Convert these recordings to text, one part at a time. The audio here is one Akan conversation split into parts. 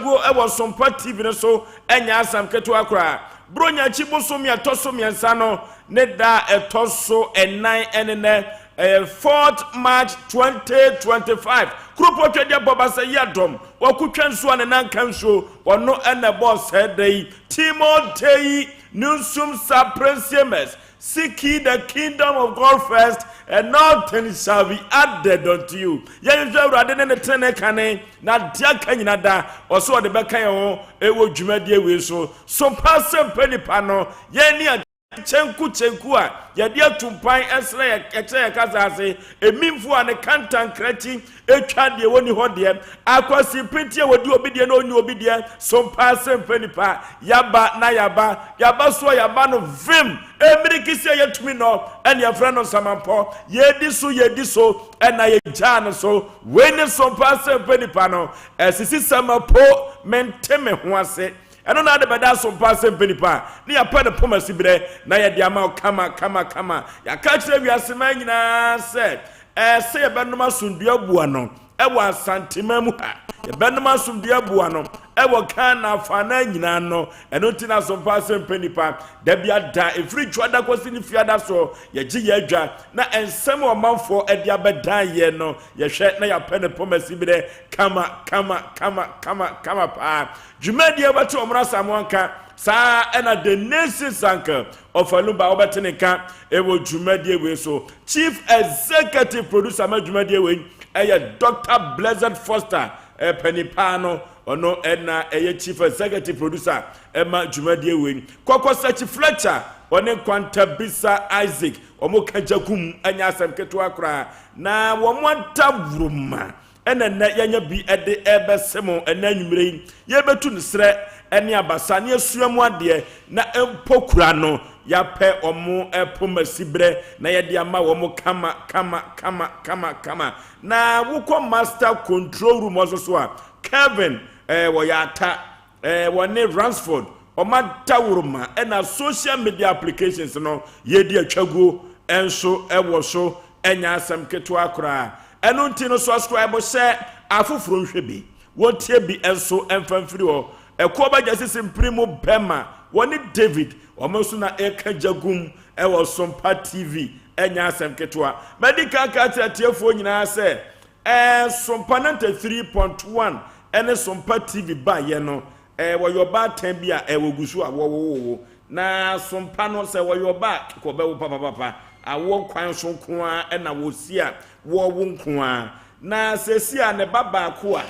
guo wɔ Sompa TV no so nyɛ asɛm ketewa koraa. Buronya akyi bosome a ɛtɔ so mmiɛnsa no ne da a ɛtɔ so nnan ne nnɛ, ɛyɛ 4th March 2025. Kuropɔn Twedeɛ bɔ basa yi adɔm, wakotwa nsuo a ne nan ka nsuo, ɔno na ɛbɔɔ sɛɛ da yi. Timotei Nusum Saprensiemers, Seek ye the kingdom of God first, and all things shall be added unto you. Yɛnhwehwɛ Awurade ne ne tenenee kane, na deɛ aka nyina da, ɔsɛ ɔde bɛka yɛn ho ɛwɔ dwumadie wei so. So paa sɛ mpɛ nipa no, yɛn ne kyenku kyenku a yɛde atu mpan ɛsrɛ yɛ ɛkyerɛ yɛ kasa ase, emimfo a ne kantankrakyi etwa deɛ wɔni hɔ deɛ, akwasi penti a wɔdi obi deɛ na ɔnyi obi deɛ, so paa sɛ mpɛ nipa, yaba na yaba, yaba so a yaba no vim, emirikisi a yɛtumi nɔ, ɛne yɛfrɛ no nsamanpɔ, yɛdi so yɛdi so, ɛna yɛgyaa no so. Wei ne so paa sɛ mpɛ nipa no, ɛsisi sɛma po mente me ho ase. Ɛno na ade bɛda so paa sɛ mpɛ nipa a, ne yɛapɛ ne poma siberɛ na yɛde ama wo kama kama kama. Yɛaka akyerɛ wiase man nyinaa sɛ ɛsɛ yɛbɛnom asomdwoeɛ aboa no ɛwɔ Asanteman mu ha. Yɛbɛnom asomdwoeɛ aboa no ɛwɔ Ghana afanan nyinaa no. Ɛno nti na so paa sɛ mpɛ nipa da bi ada ɛfiri Dwoada kɔsi ne Fiada so yɛgye yɛ adwa na nsɛm a ɔmanfoɔ ɛde abɛdan yɛ no yɛhwɛ na yɛapɛ ne poma siberɛ kama kama kama kama kama paa. Dwumadie a wobɛte wɔn Asamoah nka saa ɛna The Nation's Uncle Ɔfalumba wobɛte ne nka ɛwɔ dwumadie wei so. Chief Executive Producer ma dwumadie wei ɛyɛ Dr. Blessed Foster, ɛpɛni paa no, ɔno ɛna ɛyɛ Chief Executive Producer ɛma dwumadie wei. Kɔkɔ Sɛkyi Fletcher ɔne Nkwanta Bisa Isaac wɔn ka gyakum ɛnyɛ asɛm ketewa koraa na wɔn adawuroma ɛna nnɛ yɛanya bi de ɛrebɛse mo ɛnɛ anwummerɛ yi. Yɛbɛtu no serɛ ne abasa ne asua mu adeɛ na mpo kura no yɛapɛ wɔn poma siberɛ na yɛde ama wɔn kama kama kama kama kama. Na wokɔ master control room hɔ nso so a, Kevin wɔyɛ ata wɔne Ransford wɔn adaworoma ɛna social media applications no yɛdi atwaguo nso ɛwɔ so ɛnyɛ asɛm ketewa koraa. Ɛno nti no subscribe hyɛ afoforɔ nhwɛ bi wɔntie bi nso mfa mfiri hɔ. Ɛkoɔ bɛgya sisi mpiri mu bɛma wɔne David wɔn nso na ɛka gyagum ɛwɔ Sompa TV ɛnyɛ asɛm ketewa. Mɛdi kan ka kyerɛ atiefoɔ nyinaa sɛ Sompa 93.1 ɛne Sompa TV baayɛ no wɔyɛ ɔbaatan bi a ɛwɔ gu so a wɔwowowo na Sompa no sɛ wɔyɛ ɔbaa kɔbɛwo papapapa awoɔ kwan so nko ara ɛna wɔsi a wɔwo nko ara na sɛsi a ne ba baako a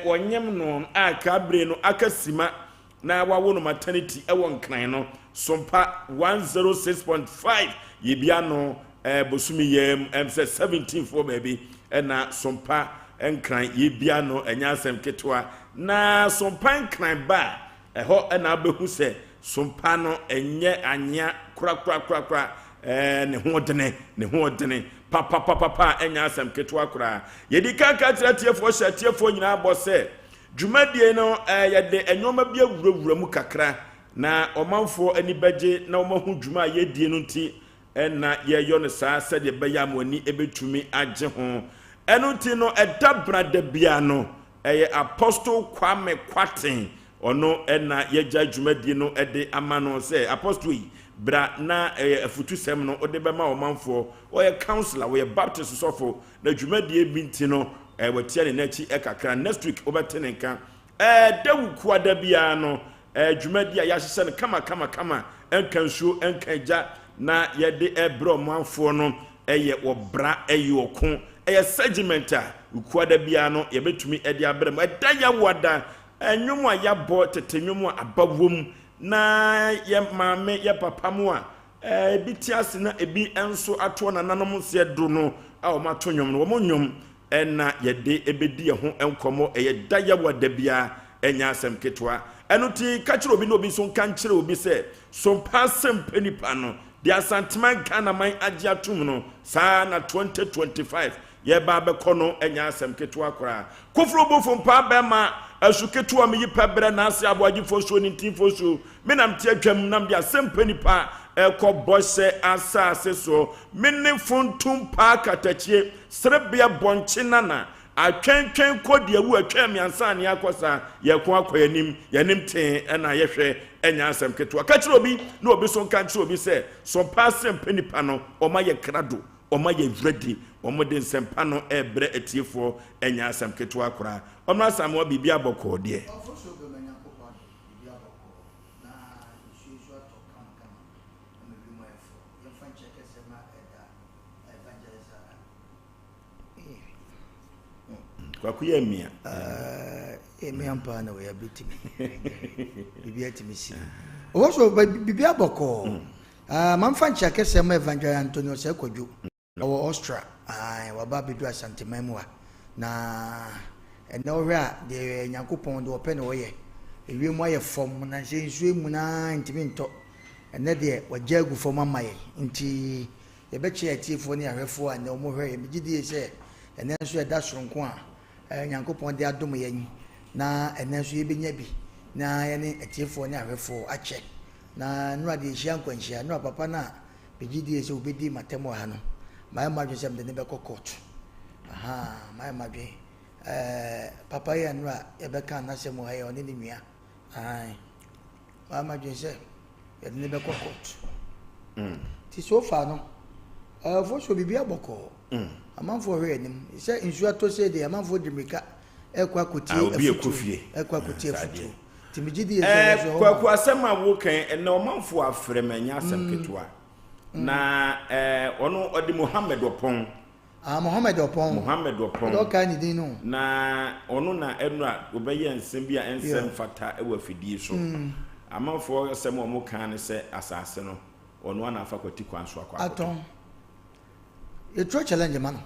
wɔnyem no a kabere no aka sima na wawo no maternity ɛwɔ Nkran no Sompa 106.5 yɛbia no bosomi yɛm sɛ 17 foɔ baabi ɛna Sompa Nkran yɛbia no ɛnyɛ asɛm ketewa. Na Sompa Nkran ba a ɛhɔ ɛna abɛhu sɛ Sompa no ɛnyɛ anyea korakorakorakora, ne ho ɔdene ne ho ɔdene papapapapa ɛnyɛ asɛm ketewa koraa. Yɛdi kan ka kyerɛ atiefoɔ hyɛ atiefoɔ nyinaa bɔ sɛ dwumadie no yɛde nneɛma bi awurawura mu kakra na ɔmanfoɔ ani bɛgye na wɔahu dwuma a yɛdie no nti ɛna yɛyɔ no saa sɛdeɛ ɛbɛyɛ a mo ani bɛtumi agye ho. Ɛno nti no ɛda brada bia no ɛyɛ Apostle Kwame Kwaten ɔno ɛna yɛgya dwumadie no ɛde ama no sɛ Apostle yi bra na ɛyɛ afutusɛm no ɔde bɛma ɔmanfoɔ. Ɔyɛ counselor, ɔyɛ Baptist sɔfo na dwumadie bi nti no wɔtia ne n'akyi ɛkakra. Next week wobɛte ne nka. Ɛda Wukuada biara no dwumadie a yɛahyehyɛ no kama kama kama ɛnka nsuo ɛnka agya na yɛde ɛbrɛ ɔmanfoɔ no ɛyɛ wɔbra ɛyɛ ɔko ɛyɛ segment a Wukuada biara no yɛbɛtumi ɛde abrɛ mu. Ɛda Yɛwoada nnwom a yɛabɔ tete nnwom a aba wom na yɛ maame yɛ papa mu a ebi te ase na ebi nso atoɔ nananom nseɛ do no a wɔn ato nnwom no wɔn nnwom ɛna yɛde ebedi yɛn ho nkɔmɔ. Ɛyɛ da Yɛwoada biara ɛnyɛ asɛm ketewa. Ɛno ti ka kyerɛ obi na obi nso nka nkyerɛ obi sɛ Sompa asɛm pɛ nipa no de Asanteman Ghana man agye atum no saa na 2025 yɛba abɛkɔ no ɛnyɛ asɛm ketewa koraa. Koforo bofo mpa bɛma asu ketewa mi yi pɛ brɛ n'ase aboagyefo nsuo ne ntinfo nsuo menam te atwam nam de asɛm pɛ nipa ɛkɔ bɔhyɛ asase so. Me ne fontum paa katakyie serebea bɔnkye nana. Atwɛntwɛn kɔ deɛ wu atwɛn mmiɛnsa ne akɔ saa yɛko akɔ yɛnim yɛnim tee ɛna yɛhwɛ ɛnya asɛm ketewa. Ka kyerɛ obi na obi so nka nkyerɛ obi sɛ sɔmpa asɛm nipa no ɔma yɛ krado, ɔma yɛ ready, ɔmo de nsɛmpa no ɛbrɛ atiefoɔ, ɛnya asɛm ketewa koraa. Ɔmo asamoa biribi abɔkɔɔ deɛ. Ɔfo so bɛma Nyankopɔn ado biribi abɔkɔɔ na nsuo nso atɔ kamakama ama wiem ayɛ fɔ. Yɛmfa nkyɛ kɛsɛ ma ɛda evangelist a Kwaku yɛ mmea. Mmea mpaa na wɔyɛ abɛtumi biribi atumi si ɔwɔ so biribi abɔkɔɔ. Mamfa nkyɛ kɛsɛ ma Evangelist Antonio Sɛ Kwadwo ɔwɔ Austria, waba abɛdu Asanteman mu a na ɛnɛ wohwɛ a deɛ Nyankopɔn deɛ ɔpɛ na ɔyɛ. Ewiem ayɛ fam na sɛ nsuo mu naa ntumi ntɔ. Ɛnɛ deɛ wagya agu fam ama yɛn, nti yɛbɛkyerɛ atiefoɔ ne ahwɛfoɔ a nnɛ wɔhwɛ yɛn. Megye die sɛ ɛnɛ nso ɛda soronko a Nyankopɔn de adom yɛn na ɛnɛ nso yɛbɛnya bi na yɛne atiefoɔ ne ahwɛfoɔ akyɛ. Na nnora deɛ yɛhyia nkwanhyia nnora papa no a megye die sɛ wobɛdi matam wɔ ha no, mayɛ m'adwene sɛ mede ne bɛkɔ court. Aha, mayɛ m'adwene papa yi a nnora yɛbɛka n'asɛm wɔ ha yi, ɔne ne nua ae, mayɛ m'adwene sɛ yɛde ne bɛkɔ court. Nti so far no ɛfo so biribi abɔkɔɔ. Amanfoɔ hwɛ anim sɛ nsuo atɔ sɛ deɛ amanfoɔ de mmirika ɛkɔ akɔtie afutuo, ɛkɔ akɔtie afutuo, nti megye die sɛ ɛnɛ nso Kwaku, asɛm a wokan ɛnɛ ɔmanfoɔ afrɛ ma ɛnyɛ asɛm ketewa na ɔno ɔde Mohammed Ɔpɔn. Ah, Mohammed Ɔpɔn. Mohammed Ɔpɔn. Ɔde ɔkaa ne din no. Na ɔno na ɛnura ɔbɛyɛ nsɛm bi a ɛnsɛm fata ɛwɔ afidie so. Amanfoɔ asɛm a wɔn kan ne sɛ asase no ɔno ana afa kwati kwan so akɔ akɔtɔ. Atɔn, yɛturo challenge ma no.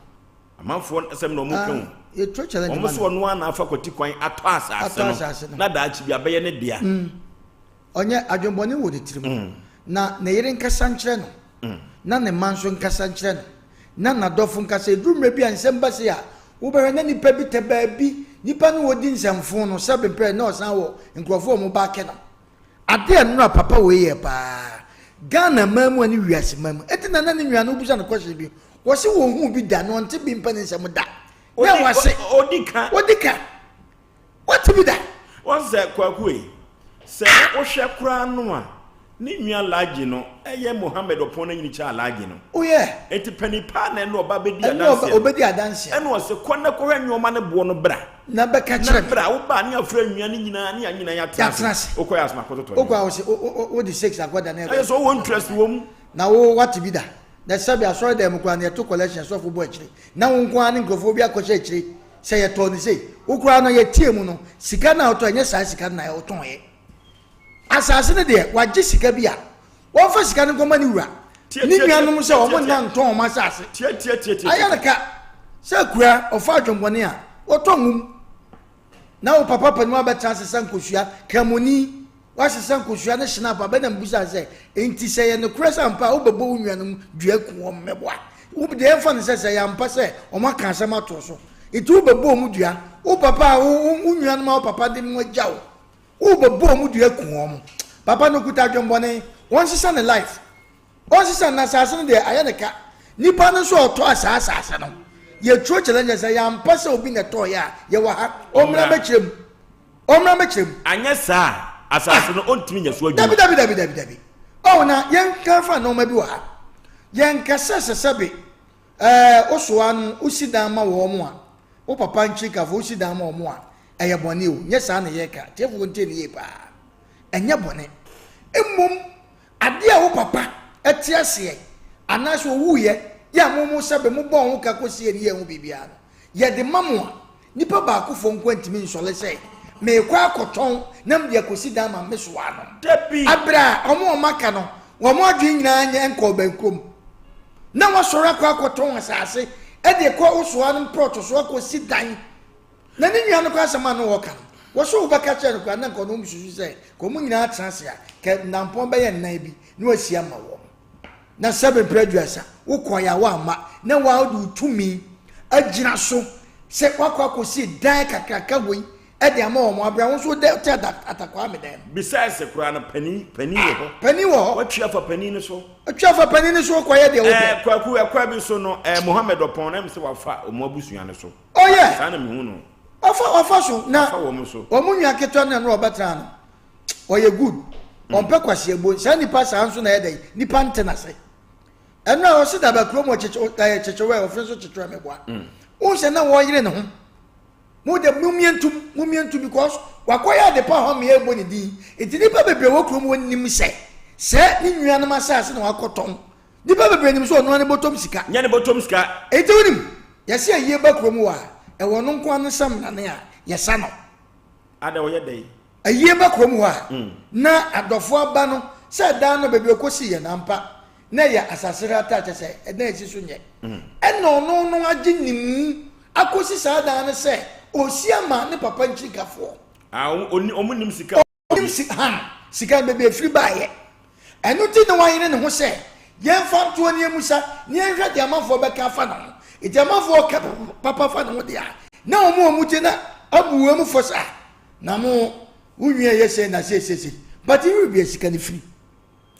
Amanfoɔ asɛm na wɔn kan o. Yɛturo challenge wɔn ma so no. Ɔno ana afa kwati kwan atɔ asase Atɔ asase no no. na daakye bi abɛyɛ ne dea. Ɔnyɛ adwenbɔne wɔ ne tirim na ne yere nkasa nkyerɛ no na ne mma nso nkasa nkyerɛ no na n'adɔfo nkasa. Eduru mmerɛ bi a nsɛm ba se a wobɛhwɛ na nipa bi tɛ baabi, nipa no wɔdi nsɛmfo no sɛbe mpɛ na ɔsan wɔ nkurɔfoɔ a wɔn ba akɛ no ade a nnora papa wei yɛ paa Ghana man mu a ne wiase man mu. Eti na ne nua no wobusa no kɔhyɛ bi, wɔsi wɔn hu bi da na ɔnte bi mpɛ ne nsɛm da na wɔase Odi ka. Odi ka, wɔte bi da. Wɔn sɛ Kwaku yi sɛ wohwɛ koraa no a ne nua Alhaji no ɛyɛ Mohammed Ɔpɔn no nyini kyɛ Alhaji no. Oyɛ. Eti panin paa na ɛna ɔba bɛdi ɛne ɔba adanseɛ. Obedi adanseɛ. Ɛna ɔsɛ kɔ na kɔhwɛ nneɛma no boɔ no bra. Na bɛka na kyerɛ me. Bra woba ne afrɛ nnua no nyinaa ne anyina yɛatena Yɛatena ase. Wokɔ yɛ asoma akɔtotɔ. Wokɔ a wɔsɛ wode six akɔda na ɛyɛ sɛ wowɔ interest wɔ mu. Na wo wate bi da na sɛbi asɔre dɛm koraa na yɛto collection, sɔfo bɔ akyire na wo nko ara ne nkurɔfoɔ bi akɔhyɛ akyire sɛ yɛtɔɔ ne sei. Wo koraa no yɛtie mu no, sika no a wotɔ ɛnyɛ saa sika no na wotɔn yɛ asase no deɛ. Wagye sika bi a wɔmfa sika no nkɔma ne wura ne nuanom sɛ wɔn nna ntɔn wɔn asase. Tiɛ. Ayɛ no ka sɛ kura ɔfa adwembɔne a wɔtɔ nwom na wo papa panin abɛtena asesa nkosua kramoni, wasesa nkosua ne snap abɛna mbusa sɛ nti sɛ yɛ nokorɛ sɛ ampa a wobɛbɔ wo nuanom dua ku wɔn mmɛboa wo deɛ, yɛmfa no sɛ yɛ ampa sɛ wɔn aka asɛm ato so nti wobɛbɔ wɔn dua, wo papa a wo nuanom a wo papa de mu agya wo, wobɛbɔ wɔn dua ku wɔn. Papa no kuta adwembɔne, wɔn sesa ne life, wɔn sesa na asase no deɛ ayɛ ne ka. Nipa no nso a ɔtɔ asaa asase no, yɛturo challenge sɛ yɛampa sɛ obi na ɛtɔɔ yɛ a yɛwɔ ha, ɔmmra bɛkyerɛ mu, ɔmmra bɛkyerɛ mu. Anyɛ saa a asase no ɔntumi nyɛ so adwuma. Dabi, dabi, dabi, dabi, dabi. Ɔwɔ na yɛnka fa nneɛma bi wɔ ha. Yɛnka sɛ sɛbe wosoa no wosi dan ma wɔn a wo papa nkyirikafo wosi dan ma wɔn a ɛyɛ bɔne o. Nyɛ saa na yɛka. Tiefoɔ ntie ne yie paa, ɛnyɛ bɔne. Mmom adeɛ a wo papa ɛte aseɛ anaasɛ owuiɛ yɛ a mo sɛbe mo bɔ ho ka kɔsie ne yɛ ho biribiara no yɛde ma mo a nipa baakofoɔ nko ntumi nsɔle sɛ meekɔ akɔtɔn na mede akɔsi dan ma me soa no. Dabi. Abere a ɔmo a ɔmo aka no wɔn adwene nyinaa nyɛ nkɔɔ bɛnkurom na wɔasɔre akɔ akɔtɔn asase ɛde kɔ wosoa no mprɔto so akɔsi dan na ne nua no kɔ asɛm a no wɔka no wɔso wobɛka kyerɛ no koraa na nka ɔno ɔmo susu sɛ ka ɔmo nyinaa atena ase a ka nampɔn bɛyɛ nnan bi na wɔasi ama wɔn na sɛbe mpere 30 wokɔ yɛ a woamma na waa wode wo tumi agyina so sɛ woakɔ akɔsi dan kakraka wei. ɛde ama wɔn abira wɔn nso de te atakwaa me dan mu. Besides koraa no panin panin wɔ hɔ. Panin wɔ hɔ. Watwi afa panin no so. Atwi afa panin no so kɔyɛ deɛ wopɛ. Ɛɛ kwaku ɛkwa bi so no ɛɛ Mohammed ɔpɔn na ɛmu sɛ wafa wɔn abusua no so. Ɔyɛ. Oh, Saa na mehu no. Wafa wafa so na wafa wɔn so. Wɔn nua ketewa no na ɔbɛtena no ɔyɛ good. Ɔmpɛ kwasiabo saa nipa saa nso na ɛyɛ dɛ nipa nte n'ase. Ɛno a ɔsi daba kurom ɔkyekye ɛyɛ kyekyewɛ ɔfin so kyekyewɛ mɛboa. Wɔn sɛ na wɔyere ne ho. Mo de mumie ntum mumie ntum because wakɔyɛ ade pa hɔ mmea ɛbɔ ne din nti nipa bebree wɔ kurom wɔ nim sɛ sɛ ne nuanom asase na wakɔtɔn nipa bebree nim sɛ ɔnoa ne bɔtɔm sika. Nyɛ ne bɔtɔm sika. Eti wonim yɛsɛ ayie ba kurom wɔ a ɛwɔ no nko ano samina a yɛsa no. Ada ɔyɛ dɛn? Ayie ba kurom hɔ a na adɔfo aba no sɛ dan no baabi ɔkɔsi yɛ no ampa na ɛyɛ asase hrataa kyɛ sɛ ɛdan esi so nyɛ ɛna ɔno no agye ne mu akɔsi saa dan no sɛ ɔsi ama ne papa nkyirikafoɔ. Ah, ɔmo nim sika. Ɔnim si han sika no baabi efiri baayɛ. Ɛno ti na wayere ne ho sɛ yɛmfa ntoɔ ne yɛmusa ne yɛnhwɛ deɛ amanfoɔ bɛka afa ne ho. Nti amanfoɔ ka papa fa ne ho deɛ a, na wɔn a wɔn ti na abu wɔn mu fɔ sɛ ah, na mo wo nwi ɛyɛ sɛ na seesese. But yɛwɔ bia sika no firi.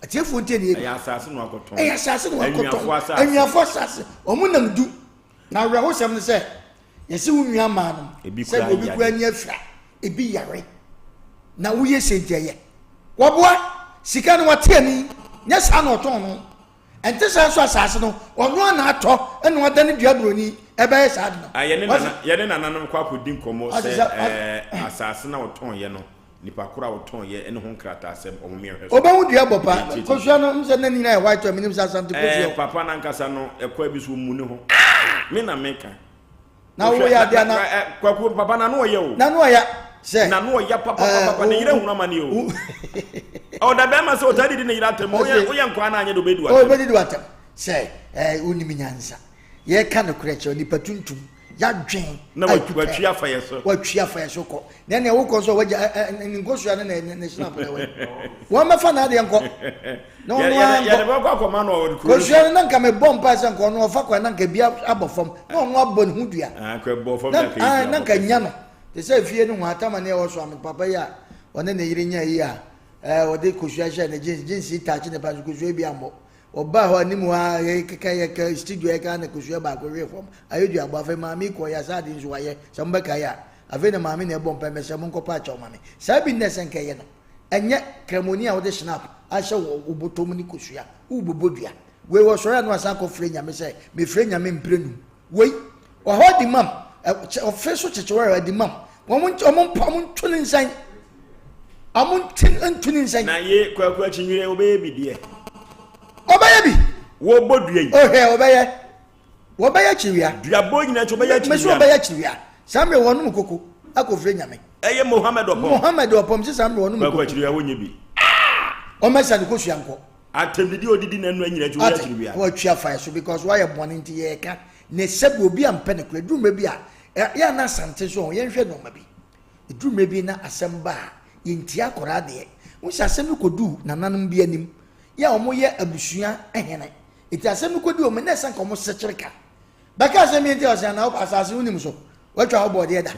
Atiefoɔ ntie ne yɛ. Ɛyɛ asase na wakɔtɔn. Ɛyɛ asase na wakɔtɔn. Anwiafoɔ asase. Wɔn nam du. Na awerɛhosɛm ne sɛ yɛsi wo nua maa no sɛ obi kura ani afira ebi yare na woyɛ sɛ nti ɛyɛ wɔboa sika no wate ani nyɛ saa na ɔtɔn no ɛnte saa nso asase no ɔno ana atɔ ɛna ɔda ne dua buroni ɛbɛyɛ saa de no. Ah, yɛne nananom kɔ akɔdi nkɔmmɔ sɛ ɛɛ asase na ɔtɔn yɛ no Nipa koro a ɔtɔn yɛ ne ho nkrataasɛm ɔmo miɛhwɛ so. Obehu dua bɔ pa. Kosua no m sɛ na nyina yɛ white menim sɛ asante kosua. Ɛɛ papa nankasa no ɛkɔ bi so ɔmu ne ho. Me na meka. Na wo yɛ adeɛ na. Kwaku papa na no ɔyɛ o. Na no ɔyɛ sɛ. Na no ɔyɛ papa papa papa ne yere hunu amane o. Ɔda bɛrima sɛ ɔtaa didi ne yere atɛm ɔyɛ ɔyɛ nkwa na anyɛ de ɔbɛdi watɛm. Ɔbɛdi watɛm sɛ ɛɛ wonim nyansa yɛka nokorɛ kyerɛ nipa tuntum. Yɛadwen na watwi afa yɛ so. Watwi afa yɛ so kɔ. Na ɛnna wokɔ nso wagya ne nkosua ne ne ne snap na ɛwɔ. Wɔn mɛfa n'adeɛ nkɔ. Na ɔno ara nkɔ. Yɛde bɛkɔ akɔma no ɔwɔ kuro. Kosua no na nka mebɔ mpa sɛ nka ɔno ɔfa kwan na nka bi abɔ fam na ɔno abɔ ne ho dua. Nka bɔ fam na nka ebi na nka nya no. Te sɛ fie no ho atama ne ɛwɔ so ame papa yi a ɔne ne yere nya yi a ɛɛ ɔde kosua hyɛ ne jeans jeans yi taakye ne pa so kosua bi ambɔ. Ɔbaa hɔ anim hɔ ara yɛkeka yɛka studio yɛka na kosua baako hwee fam ayɛ duabɔ afei maame yi kɔɔ yɛ asa ade nso wayɛ sɛ mobɛkae a afei na maame na ɛbɔ mpae mɛsɛ monkɔpa akyɛw ma me saa bi nnɛ sɛ nka ɛyɛ no ɛnyɛ kramoni a wode snap ahyɛ wɔ wo bɔtɔ mu ne kosua wobobɔ dua wei wɔsɔre a na wasan akɔfrɛ nyame sɛ mefrɛ nyame mprɛnum Wei, ɔhɔ adi mam, ɔfe so kyekyewɛrɛ adi mam. Wɔn wɔn mpa wɔn ntu ne nsan. Wɔn nti ntu ne nsan. Na ye kwaku akyinwere ɔbɛyɛ bi deɛ. Ɔbɛyɛ bi. Wɔbɔ dua yi. Ɔhwɛ ɔbɛyɛ. Wɔbɛyɛ kyewia. Duabɔ nyinaa akyi ɔbɛyɛ kyewia. Mesi ɔbɛyɛ kyewia. Saa mmerɛ wɔn nom koko akɔfiri nyame. Ɛyɛ Mohammed ɔpɔm. Mohammed ɔpɔm si saa mmerɛ wɔn nom koko. Kwaku akyinwere wɔnyɛ bi. Ɔmɛsa ne kosua nkɔ. Atɛmdidi a odidi n'anu anyina akyi woyɛ akyiri wia. Watwi afa yɛ so because wayɛ bɔne nti yɛreka ne sɛbi obi ampɛ ne kora eduru mmerɛ bi a yɛ ana asante so yɛnhwɛ nneɛma bi eduru mmerɛ bi na asɛm ba a yɛntia akɔraa deɛ wo sɛ asɛm no kɔdu nananom bi anim yɛ a wɔyɛ abusua hene nti asɛm no kɔdi wɔn na ɛsɛ nka wɔn sekyere ka Bɛka asɛm yi nti ɔsɛ na asase wonim so watwa wo bɔɔdeɛ da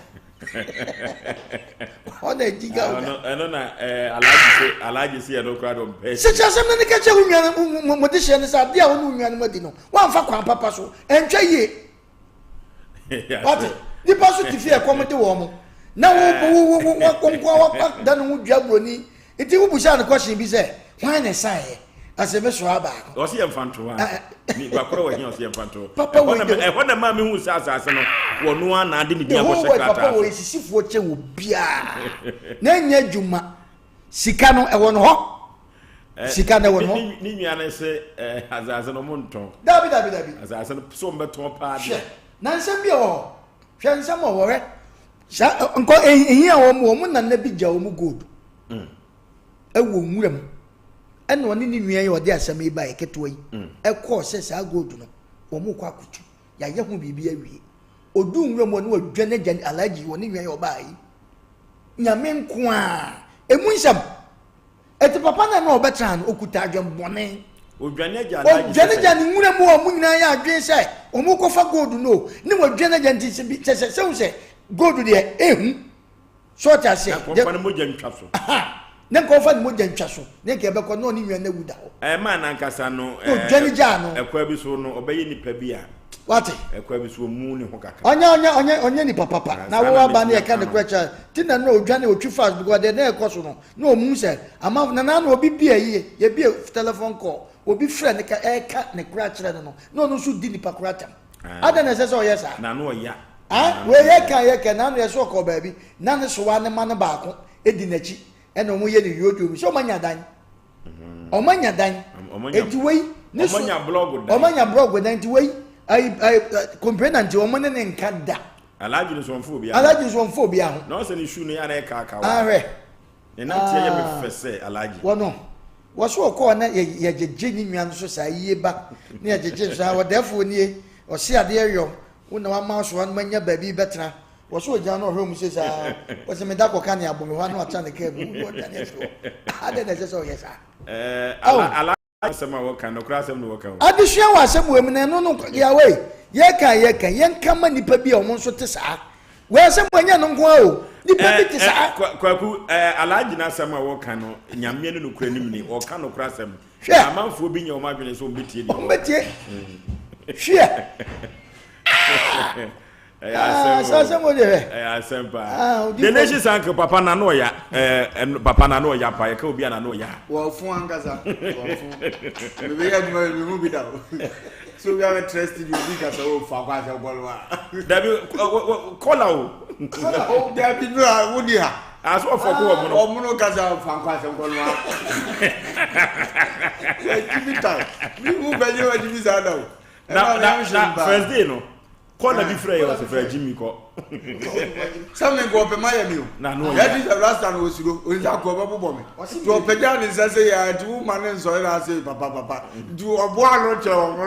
ɔna agyi ga wo da ɛno na alagye se alagye se ɛno koraa dɔm pɛ sɛ kyerɛ asɛm no ne ka kyerɛ wo nua no mo de hyɛ no sɛ adeɛ a wo ne wo nua no adi no woamfa kwan papa so ɛntwa yie wate nipa so te fie ɛkɔm de wɔn mo na wo wo wo wo nkoa wakwa da ne ho dua buroni Nti wo busaa no question bi sɛ hwan na ɛsan yɛ? Ɔse me soa baako. Ɔse yɛ mfa nto hɔ a. Nipa korɔ wɔ he ɔse yɛ mfa nto hɔ. Papa wei de. Ɛhɔ na maa me hu sɛ asase no wɔ no ara na ade ne din The whole akɔhyɛ world papa krataa wɔ so. esisifoɔ kyɛ wɔ biara. Na ɛnyɛ adwuma. Sika no ɛwɔ no hɔ. Sika no ɛwɔ no hɔ. Ne nua no se asase no ɔmo ntɔn. Dabi dabi dabi. Asase no so ɔmo bɛtɔn paa deɛ. Hwɛ na nsɛm bi ɛwɔ hɔ. Hwɛ nsɛm wɔ hɔ hwɛ. Saa nkɔ ehia wɔn wɔn nana bi gya wɔn gold. Ɛwɔ nwura mu. Ɛna ɔne ne nua yi ɔde asɛm yi baeɛ ketewa yi ɛkɔɔ sɛ saa gold no wɔn kɔ akotu yɛayɛ ho biribi awie. Ɔduu nwura mu ɔne ɔdwa n'agya Alhaji ɔne nua yi ɔbaa yi. Nyame nko a emu nsɛm. Eti papa no a na ɔbɛtena no okuta adwemmɔne. Odwane agya Alhaji Odwane agya ne nwura mu a wɔn nyinaa yɛ adwene sɛ wɔn kɔfa gold no ne wɔdwane agya nti sɛ bi kyɛ sɛ sɛ sɛ gold deɛ ehu. So ɔte aseɛ? Na nka ɔmfa ne mogya ntwa so. Aha! Na nka ɔmfa ne mogya ntwa so, na nka ɛbɛkɔ na ɔne nua no awu da hɔ. Ɛmaa n'ankasa no. Na ɔdwane gyaa no. Ɛkwan bi so no, ɔbɛyɛ nipa bi a. Wate? Ɛkwan bi so ɔmu ne ho kakra. Ɔnyɛ ɔnyɛ ɔnyɛ ɔnyɛ nipa papa. Na wo aba ne yɛka ne korɛ kyerɛ. Ti na na ɔdwane ɔtwi fast because deɛ na ɛkɔ so no, na ɔmu sɛ amanfo na na obi bi ayie, yɛbie telephone call, obi frɛ ne ka ɛka ne korɛ akyerɛ no no, na ɔno nso di nipa korɛ atam. Adɛn na ɛsɛ sɛ ɔyɛ saa? N'ano ɔya. Ah, wei yɛ kan yɛ kɛ n'ano yɛ sɛ ɔkɔ baabi na ne sowa ne ma no baako di n'akyi ɛna wɔn yɛ ne yuoduo bi sɛ wɔn anya dan. Wɔn anya dan. Eti wei ne so wɔn anya blɔg dan. Wɔn anya blɔg dan nti wei ayi ayi kɔmpena nti wɔn ne ne nka da. Alhaji nso wɔn fo obi aho. Alhaji nso wɔn fo obi aho. Na ɔsɛ ne shoe no yɛ ana ɛkaaka wa. Ahwɛ. Ne nanteɛ yɛ me fɛ sɛ Alhaji. Wɔ no, wɔ so ɔkɔɔ na yɛ yɛgyegye ne nwa no so saa yie ba ne yɛgyegye nso a ɔdɛɛfoɔ nie ɔse adeɛ yɔ wo na wama so ano manya baabi bɛtena wɔ so ɔgyina no ɔhwɛ mu se saa wɔse meda kɔka ne abɔ me hɔ ano atena ne kaa mu na ɔdwane afiri hɔ adɛn na ɛsɛ sɛ ɔyɛ saa. Ɛɛ ala Asɛm a wɔka, nokorɛ asɛm na wɔka o. Adesua wɔ asɛm wei mu na ɛno no Yahweh yɛka a yɛka yɛnka ma nnipa bi a wɔn nso te saa. Wei asɛm wei nyɛ no nko ara o. Nnipa bi te saa. Kwaku, Alhaji n'asɛm a wɔka no, Nyame ne nokorɛ nim ni, ɔka nokorɛ asɛm. Hwɛ. Na amanfoɔ bi nyɛ wɔn adwene sɛ wɔbɛtie deɛ wɔn bɛtie. Hwɛ. Ɛyɛ asɛm o. Asɛm o deɛ hwɛ. Ɛyɛ asɛm paa. The nation sank papa na no ɔya ɛɛ papa na no ɔya paa yɛka obi a na no ɔya. Wɔfo ankasa wɔfo. Bebe yɛ adwuma bebe mu bi da o. So obi abɛ trɛ studio bi kasa o fa kɔ ahyɛ kɔlɔ a. Dabi kɔla o. Dabi nura wo di ha. Aso ɔfɔ ko wɔn no. Wɔn no kasa fa kɔ ahyɛ kɔlɔ a. Yɛ jibi ta. Mi mu bɛ nye wa jibi saa da o. Na na na first day no. Kɔ na bi frɛ yɛ ɔsɛ frɛ Jimmy kɔ. Sɛ me nka ɔpɛ ma yɛ me o. Na no ɔyɛ. Yɛte sɛ rasta no osuro onsa kɔ ɔbɛbobɔ me. Nti ɔpɛgya ne nsa sɛ yɛ nti wo ma ne nsɔre na ase papa papa. Nti ɔboa no kyɛ wɔn no.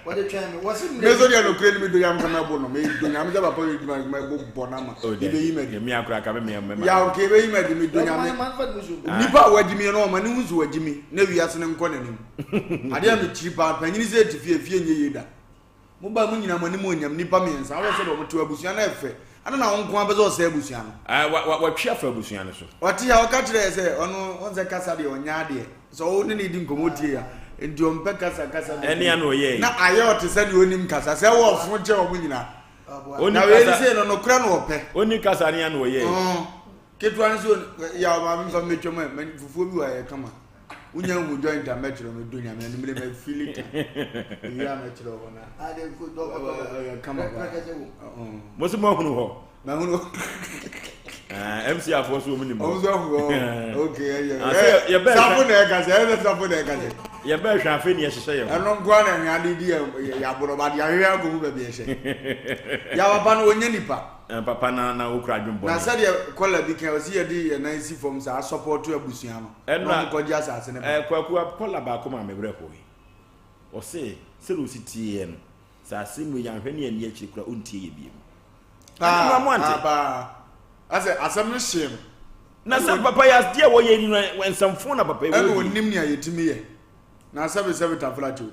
Wɔde twɛn me. Wɔsi me so deɛ no kure ni me do yam kama ɛbo no. Me do nyame sɛ papa yɛ dwuma kama ɛbo bɔ na ma. Ebe yi ma di. Mi akora ka me me me. Ya okay ebe yi ma di me do nyame. Nipa a wagyi mi no ɔma ne ho so wagyi mi na wiase ne nkɔ n'anim. Adeɛ a mekyiri paa panyini sɛ ɛte fie fie nyɛ yie da. Mo ba mo nyina mo anim onyam nipa mmiɛnsa wohwɛ sɛdeɛ wɔn te abusua no ɛfɛ ana na wo nko ara pɛ sɛ ɔsɛe abusua no. Ah, wa wa watwi afa abusua no so. Ɔte a ɔka kyerɛ yɛ sɛ ɔno ɔn sɛ kasa deɛ ɔnyɛ adeɛ sɛ ɔwo ne ne di nkɔmɔ tie ya nti ɔmpɛ kasa kasa ɛne ano ɔyɛ yi na ayɛ ɔte sɛ deɛ ɔnim kasa sɛ wɔ ɔfo kyɛ wɔn nyina na wei ne sei no nokorɛ na ɔpɛ ɔni kasa ne ano ɔyɛ yi ketewa no so yɛ ɔmaame mfa mmɛtwam ɛ fufuo bi wɔ ayɛ kama Wonya nhu joint a mɛkyerɛ me do nyame anumere mɛ fili ta ewi a mɛkyerɛ hɔ na ɔyɛ kama ba mo se mo ahunu hɔ mahunu MC afoɔ so wɔn nim hɔ wɔn nso ahunu hɔ ok ɛyɛ safo na ɛka sɛ ɛyɛ safo na ɛka sɛ yɛbɛ hwɛ afei ne yɛhyehyɛ yɛn ɛno nko ara na ɛhwɛ ade di yɛ aborɔ ba de ahwehwɛ akɔ mu baabi ɛhyɛ yɛ papa no wɔnyɛ nipa papa na na okura adwembɔ na sɛdeɛ kɔla bi kan ɔsi yɛde yɛn nan si fam saa sɔpɔto abusua no Ɛno na a, wɔn kɔgye asase no ba. ɛɛ Kwaku Akɔla baako maa me werɛ hoe. Ɔse sɛdeɛ ɔsi teeɛ no, sɛ asɛm wei yɛanhwɛ ne anni akyire koraa ɔntie yɛ biom. Paa, Ɛno na moante. paa, paa. Asɛ asɛm no hyee no. Na sɛ papa yi adeɛ a wɔyɛ yi no, nsɛmfo na papa yi Ɛna wɔdi. ɔnim nea yɛtumi yɛ. Na sɛbe sɛbe tafra kyɛw.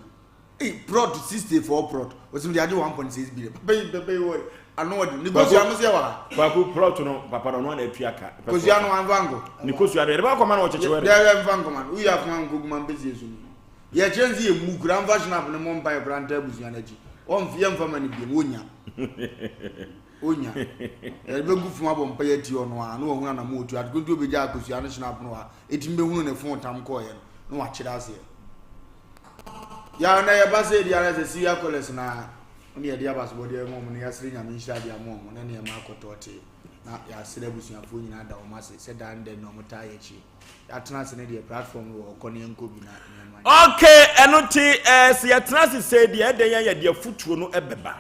Ei plot 64 plot osim de agye 1.6 billion papa yi papa yi wɔ ano ɔde ne kosua mo sɛ wɔ ha. Kwaku plot no papa no ɔno ana atua ka. Kosua no anfa nkɔ. Ne kosua no yɛde ba akɔma no ɔkyekye wɛrɛ. Dɛ mfa nkɔma no woyi afoma nkɔ guma mpɛsie so no yɛkyerɛ nsi yɛ mu kura mfa snap ne mɔ mpa yɛ kura nta abusua no akyi ɔmf yɛmfa ma no biam ɔnya ɔnya yɛde bɛgu fam abɔ mpa yɛ ti ɔno a na wahunu anamo ɔtu adekonti obɛgya akosua no snap no a ɛtumi bɛhunu ne fon tam kɔɔyɛ no na wakyerɛ aseɛ Ya na yɛba sɛ yɛdi ara sɛ Syria callers na ne yɛde abasobɔdeɛ ma wɔn na yɛasrɛ Nyame nhyira de ama wɔn na nneɛma akɔtɔ te na yɛasrɛ abusuafoɔ nyinaa da wɔn ase sɛ daa ndɛ na wɔn taa yɛ akyi yɛatena ase ne deɛ platform no wɔ ɔkɔ ne yɛnkɔ bi na nneɛma nyɛ. Okay, ɛno nti eh, sɛ yɛtena ase sɛ deɛ ɛdɛn yɛ yɛde afutuo no ɛbɛba.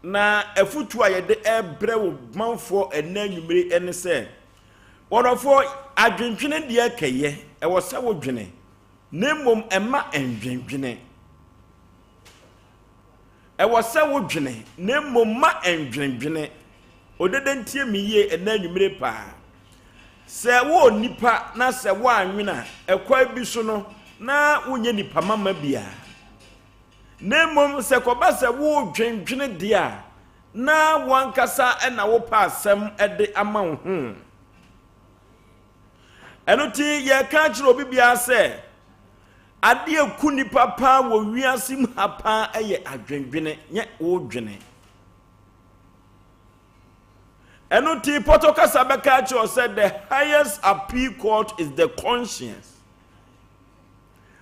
Na afutuo a yɛde ɛbrɛ wo manfoɔ ɛnɛ anwummere ɛne sɛ, wɔdɔfoɔ adwendwene deɛ kɛyɛ, ɛwɔ sɛ wodwene. Na mmom mma ɛndwendwene. Ɛwɔ sɛ wodwene, na mmom mma ɛndwendwene. Odede ntie me yie ɛnɛ anwummere paa. Sɛ wo onipa na sɛ woanwene a, ɛkwan bi so no, na wonyɛ nipa mama biara. Na mmom sɛ kɔba sɛ wodwendwene deɛ a, na wo ankasa na wopɛ asɛm de ama wo ho. Ɛno nti yɛka akyerɛ obi biara sɛ adeɛ ɛku nipa paa wɔ wiase mu ha paa yɛ adwendwene, nyɛ wodwene. Ɛno nti pɔtɔ kasa bɛka akyerɛ sɛ the highest appeal court is the conscience.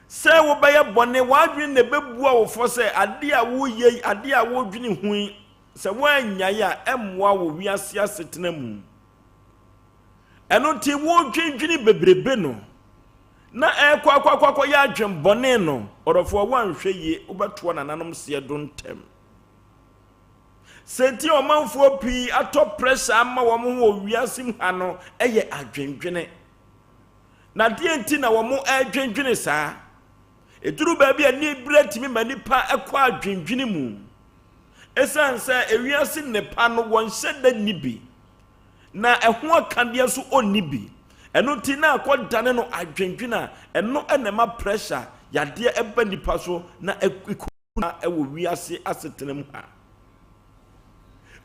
Sɛ wobɛyɛ bɔne, w'adwene na ɛbɛbua wo fɔ sɛ adeɛ a woyɛ yi, adeɛ a wodwene ho yi, sɛ woannyae a ɛmmoa wo wiase asetena mu. Ɛno nti wodwendwene bebrebe no na ɛrekɔ akɔ akɔ akɔyɛ adwenbɔne no, ɔdɔfoɔ woanhwɛ yie wobɛtoa nananom seɛ do ntɛm. Sɛ nti ɔmanfoɔ pii atɔ pressure ama wɔn ho wɔ wiase mu ha no yɛ adwendwene. Na deɛ nti na wɔn redwendwene saa? Ɛduru baabi a anibere tumi ma nipa kɔ adwendwene mu. Ɛsiane sɛ ewiase nnepa no wɔnhyɛ da nni bi, na ɛho akadeɛ nso ɔnni bi. Ɛno nti na akɔdane no adwendwene a ɛno na ɛma pressure yadeɛ ɛba nipa so na ɛku wɔ wiase asetena mu ha.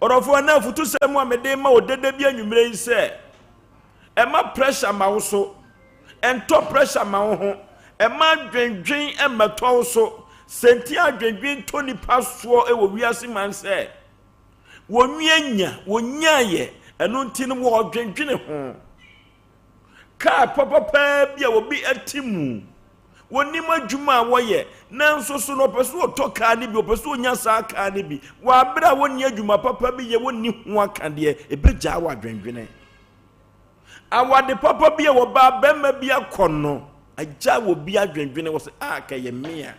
Ɔdɔfoɔ, na afutusɛm a mede ma wo dada bi anwummerɛ yi sɛ, ɛma pressure ma wo so, ɛntɔ pressure ma wo ho, ɛma adwendwen mmɛtɔ wo so. Sɛ nti adwendwen tɔ nipa soɔ wɔ wiase man sɛ, wɔnwie nya, wɔnyaayɛ, ɛno nti no wɔdwendwene ho. Kaa papapaa bi a obi te mu. Wɔnim adwuma a wɔyɛ, nanso so no ɔpɛ sɛ ɔtɔ kaa no bi, ɔpɛ sɛ ɔnya saa kaa no bi. Wɔ abere a wɔnni adwuma papa bi yɛ, wɔnni ho akadeɛ, ɛbɛgyaa wɔ adwendwene. Awade papa bi a wɔbaa bɛrima bi akɔ no, agya wɔ bi adwendwene wɔ sɛ, a kɛyɛ mmea.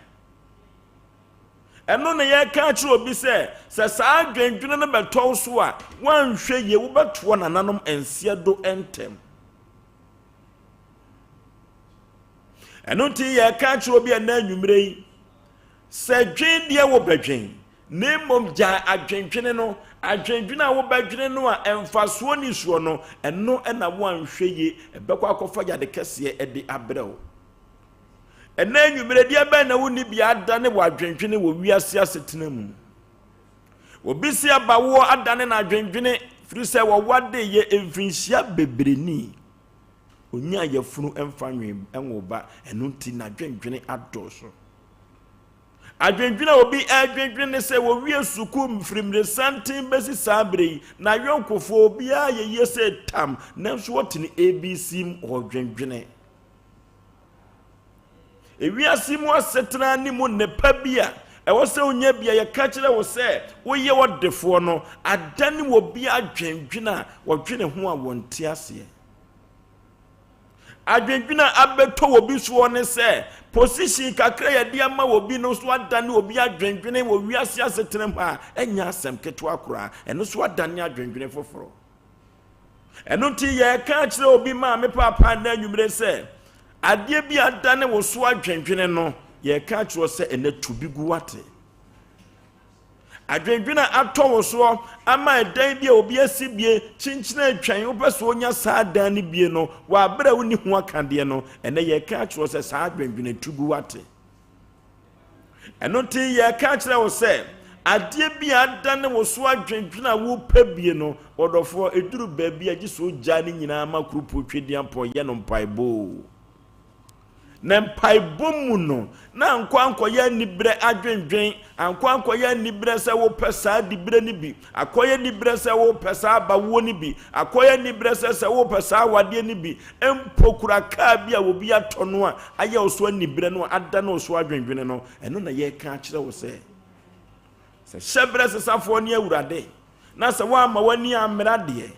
Ɛno na yɛreka akyerɛ obi sɛ, sɛ saa adwendwene no bɛtɔ wo so a, woanhwɛ yie, wobɛtoɔ nananom nseɛ do ntɛm. Ɛno nti yɛreka akyerɛ obi ɛnɛ anwummerɛ yi sɛ dwen deɛ wobɛdwen, na mmom gyae adwendwene no. Adwendwene a wobɛdwene no a mfasoɔ ni soɔ no, ɛno na woanhwɛ yie, ɛbɛkɔ akɔfa yade kɛseɛ de abrɛ wo. Ɛnnɛ anwummere, deɛ bɛn na wonni bi adane w'adwendwene wɔ wiase asetena mu? Obi si abawoɔ adane n'adwendwene firi sɛ wɔwade yɛ mfinhyia bebree ni. Onyaa yafunu mfa nwe nwo ba, ɛno nti n'adwendwene adɔɔso. Adwendwene a obi redwendwene ne sɛ wɔwie sukuu firi mmeresanten bɛsi saa berɛ yi, n'ayɔnkofoɔ obiara yɛ yie sɛ tam, nanso ɔte ne ABC mu ɔredwendwene. Ewiase mu asetena ne mu nnepa bi a ɛwɔ sɛ wonya bi a yɛka kyerɛ wo sɛ woyɛ ɔdefoɔ no adane wɔ bi adwendwene a wɔdwene ho a wɔnte aseɛ. Adwendwene a abɛtɔ wɔ bi soɔ ne sɛ position kakra yɛde ama wɔ bi no so adane obi adwendwene wɔ wiase asetena mu a ɛnyɛ asɛm ketewa koraa, ɛno so adane adwendwene foforɔ. Ɛno nti yɛreka akyerɛ obi maame paapa nnɛ anwummere sɛ adeɛ bi adane wo so adwendwene no, yɛreka akyerɛ sɛ ɛnɛ tu bi gu wate. Adwendwene a atɔ wo soɔ ama ɛdan bi a obi asi bie kyinkyini atwɛn wopɛ sɛ onya saa dan no bie no wɔ abere a wonni ho akadeɛ no, ɛnɛ yɛreka akyerɛ sɛ saa adwendwene tu gu wate. Ɛno nti yɛreka akyerɛ wo sɛ, adeɛ bi a adane wo so adwendwene a wopɛ bie no, ɔdɔfoɔ, ɛduru baabi a gye sɛ ogyaa ne nyinaa ma Kuropɔn Twedeampɔn yɛ no mpaebɔ. Na mpaebɔ mu no, na ankɔ ankɔyɛ aniberɛ adwendwen, ankɔ ankɔyɛ aniberɛ sɛ wopɛ saa diberɛ no bi, akɔyɛ aniberɛ sɛ wopɛ saa abawoɔ no bi, akɔyɛ aniberɛ sɛ sɛ wopɛ saa awadeɛ no bi, mpo kura kaa bi a obi atɔ no a ayɛ wo so aniberɛ no a adane wo so adwendwene no, ɛno na yɛreka akyerɛ wo sɛ, sɛ hyɛberɛ sesafoɔ ne Awurade, na sɛ woamma w'ani ammera deɛ,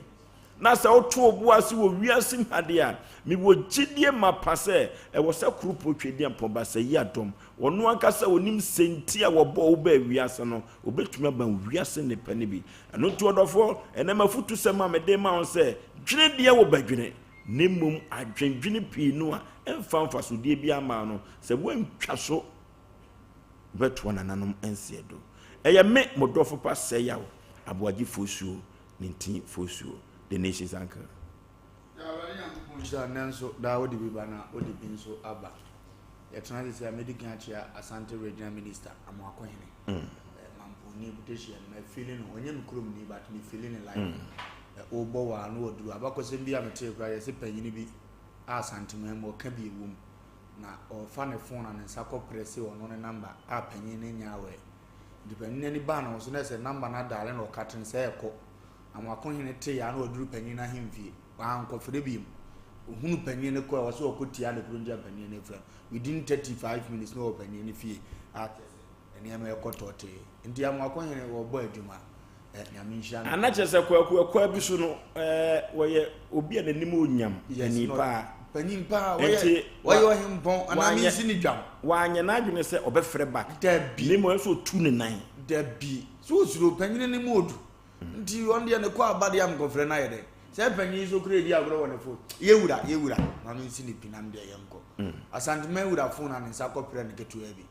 na sɛ woto wo bo ase wɔ wiase mu ha deɛ a, mewɔ gyidie mapa sɛ ɛwɔ sɛ Koropɔ Twedeampɔn Basayi Adom, ɔno ankasa ɔnim sɛnti a wɔbɔɔ wo baa wiase no, ɔbɛtumi aba wiase nnepa no bi. Ɛno nti ɔdɔfoɔ, ɛnɛ m'afotusɛm a mede ma wo sɛ, dwene deɛ wobɛdwene, na mmom adwendwene pii no a ɛmfa mfasodeɛ biara mmaa no, sɛ woantwa so bɛtoa nananom nseɛ do. Ɛyɛ me, mo dɔfo pa Sɛyaw Aboagye Fosuo, ne nti Fosuo, the nation's uncle. Awurade Nyankopɔn nhyira nnɛ nso daa wode bi ba na wode bi nso aba. Yɛtena ase sɛ medi kan akyea Asante Regional Minister Amoakohene. Mm. ni dehyeɛ no mafili no, ɔnyɛ me kurom ni but mefili ne life. Wobɔ wɔ ano waduru abakɔsɛm bi a metee koraa, yɛsɛ panyini bi a Asanteman mu ɔka bi ɛwɔ mu na ɔfa ne phone na ne nsa kɔ prɛse ɔno ne number a panyin no nya awɛ. Nti panyin no ani baa ne ho so na ɛsɛ number no adaale na ɔka tene sɛ ɛkɔ. Amoakohene tee a na waduru panyin no ahemfie, wankɔfrɛ biom. Ohunu panyin no kɔ a ɔsɛ ɔkɔ tia ne koro nti a panyin no frɛ no. Within 35 minutes na ɔwɔ panyin no fie a kyerɛ sɛ nneɛma ɛkɔ tɔɔtee. Nti Amoakohene wɔbɔ adwuma. Nyame nhyira no. Ana kyerɛ sɛ Kwaku ɛkwan bi so no ɛɛ wɔyɛ obi a n'anim onyam panin paa. Panin paa wɔyɛ wɔyɛ ɔhempɔn anaa mensi ne dwam. Wanyɛ n'adwene sɛ ɔbɛfrɛ back. Dabi. Ne mmom ɛsɛ otu ne nan. Dabi. So osuro panyin no mu odu. Nti ɔno deɛ ne kɔ aba deɛ a mekɔfrɛ no ayɛ dɛ. Sɛ panyin yi so kura edi agorɔ wɔ ne phone. Yɛ wura yɛ wura ma mensi ne pi nam deɛ yɛnkɔ. Asanteman wura phone a ne nsa kɔprɛ no ketewa bi.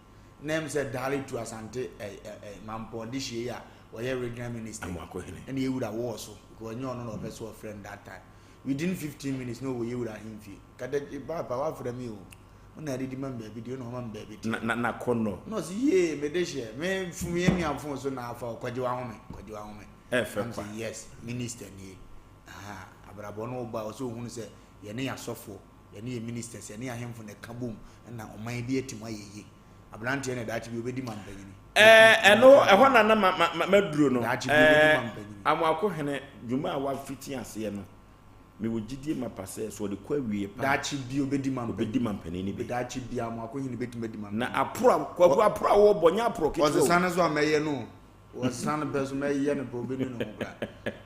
Na ɛm sɛ Dale tu Asante ɛ ɛ ɛ Mampɔn de hyia yi a ɔyɛ regional minister. Amoakohene. Ɛna yɛ wura wɔɔ so because ɔnyɛ ɔno na ɔpɛ sɛ ɔfrɛ no that time. Within 15 minutes na ɔwɔ yɛ wura ahemfie. Kata paapa wafrɛ me o. Wo na adidi ma me baabi di, wo na ɔma me baabi di. Na na na kɔnɔ. Na ɔsi yee me de hyɛ me fun yɛ mia fon so na afa ɔkɔgye wahome kɔgye wahome. Ɛfɛ kwa. Yes, minister nie. Aha, abrabɔ no ba ɔsɛ ohunu sɛ yɛne yɛ asɔfoɔ, yɛne yɛ ministers, yɛne yɛ ahemfo na ɛka bom na ɔman bi atim ayɛ yie. Aberanteɛ na daakye bi obɛdi mampanyini. Ɛɛ ɛno ɛhɔ na na ma ma maduro no. Daakye bi obɛdi mampanyini. Amoakohene dwuma a wafiti aseɛ no, mewɔ gyidie mapa sɛ sɛ ɔde kɔ awie pa. Daakye bi obɛdi mampanyini. Obɛdi mampanin no bi. Daakye bi Amoakohene bɛtumi adi mampanyini. Na aporo a Kwaku aporo a wɔbɔ nyɛ aporo ketewa o. Ɔsesa no so a mɛyɛ no o. Ɔsesa no pɛ so mɛyɛ no pɛ obɛnu ne ho koraa.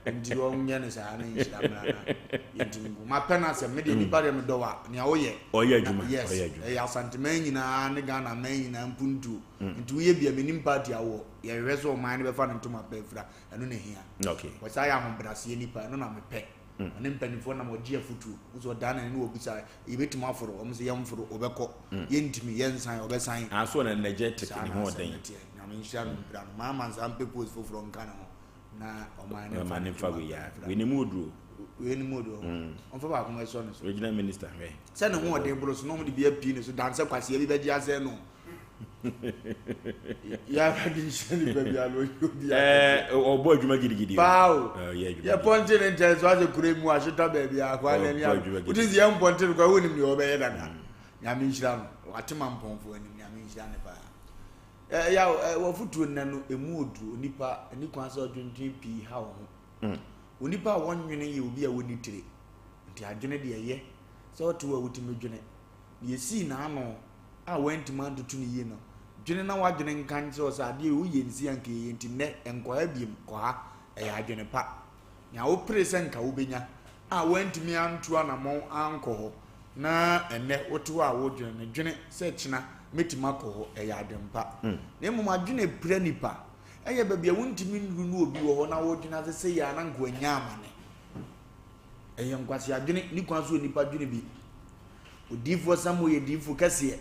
Nti ɔnyɛ no saa na nhyira mmra na yɛntumi nko. Mapɛ no asɛm me deɛ nipa deɛ medɔ wa nea woyɛ. Ɔyɛ adwuma. Yes. Ɔyɛ adwuma. Ɛyɛ Asanteman nyinaa ne Ghana man nyinaa mpuntuo. Nti woyɛ bia menim party awɔ. Yɛhwehwɛ sɛ ɔman no bɛfa ne ntoma pɛ afira. Ɛno na ɛhia. Okay. Wɔsaa yɛ ahobrɛaseɛ nipa ɛno na mepɛ. Ɔne mpanimfoɔ nam ɔgye afotuo. Nso ɔdaa n'ani na wɔbisa yɛbɛtumi aforo wɔn sɛ yɛmforo ɔbɛkɔ. Yɛntumi yɛnsan ɔbɛsan. Aso na energetic Saa ne na ho asɛm ɔden. no teɛ. Nyame nhyira no mpira no. Maa ma nsa mpɛ post foforɔ nka ne ho. Na ɔman no Ɔman ne mfa mfa wei ya. Wei ne mu oduro. Wei ne mu oduro. Ɔmfa baako mɛsɔ ne so. Regional minister hwɛ. Sɛ ne ho ɔden boro so na ɔmo de bi apii ne so dansɛ kwasia bi bɛgye asɛn no. Yàrá di nhyɛ nipa bi ano ɔyɛ obi Ɛɛ ɔbɔ adwuma gidigidi. Paa o. Ɔyɛ adwuma. Yɛ pɔnte ne nkyɛn so asɛ kure mu ahyeta baabi a akwa n'ani Ɔbɔ ano. adwuma gidigidi. Wote sɛ yɛn pɔnte no kora wonim deɛ ɔbɛyɛ dada. Nyame nhyira no. Wate ma mpɔnfo anim. Nyame nhyira ne paa. Ɛ yaw ɛ wɔfotuo nnɛ no emu oduro onipa ani kwan sɛ ɔdwendwen pii ha wo ho. Onipa a wɔnwene yɛ obi a wɔnni tire. Nti adwene deɛ ɛyɛ sɛ ɔte hɔ a wotumi dwene. Deɛ esii n'ano a wantumi antoto no yie no, dwene na w'adwene nka nkyerɛ wo sɛ adeɛ wei woyɛ nsi anka ɛyɛ nti nnɛ nkɔ ha biom, kɔ ha. Ɛyɛ adwene pa. Nea wopere sɛ nka wobɛnya a wantumi antu anammɔn ankɔ hɔ na ɛnnɛ wote hɔ a wodwene no, dwene sɛ kyena mɛtumi akɔ hɔ. Ɛyɛ adwene pa. Na mmom adwene pira nipa. Ɛyɛ baabi a wontumi nnuru ne obi wɔ hɔ na wodwene ase sɛ yɛ a na nka wanya amane. Ɛyɛ nkwasi adwene ne kwan so onipa dwene bi. Odiyifoɔ Samuel yɛ diyifoɔ kɛseɛ.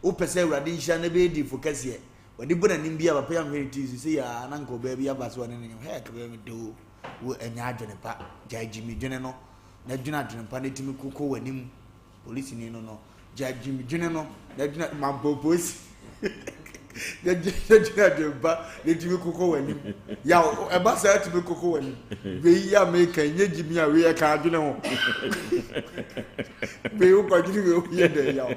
Wopɛ sɛ Awurade nhyira no bɛyɛ diyifoɔ kɛseɛ. Wɔde bɔ n'anim bi a papa yi anhwɛ ne tiri so sɛ yɛ a na nka ɔbaa bi aba sɛ ɔne ne nyam. Hɛ kɛbɛyɛ me de o. Wo ɛnyɛ adwene pa. Gyae gyimi dwene no na dwene adwene pa na ɛtumi koko w'anim. Polisini no no. Gyae gyimi dwene no na dwene mampoposi. Na dwene adwene pa na ɛtumi koko w'anim. Yaw ɛba saa ɛtumi koko w'anim. Wei a meka nyɛ gyimi a wei ɛka adwene ho. Wei wokɔdwene wei woyɛ dɛ yaw.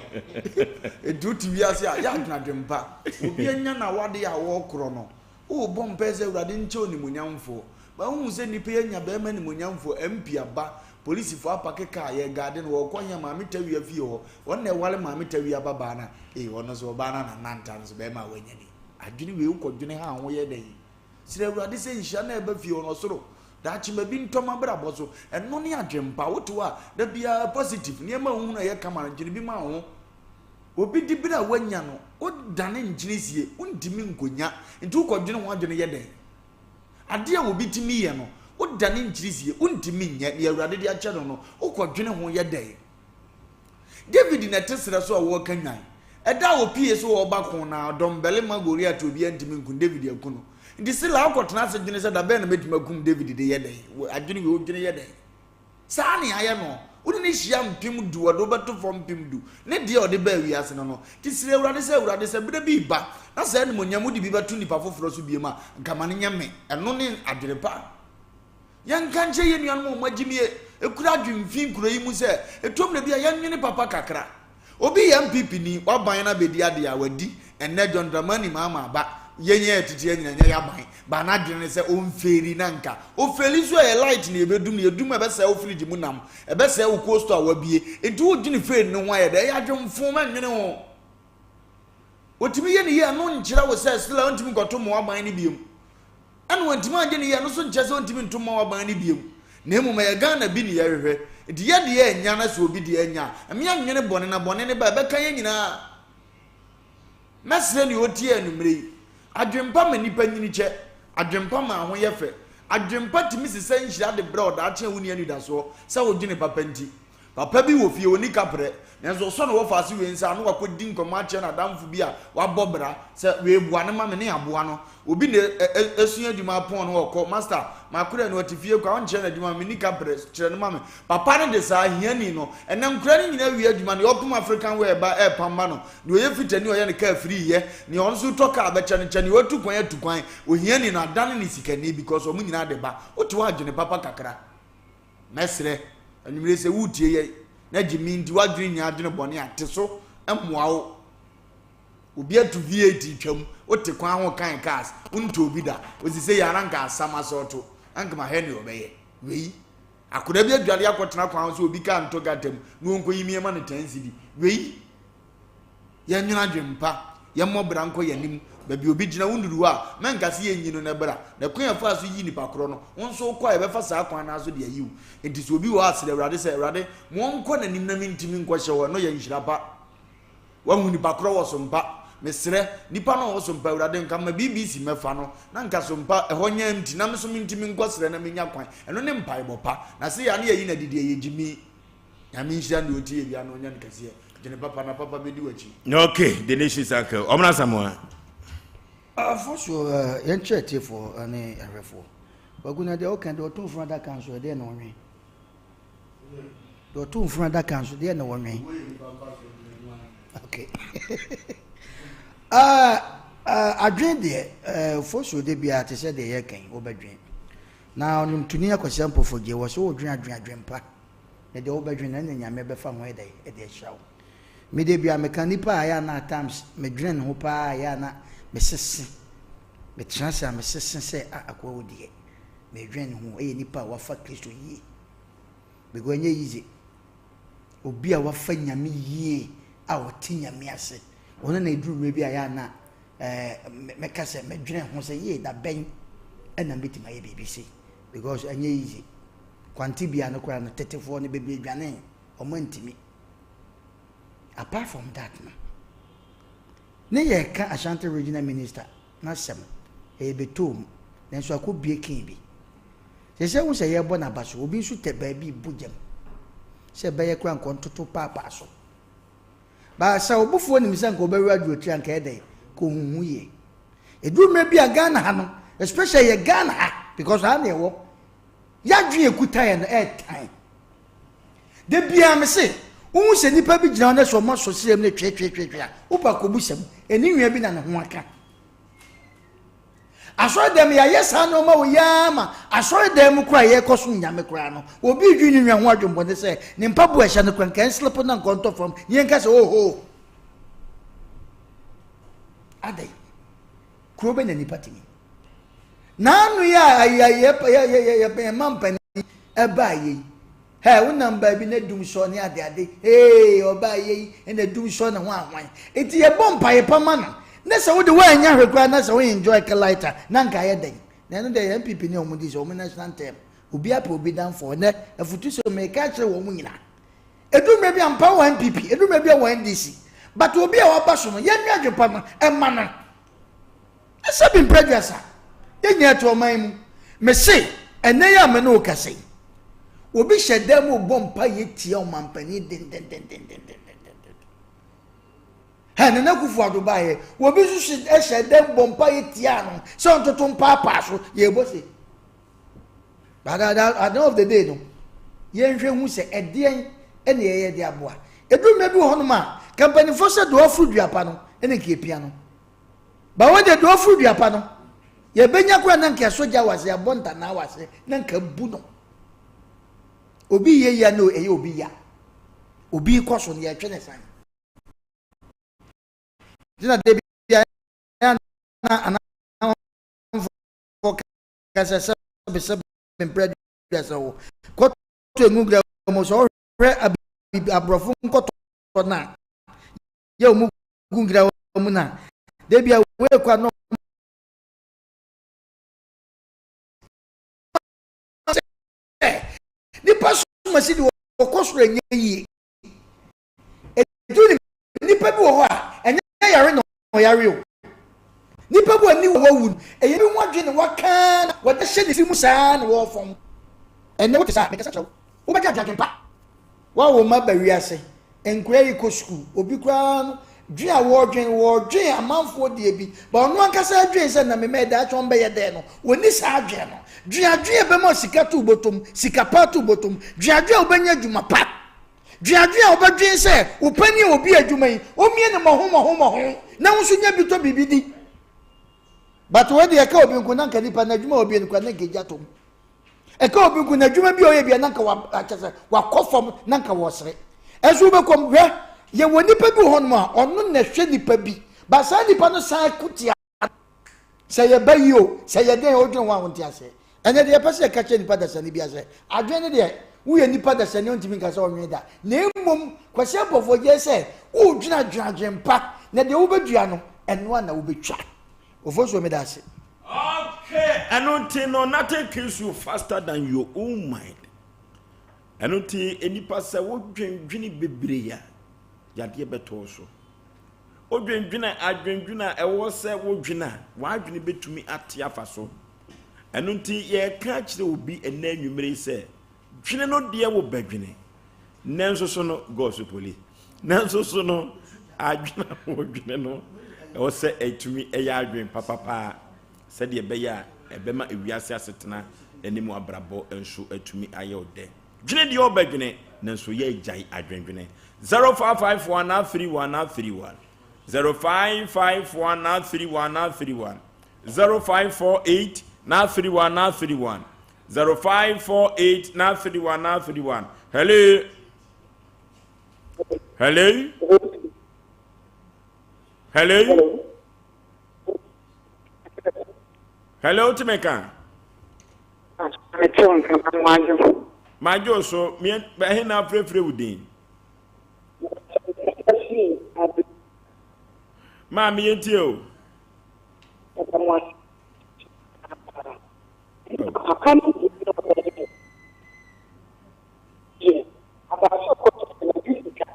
Nti wote wiase a yɛ adwene adwene pa. Obi anya na wade a wɔkorɔ no. Wobɔ mpae sɛ Awurade nkyɛ onimuonyamfoɔ. Ba wohu sɛ nnipa yi anya bɛrima animuonyamfoɔ, MP aba, polisifoɔ apake kaa, yɛ gaade no, wɔkɔ hia Maame Tawia fie hɔ. Wɔn na ɛware Maame Tawia babaa no a, ee ɔno nso ɔbaa no a nananta no so bɛrima a wanya ni. Adwene wei wokɔdwene ha a ho yɛ dɛn? Srɛ Awurade sɛ nhyira no a ɛba fie hɔ no ɔsoro. Daakye ma bi ntɔ m'abrabɔ so. Ɛno ne adwempa. Wote hɔ a, da biara positive, nneɛma a wohunu a ɛyɛ kama no, dwene bi ma wo ho. Obi dibere a wanya no, wodane nkyene sie, wontumi nkonya. Nti wokɔdwene ho adwene yɛ dɛn? Adeɛ a obi tumi yɛ no, wodane nkyene sie, wontumi nyɛ. Deɛ Awurade de akyɛ no no, wokɔdwene ho yɛ dɛn? David na ɛte serɛ so a wɔreka nwan. Ɛda a ɔpie so ɔreba ko no a, dɔmbarima Goliat a obiara ntumi nku no, David aku no. Nti Sila wokɔtena ase dwene sɛ da bɛn na mɛtumi akum David de yɛ dɛn? Adwene wei wodwene yɛ dɛn? Saa ne ayɛ no. Wode no hyia 10,000, ɔde wo bɛto fam 10,000. Ne deɛ a ɔde baa wiase no no. Nti srɛ Awurade sɛ, Awurade, sɛ berɛ bi reba na saa animuonyam wode bi bɛto nnipa foforɔ so bio a, nka ma no nyɛ me. Ɛno ne adwene pa. Yɛnka nkyerɛ yɛn nuanom a wɔagyimie kura adwene fi kuro yi mu sɛ, ɛtɔ mmerɛ bi a yɛnnwene papa kakra. Obi yɛ NPP ni, waban no abɛdi adeɛ a wadi, ɛnnɛ John Dramani Mahama aba, yɛn yɛn atitire anyina nyɛ yɛaban, but n'adwene ne sɛ ɔmfeeli na nka ɔfeeli nso ɛyɛ light na yɛbɛdum no, yɛdum a ɛbɛsɛe wo fridge mu nam, ɛbɛsɛe wo cold store a wabue, nti wodwene fail no ho ayɛ dɛ, ɛyɛ adwemfo, mɛnnwene ho. Ɔtumi yɛ ne yie a, ɛno nkyerɛ wo sɛ still a ɔntumi nkɔto mmoa aban no biom. Ɛna wantumi angye ne yɛ no so nkyerɛ sɛ ɔntumi nto mma w'aban no biom na mmom ɛyɛ Ghana bi ne yɛhwehwɛ nti yɛ deɛ anya na sɛ obi deɛ anya a mmea nnwene bɔne na bɔne no ba ɛbɛka yɛn nyinaa. Mɛsrɛ nea ɔtie anwummerɛ yi, adwempa ma nnipa nyini kyɛ, adwempa ma ho yɛ fɛ, adwempa tumi sesa nhyira de brɛ ɔdaakye a wonni anidasoɔ sɛ wodwene papa nti. Papa bi wɔ fie, onni kaprɛ, nanso ɔsɔ ne wɔfaase wei nsa ano akɔdi nkɔmmɔ akyerɛ n'adamfo bi a wabɔ bra sɛ, Wei boa no ma me ne aboa no. Obi na asua adwuma apɔn no ɔkɔ, Master, m'akoraa ni, ɔte fie kwa, ɔnkyerɛ no adwuma ma me, menni kaprɛ, kyerɛ no ma me. Papa no de saa, hiani no. Ɛnnɛ nkoraa no nyinaa wie adwuma, nea ɔpem African wear ba repam ma no, nea ɔyɛ fitani a ɔyɛ ne kaa firi yɛ, nea ɔno nso retɔ kaa bɛkyɛ no kyɛ, nea watu kwan atu kwan, ohiani no adane ne sikani because wɔn nyinaa de ba. Wote hɔ a dwene papa kakra. Mɛsrɛ, anwummere yi sɛ woretie yɛn na gyimi nti w'adwene nyinaa adwene bɔne a, te so mmoa wo. Obi atu V8 twam, wote kwan ho kan cars, wontɔ obi da. Osi sɛ yɛ ara nka asam asɔɔto, anka ma hwɛ nea ɔbɛyɛ. Wei, akwadaa bi adwale akɔtena kwan ho sɛ obi kaa ntɔ gata mu na ɔnkɔyi mi ma no 10 cedi. Wei, Yɛnnwene adwempa, yɛmmɔ bra nkɔ yɛn anim. Baabi a obi gyina, wonnuru hɔ a, mɛnka sɛ yɛnyi no na bra. Na kwan a yɛfaa so yii nipa korɔ no, wo nso wokɔ a, yɛbɛfa saa kwan no ara so de ayi wo. Enti sɛ obi wɔ hɔ a, srɛ Awurade sɛ, Awurade, ma ɔnkɔ n'anim na mentumi nkɔhyɛ hɔ. Ɛno yɛ nhyira pa. Woahu nipa korɔ wɔ Sompa? Mesrɛ, nipa no a ɔwɔ Sompa, Awurade, nka ma BBC mmɛfa no, na nka Sompa, ɛhɔ nyɛ empty, na me nso mentumi nkɔsrɛ na menya kwan. Ɛno ne mpaebɔ pa. Na sei a na yɛyi no adi deɛ, ɛyɛ gyimi. Nyame nhyira nea ɔtie bia na ɔnya no kɛseɛ. Dwene papa na papa bɛdi w'akyi. Okay, the nation's uncle. Ɔmena Samoa. Afo so yɛn kyerɛ tiefoɔ ne ahwɛfoɔ. Wagu na deɛ ɔka deɛ ɔto mfunu adaka nso ɛdeɛ na ɔnwe. Deɛ ɔto mfunu adaka nso deɛ na ɔnwe. Okay. Adwene deɛ fo so de biara te sɛ deɛ yɛkɛn wobɛdwen. Na ɔnwomtoni Akwasi Ampofo gye wɔ so wodwen adwen adwen pa. Na deɛ wobɛdwene no ɛne Nyame bɛfa ho ɛdɛn ɛde ahyira wo. Me deɛ bia meka nipa a ɛyɛ a na at times medwene ne ho paa ɛyɛ a na mesese metena ase a mesese sɛ ah akoa wo deɛ medwene ne ho ɛyɛ nipa a wafa Kristo yie because ɛnyɛ easy obi a wafa Nyame yie a ɔte Nyame ase ɔno na ɛduru mmerɛ bi a ɛyɛ a na ɛɛ mɛka sɛ medwene ho sɛ yie da bɛn ɛna mɛtumi ayɛ biribi sei because ɛnyɛ easy Kwante bia no koraa no tetefoɔ no bebree dwanee, wɔn antumi. Apart from that no, ne yɛreka Ashanti Regional Minister n'asɛm, ɛyɛ bɛtɔɔ mu, nanso akɔ bie kee bi. Sɛ sɛ wohu sɛ yɛrebɔ n'aba so, obi nso tɛ baabi rebu gyam sɛ ɛbɛyɛ koraa nka ɔntoto paapaa so. Ba sɛ ɔbofoɔ nim sɛ nka ɔbɛwe adwotiri a nka ɛyɛ dɛn? Nka ɔhuhu yie. Ɛduru mmerɛ bi a Ghana ha no, especially yɛ Ghana ha, because ha na ɛwɔ, Y'adwene a ɛkuta yɛn no ɛɛtan. Da biara me se, wohu sɛ nipa bi gyina hɔ na sɛ ɔma sɔ srem ne tweetweetwee a, wopɛ akɔbu sɛm. Ɛni nwia bi na ne ho aka. Asɔre dɛm yɛayɛ saa nneɛma wɔ yi ara ma asɔre dɛm mu koraa yɛrekɔ so nyame koraa no, obi redwi ne nwa ho adwemmɔne sɛ ne mpaboa ɛhyɛ no koraa nka ɛnslepo na nka ɔntɔ fam ne yɛnka sɛ oho. Adɛn? Kuro bɛ na nipa tumi. N'ano yi a yɛ ma mpanin ɛbaa yɛ yi hɛ wonam baabi na dum sɔ ne ade ade ee ɔbaa yɛ yi ɛna dum sɔ ne ho ahwan eti yɛ bɔ mpaeɛ pa ma no ne sɛ wode woanya hwɛ koraa na sɛ wo enjoy ka lighter na nka ayɛ dɛn na ɛno deɛ NPP ne wɔn di sɛ wɔn national term obi apɛ obi danfo ɛnɛ afutu sɛ meka kyerɛ wɔn nyinaa edu mmerɛ bi ampa wɔ NPP edu mmerɛ bi wɔ NDC but obi a waba so no yɛn nua adwempa no ɛma no. Ɛsɛ bi mpɛ aduasa. Yɛn nyinaa te ɔman mu. Mese, ɛnnɛ yi a me ne wo kasa yi, obi hyɛ dan mu bɔ mpa yɛ tia ɔmampanin dendendendendendenden. Hɛ, Nana Akufo Addo baeɛ, obi nso hyɛ dan bɔ mpa yɛ tia no sɛ ɔntoto mpaapaa so, yɛbɔ se. But at the end of the day no, yɛnhwɛ hu sɛ ɛdeɛn ɛna yɛyɛ de aboa. Ɛduru mmerɛ bi wɔ hɔnom a, ka mpanimfoɔ sɛ deɛ ɔforo dua pa no ɛna nka ɛpia no. Ba wɔ deɛ deɛ ɔforo dua pa no, yɛbɛnya koraa na nka ɛsɔ gya wɔ ase, yɛabɔ ntanaa wɔ ase na nka bu no. Obi yɛ yia na ɛyɛ obi ya. Obi kɔ so no yɛtwe ne san. Nti na da bi na anamfoɔ ka sɛ sɛbe sɛbe mprɛ aduasa wo kɔtɔ engu gra mu sɛ ɔhwɛ abibi aborɔfo nkɔtɔ no a yɛ ɔmu gu ngra mu no a da bi a wei kɔ ano nipa soma si de wɔkɔ soro ɛnyɛ yie Edu ne nipa bi wɔ hɔ a, ɛnyɛ yare na ɔyare o. Nipa bi wɔ ni wɔ wawu no, ɛyɛ bi ho adwene na waka na wɔde hyɛ ne tiri mu saa na wɔfɔm. Ɛnɛ wote saa, mekasa kyerɛ wo. Wobɛgye adwene pa. Woawo mma ba wiase, nkwadaa yi kɔ sukuu, obi koraa no, dwen a wɔredwen, wɔredwen amanfoɔ deɛ bi, ba ɔno ankasa adwen sɛ na mema daakye wɔn bɛyɛ dɛn no, wɔnni saa adwene no. Dwen adwene a ɛbɛma sika to bɔtɔm, sika pa to bɔtɔm, dwen adwene a wobɛnya adwuma pa. Dwen adwene a wobɛdwen sɛ wo panin a obi adwuma yi, omie no mmɔho mmɔho mmɔho na wo nso nya bi tɔ biribi di. But wei deɛ ɛka obi nko na nka nipa na adwuma a obie no kora na nka egya tom. Ɛka obi nko na adwuma bi a ɔyɛ bi a na nka wa akyɛ sɛ wakɔ fam na nka wɔsere. Ɛnso wobɛkɔm hwɛ yɛwɔ nipa bi wɔ hɔnom a ɔno na ɛhwɛ nipa bi ba saa nipa no san ko tia. Sɛ yɛba yi o, sɛ yɛ dɛn wodwen ho a wonte aseɛ. Ɛnɛ deɛ yɛpɛ sɛ yɛka kyerɛ nipa dasani bi sɛ, adwene no deɛ woyɛ nipa dasani ontumi nka sɛ ɔnwen da. Na mmom Kwasi Abɔfoɔ gye sɛ wodwene adwene adwene pa na deɛ wobɛdua no ɛno a na wobɛtwa. Ofosuo meda ase. Okay, ɛno nti no nothing kills you faster than your own mind. Ɛno nti nnipa sɛ wodwendwene bebree a yadeɛ bɛtɔ so. Wodwendwene adwendwene a ɛwɔ sɛ wodwene a, w'adwene bɛtumi ate afa so. Ɛno nti yɛreka akyerɛ obi ɛnnɛ anwummere yi sɛ, dwene no deɛ wobɛdwene, nanso so no, God so poli, nanso so no, adwene a wodwene no, ɛwɔ sɛ ɛtumi ɛyɛ adwene papapaa sɛdeɛ ɛbɛyɛ a ɛbɛma ewiase asetena ne mu abrabɔ nso atumi ayɛ wo dɛ. Dwene deɛ ɔbɛdwene nanso yɛ gyae adwendwene 0551 31 31 0551 31 31 0548 31 31 0548 31 31 Hello Hello Hello Hello wotumi ka Mete wo nka ma madwo. Madwo so, ɛhe na afrɛfrɛ wo din? Maame yɛntie o. Papa no deɛ asase kɔtɔ na di sika.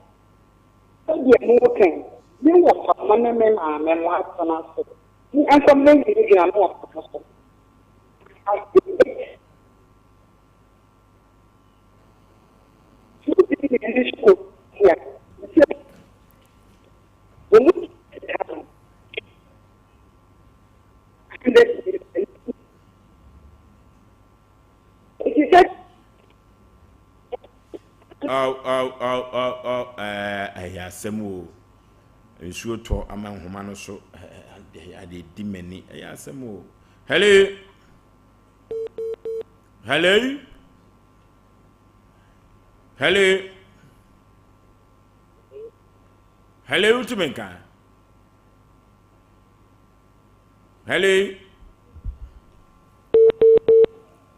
Sɛdeɛ mo kan me wɔ papa ne me maame mo atena ase. Nkɔmmɔ gyinagyina me wɔ papa so. Aw aw aw aw aw ɛɛ ɛyɛ asɛm o. Nsuo tɔ ama nhoma no so ɛɛ ade di m'ani ɛyɛ asɛm o. Hello. Hello. Hello. Hello, wotumi nka. Hello.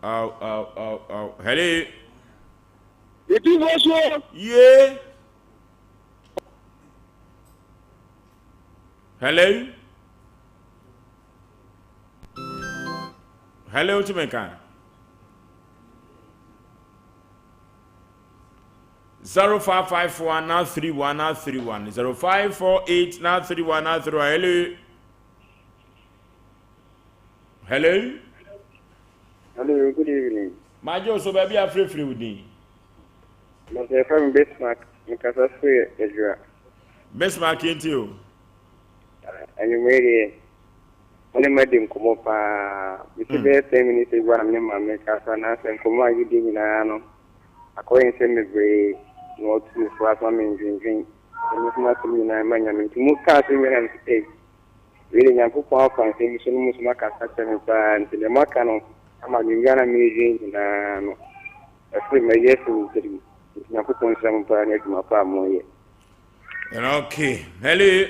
Aw, aw, aw, aw. Hello. Ebi wɔ so. Yee. Hello. Hello, wotumi nka. 0554 931 931 0548 931 931 Hello. Hello. Hello, good evening. Magye so baabi afrɛfrɛ wo din. Mr. Femi Bismarck, mekasa firi Adwira. Bismarck yɛntie o. Anwummerɛ deɛ, wo ne ma di nkɔmmɔ paa. Mesi bɛyɛ 10 minutes ago a me ne maame kasa na sɛ nkɔmmɔ a yɛdi nyinaa no, akɔyɛ nsɛm bebree. Na ɔtu me fo asoma me ndwendwen. Sɛ mefa m'asɛm nyinaa ma Nyame. Nti mo kaa asɛm wei na mese ei, wei de Nyankopɔn afa nsɛm bi so no mo nso moakasa akyerɛ me paa. Nti deɛ moaka no ama adwendwen a na meredwen nyinaa no afiri mayi afiri me tirim. Nti Nyankopɔn nhyira mo paa ne adwuma pa a moyɛ. Okay, hello.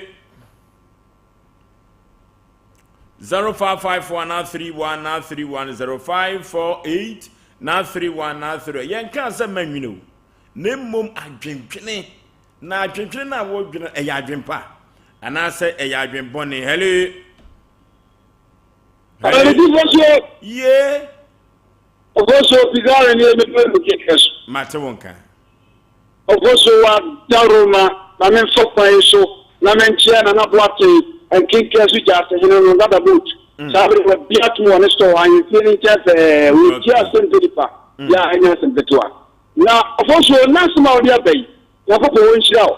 0554 na 31 na 31 0548 na 31 na 3 yɛn kaa sɛ ma nwene o na mmom adwendwene na adwendwene no a wɔdwene ɛyɛ adwempa anaasɛ ɛyɛ adwenbɔne. Hello, hello. Ye. Ofosuo Pizarro nie mepɛ mu kɛkɛ so. Mate wo nka. Ofosuo wa dawuroma ma me nfa kwan yi so na me nkyea Nana Boateng Nkenkeɛ so Gyaasehene no Dada Boat saa bere wabue atom wɔ ne store ahemfie no nkyɛn pɛɛ wɔtie asɛm pɛ nipa yɛ a ɛnyɛ asɛm ketewa na Ofosuo na asɛm a wode aba yi Nyankopɔn ɔnhyira wo.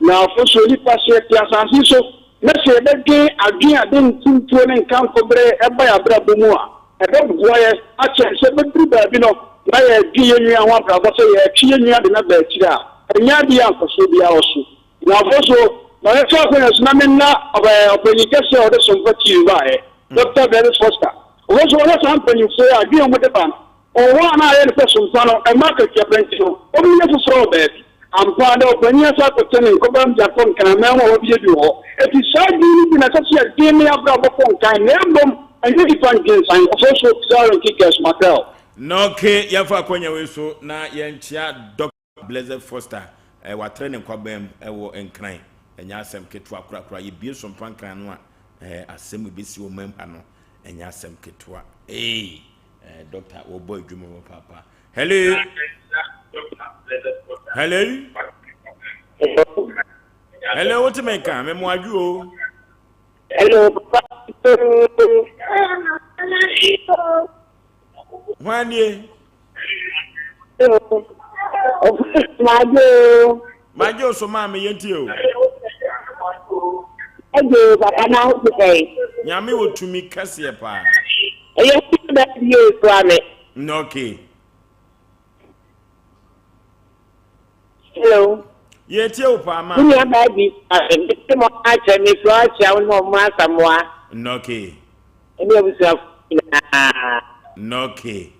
Na ɔfo so nipa sɛ yɛte asase yi so na sɛ yɛbɛdwen adwen a de ntumtuo ne nkamfo bere ɛba yɛn abrabɔ mu a, ɛbɛboa yɛ akyɛn sɛ bɛduru baabi no na yɛdwen yɛn nua ho abrabɔ sɛ yɛtwe yɛn nua de no aba akyiri a, ɛnyɛ adeɛ a mfasoɔ biara wɔ so. Na ɔfo so, ma memfa akwanya so na menna ɔpanyin kɛseɛ a ɔde Sompa TV baeɛ, Dɔkta Gladys Foster. Ɔfo so, wɔhwɛ saa mpanyinfoɔ yi a, adwene a wɔde ba no, Ɔwɔ a na ayɛ no sɛ sompa no mma akatua pa nti no, ɔbɛnya foforɔ wɔ baabi. Ampa ara, dɛ ɔpanyin asan akɔtɛ ne nkɔbaa mu de akɔ Nkraman mu a wabue bi wɔ hɔ. Enti saa adwene no bi na ɛsɛ sɛ yɛde ne abrabɔ kɔ nkan, na mmom ɛnyɛ nnipa ndwensan. Ɔfɔnso Zion Kikes Mackerel. Nɔke, yɛmfa akwanya wei so na yɛnkyea Dɔkta Blessed Foster. Watrɛ ne nkwaban mu wɔ Nkran. Ɛnyɛ asɛm ketewa korakora. Yɛbue Sompa Nkran no a, asɛm ɛbɛsi wɔ man mu ha no, ɛnyɛ asɛm ketewa. Ee! Eh, doctor, wɔbɔ adwuma wɔ papa. Hello. Hello. Hello, wote me nka? Me mo adwo o. Hello, papa. Hwan nie? Madwo. Madwo so maa me yɛntie o. Ɛgye papa na ho te sɛn? Nyame wɔ tumi kɛseɛ paa. Ɛyɛ wo bɛ yie kura me. No okay. Hello. Yɛtie wo paa maa. Me nua baa bi mete mo akyɛ me fura akyia wo ne ɔmo asamoa. No okay. Ɛne abusuafo nyinaa. No okay.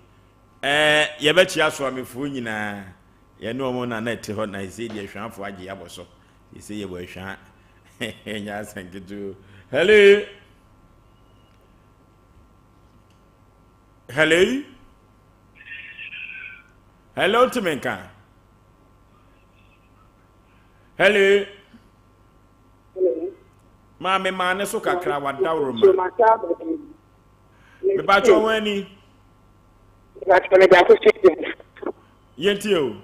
Ɛɛ yɛbɛkyia soamefoɔ nyinaa. Yɛne wɔn na na ɛte hɔ na ɛsɛ deɛ ahwaafoɔ agye abɔ so. Ɛsɛ yɛwɔ ahwaa. Ɛnyɛ asɛm ketewa. Hello. Hello. Hello tumi nka. Hello. Maame maa ne so kakra wadaworo ma. Mepakyɛ wɔn ani. Yɛntie o.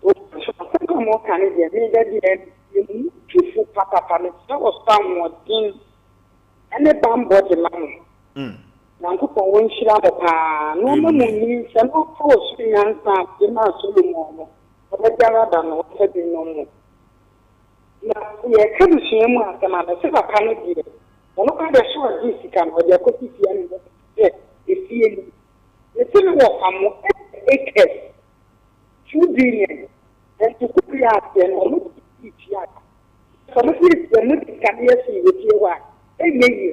Asɛm a moka no deɛ me da deɛ emu dwofo papapa mesrɛ wɔ so ahoɔden ne bammɔ de ma mo. Nyankopɔn wɔnhyira mo paa na ɔma mo nyinsɛ na ɔmfa ɔsoro nyansa a ɔde maa Solomon no ɔbɛbiara da no ɔmfa bi nnom mo. Na yɛka abusua mu asɛm a mese papa no deɛ ɔno koraa deɛ sɛ ɔgye sika no ɔde akɔsi fie ama mo sɛ efie no mese no wɔ fa mo acres 2 billion nso kɔwie aseɛ no ɔmo de sii tua ka sɛ ɔmo de esi ɔmo de sika no yɛ hwee wɔ fie hɔ a ɛnyɛ yie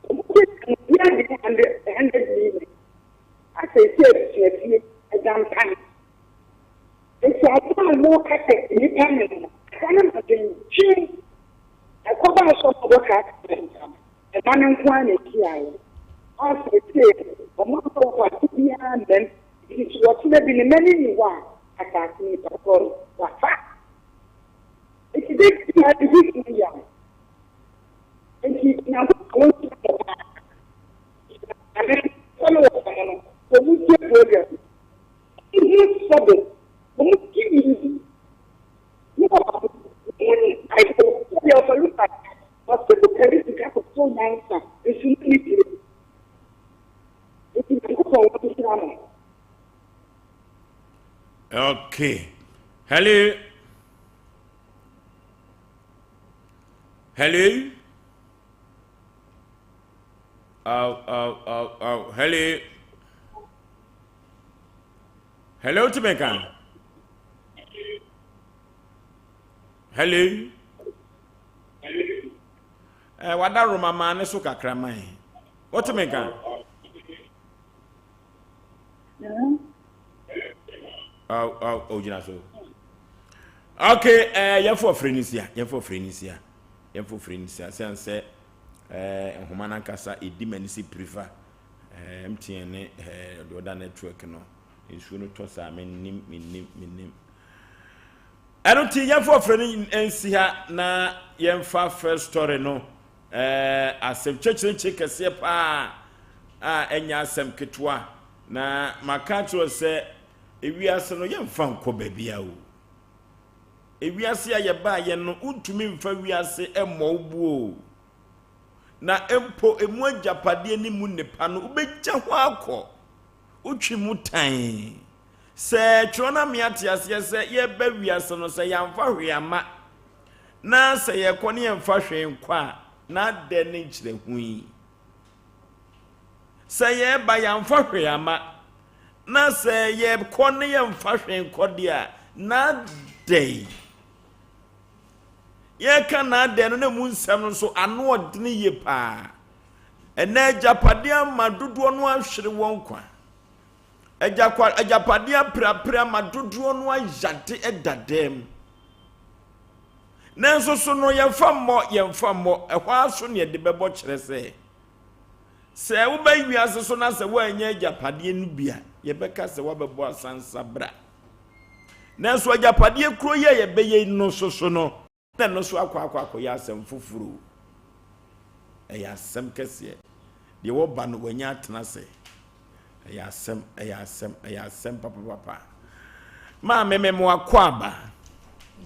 ɔmo de sika no obiara de 100 100 million asɛ esi abusua fie ɛda mpan nti ade a wɔka sɛ nnipa ne no aka no ma dwendwen ɛkɔba so ɔmo bɔ kaa kaa ntam ɛma no nko ara na esi ayɛ asɛ esie ɔmo asɔ wɔ ase biara mmɛm nti so wɔtena bi ne mma no nni hɔ a asase nipa korɔ no wafa nti de biara bibi funu yam nti Nyankopɔn wɔn nhyira mo paa ame sɛ no wɔ fam no wɔn tie program hu sɛbe wɔn ti yi ne wɔ wɔn Bible sɛdeɛ ɔfɔ Luka ɔsɛ bo kari sika kɔtɔ nyansa nso ne ne tiri nti Nyankopɔn wɔn nhyira mo. Okay. Hello. Hello. Oh, oh, oh, oh. Hello. Hello, Timeka. Hello. Eh, wada Roma maa ne so kakra man. Wote me nka? Oh, oh, oh, gyina so. Okay, eh, yɛmfa ɔfrɛ no nsia, yɛmfa ɔfrɛ no nsia, yɛmfa ɔfrɛ no nsia. Sɛn sɛ eh, nhoma no ankasa ɛdi m'ani sɛ pirifa eh, MTN ne eh, the other network no. Nsuo no tɔ saa, mennim, mennim, mennim. Ɛno nti yɛmfa ɔfrɛ no nsi ha na yɛmfa first story no eh, asɛm kyekyerekye kɛseɛ paa a ɛnyɛ asɛm ketewa na maka akyerɛ sɛ ewiase no yɛmfa nkɔ baabi a o. Ewiase a yɛbaa yɛn no wontumi mfa wiase mmɔ wo buo na mpo emu agyapadeɛ ne mu nnepa no wobɛgya hɔ akɔ wotwe mu tan. Sɛ twerɛ no ame ate aseɛ sɛ yɛba wiase no sɛ yɛamfa hwee ama na sɛ yɛkɔ ne yɛmfa hwee nkɔ a, na adɛn ne nkyerɛhu yi? Sɛ yɛba yɛamfa hwee ama na sɛ yɛkɔ ne yɛmfa hwee nkɔ deɛ a, na adɛn? Yɛka na adɛn no na mu nsɛm no nso ano ɔdene yie paa. Ɛnɛ agyapadeɛ ama dodoɔ no ahwere wɔn nkwa. Agyakwa agyapadeɛ aperapere ama dodoɔ no ayade da dɛm. Nanso so no yɛmfa mmɔ yɛmfa mmɔ ɛhɔ ara so ne yɛde bɛbɔ kyerɛ sɛ sɛ woba wiase so na sɛ woannya agyapadeɛ no bi a yɛbɛka sɛ woabɛbɔ asansa bra. Nanso agyapadeɛ kuro yi a yɛbɛyɛ no so so no na ɛno nso akɔ akɔ akɔyɛ asɛm foforɔ o. Ɛyɛ asɛm kɛseɛ. Deɛ wɔba no wanya atena ase. Ɛyɛ asɛm, ɛyɛ asɛm, ɛyɛ asɛm papapapa. Maame me mo akɔ aba.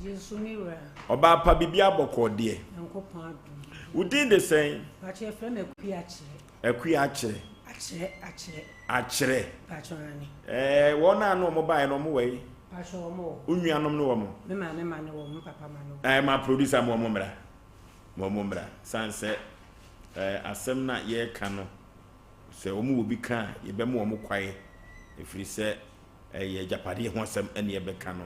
Yesu me wura. Ɔbaa pa biribi abɔkɔɔ deɛ. Nyankopɔn adom. Wo din de sɛn? Pakyɛ yɛfrɛ me Akua Akyerɛ. Akua Akyerɛ. Akyerɛ, Akyerɛ. Akyerɛ. Pakyɛ ane. Ɛɛ wɔn a na wɔn baeɛ no wɔn wɔ yi? Pakyɛ wɔn wɔ hɔ. Wo nuanom ne wɔn? Me maame ma ne wɔ, me papa ma ne wɔ. Ɛɛ ma producer ma wɔn mmra. Ma wɔn mmra. San sɛ ɛɛ asɛm no a yɛreka no sɛ wɔn wɔ bi ka a yɛbɛma wɔn kwae ɛfiri sɛ ɛyɛ agyapadeɛ ho asɛm ɛne yɛbɛka no.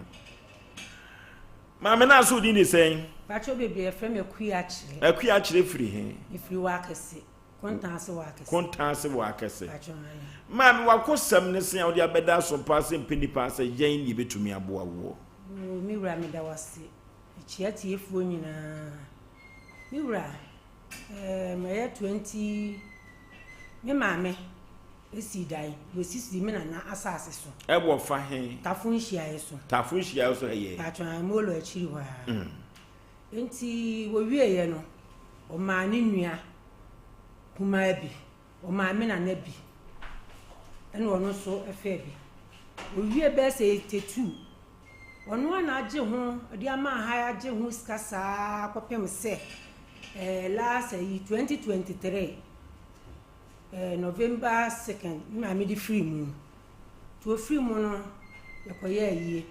Maame no aso din de sɛn? Pakyɛ bebree yɛfrɛ me Akua Akyerɛ. Akua Akyerɛ firi he? Mefiri Wakɛse. Kontaase wɔ akɛse. Kontaase wɔ akɛse. Maame wakosɛm ne sɛn a wode abɛda asompa ase mpɛ nipa sɛ yɛn ne yɛbɛtumi aboa woɔ? Oo me wura meda wo ase. Mekyia atiefoɔ nyinaa. Me wura, ɛɛ mɛyɛ 20 me maame esii dan, wɔsisii me nana asase so. Ɛwɔ fa he? Tafo nhyiaeɛ so. Tafo nhyiaeɛ so ɛyɛ? Paatwa Molo akyiri hɔ a. Mm. Enti wɔwieeɛ no, ɔmaa ne nua kumaa bi, ɔmaa me nana bi, ɛna ɔno nso faa bi. Ɔwie bɛyɛ sɛ 82, ɔno ara na agye ho, ɔde ama ha agye ho sika saa kɔpem sɛ eh, last ayi 2023 eh, November 2nd, me maame de firi mu. Nti ɔfiri mu no, yɛkɔyɛɛ ayie.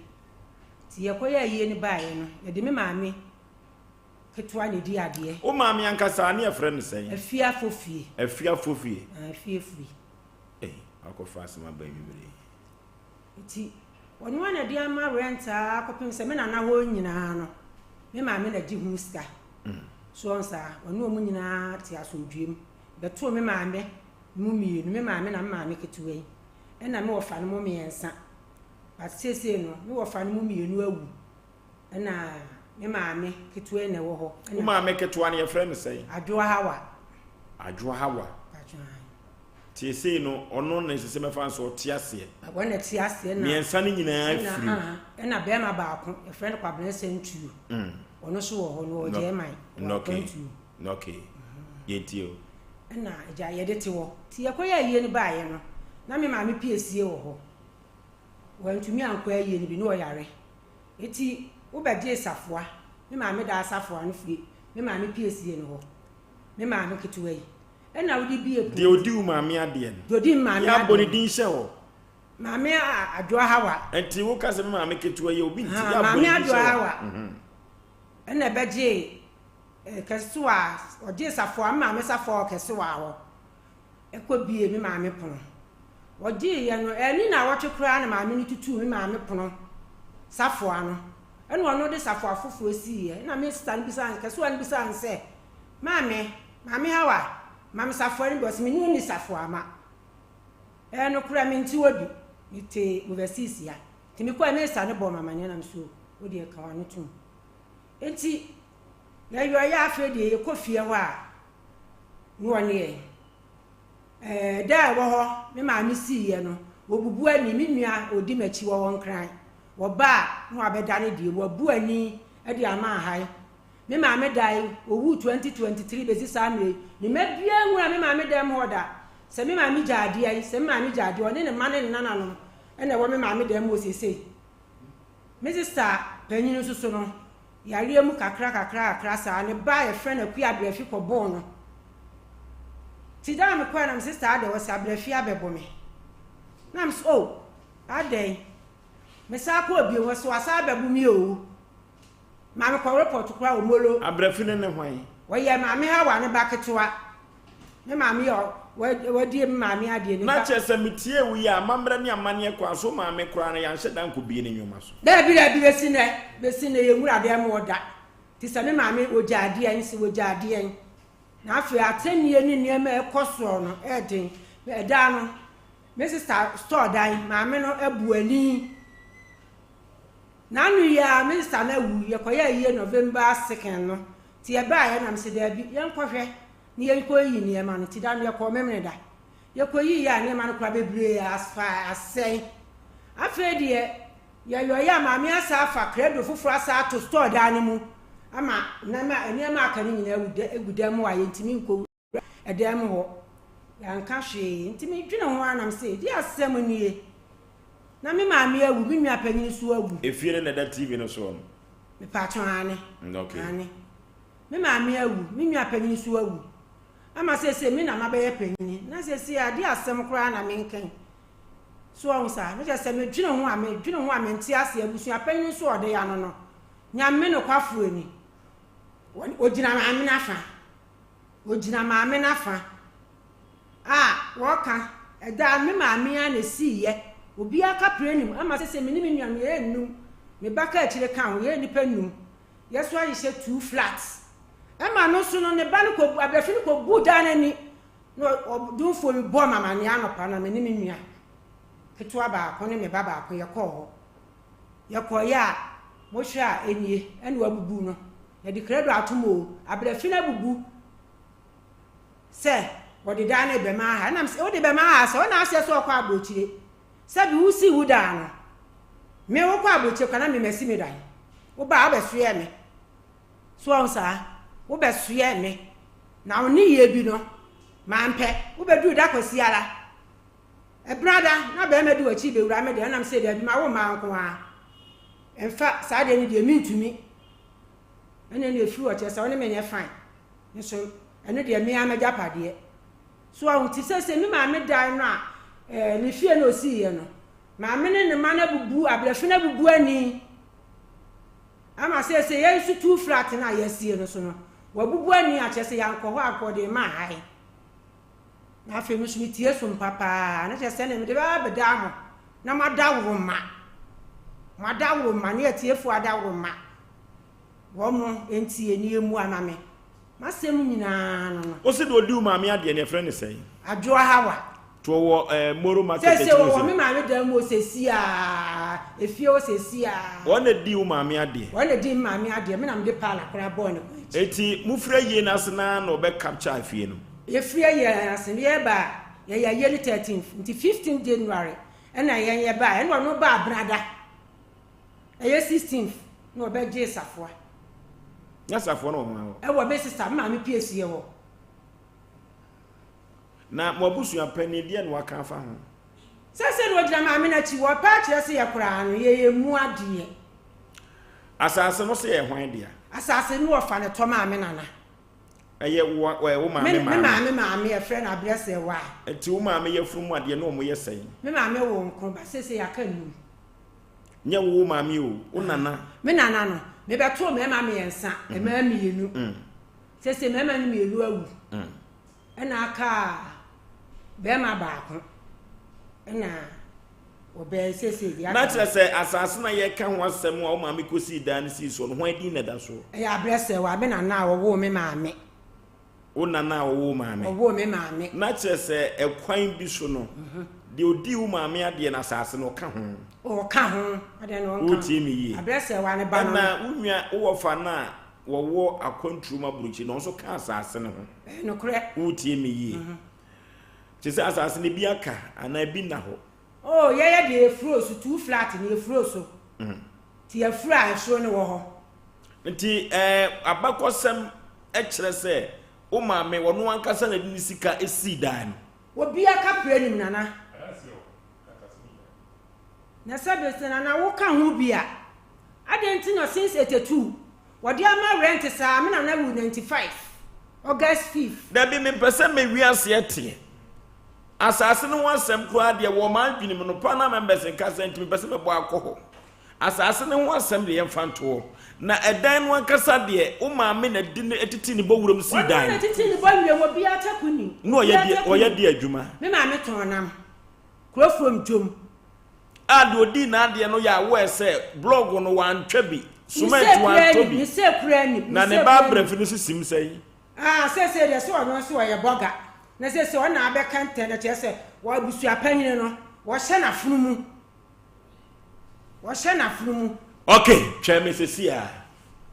Nti yɛkɔyɛɛ ayie no baeɛ no, yɛde me maame ketewa na ɛdii adeɛ. Wo maame ankasa, ne yɛfrɛ no sɛn? Afie Afofie. Afie Afofie. Ah, Afie Afiri. Ei, wakɔfa asɛm aba anwummere yi. Nti ɔno ara na ɛde ama rent ara kɔpem sɛ me nana hɔ nyinaa no, me maame na gye ho sika. So ɔn saa, ɔne wɔn nyinaa te asomdwoeɛ mu. Bɛtoo me maame mu mmienu, me maame na me maame ketewa yi, ɛna me wɔfa no mu mmiɛnsa. But seesei no, me wɔfa no mu mmienu awu, ɛna me maame ketewa yi na ɛwɔ hɔ. Wo maame ketewa no yɛfrɛ no sɛn? Adwoa Hawa. Adwoa Hawa. Seesei no, ɔno na ɛsɛ sɛ mɛfa no sɛ ɔte aseɛ. Wɔn na ɛte aseɛ na. Mmiɛnsa no nyinaa firi mu. Ɛna bɛrima baako, yɛfrɛ no Kwabena Sɛntuo. Ɔno nso wɔ hɔ, no ɔwɔ German, ɔwɔ akwantuo. Okay, yɛntie o. Ɛna agya yɛde te hɔ. Nti yɛkɔyɛ ayie no baeɛ no, na me maame piesie wɔ hɔ. Wantumi ankɔ ayie no bi, na ɔyare. Enti wobɛgyee safoa, me maame daa safoa no firi me maame piesie no hɔ, me maame ketewa yi. Ɛna wode bie pono. Deɛ ɔdi wo maame adeɛ no. Deɛ ɔdi me maame adeɛ no. Yɛabɔ ne din hyɛ hɔ. Maame Adwoa Hawa. Enti woka sɛ me maame ketewa yi, obi nti, yɛabɔ ne din hyɛ hɔ. Maame Adwoa Hawa. Ɛna ɛbɛgyee kɛsewa, ɔgyee safoa, me maame safoa wɔ kɛsewa hɔ. kɔbuee me maame pono. Wɔgyeeɛ no, anni nnawɔtwe koraa na maame no tutuu me maame pono safoa no. Ɛna ɔno de safoa foforɔ siiɛ. Ɛna me sista no bisaa no, kɛsewa no bisaa no sɛ, Maame, Maame Hawa, ma me safoa no bi. Ɔse, me ne wo nni safoa ma. Ɛyɛ nokorɛ, mente hɔ bi. Mete overseas ha. Nti mekɔɛ, me sista no bɔɔ me amaneɛ na me so, wo deɛ ka w'ano tom. Nti yɛyɔeɛ a afei deɛ yɛkɔ fie hɔ a, na ɔne yɛn. Ɛɛ, da a ɛwɔ hɔ me maame siiɛ no, wɔbubu ani, me nua a ɔdi m'akyi wɔwɔ Nkran, wɔba a na wabɛda ne deɛ mu, wabu ani de ama ahae. Me maame dae, ɔwuu 2023 bɛsi saa mmerɛ yi, ne mma biara nwura me maame dan mu hɔ da. Sɛ me maame gya adeɛ yi, sɛ me maame gya adeɛ, ɔne ne mma ne ne nananom na ɛwɔ me maame dan mu hɔ seesei. Me sista panyin nso so no, yareɛ mu kakra kakra kakra saa, ne ba a yɛfrɛ no Akua Abrafi kɔbɔɔ no. Nti da a mekɔɛ na me sista adɛ ɔsɛ Abrafi abɛbɔ me. Na me sɛ oh, adɛn? Mesan kɔɔ bio, ɔsɛ wasan abɛbo me oo. Ma mekɔ report koraa wɔ Molo. Abrafi no ne hwan? Ɔyɛ Maame Hawa ne ba ketewa. Me maame yɛ wadie me maame adeɛ ne ba. Na kyerɛ sɛ metiee wo yi a, amammerɛ ne amanneɛ kwan so, wo maame koraa no, yɛanhyɛ da ankɔbue ne nnwoma so. Daabi, daabi, bɛsi nnɛ, bɛsi nnɛ, yɛnwura dan mu hɔ da. Nti sɛ me maame, ɔgya adeɛn, sɛ ɔgya adeɛn. Na afei atɛnnie ne nneɛma a ɛkɔ soɔ no, ɛyɛ den. Ɛda no, me sista store dan, maame no abu ani. N'ano yi ara, me sista no awu, yɛkɔyɛɛ ayie November second no, nti yɛbaeɛ na mese daabi, yɛnkɔhwɛ na yɛnkɔyiyi nneɛma no, nti da no yɛkɔɔ Memeneda. Yɛkɔyiiɛ a nneɛma no koraa bebree afa asɛe. Afei deɛ yɛyɔeɛ a maame asa afa krado foforɔ asa ato store dan no mu ama nneɛma nneɛma a aka no nyinaa agu da agu dan mu hɔ a yɛntumi nkɔwura dan mu hɔ. Yɛanka hwee. Nti medwene ho ara na mese deɛ asɛm nie. Na me maame awu, me nua panyin nso awu. Efie no na ɛda TV no soɔ no? Mepatwo aane. Okay. Aane. Me maame awu, me nua panyin nso awu. Ama seesei me na mabɛyɛ panyin. Na seesei adeɛ asɛm koraa na menka yi. So wahu saa? Na kyerɛ sɛ medwene ho a, medwene ho a mente aseɛ. Abusua panyin nso a ɔde ya no no, Nyame nokwafoɔ ni. Ɔgyina maame no afa. Ɔgyina maame no afa. A wɔka, ɛda a me maame ara na ɛsiiɛ. Obiara kaprɛ nim. Ama seesei me ne me nua no yɛyɛ nnum. Me ba ka akyire ka ho, yɛyɛ nnipa nnum. Yɛso ahyehyɛ two flats. Ɛma no nso no, ne ba no kɔ, abrɛfi no kɔbu dan no ani. Na ɔdomfoɔ bi bɔɔ me amaneɛ anɔpa na me ne me nua ketewa baako ne me ba baako yɛkɔɔ hɔ. Yɛkɔeɛ a, mohwɛ a ɛnie, ɛna wabubu no. Yɛde krado atom o, abrɛfi no abubu sɛ wɔde dan no rebɛma ha. Ɛnam sɛ wode bɛma ha sɛ ɔna aseɛ sɛ ɔkɔ aburokyire. Sɛbi wosii wo dan no, me wokɔ aburokyire kwa na me masi me dan. Wobaa wobɛsoɛɛ me. So wahu saa? Wobɛsoɛɛ me. Na wo nneyɛɛ bi no, mampɛ. Wobɛduru da Kwasiara. Ɛbenada, na barima di w'akyi rebɛwura me dan, ɛnam sɛ daabi, mawo mmaa nko ara. Mfa, saa deɛ no deɛ mentumi. Ɛnna ɛna ɛfiri hɔ kyerɛ sɛ wo ne me nyɛ fine. Nso ɛno deɛ me ara m'agyapadeɛ. So wahu? Nti seesei me maame dan no a, ɛɛ, ne fie no a ɔsiiɛ no, maame ne ne mma no abubu, abrɛfe no abubu ani. Ama seesei yɛn nso two flat no a yɛasie no so no, wabubu ani a kyerɛ sɛ yɛankɔ hɔ anka ɔde rema ahae. Na afei me nso metie som papaa, na kyerɛ sɛ ɛnna mede bɛba abɛdaa mo na moadaworoma. Moadaworoma ne atiefoɔ adaworoma. Wɔn mo ntie ne yɛmmua ma me. M'asɛm nyinaa no no. Wose deɛ ɔdi wo maame adeɛ no yɛfrɛ no sɛn? Adwoa Hawa. To ɔwɔ eh, Moro market akyi hɔ Sese ɔwɔ me maame dan mu hɔ sesi aa, efie hɔ sesi aa. Wɔn na di wo maame adeɛ? Wɔn na di me maame adeɛ, me na mede paala koraa bɔɔ ne kɔn akyi. Eti mofiri ayie no ase no ara na ɔbɛ capture efie no? Yɛfiri ayie no ase no, yɛba a, yɛyɛ ayie no 13th, nti 15th January ɛna yɛn yɛbaeɛ, ɛna ɔno baa Benada. Ɛyɛ sixteenth na ɔbɛgyee safoa. Na safoa no wɔ hwan hɔ? Ɛwɔ me sista, me maame piesie hɔ. Na mo abusua panin deɛ na waka afa ho? Sɛsɛ na ɔgyina maame no akyi, wɔpɛ akyerɛ sɛ yɛ koraa no yɛyɛ mu adeɛ. Asase no sɛ yɛ hwan dea? Asase no wɔfa no tɔ maa me nana. Ɛyɛ wo wo maame maame? Me maame maame yɛfrɛ no Abrɛsɛwa. Nti wo maame yafunu mu adeɛ na wɔn yɛ sɛn? Me maame woo nkron ba seesei yɛaka nnum. Nyɛ wo wo maame o, wo nana. Me nana no, mebɛtoo mmarima mmiɛnsa, mmaa mmienu. Seesei mmarima no mmienu awu. Ɛna aka barima baako. Ɛna Wɔbɛn seesei deɛ Na aka kyerɛ sɛ asase no a yɛreka ho asɛm a wo maame kɔsii dan no sii soɔ no, hwan din na ɛda soɔ? Ɛyɛ abrɛsɛwa, me nana a ɔwoo me maame. Wo nana a ɔwoo wo maame. Ɔwoo me maame. Na kyerɛ sɛ ɛkwan bi so no, deɛ ɔdii wo maame adeɛ no, asase no, ɔka ho. Ɔka ho. Adɛn na ɔnka ho? Wotie me yie? Abrɛsɛwa ne ba no. Ɛna wo nua, wo wɔfa no a wɔwɔ akwantuo mu aburokyire no, ɔno nso ka asase no ho. Ɛyɛ nokorɛ. Wotie me yie? Kyerɛ sɛ asase no, ebi aka anaa ebi nna hɔ. Oh, yɛyɛ deɛ yɛfuro so, two flat no yɛfuro so. Nti yɛfuro a ɛsoro no wɔ hɔ. Nti eh, abakɔsɛm kyerɛ sɛ wo maame, ɔno ankasa na ɛde ne sika sii dan no. Obia kaprɛ nim Nana. Na sɛbe sɛ Nana wo ka ho bi a, adɛn nti na since 82 wɔde ama rent saa, me Nana wu 95 August 5th. Dabi, mempɛ sɛ me wiaseɛ teɛ. Asase no ho asɛm koraa deɛ, wɔ m'adwene mu no, Panama members nkasa nti mepɛ sɛ mebɔ akɔ hɔ. Asase no ho asɛm deɛ yɛmfa nto hɔ. Na ɛdan no ankasa deɛ, wo maame na de no tete ne bɔwuram sii Ɔno dan na no. tete ne bɔwuram, obiara kyɛ ko nim. Na ɔyɛ Obiara deɛ kyɛ ko ɔyɛ nim. deɛ adwuma. Me maame tɔn nam, kuro from dwom. A deɛ ɔdii n'adeɛ no yɛ aware sɛ blɔg no wantwa bi, Ne cement sɛ kura wantɔ nim, bi. ne sɛ kura nim, ne Na ne sɛ ba kura nim. abrɛfi no nso sim sɛn? Ah, seesei deɛ sɛ ɔno nso ɔyɛ bɔga, na seesei ɔna abɛka ntɛn no, kyerɛ sɛ wɔ abusua panyin no, wɔhyɛ n'afono mu. Wɔhyɛ n'afono mu. Ok, twɛn me sɛsi a,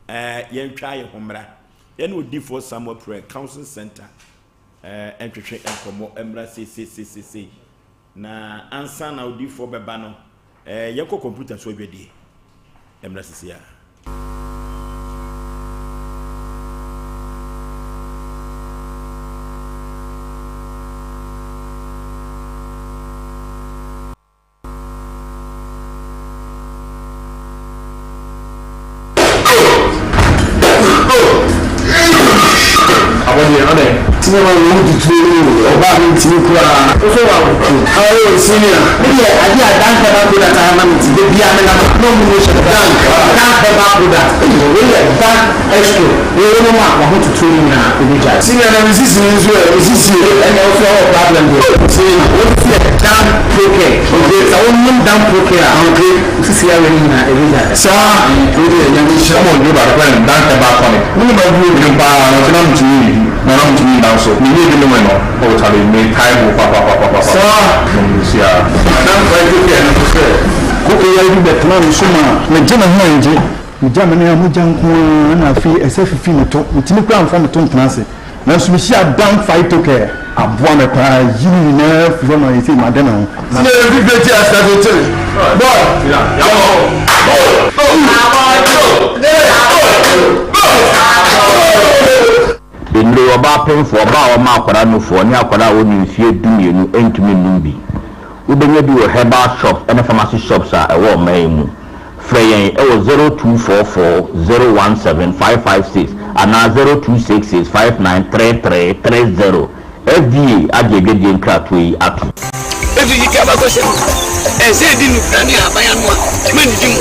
eh, yɛntwa yɛ ho mmra. Yɛne odifoɔ Samuel Prayer Counseling Center eh, ntwetwe nkɔmmɔ mmra seiseiseisei. Na ansa na odifoɔ bɛba no, eh, yɛnkɔ kɔmputa so adwadie mmra sɛsi a. Abɔdeɛ adɛn? Senior man wɔn tutuo no o, ɔbaa mi ntumi koraa. Wosɔ wa wo ko. Awo senior. Me deɛ adeɛ a dank herbal product ayɛ ama me nti da biara me nam a na ɔmo nyɛ hyɛ dank dank herbal product ei wei yɛ dank extra wei wo nom a wahotutuo no nyinaa ɛbɛgyae. Senior na me sisi no nso ɛ me sisi e. Ɛnna wo nso wɔ problem deɛ. Senior wo nso yɛ dank procare okay sɛ wo nom dank procare a okay wo sisi yareɛ no nyinaa ɛbɛgyae. Saa wei deɛ nyame nhyira. Ɔmo duro baako pɛ no dank herbal tonic. Wo nim aduro binom paa nanso na mentumi nnidi na na mentumi nna nso. Menyɛɛ bi nomee no oh chale mekae wo papapapapa. Saa. Nom no siaa. Dank procare no nso sɛ. Ko AI bi bɛtena me so ma megye me ho angye. Megya me nan a mogya nko ara na afei ɛsɛ fifi me to. Metumi koraa mfa me to ntena ase. Nanso mehyia Dan Phytocare aboa me paa yi ne nyinaa firi hɔ ma seesei made me ho. Sɛ yɛ fi fie asase kyere boy Nnuro, ɔbaa pemfoɔ, ɔbaa a ɔma akwadaa nufoɔ ne akwadaa a ɔnni mfeɛ dumienu ntumi nnom bi. Wobɛnya bi wɔ herbal shops ne pharmacy shops a ɛwɔ ɔman yi mu. Frɛ yɛn wɔ 0244 017 556 anaa 0266 5933 30. FDA agye adwadie nkratoɔ yi atom. Efi sika abakɔsɛm mu, ɛnsɛ edi nnubra ne ahaban ano a ma nidi mu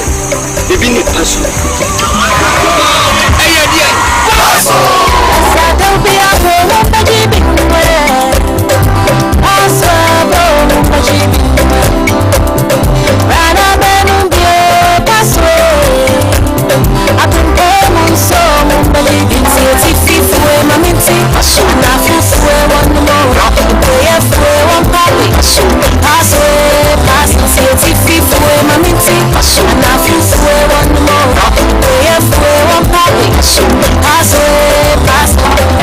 ebi ne pa so. Ɛyɛ deɛn?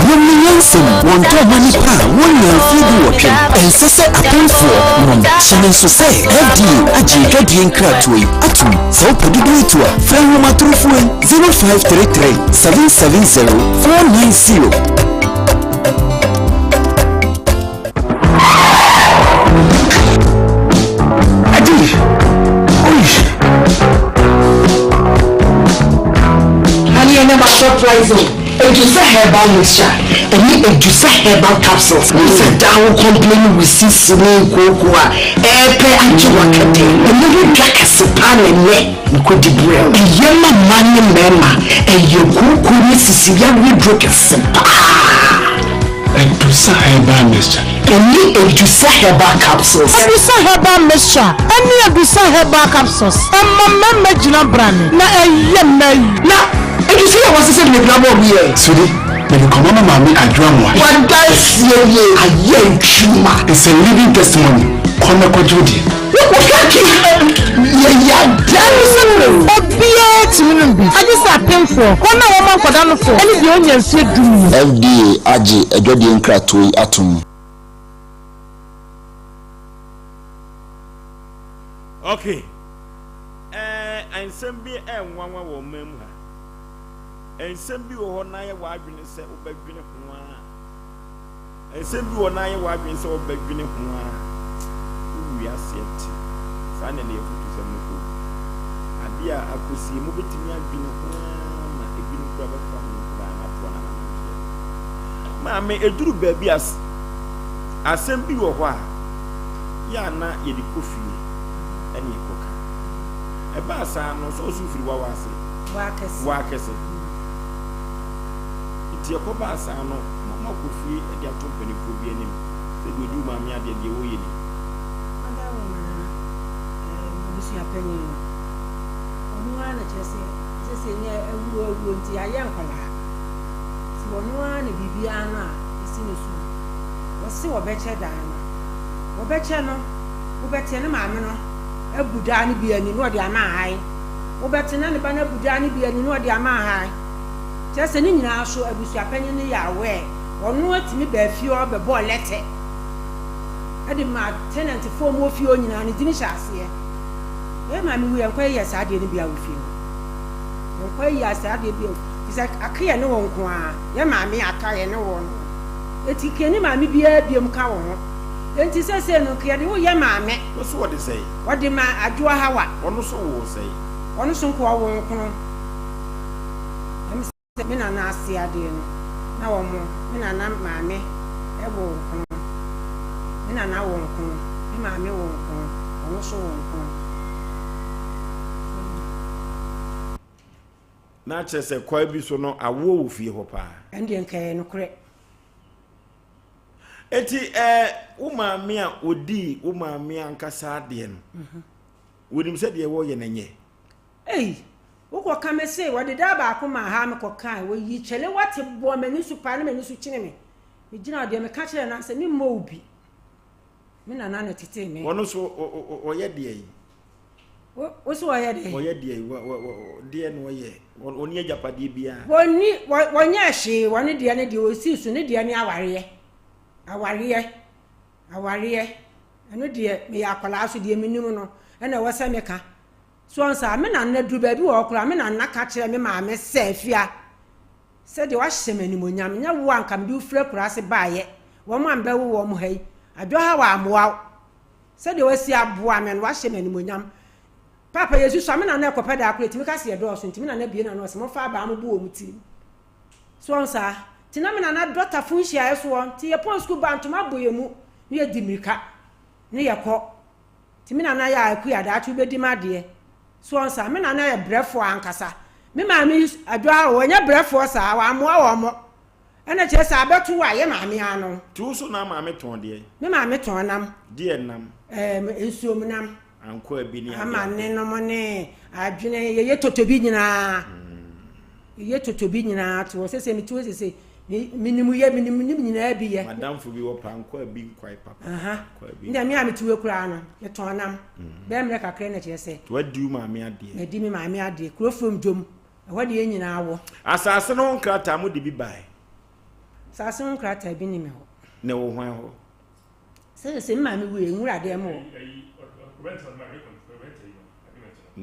Wɔn ne nyansam, wɔntɔ mma nnipa a wɔnnya mfeɛ duwɔtwe. Ɛnsɛ sɛ apemfoɔ nom. Hyɛ no nso sɛ FDA agye adwadie nkratoɔ yi atom. Sɛ wopɛ dodoɔ etu a, frɛ nhomatorofoɔ yi 0533 770 490. Aneɛ na matɔ poison Edusa herbal mixture ɛne Edusa herbal capsules Wo sɛ daa wo complain wo sisi ne nkooko a ɛɛpɛ agye w'akɛdɛ Ɛno ho dwa kɛse paa na ɛnɛ mekɔdi brɛ wo Ɛyɛ ma mmaa ne mmarima Ɛyɛ kooko ne sisi yareɛ duro kɛse paa. Edusa herbal mixture. Ɛne Adusa Herbal Capsules. Adusa Herbal Mixture ɛne Adusa Herbal Capsules ɛma mmarima gyina brane na ɛyɛ mmaa yi. Na Adusa yi a wɔasesa no bebree ama wɔn yɛ. Sudi, mede kɔma me maame Adwoa Amoah. W'adanseɛ nie ayɛ adwuma. It's a living testimony, kɔ na kɔgye wo deɛ. Obiara tumi nom bi, agye sɛ apemfoɔ, wɔn a wɔma nkwadaa nofoɔ, ne deɛ ɔnnya mfeɛ dummienu. FDA agye adwadie nkratoɔ yi atom. Okay. Eh, nsɛm bi ɛnwanwa wɔ ɔman mu ha. Nsɛm bi wɔ hɔ na ayɛ w'adwene sɛ wobɛdwene ho ara. Nsɛm bi wɔ na ayɛ w'adwene sɛ wobɛdwene ho ara. Wowie aseɛ te. Saa na ɛnɛ yɛfotusɛm no kɔ. Adeɛ a akɔsie mobɛtumi adwene ho ara ma ebinom koraa bɛfa ho koraa na atoa nananom so. Maame, ɛduru baabi a asɛm bi wɔ hɔ a yɛ a na yɛde kɔ fie ɛne yɛkɔka. Ɛbaa saa no, sɛ ɔso firi wawa ase. Wakɛse. Nti ɛkɔbaa saa no, moakɔ fie de ato mpanimfoɔ bi anim sɛ deɛ ɔdi wo maame adeɛ deɛ wɔyɛ ni. Mada wo nana abusua panyin no, ɔno ara na kyerɛ sɛ sɛsɛ nyɛ awuo awuo nti yɛayɛ nkwadaa. Nti ɔno ara na biribiara no a ɛsi ne so no, wɔse wɔbɛkyɛ daa no. Wɔbɛkyɛ no, wobɛteɛ ne maame no abu daa no bi ani na ɔde ama ahae. Wobɛte na ne ba no abu daa no bi ani na ɔde ama ahae. Kyerɛ sɛ ne nyinaa so abusuapanyin no yɛ aware. Ɔno atumi baa fie hɔ bɛbɔɔ lɛtɛ de maa tenantfoɔ a wɔwɔ fie hɔ nyinaa, ne din hyɛ aseɛ. Yɛn maame wuiɛ, nkwa yi yɛ saa adeɛ no bi a wɔ fie hɔ. Nkwa yi yɛ saa adeɛ bi a fi sɛ aka yɛ ne wo nko ara, yɛn maame aka yɛ ne wo no. Enti nka yɛnni maame biara biom ka wo ho. Enti seesei no nka yɛde wo yɛ maame. Wo so wɔde sɛe? Wɔde ma Adwoa Hawa. Ɔno so woo sɛe? Ɔno so nka ɔwoo nkono. Ɛm sɛ me nana ase adeɛ no na wɔn, me nana maame woo nkono. Me nana woo nkono, me maame woo nkono, ɔno so woo nkono. Na kyerɛ sɛ kwan bi so no awoɔ wɔ fie hɔ paa. Ɛndeɛ nka ɛyɛ nokorɛ. Eti ɛɛ wo maame a odii wo maame ankasa adeɛ no, wonim sɛ deɛ wɔyɛ no nyɛ. Ei, wokɔ ka me se wɔde daa baako maa ha mekɔ kae wɔyi kyɛle wate bɔɔ m'ani so paa ne m'ani so kyene me. Megyina hɔ deɛ meka kyerɛ no sɛ memmɔ wo bi. Me nana na tetee me. Wɔn nso ɔyɛ deɛ yi. Wo so ɔyɛ deɛ? Ɔyɛ deɛ yi, deɛ na ɔyɛ. Ɔni agyapadeɛ biara. Wɔnni, wɔnyɛ hwee, wɔne deɛ ne deɛ ɔsii so, ne deɛ ne awareɛ. Awareɛ, awareɛ, ɛno deɛ meyɛ akwadaa so deɛ menim no, ɛna ɛwɔ sɛ meka. So ɔn saa, me nana duru baabi wɔ hɔ koraa, me nana ka kyerɛ me maame sɛ, Afia, sɛdeɛ woahyɛ me animuonyam, nyɛ wo a nka mede wo firi akuraase baeɛ, wɔn a mebɛwo wɔn ha yi, Adwoha wammoa wo. Sɛdeɛ wasi aboa me no, wahyɛ me animuonyam. Paapa yɛsusua, me nana ɛkɔpɛ da koro, ɛtumi ka sɛ yɛdɔɔso, nti me nana bue n'ano ɔse momfa abaa mo bo wɔ mo tirim. So wɔn saa? Nti na me nana dɔ tafo nhyiaeɛ soɔ, nti yɛpɔn sukuu ba ntoma bɔ yɛn mu, ne yɛdi mmirika, ne yɛkɔ. Nti me nana yɛ a Akua daakye wobɛdi m'adeɛ. So wɔn saa? Me nana yɛ brɛfoɔ ankasa. Me maame yi Adwoa ɔnyɛ brɛfoɔ saa, wammoa wɔn. Ɛna kyerɛ sɛ abɛto wo a, yɛ maame ara no. Nti wo so na maame tɔn deɛ? Me maame tɔn nam. Deɛ nam? Ɛɛm, nsuom nam. Ankoa bi ne adeɛ. Ama ne nom ne adwene, yɛyɛ totobi nyinaa. Yɛyɛ totobi nyinaa to hɔ. Sese mete hɔ sese, menim yɛ, menim nim nyinaa bi yɛ. Madamfo bi wɔ pa ankoa bi nkwae papa. Aha. Ndɛ me a mete hɔ koraa no, metɔn nam. Bɛyɛ mmerɛ kakra na kyerɛ sɛ. Wadi wo maame adeɛ. Madi me maame adeɛ. Kuro from dwom. Ɛhɔ de yɛn nyinaa wɔ. Asase no ho nkrataa mo de bi bae. Asase ho nkrataa bi ni me hɔ. Na ɛwɔ hwan hɔ? Sɛ sɛ me maame wuiɛ nwura deɛ mo wɔ.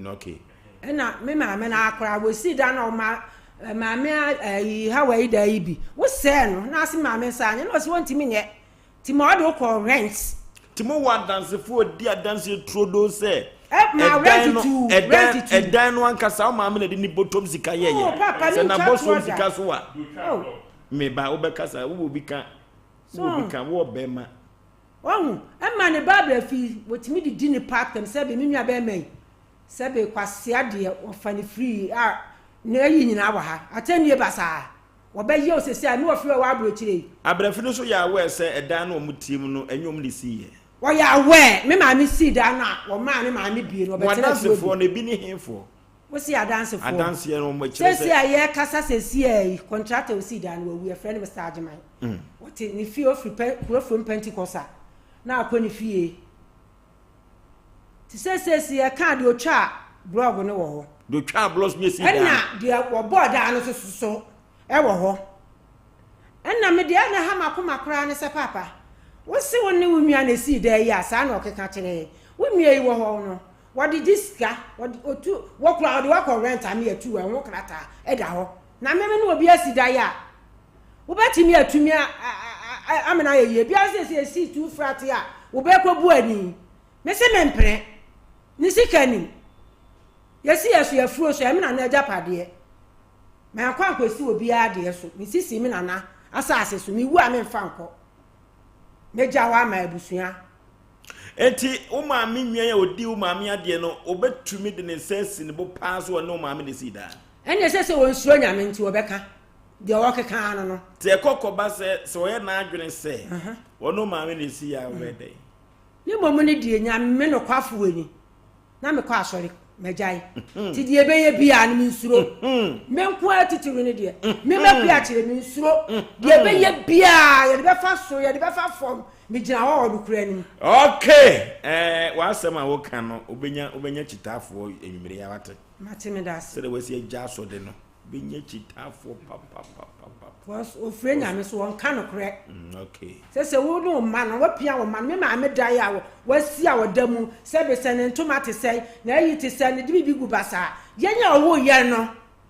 Okay. Ɛna me maame no akora wɔsi da na ɔma maame ayi hawa yi da yi bi wosɛɛ no na ase maame nsa anyɛ na ɔsi wɔntumi nyɛ Nti ma ɔde wo kɔ rent. Nti mo wɔ adansefoɔ ɔdi adanseɛ turodoo sɛ ɛdan eh, no ɛdan ɛdan no ankasa wo maame na de ne bɔtɔm sika yɛyɛ oh, sɛ na bɔsɔm sika so a oh. meba wobɛkasa wowɔ bi ka wowɔ bi ka wowɔ bɛrima. Wahu ɛma ne ba abira fi wɔtumi de di ne pa atɛm sɛ bi me nua bɛrima yi sɛ bi kwasea deɛ wɔfa ne firi a na ayi nyinaa wɔ ha atɛnnie basaa. Wɔbɛyɛ wo sɛsi a ne wɔfrɛ wɔ aburokyire yi. Abrɛfi no nso yɛ aware sɛ ɛdan no a wɔn te mu no ɛnyɛ wɔn na esii yɛ. Wɔyɛ aware, me maame sii dan no a wɔmaa me maame bie no Mo wɔbɛtena fie hɔ adansefoɔ bi. no ebi ne hefoɔ? Wo se adansefoɔ? Adanseɛ no wɔn kyerɛ sɛ. Sɛsi a yɛrekasa sɛsi a yi, contractor a osii dan no wawu, yɛfrɛ no Mister Agyeman. Ɔte ne fie, ofiri pɛ, kuro from Pentecost a, na akɔ ne fie. Te sɛ sɛsi yɛkaa deɛ otwaa blɔg no wɔ hɔ. Deɛ otwaa blɔgs no esii dan no. Ɛna deɛ wɔbɔɔ dan no nso so wɔ hɔ. Ɛna me deɛ na ɛha m'akoma koraa ne sɛ paapa, wo se wo ne wo nua na esii dan yi a, saa na ɔkeka kyerɛɛ. Wo nua yi wɔ hɔ no, wɔde gye sika, wɔde otu, wɔ koraa wɔde wakɔ rent ame atu wɔ ɛho krataa ɛda hɔ. Na me me ne obi asi dan a, wobɛtumi atumi amena ayɛ yie. Biara sɛ sɛ esi tu frat a, wobɛkɔ bu ani. Me se mempene. Ne sika nim. Yɛsi yɛ so yɛfuro so, ɛme nana agyapadeɛ. Mankɔ ankɔsi obiara deɛ so. Mesisii me nana asase so. Mewu a memfa nkɔ. Mɛgya hɔ ama abusua. Enti wo maame nua a ɔdii wo maame adeɛ no, ɔbɛtumi de ne nsa asi ne bo paa sɛ ɔne wo maame na ɛsii daa? Ɛnneɛ ɛsɛ sɛ ɔnsuro Nyame nti ɔbɛka deɛ ɔkeka ara no no. Nti ɛkɔ kɔba sɛ, sɛ ɔyɛ n'adwene sɛ ɔne wo maame na ɛsii a, wobɛyɛ dɛn? Ne mmom no deɛ, Nyame nokwafoɔ ni. na mekɔ asɔre magyae nti deɛ ɛbɛyɛ biara no mensuro me nko ara titiri no deɛ me mɛkua akyerɛ mensuro deɛ ɛbɛyɛ biara yɛde bɛfa soro yɛde bɛfa fam megyina hɔ wɔ nokorɛ anim. Okay, eh, w'asɛm a woka no, wobɛnya wobɛnya kyitaafoɔ anwummere yi wate. Mate me da ase. Sɛdeɛ wasi agya asɔde no, wobɛnya kyitaafoɔ papapapapa. Because ofure nyame so wɔnka nokorɛ. Mm, okay. Sɛ sɛ wo ne wo mma no wapia wo mma no me maame dan a wasi a ɔda mu sɛ besɛ ne ntoma te sɛn na ayi te sɛn ne de biribi gu basaa yɛn a ɔwoo yɛn no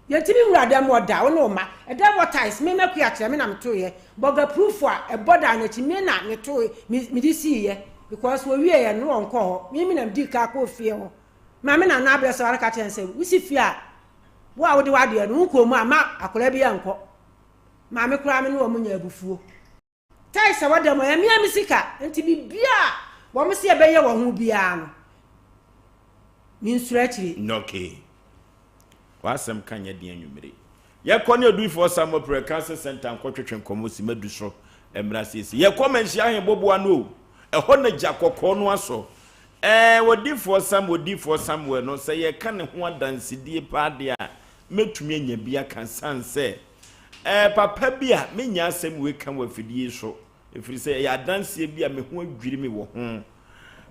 yɛntumi nwura dan mu ɔda wo ne wo mma ɛdan wɔ tiles me makua kyerɛ me na metoeɛ bɔga proof a ɛbɔ dan no akyi me na metoe mede siiɛ because wɔwie yɛ no wɔnkɔ hɔ me me na medi ka kɔɔ fie hɔ maame na na abrɛ sɛ wɔn ka kyerɛ sɛ wosi fie a Wo a wode w'adeɛ no, wonkɔɔ mu a, mma akwadaa biara nkɔ. Maame koraa me ne wɔn nya abufuo. Tiles a wɔda mu, ɛyɛ me ara me sika, nti biribiara a wɔn se ɛbɛyɛ wɔ ho biara no, mensuro akyire. Okay. W'asɛm ka nyɛ den anwummere. Yɛkɔ ne Oduifoɔ Samuel Prɛ Cancer Center nkɔtwetwe nkɔmmɔ simma du so mmra siesie. Yɛkɔ Manhyia Ahemboboa no o, ɛhɔ na gya kɔkɔɔ no asɔ. Ɛɛ, odiyifoɔ Sam, odiyifoɔ Samuel no, sɛ yɛreka ne ho adansedie paa deɛ a, mɛtumi anya bi aka ɛsiane sɛ, ɛɛ, papa bi a, mennya asɛm wei ka wɔ afidie yi so, ɛfiri sɛ ɛyɛ adanseɛ bi a me ho adwiri me wɔ ho.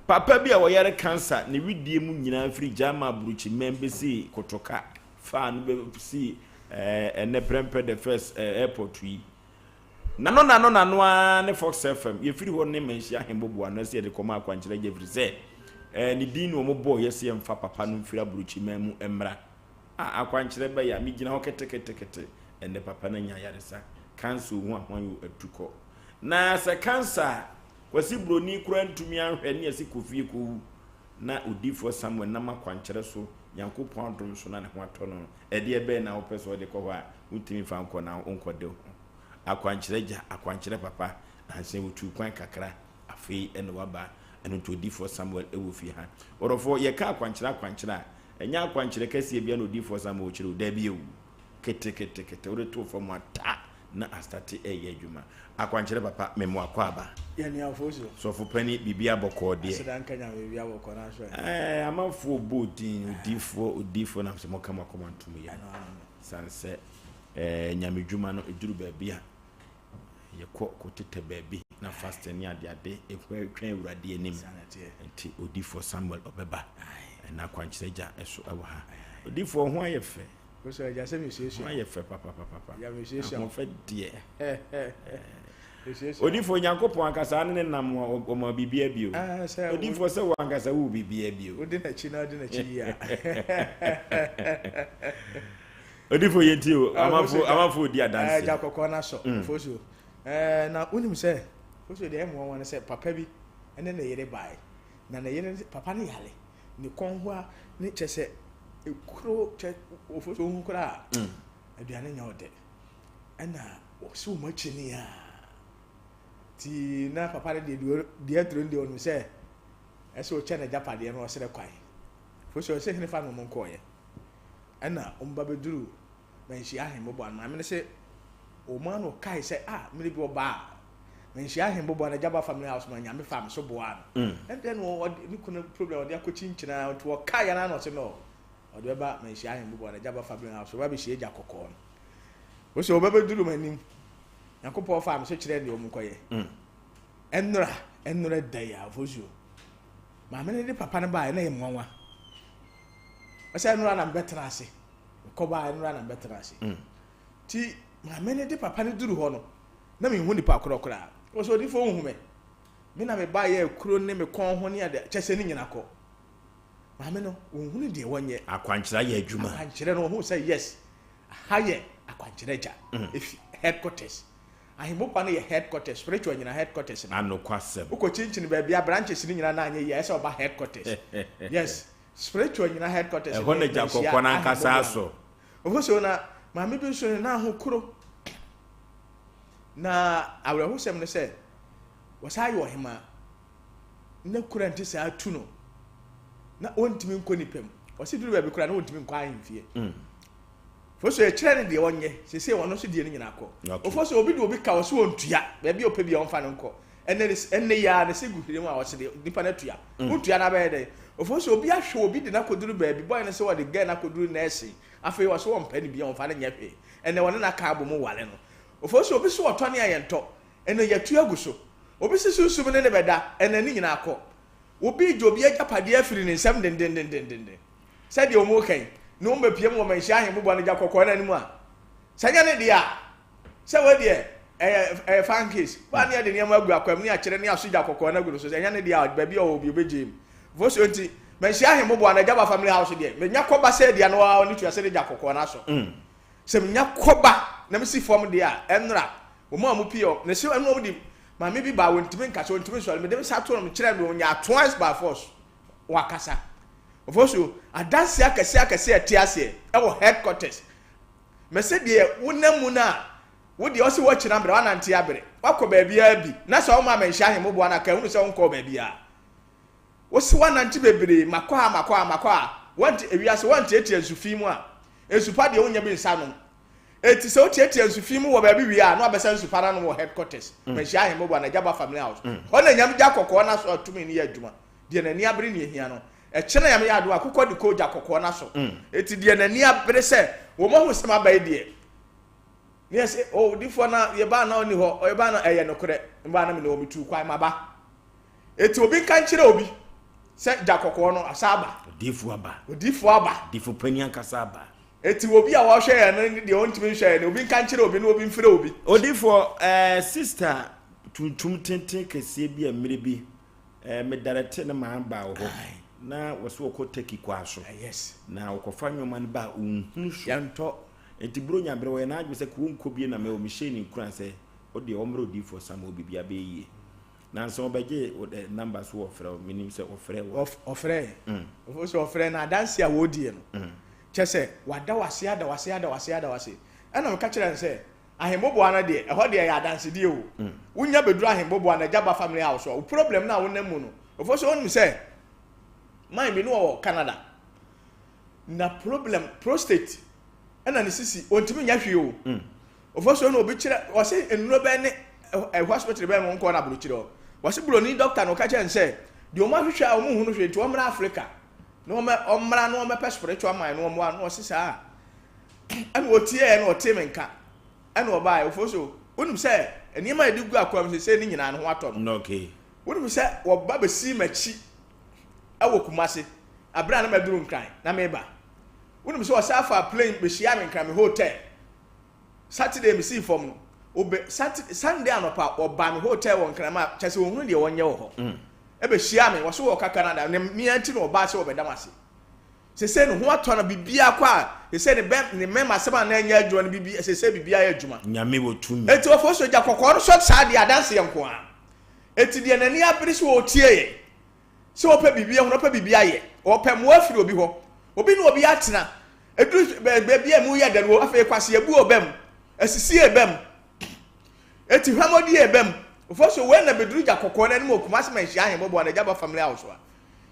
Papa bi a ɔyare kansa, ne wedeɛ mu nyinaa firi Gyama aburokyimɛn bɛsii Kotoka, faa no bɛsii, ɛɛ, ɛnnɛ Prempeh the First, ɛɛ, airport yi. Nano nano nano ara ne Fox FM. Yɛfiri hɔ ne Manhyia Ahemboboa no ɛsɛ yɛde kɔma akwankyerɛ agya ɛfiri sɛ eh, ne din na wɔn bɔɔ yɛ sɛ yɛmfa papa no mfiri aburokyiman mu mmra. Ah, akwankyerɛ bɛyɛ a megyina hɔ keteketekete ɛnnɛ papa no anya ayaresa. Cancer ohu ahwan o atu kɔ. Na sɛ cancer a Kwasi Broni koraa ntumi anhwɛ ne yɛse kɔ fie kɔwu na odiyifoɔ Samuel nam akwankyerɛ so Nyankopɔn adom so na ne ho atɔ no no, ɛdeɛ bɛn na wopɛ sɛ wode kɔ hɔ a wontumi mfa nkɔ na wonkɔde wo ho? Akwankyerɛ agya, akwankyerɛ papa, nansa wotuu kwan kakra, afei na waba. Ɛno nti odiyifoɔ Samuel wɔ fie ha. Ɔdɔfoɔ, yɛka akwankyerɛ akwankyerɛ a, ɛnyɛ akwankyerɛ kɛseɛ biara na odiyifoɔ Samuel kyerɛ o, daabi o. Keteketekete, wode too fam a, ta, na astate reyɛ adwuma. Akwankyerɛ papa, me mo akwaaba. Yɛ nea ɔfo so. Sɔfo panin, biribiara bɔkɔɔ deɛ. Aseda nka Nyame, biribiara bɔkɔɔ nanso ɛ. Ɛɛ, amanfoɔ bɔ din, odiyifoɔ, odiyifoɔ, nam sɛ moka mo akoma ntom yɛ. Sane sɛ. Eh, Nyame dwuma no ɛduru baabi a yɛkɔ kɔtetɛ baabi na fasting ne adeade ɛhwɛ twɛn Awurade anim. Nti odifoɔ Samuel ɔbɛba ɛna akwankyerɛ agya ɛso ɛwɔ ha. Odifoɔ ho ayɛ fɛ. Ho ayɛ fɛ papapapa. Ahoɔfɛ deɛ. Odifoɔ Nyankopɔn ankasa ne ne nam ɔma biribiara bio. Odifoɔ sɛ wo ankasa wo biribiara bio. Wode n'akyi na wode n'akyi yie a. Odifo yɛ nti o, amanfo amanfo di adanse. Ɛɛ gya kɔkɔɔ na sɔ mm. fosuo. Ɛɛ na wonim sɛ fosuo deɛ ɛmoa wɔn sɛ papa bi ɛne ne yere bae na ne yere papa ne yale ne kɔn ho a ne kyɛ sɛ ekuro kyɛ ofosuo ho koraa mm. aduane nyɛ ɔdɛ ɛna ɔsi wɔn akyi ne ya ti na papa no deɛ deɛ aduro no deɛ ɔnim sɛ ɛsɛ ɔkyɛ n'agyapadeɛ no ɔsrɛ kwan fosuo ɔsɛ hene fa na wɔn nkɔɔyɛ. Ɛna wɔn ba bɛduruu Manhyia Ahemmɔbɔ ano. Maame no se Wɔn ano ɔkae sɛ, ah, mmere bi ɔbaa manhyia ahemboboa no Agyaba family house ma Nyame faa me so boaa no. Ɛndeɛ no ɔde ne kunu problem ɔde akɔ kyinkyina nti ɔkae yɛn ano ɔse no ɔde bɛba manhyia ahemboboa no Agyaba family house ɔba bɛhyia agya kɔkɔɔ no. Ɔsɛ ɔbɛbɛduru m'anim. Nyankopɔn faa me so kyerɛɛ deɛ ɔmo nkɔyɛ. Ɛnora ɛnora da yi a Ofosuo maame no de papa no baeɛ na ɛyɛ nwanwa. Ɔsɛ ɛnora na mebɛtena ase. Mekɔbaa ɛnora na mebɛtena ase. Nti maame no de papa no duru hɔ no, na menhu nipa korɔ koraa. Ɔsɛ odifoɔ nhu me. Me na mebaeɛ kuro ne me kɔn ho ne ade kyɛ sɛ ne nyina kɔ. Maame no, wɔnhunu deɛ wɔnyɛ. Akwankyerɛ ayɛ adwuma. Akwankyerɛ no, wɔhu sɛ yes, ha yɛ akwankyerɛ agya. Efi headquarters. Ahemmopa no yɛ headquarters, spiritual nyina headquarters no. Anokwasɛm. Wokɔ kyinkyin baabi a branches no nyina na anyɛ yie a, ɛsɛ ɔba headquarters. Yes, spiritual nyina headquarters. Ɛhɔ na gya kɔkɔɔ no ankasa asɔ. Ofosuo na maame bi nso ne nan ho koro. Na awerɛhosɛm ne sɛ, wɔsan yɛ ɔhemaa. Na kura nti saa tu no, na ɔntumi nkɔ nipa mu. Ɔsi duru baabi koraa na ɔntumi nkɔ ahemfie. Mm. Foso ɛkyerɛ ne deɛ ɔnyɛ, sese ɔno nso deɛ ne nyinaa kɔ. Ofoso obi de obi ka ɔsi ɔntua, baabi a ɔpɛ bi a ɔnfa no nkɔ. Ɛnɛ ɛnɛ yi ara ne se gu hwene mu a ɔsi de nipa no atua. Mm. Wotua no abɛyɛ dɛn? Ofoso obi ahwɛ obi de no akɔduru baabi, bɔyɛ no sɛ ɔde gɛn no akɔduru nɛɛse. Afei ɔse ɔmpɛ no bio ɔmfa no nyɛ hwee. Ɛnɛ ɔne no aka abom ware no. Ofosu obi se ɔtɔ ne a yɛntɔ. Ɛnɛ yɛatu agu so. Obi se sunsum ne no bɛda. Ɛnɛ ne nyinaa kɔ. Obi regye obi agyapadeɛ afiri ne nsam dendendendenden. Sɛdeɛ wɔn reka yi, ne wɔn bɛpiem wɔ Manhyia Ahemmoboa no gya kɔkɔɔ no anim a, sɛ ɛnyɛ ne deɛ a, Sɛ wei deɛ ɛyɛ ɛyɛ fan case. Ba ne yɛde nneɛma agu akwam ne akyerɛ ne aso gya kɔkɔɔ no agu no so sɛ ɛnyɛ ne deɛ a baabi a ɔwɔ bi ɔbɛgye mu. Vosuo nti manhyia ahemmoboa no Agyaba family house deɛ menya kɔba sɛ deɛ no ara ɔne tua sɛ ne gya kɔkɔɔ no aso. Sɛ menya kɔba na mesi fam deɛ a ɛnora wɔn a wɔn pii ɔ ne se ɛno wɔn de maame bi baa wɔntumi nkasa wɔntumi nsɔre mede me nsa to no mekyerɛ no wɔnya twice by force wakasa. Vosuo adanseɛ akɛseɛ akɛseɛ ɛte aseɛ ɛwɔ headquarters Mese deɛ wonam mu no a, wo deɛ ɔse woakyina berɛ, woanante abrɛ, woakɔ baabiara bi, na sɛ woma manhyia ahemmoboa no a, ka hunu sɛ wonkɔɔ baabiara. Wose woanante bebree, makɔ ha, makɔ ha, makɔ ha, woante, ewiase woantiatia nsu fi mu a, nsu pa deɛ wonnya bi nsa nom. Enti sɛ wotiatia nsu fi mu wɔ baabi wie a, na wabɛsa nsu pa no anom wɔ headquarters, manhyia ahemmoboa no, Agyaba Family House. Hɔ na Nyame gya kɔkɔɔ no aso a tumi no yɛ adwuma. Deɛ n'ani abere ne ahia no, Ɛkyɛ na Nyame yɛ adom a akokɔ de kɔ ogya kɔkɔɔ no aso. Enti deɛ n'ani abere sɛ wɔn ahu sɛ maba yi deɛ, ne yɛ sɛ, oh, odifoɔ na yɛbaa na ɔnni hɔ, yɛbaa na ɛyɛ nokorɛ, mbaa na mene wɔ metuu kwan maba. Enti obi nka nkyerɛ obi sɛ gya kɔkɔɔ no asa aba. Odifoɔ aba. Odifoɔ aba. Odifo panin ankasa aba. Enti obi a ɔhwɛ yɛn no ne deɛ ɔntumi nhwɛ yɛn no, obi nka nkyerɛ obi na obi mfrɛ obi. Odifoɔ, ɛɛ, sista tuntum tenten kɛseɛ bi a mmerɛ bi Eh, me darete ne maa baa wɔ hɔ. Na wɔsɛ wɔkɔ Turkey kwaa so. Yes. Na wɔkɔfa nneɛma no ba a ɔnhunu so. Yɛntɔ. Nti Buronya berɛ wɔyɛ n'adwene sɛ kɔ wɔnkɔ bie na mɛ mehyɛɛ ne nkuran sɛ ɔdeɛ ɔmmrɛ odiyifoɔ Samuel biribiara bɛyɛ yie. Nansa ɔbɛgye wo dɛ number so wɔfrɛ wo menim sɛ ɔfrɛ wo. Ɔfrɛ. Ɔfo sɛ ɔfrɛ na adanse a wɔredie no. Kyɛ sɛ wada wase ada wase ada wase ada wase. Ɛna meka kyerɛ no sɛ Ahemmoboa no deɛ, ɛhɔ deɛ ɛyɛ adansedie o. Wonya bɛduru Ahemmoboa no Agyaba family house a, wo problem no a wonam mu no, ɛfo sɛ wonim sɛ man bi no ɔwɔ Canada. Na problem, prostate, ɛna ne sisi, ɔntumi nyɛ hwee o. Ɔfo sɛ na obi kyerɛ, ɔse nnuro bɛn ne ɛ hospital bɛn no nkɔ na aburokyerɛ hɔ. Wɔse buroni doctor na ɔka kyerɛ no sɛ, deɛ wɔn ahwehwɛ a wɔn nhunu hwee nti wɔmmra Africa. Na wɔn ɔmmra na wɔmmɛpɛ spiritual man na wɔmmoa no. Ɔse saa. Ɛna ɔtieɛ na ɔtee me nka ɛna ɔbaeɛ. Ofosu, wonim sɛ nneɛma a yɛde gu akoa mu seesei no nyinaa no ho atɔ no. Okay. Wonim sɛ wɔba bɛsii m'akyi ɛwɔ Kumasi abere a na maduru Nkran na meba. Wonim sɛ ɔsan faa plane bɛhyiaa me Nkran me hotel. Saturday mesii fam no, obe Saturday Sunday anɔpa wɔbaa me hotel wɔ Nkran ma kyɛ sɛ wɔhunu deɛ wɔnyɛ wɔ hɔ. Ɛbɛhyiaa me, wɔso wɔka Canada, ne mmea nti na wɔbaa sɛ wɔbɛda m'ase. Sesei ne ho atɔ no biribiara kɔ a sesei ne bɛ ne mɛma asɛm a na ɛnyɛ adwuma no bibi sesei biribiara yɛ adwuma. Nyame wɔ tumi. Eti ɔfo so gya kɔkɔɔ no sɔ saa deɛ adanseɛ nko ara. Eti deɛ n'ani abere sɛ ɔretie yɛn sɛ ɔpɛ biribi ahunu ɔpɛ biribi ayɛ ɔpɛ mmoa afiri obi hɔ obi ne obi atena eduru baabi a emu yɛ dɛ no afei kwasi ebu ɔba mu asisi eba mu eti hwamɔdi eba mu ɔfo so wei na beduru gya kɔkɔɔ no anim wɔ Kumasi Manhyia Ahemmoboa na Agyaba family house a.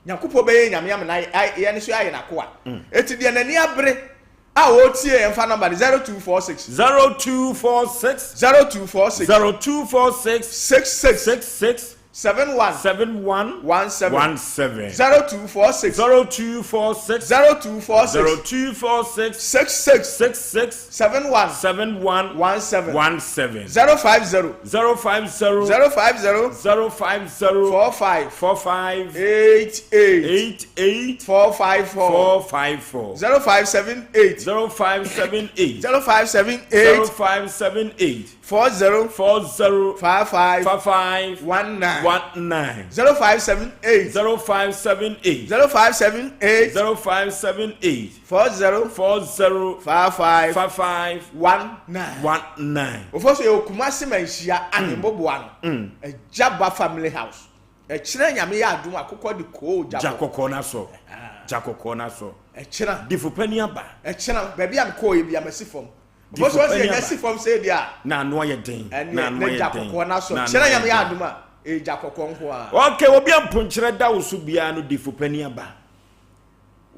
Nyankopɔn bɛyɛ Nyame amena yɛn nso yɛayɛ n'akoa. Enti deɛ n'ani abere a A wɔretie yɛn fa nɔmba no 0246. 0246. 0246. 0246. 66. 66. 71. 71. 17. 17. 0246. 0246. 0246. 0246. 66. 66. 71. 71. 17. 17. 050. 050. 050. 050. 45. 45. 88. 88. 454. 454. 0578. 0578. 0578. 0578. 40. 40. 55. 55. 19. 19. 0578. 0578. 0578. 0578. 40. 40. 55. 55. 19. 19. Ofo so yɛ Kumasi Manhyia ahemmoboa no. Agyaba family house. Ɛkyerɛ Nyame yɛ adom akokɔ de koo Gya gyabɔ. kɔkɔɔ no asɔ. Gya kɔkɔɔ no asɔ. Ɛkyerɛ. Difo pani aba. Ɛkyerɛ baabi a mekɔɔ yɛ bi a masi fam. Difo Ofo so ɔsɛ pani yɛnya aba. si fam sɛ deɛ a. Na ano ayɛ den. Na Ɛneɛ ano na ayɛ gya den. kɔkɔɔ no asɔ. Na ano Kyerɛ ayɛ Nyame yɛ den. adom a ɛyɛ gya kɔkɔɔ nko ara. Okay, obi a mponkyerɛ da wo so biara no difo pani aba.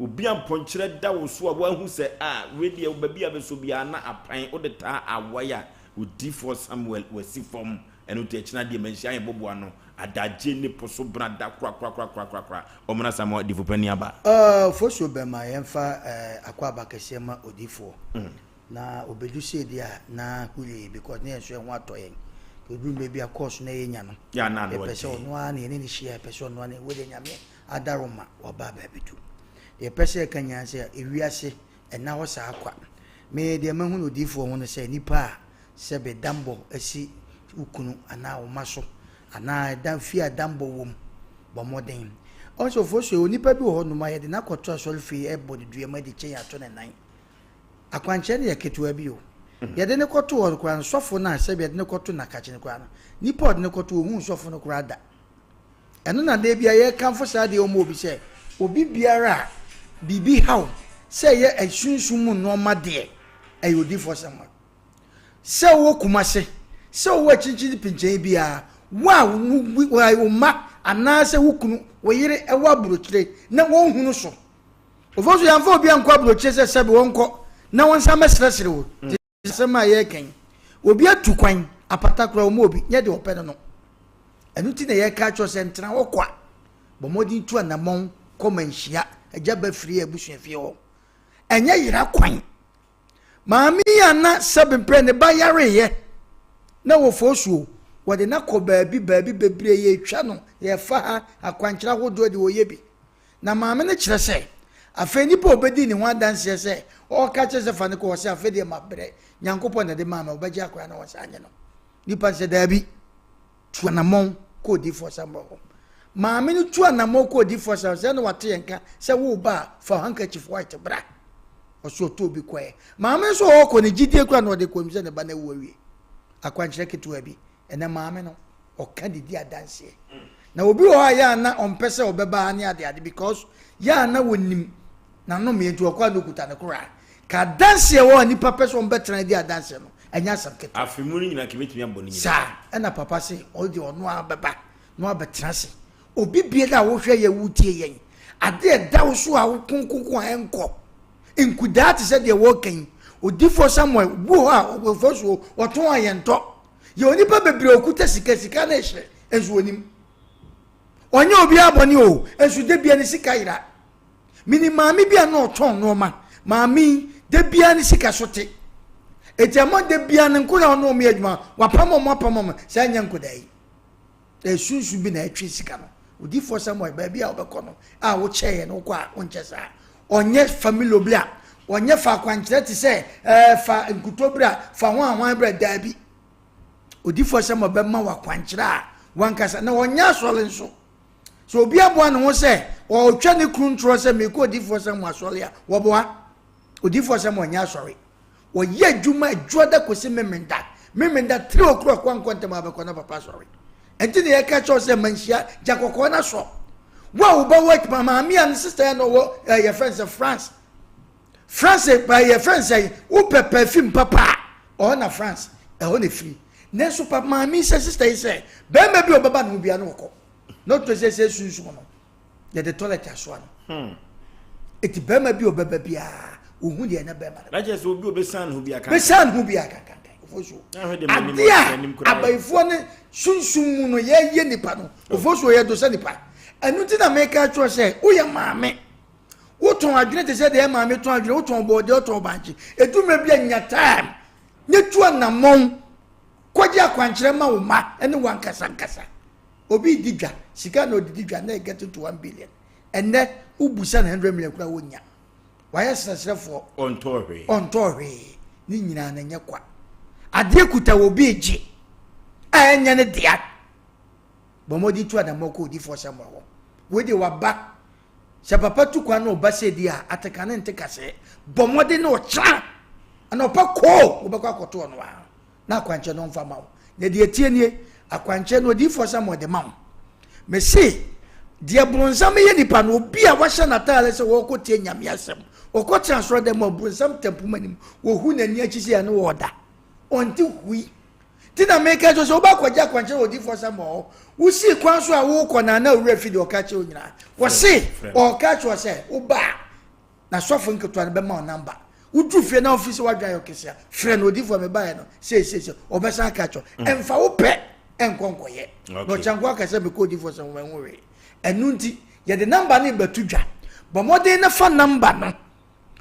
Obi a mponkyerɛ da wo so a wahu sɛ a wei deɛ baabi a bɛsɔ biara na apan wode taa awae a odifoɔ Samuel wasi fam. Ɛno nti ɛkyena deɛ manhyia yɛn boboa no adagye ne po so bena da korakorakorakorakora. Ɔmena Samuel difo pani aba. Fosuo bɛma yɛmfa akwaaba kɛseɛ ma odifoɔ. Na obedu sei deɛ a na huree because ne yɛn nso yɛn ho atɔ yɛn. Oduru mmerɛ bi a course no yɛnya no. Ya na ano Yɛpɛ sɛ ɔden. ɔno ara na yɛne no hyia, yɛpɛ sɛ ɔno ara na wei deɛ Nyame adaroma waba aba abɛdu. Deɛ yɛpɛ sɛ yɛka nyinaa sɛ ewiase ɛnna hɔ saa kwa. Me deɛ mahu no odiyifoɔ ho no sɛ nipa a sɛbe dambɔ asi wo kunu anaa wo mma so anaa ɛdan fie a dambɔ wom bɔ mmɔden. Ɔsɛ ofosuo onipa bi wɔ hɔ nom a yɛde no akɔto asɔre fie ɛbɔ ne dua mu de kyɛn ato ne nan. Akwankyerɛ no yɛ ketewa bi o. Yɛde no kɔto hɔ koraa no sɔfo no a sɛbe yɛde no kɔto nakakye no koraa no nipa a ɔde no kɔto ohuu sɔfo no koraa da. Ɛno na da biara yɛkamfo saa adeɛ ma obi sɛ obi biara a biribi haw sɛ ɛyɛ asunsum mu nnoɔma deɛ ɛyɛ odiyifoɔ Samuel. Sɛ wowɔ Kumase, sɛ wowɔ akyirikyiri pinkyɛn biara, wo a wo mma anaasɛ wo kunu, wo yere wɔ aburokyire na wɔnhunu so. Ofo so yɛamfa obi ankɔ aburokyire sɛ sɛbe wɔnkɔ na wɔnsan mmɛsrɛsrɛ wo. Te asɛm a yɛreka yi, obi atu kwan, apata koraa ɔma obi, nyɛ deɛ ɔpɛ no no. Ɛno nti na yɛreka akyerɛ wo sɛ ntena hɔ kwa. Bɔ mmɔden tu anammɔn kɔ manhyia agya ba firi abusuafie hɔ. Ɛnyɛ yera kwan. Maame yi a na sɛbe mprɛ ne ba yareeɛ na wɔ foosuo, wɔde no akɔ baabi baabi bebree yɛtwa no, yɛfa ha, akwankyerɛ ahodoɔ de wɔyɛ bi. Na maame no kyerɛ sɛ, afei nipa a ɔbɛdii ne ho adanseɛ sɛ ɔreka kyerɛ sɛ fa no kɔ hɔ sɛ afei deɛ mabrɛ, Nyankopɔn na ɛde maa me, ɔbɛgye akwadaa no wɔnsan nye no. Nipa no sɛ daabi, tu anammɔn kɔ odiyifoɔ Samuel hɔ. Maame no tu anammɔn kɔ odiyifoɔ Samuel sɛ na wate yɛn nka sɛ wo ba a fa handkerchief white bra. Ɔso ɔtɔ obi kɔɛ. Maame nso ɔkɔ ne gyidie kora na ɔde kɔ nim sɛ ne ba no awu awie. Akwankyerɛ ketewa bi, ɛnɛ maame no ɔka de di adanseɛ. Na obi wɔ hɔ a yɛ a na ɔmpɛ sɛ ɔbɛba ha ne ade ade because yɛ a na wɔnim n'anomyɛ nti ɔkɔ a na ɔkuta ne koraa. Ka adanseɛ wɔ a nipa pɛ sɛ ɔmbɛtena di adanseɛ no ɛnyɛ asɛm ketewa. Afe mu no nyinaa kɛbɛtumi abɔ ne nyinaa. Saa ɛna papa se ɔno deɛ ɔno ara bɛba na wabɛtena ase. Obi biara a wohwɛ yɛ wotie yɛn ade a ɛda wo so a wokonkonko a ɛnkɔ nkudaa te sɛ deɛ wɔreka yi. Odifoɔ Samuel bi wɔ hɔ a ɔbɛfɔ so ɔtɔn a yɛntɔ. Yɛ onipa bebree a ɔkuta sika sika no ɛhyɛ nso onim. Ɔnyɛ obiara bɔne o nso da bia ne sika yera. Menim maame bi a na ɔtɔn nneɛma. Maame yi da bia ne sika so te. Eti ama da bia ne nkodaa ɔne wɔn yɛ adwuma wapam wɔn apam wɔn sɛ ɛnyɛ nkodaa yi. Ɛsunsun bi na ɛtwe sika no. Odiifoɔ Samuel baabi a ɔbɛkɔ no a wokyɛeɛ no wokɔ a wonkyɛ saa. Ɔnyɛ familo bi a ɔnyɛ fa akwankyerɛ te sɛ ɛɛ fa nkuto bra fa ho ahwan bra daabi. Odiifoɔ Samuel bɛma wo akwankyerɛ a wankasa na ɔnyɛ asɔre nso. Sɛ obi aboa ne ho sɛ ɔretwa ne kunu ntorɔ sɛ mekɔ odiifoɔ Samuel asɔre a wɔboa. Odiifoɔ Samuel nyɛ asɔre. Wɔyɛ adwuma adwuada kɔsi Memenda. Memenda 3 o'clock wankɔ ntɛm a bɛkɔ na papa asɔre. Ɛnti na yɛka kyerɛ sɛ manhyia gya kɔkɔɔ no asɔ. Wo a wo ba wɔ adwuma maame a ne sister yɛ na ɔwɔ eh, yɛfrɛ no sɛ France. France eh, yɛfrɛ no sɛ wopɛ perfume papa a ɔhɔ na France ɛhɔ na ɛfiri. Nanso pa maame sɛ sister yi sɛ bɛrima bi a ɔbɛba ne ho bia no wɔkɔ. Na ɔtɔ sɛ sɛ sunsum no yɛde toilet asoa no. Eti bɛrima bi a ɔbɛba biara Ohu deɛ na bɛrima no. Na kyerɛ sɛ obi obesan ne ho bi akankan. Besan ne ho bi akankan. Ofosuo. Adeɛ a abayifoɔ ne sunsum mu no yɛyɛ nipa no. Ofosuo yɛ do sɛ nipa. Ɛno ti na meka kyerɛ sɛ woyɛ maame. Wotɔn adwene te sɛ deɛ maame tɔn adwene, wotɔn bɔɔdeɛ, wotɔn bankye. Edu mmerɛ bi a nya time. Ne tu anammɔn. Kɔgye akwankyerɛ ma wo mma ne wankasa nkasa. Obi di dwa, sika na ɔde di dwa na ɛget to 1 billion. Ɛnɛ wobusa no 100 million koraa wɔnya. Wayɛ serɛserɛfoɔ. Ɔntɔɔ hwee. Ɔntɔɔ hwee. Ne nyinaa no nyɛ kwa. Adeɛ kuta wɔ bi gye a ɛnyɛ ne dea. Bɔ mmɔden tu anammɔ kɔ odiifoɔ Samuel hɔ. Wei deɛ waba. Sɛ papa tu kwan na ɔba sɛ di a, ateka ne nte kasɛɛ. Bɔ mmɔden na ɔkyena anɔpa koo wobɛkɔ akɔto ɔno ara na akwankyerɛ no ɔmfa ma wo. Na deɛ ɛtie nie, akwankyerɛ no odiifoɔ Samuel de ma wo. Mese deɛ bronsam yɛ nipa no, obi a wahyɛ n'ataare sɛ wɔrekɔ tie Nyame asɛm, ɔkɔtena asɔre dɛm a bronsam tampum anim, wɔhu n'ani akyi sɛ ɛne wɔda, ɔnte hui. Ti na meka kyerɛ sɛ wobɛkɔgye akwankyerɛ wɔ odiifoɔ Samuel hɔ. Wosii kwan so a wokɔ na na owura fi deɛ ɔka kyerɛ wo nyinaa. Wɔse ɔka kyerɛ sɛ woba a na sɔfo nketewa no bɛma wo namba. Woduru fie na wofi sɛ woadwene ayɛ ɔkɛse a, frɛ no odiifoɔ mebaeɛ no sei sei sei, ɔbɛsan aka kyerɛ wo. Ɛmfa wo pɛ ɛnkɔ nkɔyɛ. Na ɔkyɛnko aka sɛ mekɔ odiifoɔ sɛ wɔn ho hwee. Ɛno nti yɛde namba no bɛto dwa. Bɔ mmɔden na fa namba no.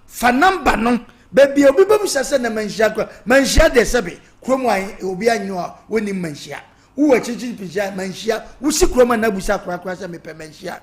Fa namba no. Baabi a obi bɛbisa sɛ na manhyia kora, manhyia deɛ sɛbe kurom a obi anyo a wɔnim manhyia. Wowɔ akyirikyiri pinhyia manhyia. Wosi kurom a na abusa korakora sɛ mepɛ manhyia.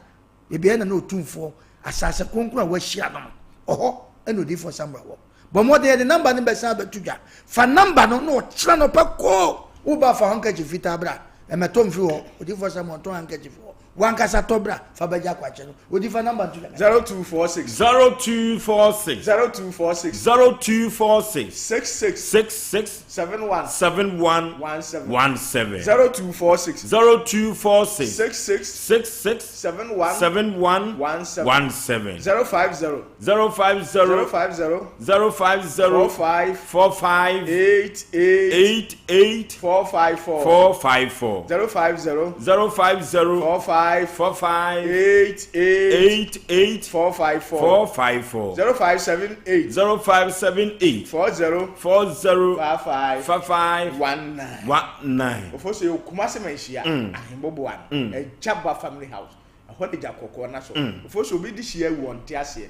Baabi a na na Otumfoɔ, asase kronkron a wɔahyira no no, ɔhɔ na odiyifoɔ Samuel wɔ. Bɔ mmɔden, yɛde namba no bɛsan abɛto dwa. Fa namba no na ɔkyena nɔpa koo. Woba fa handkerchief fitaa bra. Ɛmɛtɔ mfiri hɔ. Odiyifoɔ Samuel ntɔn handkerchief wɔ hɔ. W'ankasa tɔ bra fa bɛgye akwankyerɛ no. Odi fa namba no to dwa. 0246. 0246. 0246. 0246. 66. 66. 71. 71. 17. 17. 0246. 0246. 66. 66. 71. 71. 17. 17. 050. 050. 050. 050. 45. 45. 88. 88. 454. 454. 050. 050. 45. 45. 88. 88. 454. 454. 0578. 0578. 40. 40. 55. 55. 19. 19. Ofo so yɛ Kumasi Manhyia ahemboboa no Agyaba family house ɛhɔ de gya kɔkɔɔ na so. Ofo so obi de hyia awu ɔnte aseɛ,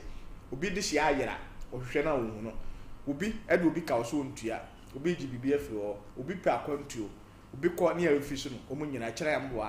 obi de hyia ayera ɔhwehwɛ no a ɔnhu no, obi de obi ka ɔso ɔntua, obi gye biribi afiri hɔ, obi pɛ akwantuo, obi kɔ ne yɛrefi so no, wɔn nyinaa kyerɛ yɛn mmoa.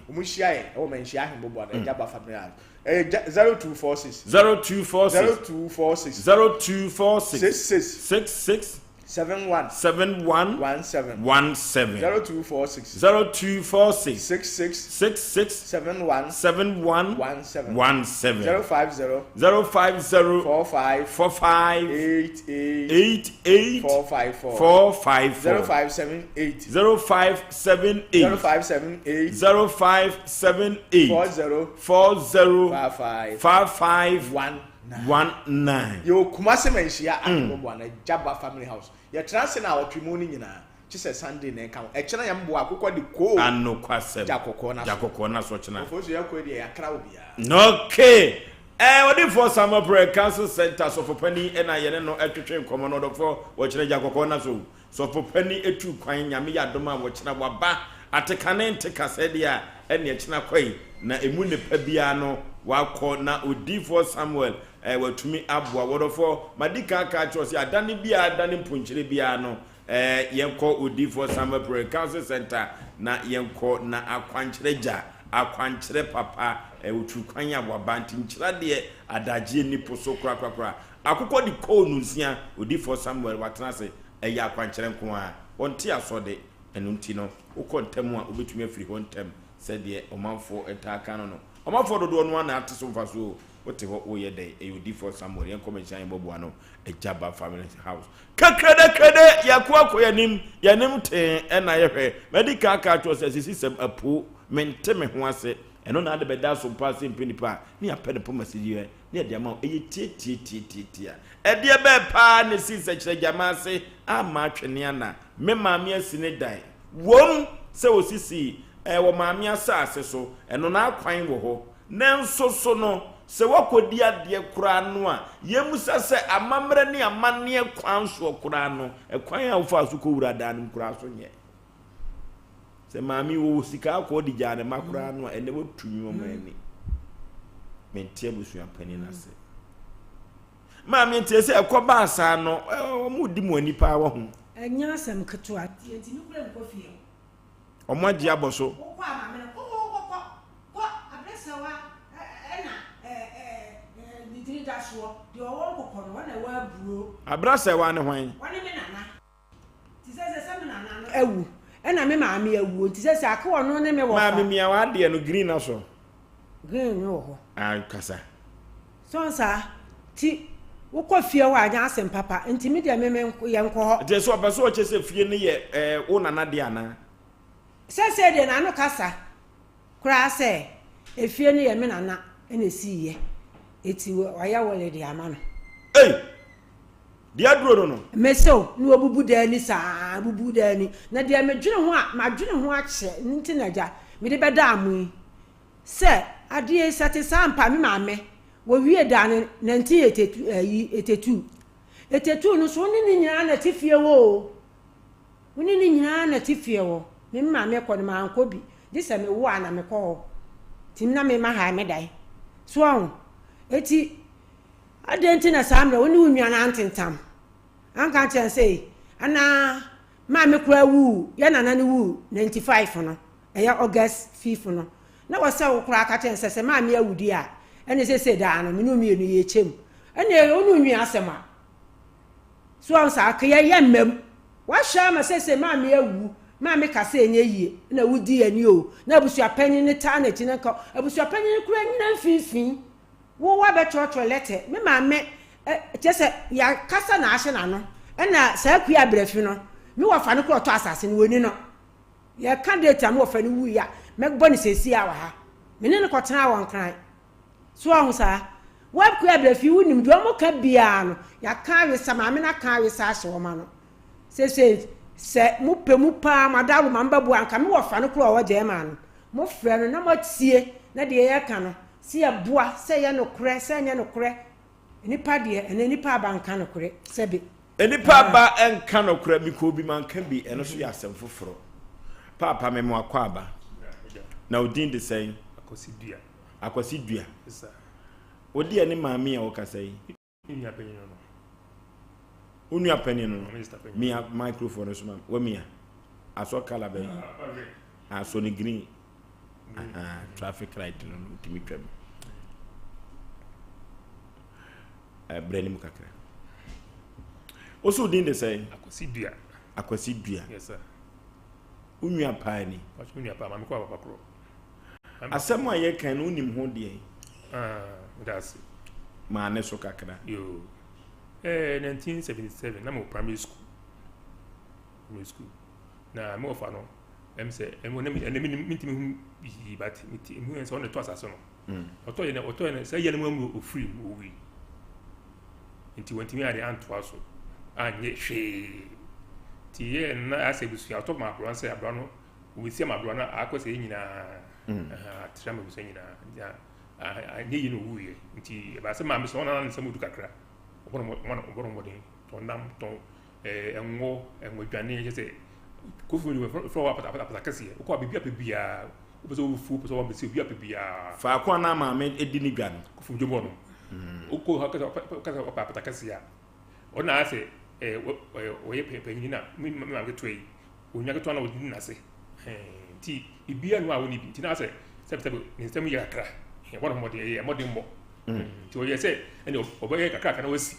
Wɔn hyia yɛ ɛwɔ Manhyia ahemboboa no Agyaba family house. Ɛyɛ 0246. 0246. 0246. 0246. 66. 66. 71. 71. 17. 17. 0246. 0246. 66. 66. 71. 71. 17. 17. 050. 050. 45. 45. 88. 88. 454. 454. 0578. 0578. 0578. 0578. 40. 40. 55. 55. 19. 19. Yɛwɔ Kumasi Manhyia Ahemmoboa no Agyaba family house. Yɛtena ase na awɔtwe mu no nyinaa kye sɛ Sunday na ɛka ho. Ɛkyena yɛn mmoa akokɔ de koo Anokwasɛm. gya kɔkɔɔ na so. Gya kɔkɔɔ na so kyena. Ɔfo so yɛkɔ deɛ yɛakra obiara. Okay. Odifoɔ Samuel Prɛ Council Center sɔfopani ɛna yɛne no ɛtwetwe nkɔmmɔ no ɔdɔfoɔ wɔkyena gya kɔkɔɔ na so. Sɔfopani etu kwan Nyame yɛ adom a wɔkyena waba atekane nte kasɛɛ deɛ a ɛne ɛkyena kɔe na emu nnepa biara no wakɔ na odiyifoɔ Samuel eh watumi aboa wɔdɔfoɔ madi kan aka akyerɛ wo sɛ adane biara adane mponkyerɛ biara no eh yɛnkɔ odiyifoɔ Samuel Prayer Council Center na yɛnkɔ na akwankyerɛ gya akwankyerɛ papa eh otu kwan a waba nti nkyerɛ deɛ adagyeɛ nni po so korakorakora akokɔ de kɔɔ nonsia odiyifoɔ Samuel watena ase ɛyɛ akwankyerɛ nko ara ɔnte asɔde ɛno nti no wokɔ ntɛm a wobɛtumi afiri hɔ ntɛm sɛdeɛ ɔmanfoɔ taa ka no no. Ɔmanfoɔ dodoɔ no ara na ate so mfasoɔ o. Wote hɔ woreyɛ dɛn? Ɛyɛ Odiyifoɔ Samuel. Yɛnkɔ Mɛnhyia Yɛn Bɔboa no Agyaba Family House. Kɛkrɛdɛkrɛdɛ! Yɛko akɔ yɛn anim, yɛn anim tee na yɛhwɛ. Madi kan aka akyerɛ wo sɛ asisisɛm apu, mente me ho ase. Ɛno na ade bɛda so mpo ase mpɛ nipa a, ne yɛapɛ ne poma siyɛ ne yɛde ama wo. Ɛyɛ tiatiatiatiatia. Ɛdeɛ bɛɛ paa na ɛsii sɛkyerɛ gyama ase ama atwene ana? Me maame asi ne dan. Wom sɛ osisii wɔ maame asase so, ɛno n'akwan wɔ hɔ. Nanso so no, Sɛ woakɔdi adeɛ koraa no a, yɛmmisa sɛ amammerɛ ne amanneɛ kwan soɔ koraa no, ɛkwan a wofaa so kɔwura dan no mu koraa so nyɛ. Sɛ maame yi wɔwɔ sika akɔ de gyaa ne mma koraa no a, ɛnɛ watu nneɛma ani. Mente abusua panin ase. Maame nti sɛ ɛkɔ baa saa no, wɔn di mu ani paa wɔ ho. Ɛnyɛ asɛm ketewa. Yɛntumi kura nkɔ fie hɔ. Wɔn agye abɔ so. Wokɔ a maame no kɔ kɔ kɔ kɔ kɔ abrɛsɛwa ɛna ɛɛ ne tiri da soɔ deɛ ɔwɔ nkɔkɔ no ɔna ɛwɔ aburo. Abrasɛwa ne hwan? Ɔne me nana. Nti sɛ sɛ sɛ me nana no awu ɛna me maame awuo nti sɛ sɛ aka ɔno ne me wɔfa. Maame mia w'adeɛ no green asɔ. Green no wɔ hɔ. Ah kasa. Sɔn saa ti wokɔ fie hɔ a nyɛ asɛm papa nti me deɛ me me yɛ nkɔ hɔ. Nti sɛ ɔpɛ sɛ ɔkyɛ sɛ fie no yɛ ɛɛ wo nana deɛ anaa? Sɛsɛɛ deɛ n'ano kasa koraa sɛ efie no yɛ me nana na esiiɛ eti wayɛ wele de ama no. Ei! Deɛ aduro no no. Mese wo na wabubu daa ani saa bubu daa ani na deɛ medwene ho a madwene ho akyɛ nti na agya mede bɛdaa mo yi. Sɛ adeɛ yi sɛ te saa ampa a me maame wɔwie daa no 1982 ayi 82 82 no so wo ne ne nyinaa na ɛte fie hɔ o wo ne ne nyinaa na ɛte fie hɔ me me maame kɔ no mankɔ bi gye sɛ me wo a na mekɔ hɔ nti na me ma ha me dan so ɔho eti adeɛ nti na saa mmerɛ wo ne wo nua no antentam anka nkyɛn sɛ anaa maame koraa wuu yɛ nana no wuu 95 no ɛyɛ August fifth no, na wɔ sɛ wo koraa ka kyerɛ no sɛ, sɛ maame awu deɛ a, ɛne seesei daa no, me ne wo mmienu yɛkyɛ mu. Ɛne wo ne wo nua asɛm a. So wɔn saa, ka yɛyɛ mma mu. Wahwɛ ama seesei maame awu, maame ka sɛ ɛnyɛ yie, na wodi ani o, na abusuapanyin no taa n'akyi, na nka abusuapanyin no koraa nyina mfimfini. Wo wabɛtwerɛtwerɛ lɛtɛ, me maame, kyerɛ sɛ yɛakasa na ahyɛ n'ano, ɛna saa kua abrɛfi no, me wɔfa no koraa ɔtɔ asase no, wɔni no. Yɛka date a me wɔfa no wuiɛ a, mɛbɔ no seesei ara wɔ ha. Me ne no kɔtenaa wɔ Nkran. So woahu saa? Woakue abrɛfi, wonim deɛ wɔka biara no, yɛaka awesa, maame no aka awesa ahyɛ wɔn ano. Seesei, sɛ mopɛ mu paa, mo adaworo ma mobɛboa, anka me wɔfa no koraa a ɔwɔ German no, mofrɛ no na moatie na deɛ yɛreka no, sɛ yɛboa, sɛ ɛyɛ nokorɛ, sɛ ɛnyɛ nokorɛ. Nnipa deɛ, ɛnɛ nnipa aba nka nokorɛ, sɛbe. Nnipa aba nka nokorɛ, mekɔɔ bi manka bi, ɛno nso yɛ asɛm foforɔ. Paapa me mo akɔ aba. Na wo din de sɛn? Akwasi Dua. Akwasi Dua. Wo deɛ ne maame a wɔkasa yi? Me nua panyin no. Wo nua panyin no? Mia microphone no so ma wamia. Asɔ kala bɛn? Ah, asɔ ne green. Aha, traffic light no no tumi twam. Brɛ ne mu kakra. Wo so din de sɛn? Akwasi Dua. Akwasi Dua. Yes sir. Wo nua paa ni. Wo nua paa, maame kɔ papa korɔ. Asɛm a yɛka no wonim ho deɛ? Ah, that's. Maa ne so kakra. Yo. Eh, 1977 na mo primary school. Primary school. Na me wɔfa no, ɛm sɛ ɛmu ne ɛne me ntumi hu yii but me ti hu sɛ ɔna ɛtɔ asase no. Mm. Ɔtɔ yɛ no ɔtɔ yɛ no sɛ yɛ no mu amu ofiri mu owui. Nti wɔntumi ade antoa so anyɛ hwee. Nti yɛ na asɛ abusua ɔtɔ ma aberewa sɛ aberewa no wɔsi ama aberewa no akɔ sɛ yɛ nyinaa. Mm. Atra ma abusua nyinaa. Nti anyɛ yie na owuiɛ. Nti ɛbaa sɛ maame sɛ ɔna ne nsɛm odu kakra. Ɔbɔ no mmɔden tɔn nam tɔn ɛɛ ngo, ngo dwane, kyerɛ sɛ kofi mu de frɛ wɔ apata apata kɛseɛ, wokɔ a biribi apɛ biara, wopɛ sɛ wofuo, wopɛ sɛ wɔbɛsi obi apɛ biara. Faako a na maame di ne dwa no. Kofi mu dwom no. Wokɔ hɔ kasa kasa ɔpɛ apata kɛseɛ a, ɔno na ayɛ sɛ ɛɛ wɔyɛ panyin na me maame ketewa yi, onua ketewa na ɔdi n'ase. Nti biribiara no a wɔnni bi nti na asɛ sɛbisɛbi ne nsɛm yɛ kakra, wɔn mmɔden ɛyɛ mmɔden mmɔ. Nti ɔyɛ sɛ ɛnna ɔbɛyɛ kakra kakra na wasi.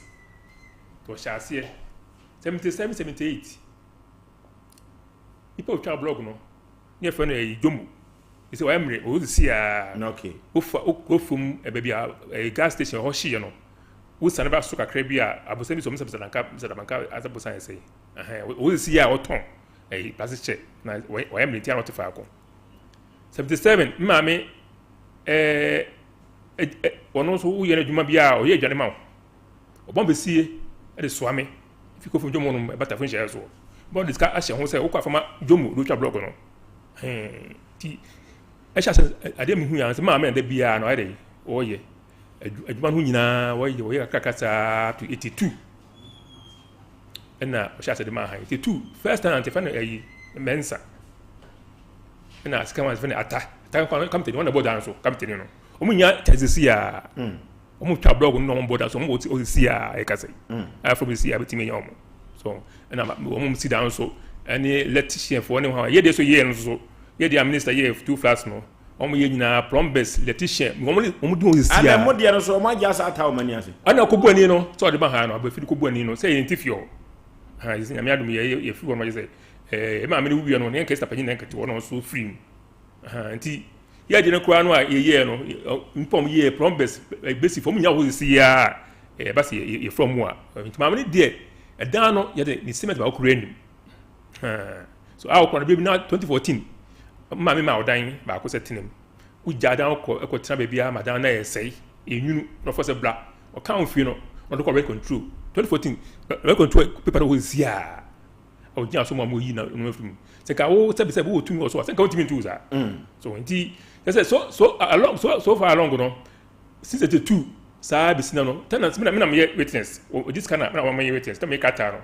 Nti ɔhyɛ aseɛ 77 78 nipa otwa blog no ne yɛfrɛ no ɛyi jomo ɛsɛ wayɛ mmerɛ ɔwɔ sisi a okay wofa wokɔ fam baabi a ɛyɛ gas station hɔ hyeɛ no wosane ba so kakra bi a abosan bi sɛ ɔmo sɛ bisadanka bisadanka asɛ bosan yɛ sɛ ɛhɛn ɔwɔ sisi a ɔtɔn ɛyi plastic chair na wayɛ mmerɛ nti a ɔte faako 77 maame ɛɛ ɔno nso woyɛ no adwuma bi a ɔyɛ aduane ma wo Ɔbɔn bɛsie de soa me fi kofi dwom nom ɛbata fo nhyɛɛ soɔ. Bɔn de sika ahyɛ ho sɛ wokɔ afama dwom de wotwa blɔk no. Ti ɛhyɛ ase adeɛ mehu yɛ sɛ maame na da biara no ayɛ dɛ ɔyɛ. Adwuma no nyinaa wɔyɛ wɔyɛ kakraka saa to 82 ɛna ɔhyɛ ase de maa ha. 82 first time ante fɛ no ɛyi mɛnsa ɛna second one fɛ no ata ata kwan kapitani wɔn na bɔ dan so kapitani no wɔn nya kyɛnse a wɔn twa blɔk no na wɔn bɔ dan so wɔn wɔ osisi a ɛkasa yi afɔ bi si a bɛtumi anya wɔn so ɛna wɔn si dan so ɛne electrician foɔ ne wɔn yɛ deɛ so yɛ no so yɛ deɛ minister yɛ two flats no. Wɔn yɛ nyinaa plumbers, electrician, wɔn wɔn di wɔn sisi a. Ana mo deɛ no so wɔn agye asa ata wɔn ani ase. Ana kɔ bu ani no sɛ ɔde ba ha no abɛfiri kɔ bu ani no sɛ yɛn ti fi hɔ. Ha yɛ sɛ nyame adum yɛ yɛ firi hɔ no yɛ sɛ ɛɛ maame no wuiɛ no ne nkɛse panyin na nkɛte hɔ no nso firi mu. Ha nti yɛ deɛ no koraa no a yɛyɛ no nipa wɔn yɛ plumbers bɛsi fam nyɛ hɔ sisi yɛ a ɛɛ ba sɛ yɛ fura mu a nti maame no deɛ ɛdan no yɛde ne cement baako koraa anim. So a ɔkɔ no baabi na 2014 maame ma ɔdan baako sɛ tena mu wogya dan kɔ ɛkɔ tena baabi a ma dan na ɛsɛe enwunu na ɔfɔ sɛ bra ɔka wo fie no ɔde kɔ rent control 2014 rent control paper no wɔ si a ɔgyina so ma mo yi na no afiri mu sɛ ka wo sɛ bisɛ wo tumi wɔ so a sɛ nka wontumi ntu saa so nti sɛ so so along so so far along no 682 saa besi na no tenant mi na mi na meyɛ witness odi sika na mi na wɔn yɛ witness na meyɛ krataa no.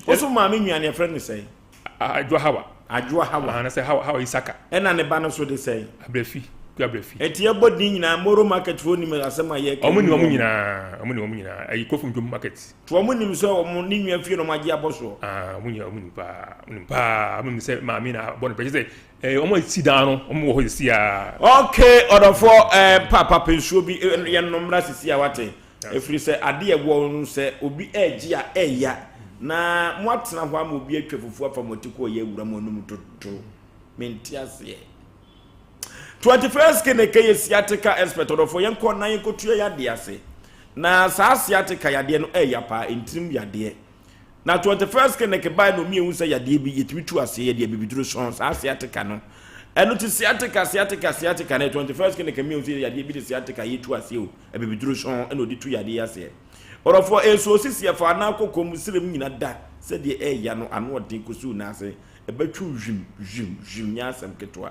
Woso maame nua no yɛfrɛ no sɛn? Adwoa Hawa. Adwoa Hawa. Aha na sɛ Hawa Hawa Isaka. Ɛna ne ba no so de sɛn? Abrafi Kua Abrafi. Eti ɛbɔ din nyinaa Moro market foɔ nim asɛm a yɛka. Wɔn nim wɔn nyinaa wɔn nim wɔn nyinaa ɛyi Kofum Dwom market. To wɔn nim sɛ wɔn ne nua fie na wɔn agye abɔ soɔ. Ah wɔn nyinaa wɔn nim paa wɔn nim paa wɔn nim sɛ maame na abɔ no pɛ kyɛ sɛ Eh, wɔn a si dan no, wɔn wɔ hɔ sisi a. Okay, ɔdɔfoɔ eh, paapa pɛ nsuo bi eh, yɛn nom mmra sisi a wate. Ɛfiri sɛ adeɛ ɛwɔ no sɛ obi ɛregye a ɛya na mo atena hɔ ama obi atwa fufuo afa mo ati kɔ ɔyɛ awura mo anum toto. Mente aseɛ. 21st Keneke yɛ sciatica expert ɔdɔfoɔ yɛnkɔ na yɛnkɔtua yadeɛ ase. Na saa sciatica yadeɛ no ɛya paa, ntirim yadeɛ. Na 21st clinic bae na omi ehu sɛ yadeɛ bi yɛtumi tu aseɛ yɛde abibiduro sɔn saa sciatica no ɛno ti sciatica sciatica sciatica na 21st clinic mi ehu sɛ yadeɛ bi de sciatica yɛtu aseɛ o abibiduro sɔn ɛna ɔde tu yadeɛ aseɛ ɔrɔfoɔ ɛso osisi ɛfa anaa kɔkɔɔ mu srem nyina da sɛdeɛ ɛɛya no ano ɔden kɔsiw n'ase ɛbɛtwe hwim hwim hwim nyɛ asɛm ketewa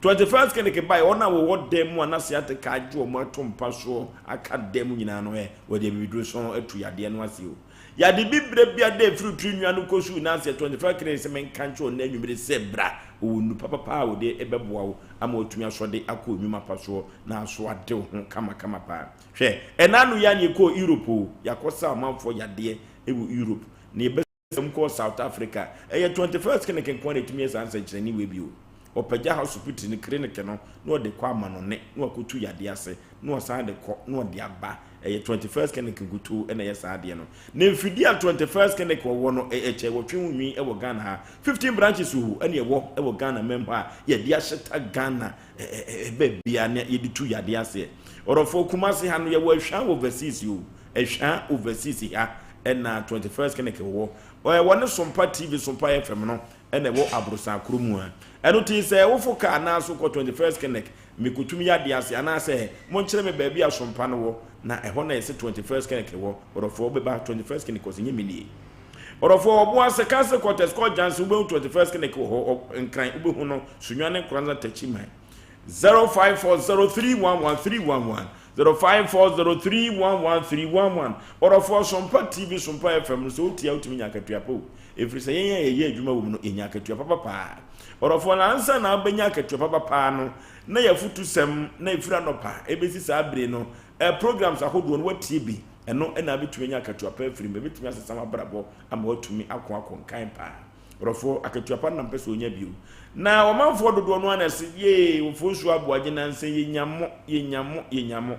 21st clinic bae wɔn a wɔwɔ dan mu a na sciatica agye wɔn ato mpa soɔ aka dan mu nyinaa no ɛ wɔde abibiduro sɔn atu yadeɛ no aseɛ o Yade bi berɛ bi ada ɛfiri tiri nwa no kɔ suu nanse ɛtɔ ntefa kene sɛ menka nkyerɛ wo nnɛ anwummere sɛ bra ɔwɔ nnu papapa a ɔde bɛboa wo ama watumi asɔ de akɔ nnwuma pa soɔ na aso ade wo ho kama kama paa. Hwɛ, ɛna ano yi ara na yɛkɔɔ Europe o, yɛakɔ sa ɔmanfoɔ yadeɛ wɔ Europe na yɛbɛ sam kɔɔ South Africa. Ɛyɛ 21st clinic nko ara na ɛtumi yɛ saa nsɛnkyerɛnne wei bi o. Ɔpagya hospital no, clinic no, na ɔde kɔ amanɔne na wakɔtu yadeɛ ase na ɔsan de kɔ na ɔde aba. Ɛyɛ 21st Clinic nkutoo na ɛyɛ saa adeɛ no. Na mfidie a 21st Clinic wɔwɔ no, ɛkyɛ wɔtwe ho nwi wɔ Ghana ha. 15 branches o ɛna ɛwɔ wɔ Ghana man mu ha a yɛde ahyeta Ghana baabiara na yɛde tu yadeɛ aseɛ. Ɔdɔfoɔ, Kumasi ha no yɛwɔ Ahwaa Overseas o, Ahwaa Overseas ha ɛna 21st Clinic wɔ. Ɛwɔ ne Sompa TV, Sompa FM no ɛna ɛwɔ aborosan koro mu a. Ɛno ti sɛ wofo kaa anaa so kɔ 21st Clinic Mekotum yadeɛ ase anaasɛ monkyerɛ me baabi a sompa no wɔ na ɛhɔ na yɛse 21st Clinic wɔ ɔdɔfoɔ wobɛba 21st Clinic ɔse nyɛ me nie ɔdɔfoɔ ɔbo ase Council Quarters kɔ Johnson wobɛhu 21st Clinic wɔ hɔ Nkran wobɛhu no Sunyani Nkoranza Takyiman 0540311311 0540311311 ɔdɔfoɔ Sompa TV Sompa FM no sɛ wotia wotumi nya akatua pa o ɛfiri sɛ yɛn a yɛyɛ adwuma wɔ mu no yɛnya akatua papa paa Ɔdɔfoɔ, na ansa na wobɛnya akatua papa paa no, na yɛ afutusɛm na ɛfiri anɔpa ɛbɛsi saa bere no, eh, programs ahodoɔ no woatie bi, ɛno na wobɛtumi anya akatua pa afiri mu, ɛbɛtumi asesa w'abrabɔ ama woatumi ako akɔ nkan paa. Ɔdɔfoɔ, akatua pa no na mpɛ sɛ ɔnya bio. Na ɔmanfoɔ dodoɔ no ara na ɛse, yee, wɔfoɔ nsuo aboagye nansa yɛnya mo, yɛnya mo, yɛnya mo.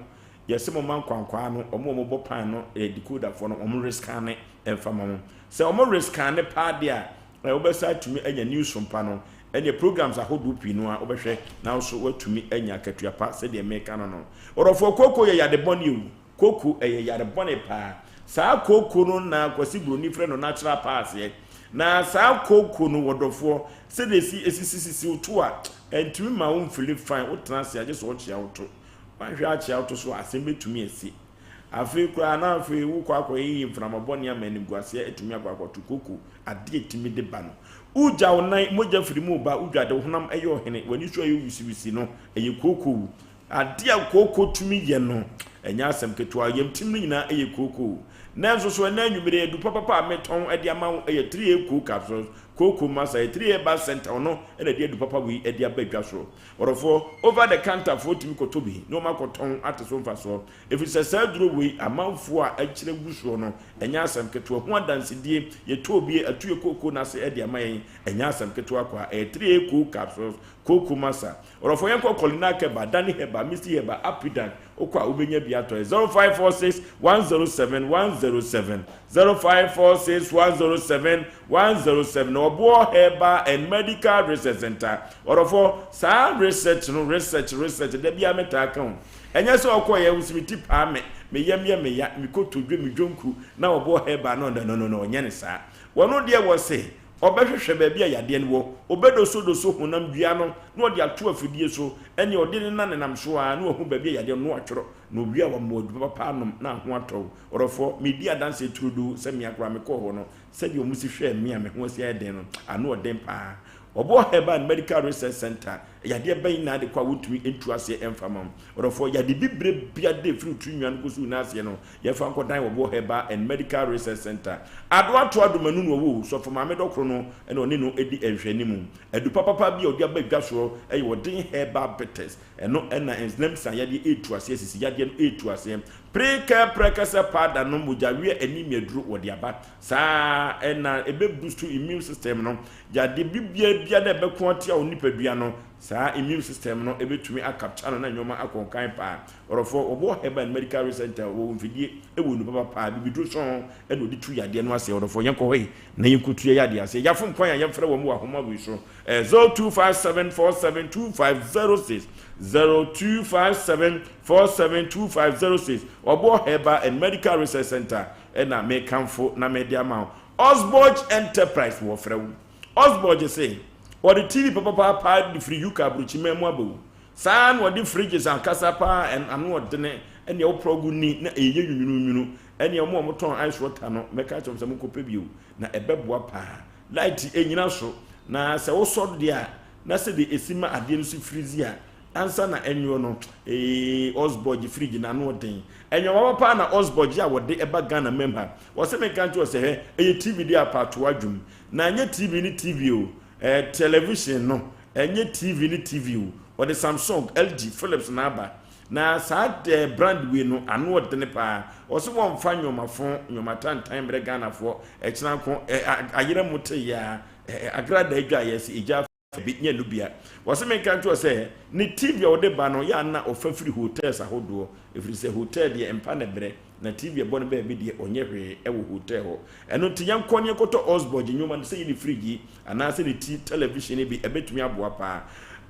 Yɛse mo ma nkwankwaa no, wɔn a wɔbɔ pan no, eh, decoderfoɔ no, wɔn rescanne ɛmfa ma mo. Sɛ wɔn rescanne paa deɛ a, Ɛ wobɛsan atumi anya news mpa no ɛneɛ programs ahodoɔ pii no ara wobɛhwɛ na wo nso woatumi anya akatua pa sɛdeɛ meka no no. Ɔdɔfoɔ kooko yɛ yade bɔne o, kooko ɛyɛ yare bɔne paa. Saa kooko no na Kwasi Broni frɛ no natural paaseɛ. Na saa kooko no wɔdɔfoɔ sɛdeɛ ɛsi ɛsisisisi wo to a ɛntumi ma wo mfili fine, wotena ase a gye sɛ wokyea wo to. Woanhwɛ akyea wo to so a asɛm bɛtumi asi. Afei koraa na afei wokɔ akɔyiyi mframa bɔne ama animguaseɛ atumi akɔ akɔto koko, adeɛ a ɛtumi de ba no. Wogya wo nan, mogya firi mu reba, wodwa de wo honam yɛ ɔhene, w'ani so ayɛ wisiwisi no, ɛyɛ kooko wu. Adeɛ a kooko tumi yɛ no, ɛnyɛ asɛm ketewa. Yɛn tim no nyinaa yɛ kooko. Nanso so ɛnnɛ anwummere yi, adu papapa a metɔn de ama wo yɛ 3A Cool Capsules, Kooko Masa, yɛ 3A Bus Center, ɔno na ɛde adu papa wei de aba dwa so. Ɔdɔfoɔ, over the counter foɔ tumi kɔtɔ bi na wɔn akɔtɔn ate so mfasoɔ. Ɛfiri sɛ saa aduro wei, amanfoɔ a akyerɛ gu soɔ no, ɛnyɛ asɛm ketewa. Ho adansedie, yɛtɔɔ bi, atu yɛ kooko no ase de ama yɛn, ɛnyɛ asɛm ketewa kwa. Ɛyɛ 3A Cool Capsules, Kooko Masa. Ɔdɔfoɔ yɛnkɔ Kolinak Herbal, Dani Herbal, Misty Herbal, Apidan, wokɔ a wobɛnya bi atɔ. 0546 107 107, 0546 107 107, Ɔboɔ Herbal and Medical Research Center. Ɔdɔfoɔ, saa research no, research, research, da biara metaa ka ho. Ɛnyɛ sɛ ɔkɔ yɛ wosi me ti paa me, me yam yɛ me ya, me kotodwe, me dwonku, na Ɔboɔ Herbal no, no, no, no, ɔnyɛ ne saa. Wɔno deɛ wɔ se, Ɔbɛhwehwɛ baabi a yadeɛ no wɔ, ɔbɛdosodoso honam dua no na ɔde ato afidie so, ɛnneɛ ɔde ne nan nenam so ara na wahu baabi a yadeɛ no na watwerɛ, na ɔwie a wama wo aduro papa anom na ho atɔ wo. Ɔdɔfoɔ, meredi adanseɛ turodoo sɛ me ara koraa mekɔɔ hɔ no, sɛdeɛ wɔsi hwɛɛ me a me ho asi ayɛ den no, ano ɔden pa ara. Ɔboɔ Herbal and Medical Research Centre, yadeɛ bɛn na ade kɔ a wontumi ntu aseɛ mfa ma wo? Ɔdɔfoɔ, yade bibire biara a ɛfiri wo tiri nwa no kɔsi wo nan aseɛ no, Yɛmfa nkɔdan Wɔboɔ Herbal and Medical Research Centre. Adoa Toa Domanu na ɔwɔ o, Sɔfo Maame Dɔkoro no na ɔne no di nhwɛanimu. Adu papapa bi a ɔde aba dwa soɔ yɛ Ɔden Herbal Bitters. Ɛno na nsnamsa yadeɛ retu aseɛ, sisi yadeɛ no retu aseɛ. Prekɛ prɛkɛsɛ powder no, mogyaweɛ anemia duro wɔde aba. Saa ara na ɛbɛ boost immune system no. Yadeɛ bibiara biara a ɛbɛko atia wo nipadua no, saa immune system no bɛtumi a capture no na nneɛma akɔ nkan paa. Ɔdɔfoɔ, wɔbɔ Herbal and Medical Research Center wɔ mfidie wɔ nnuro papa paa, bibiduro sɔn na wɔde tu yadeɛ no aseɛ. Ɔdɔfoɔ, yɛnkɔ hɔ yi na yɛnkɔtu yɛ yadeɛ aseɛ. Yɛafom kwan a yɛmfrɛ wɔn wɔ ahoma wei so, 0257472506, 0257472506. Wɔbɔ Herbal and Medical Research Center na mekamfo na mede ama wo. Osborge Enterprise wɔfrɛ wo. Osborge se wɔde TV papapaapaa de firi UK aburokyiman mu aba o. Saa ara na wɔde fridges ankasa paa a ano ɔdene ɛnea wo plug ni na ɛyɛ nwununwunu ɛnea wɔn a wɔtɔn ice water no mɛka akyerɛ wɔn sɛ monkɔpɛ bio na ɛbɛboa paa. Light ɛnyina so na sɛ wosɔ deɛ a na sɛdeɛ ɛsi ma adeɛ no si firizi a ansa na ɛnwoɔ no ee Osborge fridge no ano ɔden. Ɛnwowa paa na Osborge a wɔde ɛba Ghana mam ha. Wɔse menka nkyerɛ wo sɛ hwɛ ɛyɛ TV deɛ a paatoa dwom na ɛnyɛ TV ne TV o ɛɛ television no Ɛnyɛ TV ne TV o, wɔde Samsung, LG, Philips na aba. Na saa eh, brand wei no, ano ɔdene paa. Wɔse wɔmfa nnoɔmafo, nnoɔma tantan mmerɛ Ghanafoɔ. Ɛkyena nko, eh, ayerɛ mo te yaa, eh, agrada adwa a yɛse egya afa bi, nyɛ no bia. Wɔse menka nkyerɛ wo sɛ, ne TV a wɔde ba no, yɛ a na ɔfa firi hotels ahodoɔ. Ɛfiri sɛ hotel deɛ mpa na ɛbrɛ. Na TV ɛbɔ no baabi deɛ ɔnyɛ hwee wɔ hotel hɔ. Ɛno nti yɛnkɔ ne yɛnkɔtɔ Osborge nnwoma no sɛ yɛ ne fridge yi anaasɛ ne ti television yi bi ɛbɛtumi aboa paa.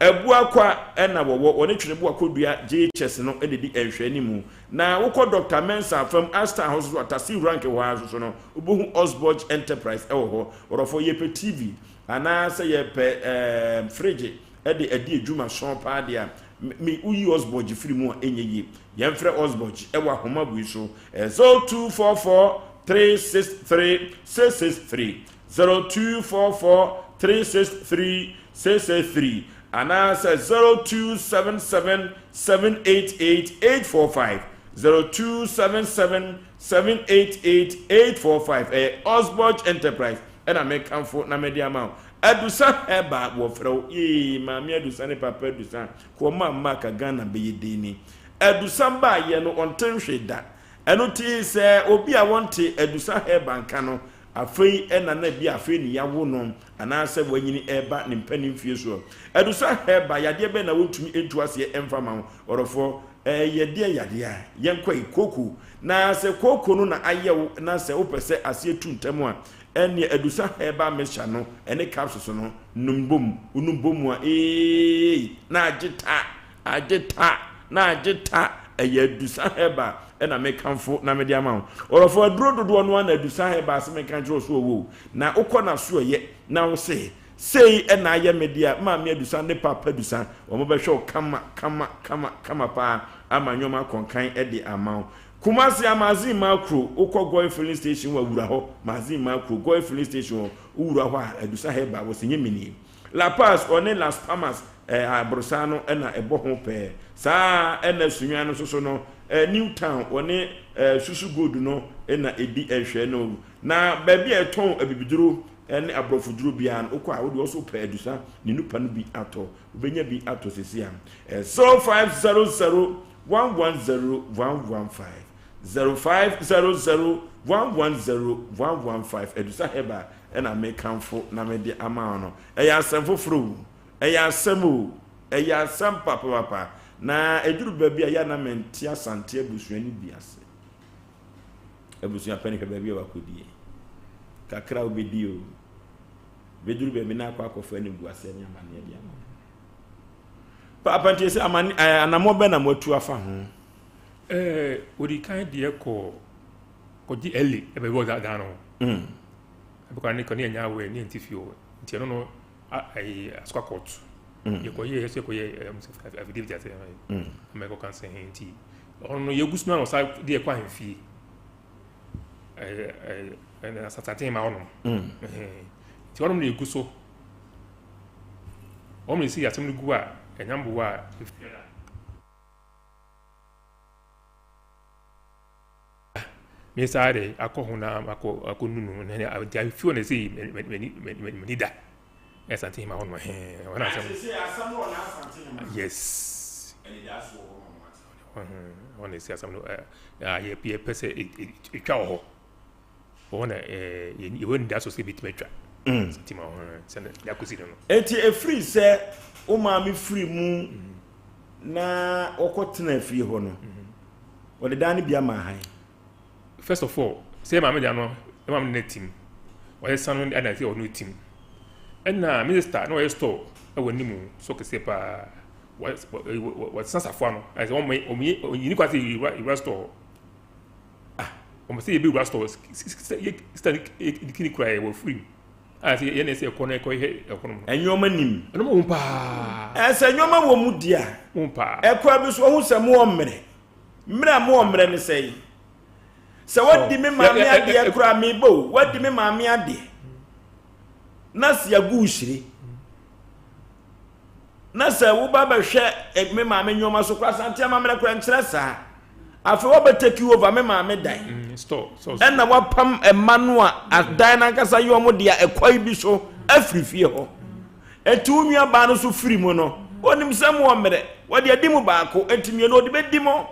Abuakwa na wɔwɔ, wɔne Tweneboa Kodua JHS no na ɛdi nhwɛanimu. Na wokɔ Doctor Mensah fam Ashtown hɔ nso so a, Tasi Rank hɔ ara nso so no, wobɛhu Osborge Enterprise wɔ hɔ. Ɔdɔfoɔ yɛpɛ TV anaasɛ yɛpɛ ɛɛm fridge de adi adwuma sɔn paa deɛ a, me woyi Osborge firi mu a ɛnyɛ yie. Yɛmfrɛ Osborge wɔ ahoma wei so, 0244 363 663, 0244 363 663, anaasɛ 0277 788 845, 0277 788 845. Ɛyɛ Osborge Enterprise ɛna mekamfo na mede ama wo. Adusa Herbal wɔfrɛ wo, yee maame Adusa ne papa Adusa, kɔ ma mma ka Ghana bɛyɛ den ni. Adusa baayɛ no ɔnte nhwee da. Ɛno nti sɛ obi a wɔnte Adusa Herbal nka no, afei na na bi a afei ne yawo no anaasɛ wanyini ɛreba ne mpanin mfie soɔ. Adusa Herbal yadeɛ bɛn na wontumi ntu aseɛ mfa ma wo? Ɔdɔfoɔ, ɛyɛ deɛn yadeɛ a? Yɛnkɔ yi, kooko. Na sɛ kooko no na ayɛ wo na sɛ wopɛ sɛ aseɛ tu ntɛm a, ɛnneɛ Adusa Herbal Mixture no ne capsules no nom bom. Wonom bom a, eei, na agye ta. Agye ta na agye ta ɛyɛ adusa herbal ɛna mekamfo na mede ama wo ɔrɔfo aduro dodoɔ no ara na adusa herbal ase meka nkyerɛ wo so ɔwɔ o na wokɔ na so ɛyɛ na wo se sei ɛna ayɛ me deɛ maame adusa ne papa adusa wɔn bɛhwɛ wo kama kama kama kama paa ama nneɛma akɔnkan ɛde ama wo Kumasi Amazin Makro wokɔ Goil filling station wɔ wura hɔ Mazin Makro Goil filling station wɔ wura hɔ a adusa herbal wɔ sɛ nyɛ menie La Paz ɔne Las Palmas. eh, aborosan no na ɛbɔ ho pɛɛ. Saa ara na Sunyani no nso so no, eh, New Town wɔne eh, Susu Gold no na ɛdi nhwɛɛ no. Na baabi a ɛtɔn abibiduro ne aborɔfoduro biara no, wokɔ a wode ɔso pɛ adusa ne nupa no bi atɔ. Wobɛnya bi atɔ sisi a. Eh, 0500 110 115 0500 110 115 Adusa Herbal ɛna mekamfo na mede ama wo no. Ɛyɛ asɛm foforɔ o. Ɛyɛ asɛm o. Ɛyɛ asɛm papapapa. Na ɛduru baabi a yɛ a na mente Asante abusua no bi ase. Abusua pɛ no hwɛ baabi a wakɔdie. Kakra a wobɛdi o. Bɛduru baabi na akɔ akɔfa animguaseɛ ne amaneɛ de ama. Paapa nti sɛ amane anammɔ bɛ na moatu afa ho? Ɛɛ wɔdi kan deɛ kɔ kɔgye ɛli ɛbɛbɔ dan no. Ɛbɛkɔ ne kɔ ne ɛnya awɛ ne ɛnti fie hɔ. Nti ɛno no ayi asokwa court. Yɛkɔyɛ yɛ sɛ yɛkɔyɛ affidavit ase ama ɛkɔka sɛ nti ɔno no yɛgu so no na ɔsa de ɛkɔ ahemfie. Ɛɛ asante ma hɔnom. Nti hɔnom na yɛgu so. Wɔn na ɛsi asɛm no gu a ɛnya mboa a ɛfiri me saa de akɔ ho na akɔ akɔ nunu na nti afi hɔ na ɛsɛ m'ani da Asante hema hɔ no hɛn wɔn asɛm yes wɔn na ɛsi asɛm no yɛ yɛpɛ sɛ ɛtwa wɔ hɔ wɔn na yɛwɔ anidaso sɛ ɛbɛtumi atwa Asante hema hɔ sɛ na akɔsi no no. Eti efiri sɛ wo maame firi mu na wɔkɔ tena fie hɔ no wɔde dan no bi ama han. First of all, sɛ maame da no, ne maame na tim. Ɔyɛ san no ɛna sɛ ɔno tim. Ɛna me sister na ɔyɛ store ɛwɔ anim so kɛseɛ paa. Wɔsesa safoa no. Ɛsɛ wɔn wɔn yɛ wɔn yini kwa sɛ yɛwura yɛwura store. Ah, wɔn sɛ yɛbɛwura store. Sister ne kini kura yɛ wɔ firi mu. A sɛ yɛn na ɛsɛ ɛkɔ na ɛkɔ yɛ ɛkɔ no. Nneɛma nim. Nneɛma wɔ mu paa. Ɛsɛ nneɛma wɔ mu di a. Wɔ mu paa. Ɛkɔ bi so ɔho sɛ mo wɔ mmerɛ. Mmerɛ a mowɔ mmerɛ ne sɛn? Sɛ wadi me maame adeɛ koraa mebɔ o, wadi me maame adeɛ na sɛ yɛagu wo hyire na sɛ woba bɛhwɛ eh, me maame nneɛma so koraa sante amammerɛ koraa nkyerɛ saa. Afei wɔbɛ take over me maame dan mm, ɛna wapam ɛma no a adan no ankasa yɛ ɔmo deɛ ɛkwan bi so afiri fie hɔ. Enti wo nua baa no so firi mu no, ɔnim sɛ mowɔ mmerɛ, wɔde adi mu baako, enti mmienu ɔde bɛdi mo.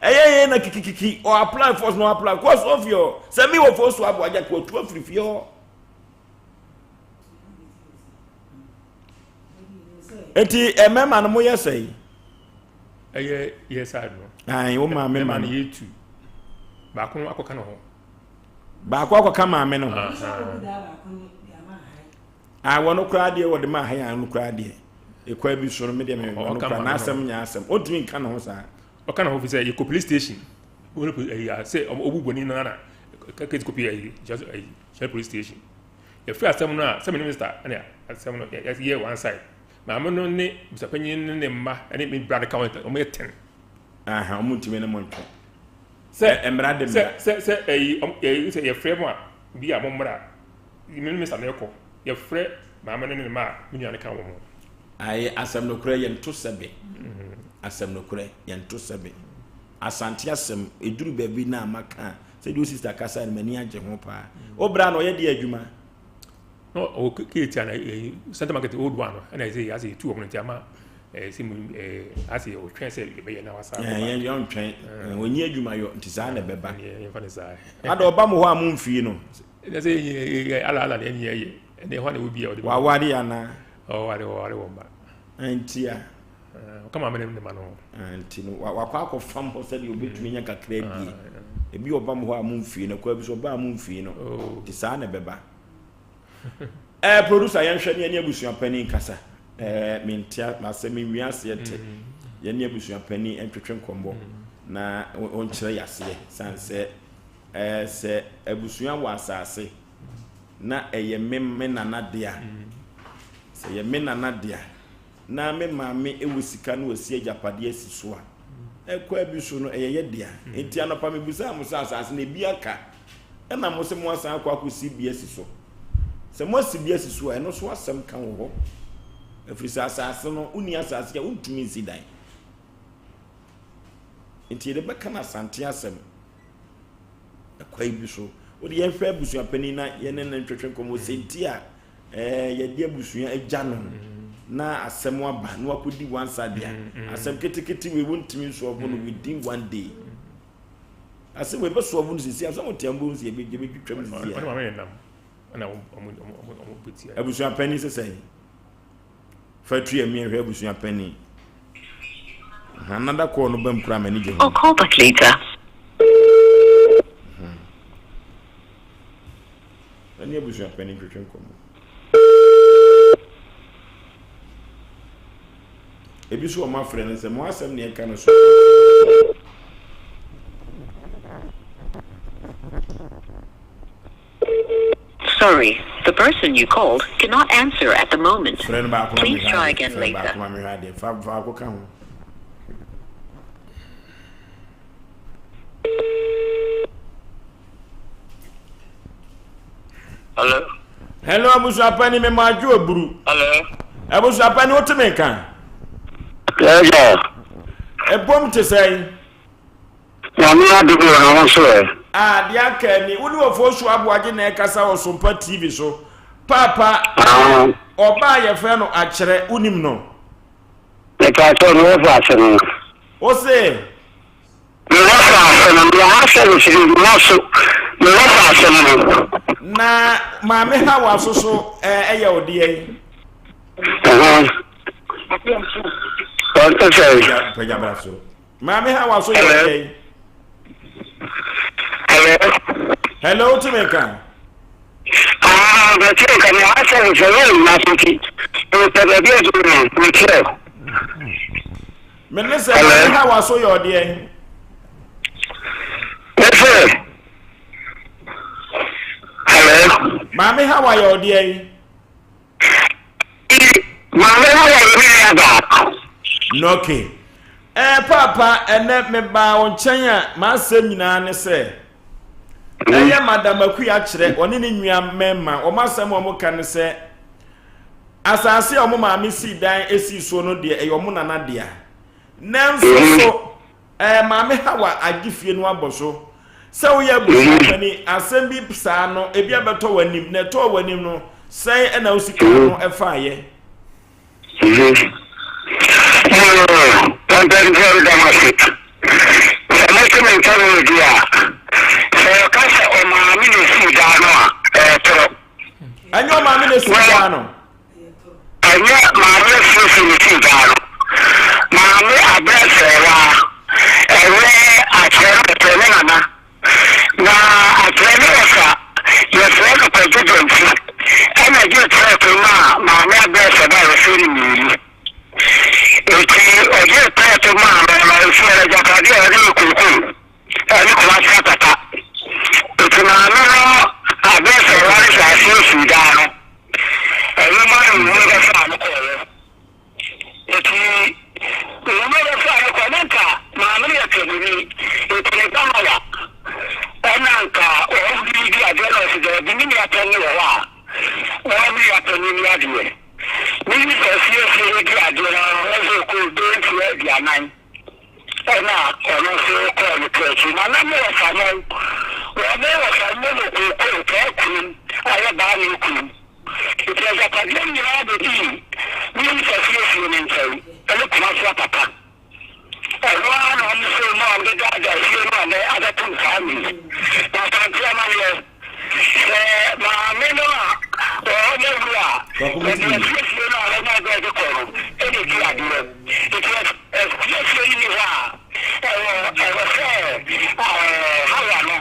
Ɛyɛ yɛn na kikikiki, ɔ apply force na ɔ apply, kɔ so fie hɔ. Sɛ mi wɔ fo so abo agya kɔ atu afiri fie hɔ. Enti mmarima no moyɛ sɛn? Ɛyɛ yɛ side no. Ayi wo maame ma no. Yɛ tu. Baako akɔka ne ho. Baako akɔka maame no ho. A wɔn koraa deɛ wɔde ma ha no koraa deɛ ekwa bi so no me deɛ me wɔn koraa n'asɛm nyɛ asɛm ontumi nka ne ho saa. Ɔka ne ho fi sɛ yɛkɔ police station wɔn ɛyi sɛ ɔbu bɔnni no na kɛkɛ kɔpi ɛyi ɛyi hyɛ police station yɛfiri asɛm no a sɛ me ne mr ɛna asɛm no yɛ one side maame no ne busapanyin ne ne mma ɛne me bra no ka wɔn wɔn yɛ ten. Aha wɔn ntumi ne mo ntwe. Sɛ mmara de mmara. Sɛ sɛ sɛ ɛyi ɛyi sɛ yɛfrɛ mo a bi a mo mmra me ne mr na ɛkɔ yɛfrɛ maame no ne ne mma a me nua no ka wɔn ho. Ayi asɛm nokorɛ yɛn to sɛbe asɛm nokorɛ yɛn to sɛbe asante asɛm eduru baabi na ama ka sɛ deɛ o sista kasa no m'ani agye ho paa o bra na ɔyɛ deɛ adwuma. Na ɔwɔ keeti ana ɛyi center market old one no ɛna ɛsɛ asɛ etu wɔn nti ama ɛsɛ mu ɛɛ asɛ ɔtwɛn sɛ ɛbɛyɛ na wasa. Ɛɛ yɛn yɛn ntwɛn ɔnyi adwuma yɔ nti saa na ɛbɛba. Yɛn fa ne saa. Ada ɔba mo hɔ a mo nfii no. Ɛna sɛ yɛ yɛ ala ala na ɛnyɛ yɛ ɛna ɛhɔ na ɛwɔ bi a ɔde. Waware ana. Ɔware ɔware wɔn ba. Nti a. Ɔka maame ne ne ma no. Nti no wakɔ akɔfam hɔ sɛdeɛ obetumi nya kakra bie. Ebi ɔba mo hɔ a mo nfii no kɔ ebi so ɔba a mo nfii no. Nti saa na ɛbɛba. Ɛɛ eh, producer yɛnhwɛ ne yɛne abusua panin kasa. Ɛɛ eh, mente asɛ menwie aseɛ te. Yɛne abusua panin ntwetwe nkɔmmɔ na ɔnkyerɛ yɛ aseɛ san sɛ ɛɛ eh, sɛ abusua wɔ asase na ɛyɛ me me nana dea. Sɛ ɛyɛ me nana dea na me maame wɔ sika na wasi agyapadeɛ asi so a, ɛkwan bi so no ɛyɛ yɛ dea. Enti anɔpa mebisaa mo sɛ asase no ebi aka ɛna mo sɛ mo asan akɔ akɔsi bi asi so. Sɛ mo asi bi asi so a, ɛno so asɛm ka wɔ hɔ. Ɛfiri sɛ asase no, wonni asase a wontumi nsi dan. Nti yɛde bɛka no Asante asɛm ɛkwan bi so. Wode yɛnhwɛ abusuapanin na yɛne no ntwetwe nkɔmmɔ sɛ nti a ɛɛ yɛde abusua agya no na asɛm aba na wakɔdi wansa dea. Asɛm ketekete wei wontumi nsɔɔvo no within one day. Asɛm wei bɛsɔɔvo no sisi asɛm wote ambɔ nsi yɛbɛtwitwam sisi a. Abusuapanin sɛ sɛn? Fa tu yɛ mmea hwɛ abusua panyin. Another call no bam kura m'ani gye ho. Or call back later. Ɛne abusua panyin twetwe nkɔmmɔ. Ebi so wɔn afrɛ no sɛ mo asɛm na ɛka no so. Sorry, the person you called cannot answer at the moment. Frɛ no baako ma Please mehwɛ try adeɛ. again Frɛ no later. baako ma mehwɛ adeɛ. Fa baako ka ho. Hello. Hello abusuapani me ma adwo aburu. Hello. Abusuapani wote me nka? Yes sir. Ebom te sɛn? Nyame adom o na wo nso ɛ? Ah deɛ aka ni, wo ne Ofosu Aboagye na ɛkasa wɔ Sompa TV so. Paapa, ɔbaa a yɛfrɛ no Akyerɛ, wonim no? Mepakyɛw, mewɔ faase no. Wo se? Mewɔ faase no, mewɔ ha service bi, mewɔ so, mewɔ faase no. Na Maame Hawa so so ɛyɛ wo deɛ yi? Ɔnte sɛ. Pagya bra so. Maame Hawa so yɛ ɔdɛn? Hello. Hello, wote me nka? Ah, mete nka me asɛ me sɛ yɛ nyina so nti mepɛ baabi a gyina no mekyerɛ. Me ne sɛ Maame Hawa so yɛ ɔdeɛn? Mese. Hello. Maame Hawa yɛ ɔdeɛn? Maame no yɛ me nua baa. Okay. Eh, paapa, ɛnɛ mebaa wo nkyɛn a m'asɛm nyinaa ne sɛ ɛyɛ Madam Akua kyerɛ ɔne ne nua mmarima wɔn asɛm a wɔka ne sɛ asase a wɔn maame sii dan esii soɔ no deɛ ɛyɛ wɔn nana dea nanso so Ɛɛ Maame Hawa agye fie no abɔ so. Sɛ woyɛ abusua panin, asɛm bi saa no, ebi abɛtɔ w'anim, na ɛtɔɔ w'anim no, sɛn na wo sika no faeɛ? Mpanyinfoɔ meda mo ase. Sɛ mete me nka no di a, sɛ yɛka sɛ ɔmaame na esii daa no a, ɛyɛ torɔ. Ɛnyɛ ɔmaame na esii daa no. Ɛnyɛ Maame Sisi ne sii daa no. Maame Abrɛ Sɛɛwaa, ɛnyɛ Akyerɛ no ɔpɛ ne nana. Na Akyerɛ ne wɔfa yɛfrɛ no Kwadwo Gyamfi ɛna gyee prɛko maa Maame Abrɛ Sɛba a yɛfrɛ no Mmiiri. Enti ɔgyee prɛko maa no no ɛfiri agyapadeɛ a ɔde yɛ kookoo ɛne Kumasi Apata. Enti maame no Abrɛ Sɛɛwaa no hyɛɛ aseɛ sii daa no. Nwoma no nwoma bɛfaa no kɔeɛ. Enti nwoma bɛfaa no kɔeɛ na nka maame no yɛ Kramoni. Enti ne ba Maya ɛna nka wɔn bi di adeɛ na ɔsi daabi me nua panin wɔ hɔ a wɔn me nua panin ni adeɛ. Me yi sɛ siesie no di adeɛ na wɔn nso kɔ bɛyɛ mfeɛ aduanan ɛna ɔno nso kɔɔ ne kra akyi. Na na me wɔfa no wɔn wɔfa no wɔ kookoo pɛɛ kurom a ɛyɛ baa ne kurom. Nti agyapadeɛ nyinaa bɛdii ne nsa siesie ne nkyɛn ɛne Kumasi Apapa. Ɛno ara na wɔn nso mu a wɔde daadaa fie no a nɛ abɛtom saa mmere yi. Na Asante amanneɛ, sɛ maame no a ɔwɔ no awu a, yɛde asiesie no a wɔnya berɛ de kɔ no ɛna ɛdi adeɛ. Nti asiesie no nni hɔ a, ɛwɔ ɛwɔ sɛ Hawa no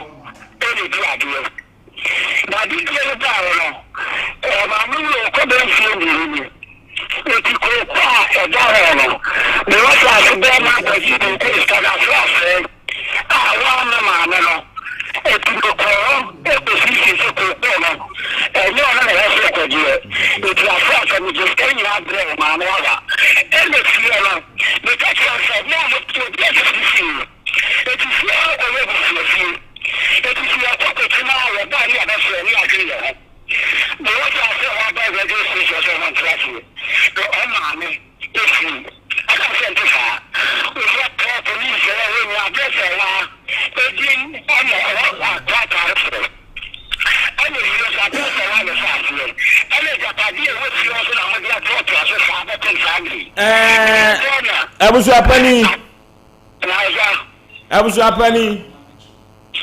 ɛna ɛdi adeɛ. Na adedie no baeɛ no, maame yi ɔkɔ bɛyɛ mfeɛ mmienu ni. Enti kooko a ɛda hɔ no, mewɔ saase bɛɛ ma akɔgye kooko sika no ase asɛe a wɔamma maame no. Enti mekɔɔ hɔ kɔsiisii sɛ kooko no, ɛnyɛ ɔno na ɛwɔ sɛ ɔkɔgyeɛ. Enti ase asɛ megye sika nyinaa brɛɛ maame Hawa. Ɛna fie no, meka kyerɛɛ no sɛ, mo a mote obi asisi Enti fie hɔ kɔyɛ abusuafie. Enti sɛ yɛkɔ kɔkyi no a yɛba a ne yɛabɛsoɛ ne yɛadwene yɛn ho. Deɛ wɔte aseɛ hɔ aba radio station sɛ wɔnte aseɛ. Na ɔma. maame efiri. Ɛna sɛ nte saa. Wohwɛ pɛ polisi ɛwɔ hɔ nyinaa abrɛ sɛ waa edin ɛna ɛwɔ akora ataare soro. Ɛna efie nso abrɛ sɛ waa na ɛhyɛ aseɛ. Ɛna agyapadeɛ ɛwɔ fie hɔ nso na mode atoatoa so saa bɛpem saa bere yi. Ɛɛ abusuapani. Abusuapani.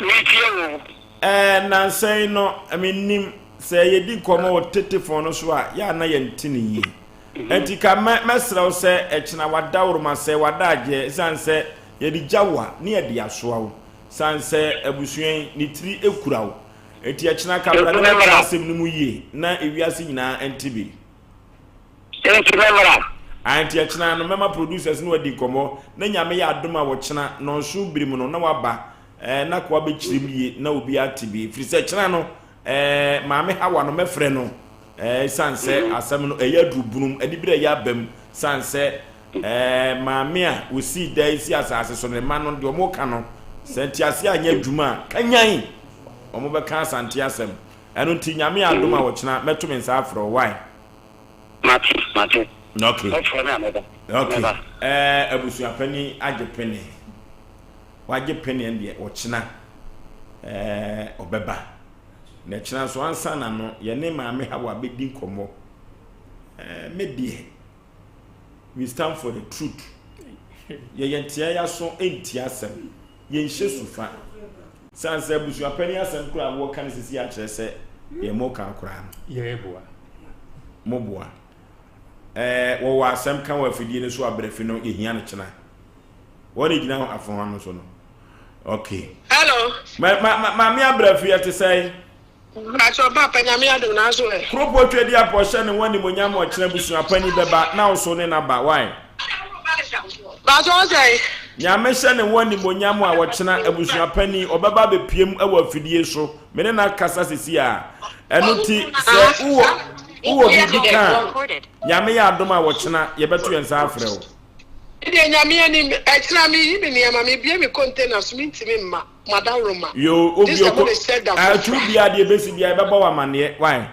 Metie wo. Ɛɛ nnansa yi no, mennim sɛ yɛdi nkɔmmɔ wɔ tetefon no so a, yɛ a na yɛnte no yie. Enti ka mɛ mɛsrɛ wo sɛ ɛkyena w'adaworoma sɛ w'adagyeɛ ɛsiane sɛ yɛde gya wo a ne yɛde asoa wo sane sɛ abusua yi ne tiri kura wo. Enti ɛkyena ka bra na bɛkyerɛ asɛm no mu yie na ewiase nyinaa nte bi. Enti mɛmmra. Ae nti ɛkyena no mɛma producers ne wadi nkɔmmɔ na Nyame yɛ adom a wɔkyena nnɔnson bere mu no na waba eh, na koa bɛkyerɛ mu yie na obiara ate bi ɛfiri sɛ kyena no eh, Maame Hawa no mɛfrɛ no eh, ɛsiane sɛ asɛm no ɛyɛ aduru bunum anibere ɛyɛ aba mu sane sɛ eh, maame a wɔsii dan si asase so no ne mma no deɛ wɔka no sɛ nteaseɛ anyɛ adwuma a kanyan wɔn bɛka Asante asɛm Ɛno nti Nyame adom a ɔkyena mɛto me nsa afrɛ wo wai. Mate mate. Ok. Wofrɛ me a mɛba. Ok. Mɛba. Ɛɛ abusua panin agye pene. Wagye pene ɛndeɛ ɔkyena ɛɛ ɔbɛba. Na ɛkyena nso ansa na no yɛne maame Hawa bɛdi nkɔmmɔ. Ɛɛ me deɛ we stand for the truth. Yɛyɛ ntea yaso ntia asɛm. Yɛnhyɛ su fa. Sane sɛ abusuapanin asɛm koraa a wɔka no sisi akyerɛ sɛ deɛ moka koraa no. Yɛboa. Moboa. Ɛɛ wɔwɔ asɛm ka wɔ afidie no so abrɛfi no yɛhia no kyena. Wɔn na gyina afoha no so no. Okay. Hello. Ma ma ma maame abrɛfi ɛte sɛn? Mpakyɛw paapa nyame adom nanso ɛ. Kuropɔ Twedeapɔ hyɛ ne ho animonyam ɔkyena busua panin bɛba na wo so ne no aba why? Mpakyɛw ɔsɛe. Nyame hyɛ ne ho animonyam a ɔkyena abusua panin ɔbɛba abɛpiem wɔ afidie so me ne no akasa sisi a ɛno ti sɛ wowɔ wowɔ biribi ka a Nyame yɛ adom a ɔkyena yɛbɛto yɛn nsa afrɛ wo. Medeɛ nyame anim ɛkyena meyi me nneɛma mebue me container so mentimi mma. Madaworoma. Yoo Gye obi sɛ oko mode hyɛ da ɛɛ tu foforɔ a. bia deɛ ebesi bia yɛbɛbɔ wo amaneɛ why.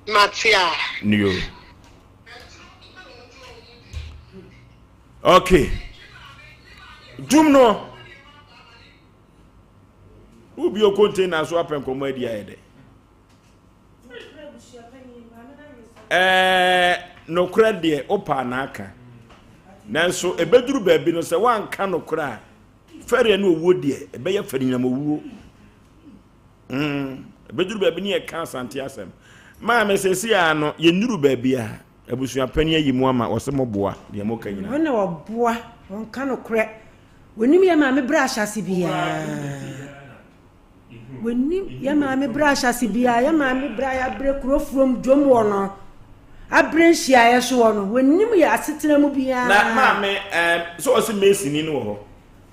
Mate a. Yoo. Okay. Dum no. Obi o container so apɛ nkɔmɔ adi ayɛ dɛ. Ɛɛ nokorɛ deɛ wopa na aka. Nanso ebeduru baabi no sɛ woanka nokorɛ a Fɛreɛ ne owuo deɛ, ɛbɛyɛ fɛrenyinam owuo. Mm, ɛbɛduru baabi ne yɛka Asante asɛm. Maame sɛsi a no, yɛnnuru baabi a abusuapanin ayi mu ama wɔsɛ moboa deɛ moka nyinaa. Wɔn na wɔboa, wɔnka nokorɛ. Wɔnim yɛ maame berɛ ahyɛase biara. Wɔnim yɛ maame berɛ ahyɛase biara. Yɛ maame berɛ a yɛabrɛ kuro furom dwom wɔ no, abrɛ nhyiaeɛ so wɔ no. Wɔnim yɛ asetena mu biara. Na maame, ɛɛ, sɛ ɔsi masoni no wɔ hɔ.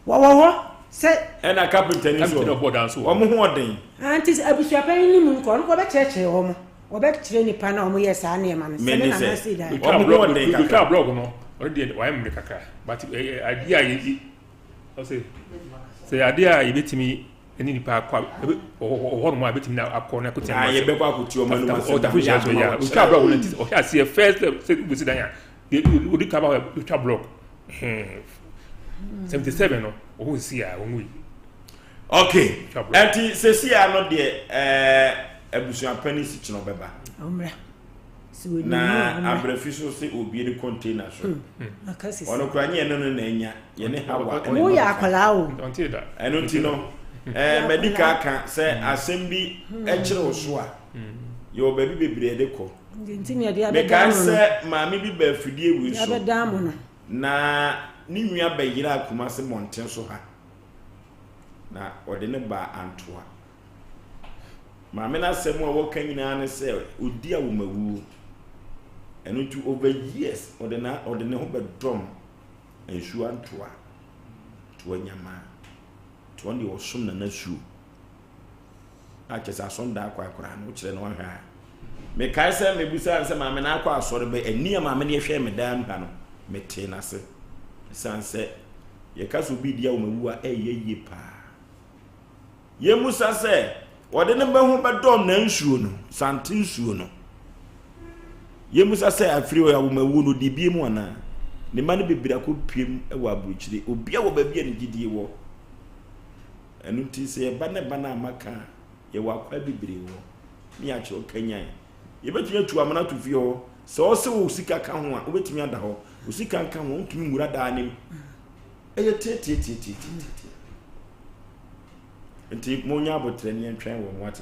Wɔwɔ hɔ sɛ. Ɛna kapentani nso wɔ hɔ. Wɔn ho ɔden. Nti sɛ abusuapanyin no mu no kɔ, ɔno kɔ ɔbɛkyerɛkyerɛ wɔn. Wɔbɛkyerɛ nipa no a wɔyɛɛ saa nneɛma no. Sɛ ne nana sei da. Wɔn ho ɔden kakra. Otwa blɔg no, ɔno deɛ wayɛ mmere kakra. But ɛyɛ adeɛ a yɛ Ɔse sɛ adeɛ a yɛbɛtumi ne nipa akɔ wɔ hɔ nom a yɛbɛtumi akɔ na akɔtia no yɛbɛkɔ akɔtia ɔma no asɛm ɔtafo hyɛ so yɛ ɔtwa blɔk no nti ɔhyɛ aseɛ first step sɛ wobɛsi dan a ɔdi ka ba ɔtwa blɔk 77 no ɔhɔ sisi a wɔn yi ok ɛnti sɛsi a no deɛ ɛɛ abusuapɛni si kyerɛ ɔbɛba Na abrɛfi so sɛ obie ne container so. Ɔno kora nyɛ ɛno no na anya yɛne Hawa ɛna Woyɛ akwadaa o. Ɛno nti no ɛɛ madi ka aka sɛ asɛm bi ɛkyerɛ wo so a yɛwɔ baabi bebree ɛde kɔ. Mekae sɛ maame bi ba afidie wei so na ne nua bɛyera Kumase mmɔnten so ha na ɔde ne baa Antoa. Maame no asɛm a wɔka nyinaa ne sɛ ɔdi awomawuo. Ɛno nti over years ɔde na ɔde ne ho bɛdɔm nsuo antoa toa nyamaa nti ɔno deɛ ɔsom nana suo a kyɛ sɛ asɔndaa kɔ akwaraa no wokyerɛ no ahwɛ a mekae sɛ mebusaa no sɛ maame no akɔ asɔre bɛ ani a maame no yɛhwɛ me daa mpa no metee n'ase ɛsiane sɛ yɛka sɛ obi di awomawu a ɛyɛ yie paa Yɛmmisa sɛ, wɔde no bɛ ho bɛdɔm na nsuo no, sante nsuo no. Yɛmmisa sɛ afiri hɔ awomawuo no ɔdii bie mu anaa? Ne mma no bebree akɔpue mu wɔ aburokyire. Obiara wɔ baabi a ne gyidie wɔ. Ɛno nti sɛ yɛba ne ba no a maka a, yɛwɔ akwan bebree wɔ ne yɛakyerɛ kanyan. Yɛbɛtumi atu amena ato fie hɔ. Sɛ ɔsɛ wo sika ka ho a, wobɛtumi ada hɔ. Wo sika nka ho a, wontumi nwura daa no mu. Ɛyɛ tiatiatiatiatiatia. Nti monya aboterɛ ne yɛntwɛn wɔn wate.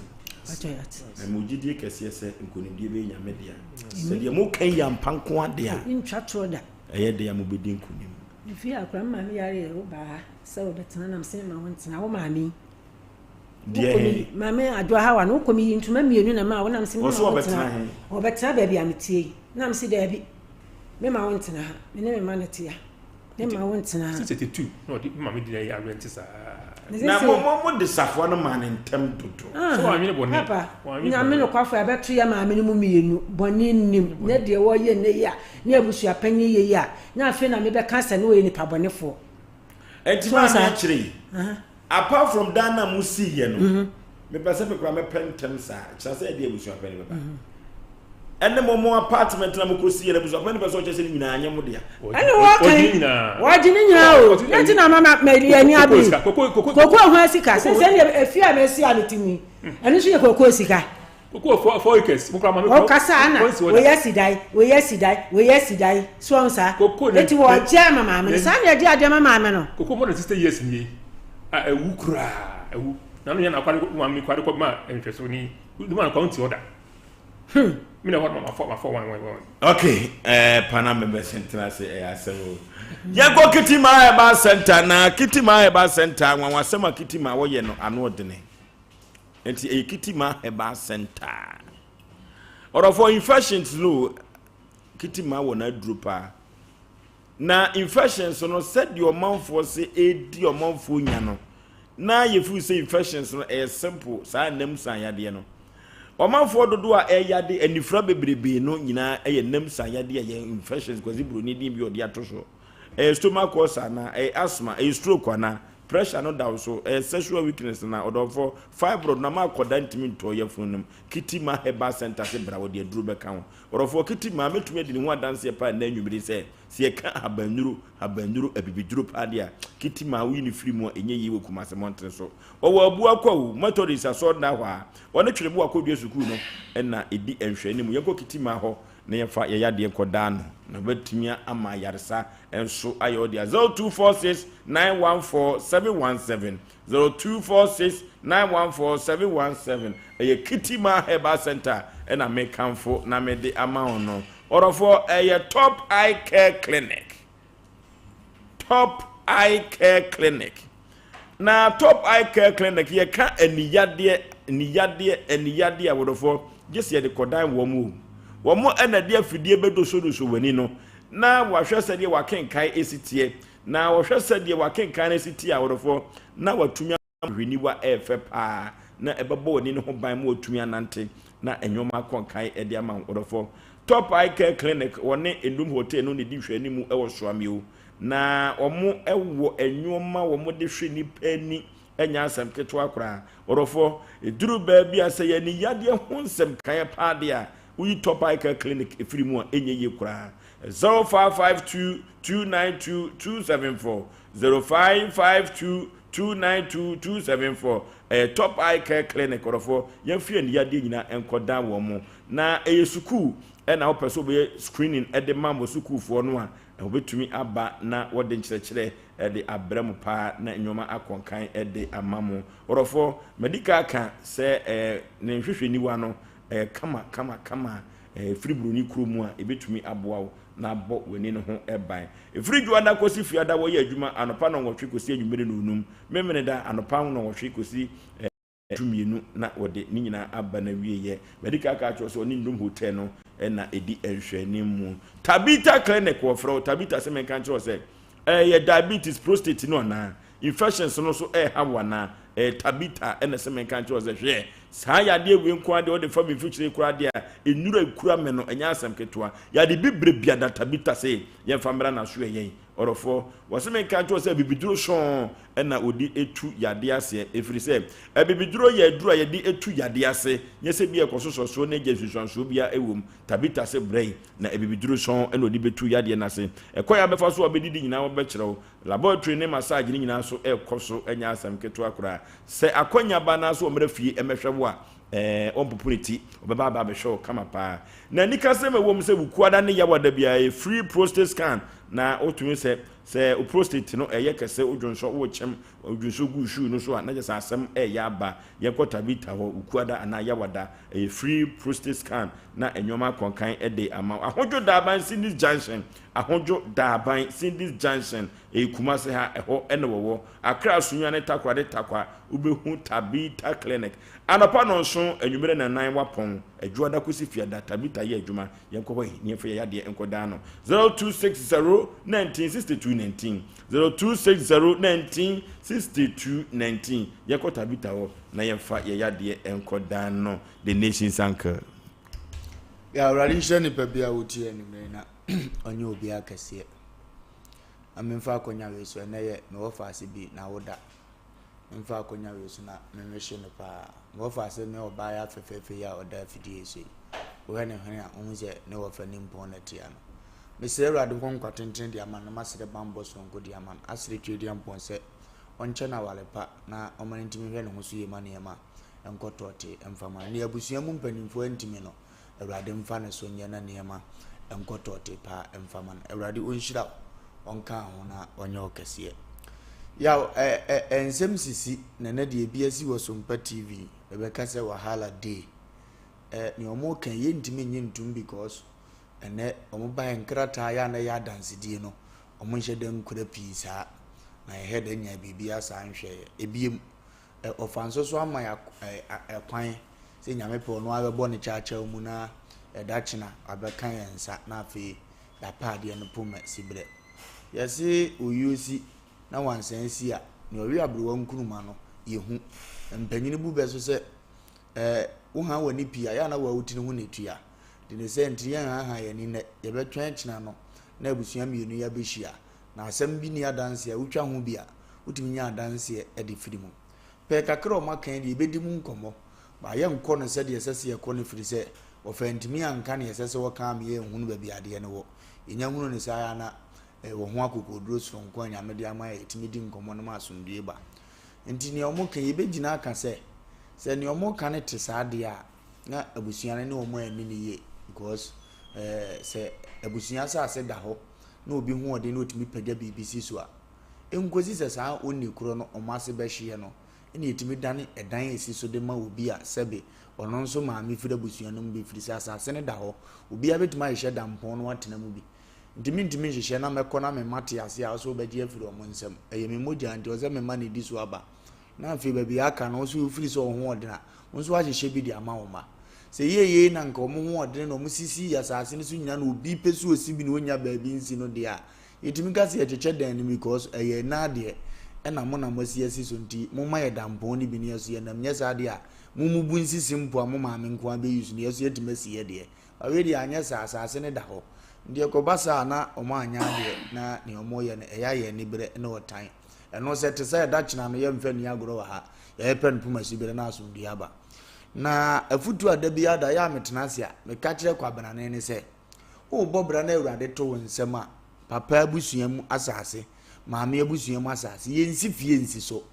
Na mo gyidie kɛseɛ sɛ nkonimdie bɛyɛ Nyame dea. Sɛ deɛ moka yi ampa nko adeɛ a, Ntwa torɔ da. ɛyɛ dea mobɛdi nkonim. Mefie akora me maame yare yɛ wo baa ha sɛ wɔbɛtena nam sɛ ma wo ntena wo maame yi. Deɛ he? Maame Adwoa Hawa no wokɔ meyi ntoma mmienu na ma wo nam sɛ ma wo ntena. Wɔbɛtena he? Wɔbɛtena baabi a metie yi. Nam sɛ daabi me ma wo ntena ha me ne me ma no te ha. Ne ma wo ntena ha. 62 na ɔde me maame di na yɛ awɛnte saa. Na mo mo mo de safoa no maa ne ntɛm dodo. Ah, Sɛ wannwene bɔne. Papa, Wannwene Nyame bɔne. nokwafo a ɛbɛto yɛ maame no mu mmienu, bɔne nnim, na deɛ wɔyɛ nnɛ yi a, ne abusua panyin yɛ yi a, na afei na mebɛka sɛ na ɔyɛ nipa bɔnefoɔ. Ɛnti So maame saa? akyerɛ yi, Aha. apart from dan no a mo sii yɛ no, mepɛ sɛ me koraa mɛpɛ ntɛm saa, kyerɛ sɛ ɛde abusua panyin bɛba. Ɛne mo mo apartment na mo kɔ si yɛ no, abusua panyin pɛ sɛ ɔkyerɛ sɛ ne nyinaa nyɛ mo dea. Ɛne wɔka yi, wɔgye ne nyinaa o, ne nti na mama mɛdi ani abiri. Koko ho sika, sɛ sɛ ne efi a mɛsi a mete mu yi, ɛno nso yɛ koko sika. Ɔkasa ana, wei asi dan, wei asi dan, wei asi dan, so ɔn saa. Eti wɔgye ama maame no, saa na yɛgye adeɛ ma maame no. Koko more than 60 years nie, a ɛwu koraa, ɛwu. Na no yɛ na akwade maame kwade kɔ ma nhwɛso ni, ne ma nkwa nti ɔda. Hmm. Me na hɔ ma mafɔ mafɔ wan wan wan. Okay, eh, pana members ntena ase ɛyɛ asɛm o. Yɛnkɔ Kitima Herbal Center na Kitima Herbal Center nwanwasɛm a Kitima wɔyɛ no ano ɔdene. Nti ɛyɛ Kitima Herbal Center. Ɔdɔfoɔ infections no Kitima wɔ n'aduro paa. Na infections no sɛdeɛ ɔmanfoɔ se ɛredi ɔmanfoɔ nya no na yɛfiri sɛ infections no ɛyɛ simple saa nam san yadeɛ no. Ɔmanfoɔ dodoɔ a ɛyade anifira bebrebe no nyinaa ɛyɛ nam san yadeɛ ɛyɛ infections Kwasi Buroni din bi ɔde ato so. Ɛyɛ stomach ulcer anaa, ɛyɛ asthma, ɛyɛ stroke anaa, pressure no da wo so, ɛyɛ sexual weakness anaa, ɔdɔfoɔ, fibroid no ama akɔda ntumi ntɔ yafunu no mu, Kitima Herbal Center se bra wɔde aduro bɛka ho. Ɔdɔfoɔ, Kitima mɛtumi adi ne ho adanseɛ paa nnɛ anwummere yi sɛ, sɛ yɛka ahabannuro, habannuro, abibiduro paa deɛ a, Kitima woyi no firi mu a ɛnyɛ yie wɔ Kumasi mmɔntene so. Ɔwɔ Abua Kwawu, Methodist asɔredan hɔ a, ɔne Twereboa Kɔdua Sukuu no na ɛdi nhwɛanimu. Yɛnkɔ Kitima hɔ na yɛmfa yɛn yadeɛ nkɔdaa ano, na ɔbɛtumi ama ayaresa nso ayɛ wo dea. 0246 914 717, 0246 914 717. Ɛyɛ Kitima Herbal Center ɛna mekamfo na mede ama wo no. Ɔdɔfoɔ, ɛyɛ Top Eye Care Clinic. Top Eye Care Clinic. Na Top Eye Care Clinic yɛka aniyadeɛ, aniyadeɛ, aniyadeɛ a wɔdɔfoɔ gye sɛ yɛde kɔdan wɔn o. Wɔn ɛna de afidie bɛdosodoso w'ani no na wɔahwɛ sɛdeɛ w'akenkan esi teɛ. Na wɔhwɛ sɛdeɛ w'akenkan no esi teɛ a wɔdɔfoɔ na watumi ahwehwɛniwa ɛɛfɛ paa na ɛbɛbɔ w'ani no ho ban ma watumi anante na nneɛma akɔ nkan de ama wo ɔdɔfoɔ. Top Eye Care Clinic wɔne Ndum Hotel no na ɛdi nhwɛanimu wɔ Soamio. Na wɔn wɔ nneɛma wɔn de hwɛ nipa ani ɛnyɛ asɛm ketewa koraa. Ɔdɔfoɔ, ɛduru baabi a sɛ yɛn ani yadeɛ ho nsɛm kan paa deɛ a, woyi Top Eye Care Clinic ɛfiri mu a ɛnyɛ yie koraa. 0552 292 274 0552 292 274 ɛyɛ Top Eye Care Clinic. Ɔdɔfoɔ, yɛmfa yɛn yadeɛ nyinaa nkɔdan wɔn mo. Na ɛyɛ sukuu ɛna wopɛ sɛ wobɛyɛ screening ɛde ma mo sukuufoɔ no a, wɔbɛtumi aba na wɔde nkyerɛkyerɛ ɛde abrɛ mo paa na nneɛma akɔ nkan ɛde ama mo. Ɔdɔfoɔ, madi kan aka sɛ ɛɛ ne nhwehwɛniwa no ɛyɛ kama kama kama a ɛfiri buroni kuro mu a ɛbɛtumi aboa wo na abɔ w'ani no ho ban. Ɛfiri Dwoada kɔsi Fiada wɔyɛ adwuma anɔpa nnɔnwɔtwe kɔsi anwummere nnɔnnum, Memeneda anɔpa nnɔnwɔtwe kɔsi 12 na wɔde ne nyinaa aba n'awieɛ. Madi kan aka akyerɛ wo sɛ ɔne Ndom Hotel no na ɛdi nhwɛanim mu. Tabitha Clinic wɔfrɛ wo Tabitha sɛ menka nkyerɛ wo sɛ ɛyɛ diabetes, prostate no anaa? Infections no nso ɛreha wo anaa? Ɛyɛ Tabitha ɛna sɛ menka nkyerɛ wo sɛ hwɛ saa yadeɛ wei nko ara deɛ wɔde fa me mfikyire koraa deɛ a nnuro a ɛkura me no ɛnyɛ asɛm ketewa. Yade bibire biada Tabitha se yɛmfa mmra n'aso ɛyɛn. Ɔdɔfoɔ, wɔse menka nkyerɛ wo sɛ abibiduro sɔnn na wɔde tu yadeɛ aseɛ, ɛfiri sɛ abibiduro yɛ aduro a yɛde tu yadeɛ ase, nyɛ sɛ bi a ɛkɔsosɔ soɔ na agya nsunsuansoɔ biara wɔ mu. Tabita se brɛ yi na abibiduro sɔnn na wɔde bɛtu yadeɛ no ase. Ɛkwan a wobɛfa so a wobɛdidi nyinaa wɔbɛkyerɛ wo. Laboratory ne massage no nyinaa nso rekɔ so, ɛnyɛ asɛm ketewa koraa. Sɛ akwanya ba na sɛ wɔmmra fie mmɛhwɛ wo a, ɛɛ, ɔmpopo ne ti, ɔbɛba aba abɛhwɛ wo kama paa. Na anikasɛm a ɛwɔ mu sɛ Wukuada ne Yawada biara yɛ free prostate scan, na wotumi sɛ sɛ wo prostate no ɛyɛ kɛse, wodwonsɔ, wokyem, wodwonsɔ gu shoe no so a, na kyerɛ sɛ asɛm ɛreyɛ aba. Yɛnkɔ Tabitha hɔ Wukuada anaa Yawada, ɛyɛ free prostate scan na nneɛma akɔnkan de ama wo. Ahodwo Daaban Cindy's Junction, Ahodwo Daaban Cindy's Junction, ɛyɛ Kumasi ha, ɛhɔ na wɔwɔ. Accra Sunyani Takoradi Tarkwa, wobɛhu Tabitha Clinic. Anɔpa nnɔnson, anwummere nnanan wapɔn, Adwoada kosi Fiada, Tabitha yɛ adwuma, yɛnkɔ hɔ yi na yɛmfa yɛn yadeɛ nkɔdan no. 0260 19 62 19, 0260 19 62 19, yɛnkɔ Tabitha hɔ na yɛmfa yɛn yadeɛ nkɔdan no. The Nation's Uncle. Yɛ Awurade nhyira nipa bi a wotie anwummere na ɔnyɛ obiara kɛseɛ. Na memfa akɔnya wei so ɛnɛ yɛ mewɔ faase bi na woda. Memfa akonya wei so na menwehye no paa. Me wɔfa ne ɔbaa yi afɛfɛɛfɛ yi a ɔda afidie yi so yi, wohwɛ ne hwene a, wohu sɛ ne wɔfa nimpɔn na ɛte ano. Mesrɛ Awurade hɔ nkwa tenten de ama no, na masrɛ bammɔ sononko de ama no, asrɛ Tweaduampɔn sɛ ɔnkyɛ no aware pa na ɔma no ntumi nhwɛ ne ho so yie ma nneɛma nkɔ tɔɔtee mfa ma no. Nea abusua mu mpanimfoɔ antumi no, Awurade mfa ne so nyɛ na nneɛma nkɔ tɔɔtee paa mfa ma no. Awurade ɔnhyira wo, ɔnka ho na ɔnyɛ wo kɛseɛ. Yaw, ɛ ɛ ɛ nsɛm sisi na ɛnɛ deɛ ebi asi wɔ Sompa TV, yɛbɛka sɛ Wahala Day. Ɛ nea wɔn ka yi yɛntumi nye ntum because ɛnɛ wɔn baeɛ nkrataa yɛ a na ɛyɛ adansedie no, wɔn nhyɛ da nkura pii saa. Na yɛhɛ da nya biribi saa nhwɛeɛ. Ebiem, Ɛ ɔfa nso so ama yɛ ɛ ɛ kwan sɛ Nyame pɛ ɔno ara bɛbɔ ne kyaakyaaw mu na ɛda kyena wabɛka yɛn nsa na afei yɛapɛ adeɛ no poma siberɛ. Yɛse oyuo si na wansan si a, nea ɔwe aberewa nkruma no yɛhu. Mpanyini bu bɛ so sɛ ɛ wohan w'ani pii a, yɛ a na wo tiri ho na ɛtua. Nti ne sɛ nti yɛnhanhan yɛn ani nnɛ, yɛbɛtwɛn kyena no na abusua mmienu yi abɛhyia. Na asɛm bi nni adanseɛ a, wotwa ho bi a, wotumi nya adanseɛ de firi mu. Pɛɛ kakra a wɔaka yi deɛ, yɛbɛdi mu nkɔmmɔ, but yɛnkɔ no sɛdeɛ ɛsɛ sɛ yɛkɔ no ɛfiri sɛ, wɔfa antumi anka deɛ ɛsɛ sɛ wɔka ama yɛanhunu baabi a adeɛ no wɔ. Yɛnya hunu no saa a na ɛwɔ ho akokoɔduro sononko a Nyame de ama yɛ, yɛtumi di nkɔmmɔ no ma asomdwoeɛ ba. Nti nea wɔka yi, yɛbɛgyina aka sɛ, sɛ nea wɔka no te saa deɛ a, na abusua no ne wɔn anni no yie because eh, sɛ abusua asase da hɔ na obi hoɔden na otumi pagya biribi si so a, enkosi sɛ saa onii korɔ no wɔn ase bɛhyeɛ no, ɛna etumi dane ɛdan a esi so de ma obi a sɛbe ɔno nso maame firi abusua no mu bi, firi sɛ asase no da hɔ, obiara bɛtumi ahyehyɛ dampɔn no atena mu bi. Nti mentumi nhyehyɛ na mɛkɔ na me mma te ase a, ɔsɛ wobɛgye afiri wɔn nsam. Ɛyɛ me mogya nti ɔsɛ me mma na edi so aba. Na afei baabi a aka no, wo nso wofiri sɛ wo ho ɔden a, wo nso woahyehyɛ bi de ama wo mma. Sɛ ɛyɛɛ yei na anka wɔn ho ɔdene na wɔsisii asase no so nyinaa na obi pɛ sɛ ɔsi bi na ɔnnya baabi nsi no deɛ a, yɛtumi ka sɛ yɛkyekyɛ dan no because ɛyɛ nna adeɛ ɛna mo na moasi asi so nti momma yɛ dampɔn no bi na yɛso yɛnam nyɛ saa deɛ a mommubu nsisi mpo a mo maame nko ara bɛ use no yɛso yɛatumi asi yɛ deɛ. But wei deɛ anyɛ saa asase no da hɔ nti ɛkɔba saa a na wɔn anyɛ adeɛ na nea wɔyɛ no ɛyɛ ayɛ aniberɛ ne ɔtan. Ɛno sɛ te sɛ ɛda kyena no yɛmfa nni agorɔ wɔ ha yɛpɛ no poma siberɛ na asomdue aba. Na afutuo a da biara da yɛ a metena ase a meka kyerɛ Kwabenane ne sɛ, worebɔ bra na Awurade to wo nsam a, papa abusua mu asase, maame abusua mu asase, yɛnsi fie nsi so.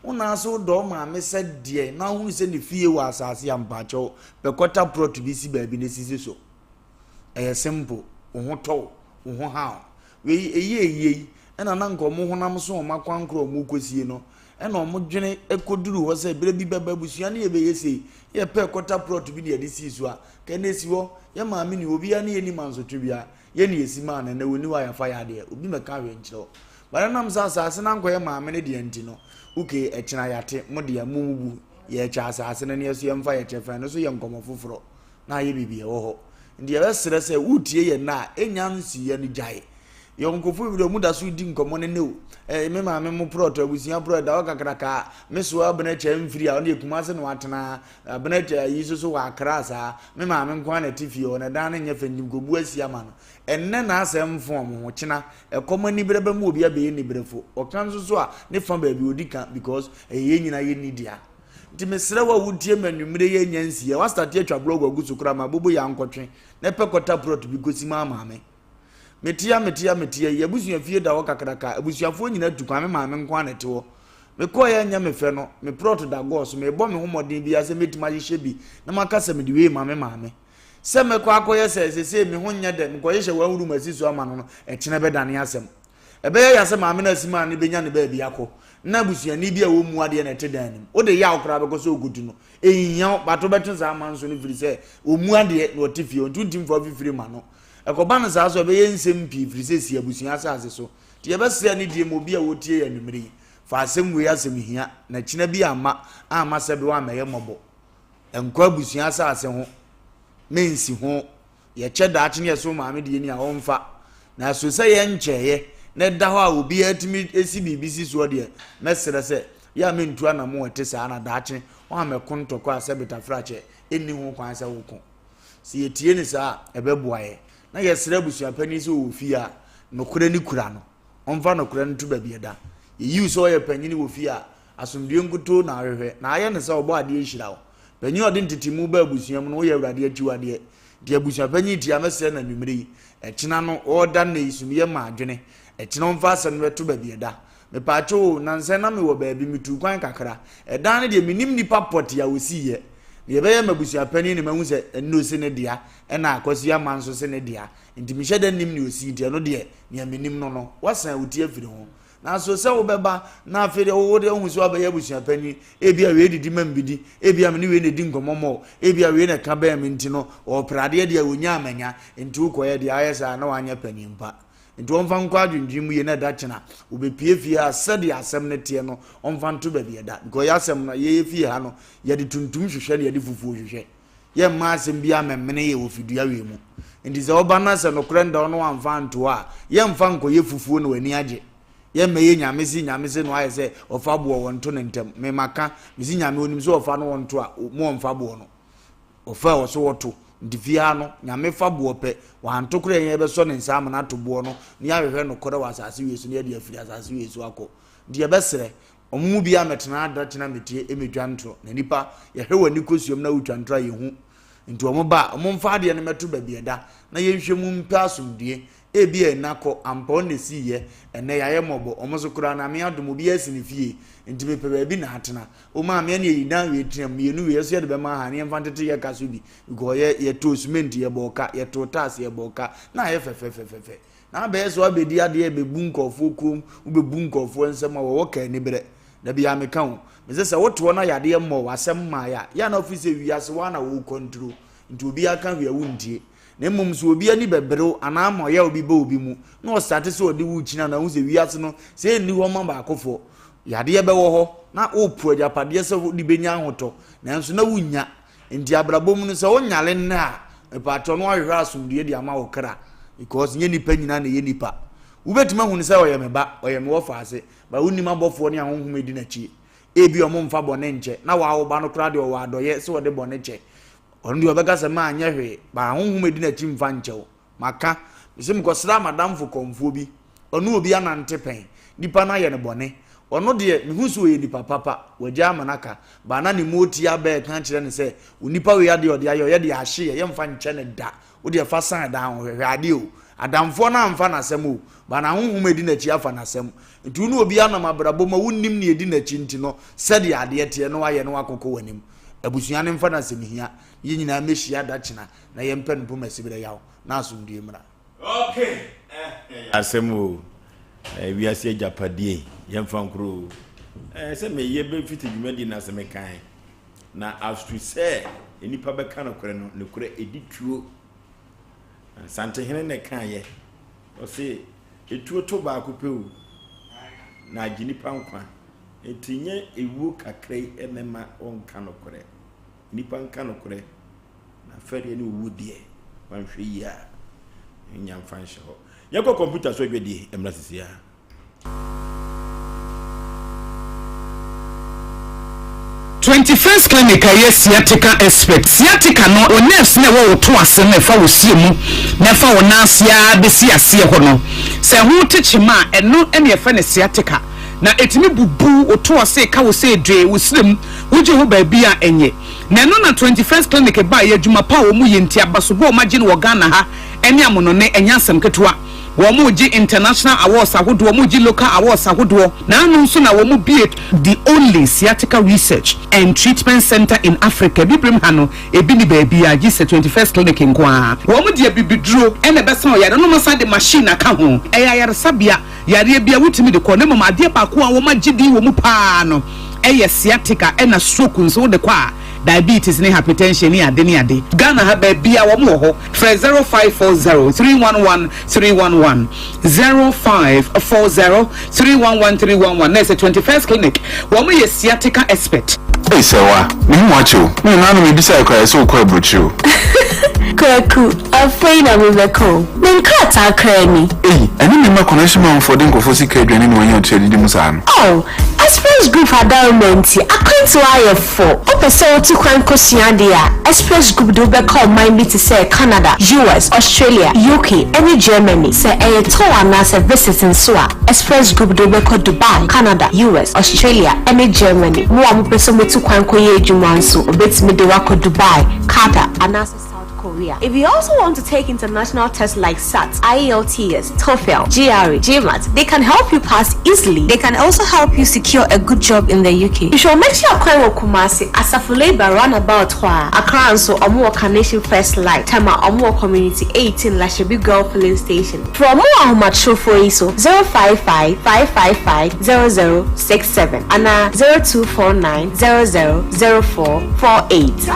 Wo nan ase wodɔ wo maame sɛ deɛ na wohunu sɛ ne fie wɔ asase a mpaakyɛw pɛ kɔta prɔt bi si baabi na sisi so. Ɛyɛ simple, wo ho tɔ wo, wo ho ha wo. Wei ɛyɛ ɛyie yi ɛna na nka wɔn honam so wɔn akwankorɔ a wɔrekɔsie no ɛna wɔn dwene kɔduru hɔ sɛ berɛ bi bɛba abusua no yɛbɛyɛ sei yɛpɛ kɔta prɔt bi na yɛde sii so a ka na ɛsi hɔ yɛ maame ni obiara ne yɛni mansotwe biara yɛ ne yɛsi maa no ɛnɛ wɔni hɔ a yɛafa yɛ adeɛ obi mɛka hwɛ nkyerɛ wo bɛrɛ nam sɛ asase no ankɔyɛ maame no deɛ nti no okay ɛkyena yɛate mo deɛ mo mubu yɛkyɛ asase no ne yɛso yɛmfa yɛkyɛ fɛn no so yɛ nkɔmmɔ foforɔ na ayɛ biribi ɛwɔ hɔ nti yɛbɛsrɛ sɛ wotie yɛn na ɛnya nsiiɛ no gyae. Yɛwɔ nkurɔfoɔ bebree a wɔn da so redi nkɔmmɔ no nnɛ o. Ɛɛ me maame mo prɔt, abusua prɔt da hɔ kakrakaa. Me soa abena kyɛ mfiri a ɔno deɛ Kumase na watena. Abena kyɛ ayi nso so wɔ Accra saa. Me maame nko ara na ɛte fie hɔ na dan no nyɛ fɛ nti mekɔbu asi ama no. Ɛnnɛ na asɛm mfo wɔn ho, kyena ɛkɔm aniberɛ bɛma obi abɛyɛ niberɛfo. Ɔka nso so a ne fa baabi ɔdi ka because ɛyɛ yɛn nyinaa yɛnni dea. Nti mesrɛ wo a wotie me anwummere yi anya nsiiɛ, woastate atwa blog agu so koraa ma bobo yɛ ankɔtwe na pɛ kɔta prɔt bi kɔsi ma maame. Metea metea metea yi, abusua fie da hɔ kakraka, abusuafoɔ nyinaa tu kwan, me maame nko ara na ɛte hɔ. Mekɔeɛ anyɛ me fɛ no, me prɔt da gɔɔ so, merebɔ me ho mmɔden biara sɛ mɛtumi ahyehyɛ bi na maka sɛ mede wei rema me maame. Sɛ mɛkɔ akɔyɛ sɛ seesei me ho nyɛ dɛ, mekɔhyehyɛ one room asi so ama no no, ɛkyena bɛdane asɛm. Ɛbɛyɛ ya sɛ maame no asi maa no bɛnya ne baabi akɔ, na abusuani bi a ɔmmu adeɛ na ɛte dan no mu. Wode yaw koraa bɛkɔ sɛ ɔkɔtu no. Ɛnhia wo, but wobɛtwe saa amanso no firi sɛ ɔmmu adeɛ na ɔte fie hɔ, nti wontumi mfa wo fifire mma no. Ɛkɔba no saa nso a, ɛbɛyɛ nsɛm pii firi sɛ ɛsi abusua asase so. Nti yɛbɛsrɛ anidie ma obi a ɔretie yɛn anwummere yi, fa asɛm wei asɛm hia, na kyena bi amma, amma sɛbe woammɛyɛ mmɔbɔ. Nkɔ abusua asase ho, mensi ho. Yɛkyɛ daakye ne yɛso maame deɛ ni a ɔmfa. Na so sɛ yɛnkyɛeɛ na ɛda hɔ a obiara tumi si biribi si soɔ deɛ, mɛsrɛ sɛ yɛ a mentu anamo a ɛte saa na daakye woammɛko ntɔkwa a sɛbe tafrakyɛ nni ho kwan sɛ woko. Sɛ yɛtie no saa a, ɛbɛboa yɛn. Na yɛsrɛ abusuapanin sɛ ɔwɔ fie a, nokorɛ no kura no. Ɔmfa nokorɛ no nto baabi ɛda. Yɛyi wo sɛ ɔyɛ panyini wɔ fie a, asomdwoeɛ nkutoo na ahwehwɛ. Na ayɛ no sɛ Ɔbɔadeɛ nhyira wo. Panyin a ɔde ntetemu ba abusua mu no, woyɛ Awurade akyiwadeɛ. Nti abusuapanyin tie a, mɛsrɛ no anwummere yi. Ɛkyena no, ɔreda nnɛ yi, sumyɛ ma adwene. Ɛkyena ɔmfa asɛm no bɛto baabi ɛda. Mepaakyɛw o, nnansa yi na mewɔ baabi, metuu kwan kakra. Ɛdan no deɛ, mennim nnipa pɔtee a wɔsiiɛ. Deɛ ɛbɛyɛ m'abusuapanin na mahu sɛ Nnuro se ne dea, ɛna Akwasi Ama nso se ne dea. Nti menhyɛ da nnim nea ɔsii nti ɛno deɛ, nea menim no no, woasan wo ti afiri ho. Nanso sɛ wobɛba na afei deɛ wo deɛ wohu sɛ woabɛyɛ abusuapanin, ebia wei didi ma mebɛdi, ebia me ne wei na ɛdi nkɔmmɔ mmɔ, ebia wei na ɛka bɛn me nti no, ɔrepere adeɛ deɛ ɔnya a manya, nti wokɔyɛ deɛ ayɛ saa na woanyɛ panin pa. Nti ɔmfa nkɔ adwendwen mu yie na ɛda kyena ɔbɛpue fie ha sɛdeɛ asɛm no teɛ no ɔmfa nto baabi ɛda because yɛ asɛm no yɛyɛ fie ha no yɛde tuntum hwehwɛ na yɛde fufuo hwehwɛ yɛmma asɛm bi amɛmene yɛ wɔ fidua wei mu nti sɛ ɔba na sɛ nokorɛ nda ɔno amfa anto a yɛmfa nkɔyɛ fufuo na w'ani agye yɛmmɛyɛ nyame se nyame se no ayɛ sɛ ɔfa boɔ wɔnto ne ntɛm memaka mesi nyame onim sɛ ɔfa no wɔnto a mo ɔmfa boɔ no Ɔfa a ɔso ɔto nti fie ha no Nyame fa boɔ pɛ wanto koraa yɛn yɛbɛsɔ ne nsa ama no ato boɔ no na yɛahwehwɛ nokorɛ wɔ asase wei so na yɛde afiri asase wei so akɔ nti yɛbɛsrɛ ɔmo mu biara mɛtena ada kyena metie ɛmɛtwa ntorɔ na nipa yɛhwɛ w'ani kɔsuam na wotwa ntorɔ a yɛhu nti ɔmo ba a ɔmo mfa adeɛ no mɛto baabi ɛda na yɛnhwɛ mu mpɛ asomdue Ebia nna kɔ, ampa ɔno na esii yɛ, ɛnnɛ yɛayɛ mmɔbɔ, ɔmo so koraa Nyame adom obiara asi ne fie, nti mepɛ baabi na atena. O maame ɛneɛ yi dan wei tena mu, mmienu wei ɛso yɛde bɛma ha ne yɛmfa ntete yɛ ka so bi, because yɛ yɛtoo cement yɛbɔɔ ka, yɛtoo tiles yɛbɔɔ ka, na ayɛ fɛfɛfɛfɛfɛ. Na abɛyɛ sɛ wabɛdi adeɛ bɛbu nkurɔfoɔ kom, wobɛbu nkurɔfoɔ nsɛm a wɔwɔ ka aniberɛ. Da biara meka o, mese sɛ wote hɔ na yadeɛ mmɔɔ wo, asɛm mmaeɛ a, yɛ a na wofiri sɛ wiase wo ara na worekɔntro, nti obiara ka hwee a wontie. Na mmom sɛ obi ani bɛbere wo anaa ama ɔyaw bi ba obi mu na ɔstate sɛ ɔde wo rekyini anaa ohu sɛ wiase no sɛ ɛnni hɔ ma baakofoɔ, yadeɛ bɛwɔ hɔ na worepo agyapadeɛ sɛ wode bɛnya ahotɔ nanso na wonnya. Nti abrabɔ mu no sɛ wonyare nnɛ a, mepaakyɛw na woahwehwɛ asomdwoeɛ de ama wo kra because nyɛ nipa nyinaa na ɛyɛ nipa. Wobɛtumi ahunu sɛ ɔyɛ me ba, ɔyɛ me wɔfaase, but wonnim abɔfoɔ ne ahonhom ɛdi n'akyi. Ebia wɔmfa bɔne nkyɛ na waa wo ba no koraa deɛ ɔwɔ adɔyɛ sɛ ɔde bɔne kyɛ. Ɔno deɛ ɔbɛka sɛ manyɛ hwee, but ahonhom a ɛdi n'akyi mfa nkyɛ wo. Maka, mese mekɔsraa m'adamfo kɔmfoɔ bi, ɔne obi anante pɛn, nipa no ayɛ no bɔne. Ɔno deɛ, mehu sɛ ɔyɛ nipa papa, wagya ama no aka, but na ne motia aba reka akyerɛ no sɛ, onipa wei adeɛ a ɔde ayɛ, ɔyɛ deɛ ahye yɛ, yɛmfa nkyɛ no da, wo deɛ fa san dan ho, hwehwɛ adeɛ o. Adamfoɔ no amfa n'asɛm o, but n'ahonhom a ɛdi n'akyi afa n'asɛm. Nti wo ne obi anam abrabɔ mu a wonnim nea ɛdi n'akyi nti no, sɛdeɛ adeɛ teɛ na wayɛ na wakɔkɔ w'anim. Abusua no mfa no asɛm hia na yɛn nyinaa mmɛhyia da kyena na yɛmpɛ no mpoma siberɛ yaw na asomdwoeɛ mmra. Okay eh ɛyɛ asɛm o eh wiase agyapadeɛ yɛmfa nkoro o eh sɛ meyɛ bɛfiti dwumadie no ase mekae na as to sɛ nnipa bɛka nokorɛ no nokorɛ ɛdi tuo Asantehene na ɛkaeɛ ɔse ɛtuo to baako pɛ o na agye nipa nkwa Enti nyɛ ewuo kakra yi na ɛma wɔnka nokorɛ. Nnipa nka nokorɛ, na fɛreɛ ne owuo deɛ, wanhwɛ yie a, nnya mfa nhyɛ hɔ. Yɛnkɔ kɔmputa so adwadie mmra sisi ara. 21st Clinic a ɛyɛ sciatica expert. Sciatica no, wo nerves no a ɛwɔ wo to ase no ɛfa wo sie mu na ɛfa wo nan ase ara bɛsi aseɛ hɔ no, sɛ ɛho te kyema a, ɛno na yɛfrɛ no sciatica. Na ɛtumi bubu wo to ase, ɛka wo sɛ dwee, wo serɛ mu, wogye ho baabi a ɛnyɛ. Na ɛno na 21st Clinic baeɛ, adwuma pa a wɔyɛ nti, abasobɔ a wɔagye no wɔ Ghana ha ne amonɔne, ɛnyɛ asɛm ketewa. Wɔregye international awards ahodoɔ, wɔregye local awards ahodoɔ, na ano nso na wɔbue the only sciatica research and treatment centre in Africa, Abibirem ha no, ebi nni baabiara gye sɛ 21st Clinic nko ara. Wɔde abibiduro na ɛbɛsa ɔyare no, na wɔasan de machine aka ho. Ɛyɛ ayaresabea, yareɛ biara wotumi de kɔ, na mmom adeɛ baako a wɔagye din wɔ mu pa ara no yɛ sciatica ɛna stroke nso wode kɔ a, diabetes ne hypertension ne ade ne ade. Ghana ha baabiara wɔn wɔ hɔ. Frɛ 0540 311 311, 0540 311 311 na ɛsɛ 21st Clinic. Wɔn yɛ sciatica expert. Ei Sɛwa, me ho akye o. Me nana no mebisae koraa ɛsɛ wokɔ aburokyire o. Kwaku, afei na mebɛka o. Me nkrataa koraa ni. Ei, ɛne me mma connection manfoɔ de nkurɔfoɔ sika aduane na wɔanya ɔte adidi mu saa no. Oh, Express Group adaworoma nti, akwantuo ayɛ fo. Wopɛ sɛ wotu kwan kosua ade a, Express Group de wo bɛkɔ ɔman bi te sɛ Canada, US, Australia, UK, ne Germany. Sɛ ɛyɛ tour anaasɛ visit nso a, Express Group de wo bɛkɔ Dubai, Canada, US, Australia, ne Germany. Mo a mopɛ sɛ motu kwan kɔyɛ adwuma nso, wɔbɛtumi de wo akɔ Dubai, Qatar, anaasɛ South Korea. If you also want to take international tests like SAT, IELTS, TOEFL, GRE, GMAT, they can help you pass easily. They can also help you secure a good job in the UK. Hwehwɛ wɔn akyi akwan wɔ Kumasi, Asafo Labour roundabout hɔ ara. Accra nso, wɔn wɔ Carnation First Light, Tema, wɔn wɔ Community 18 Lashibi Girl Filling Station. Frɛ wɔn wɔ ahomatrofoɔ yi so, 055 555 0067 anaa 0249 00 0448.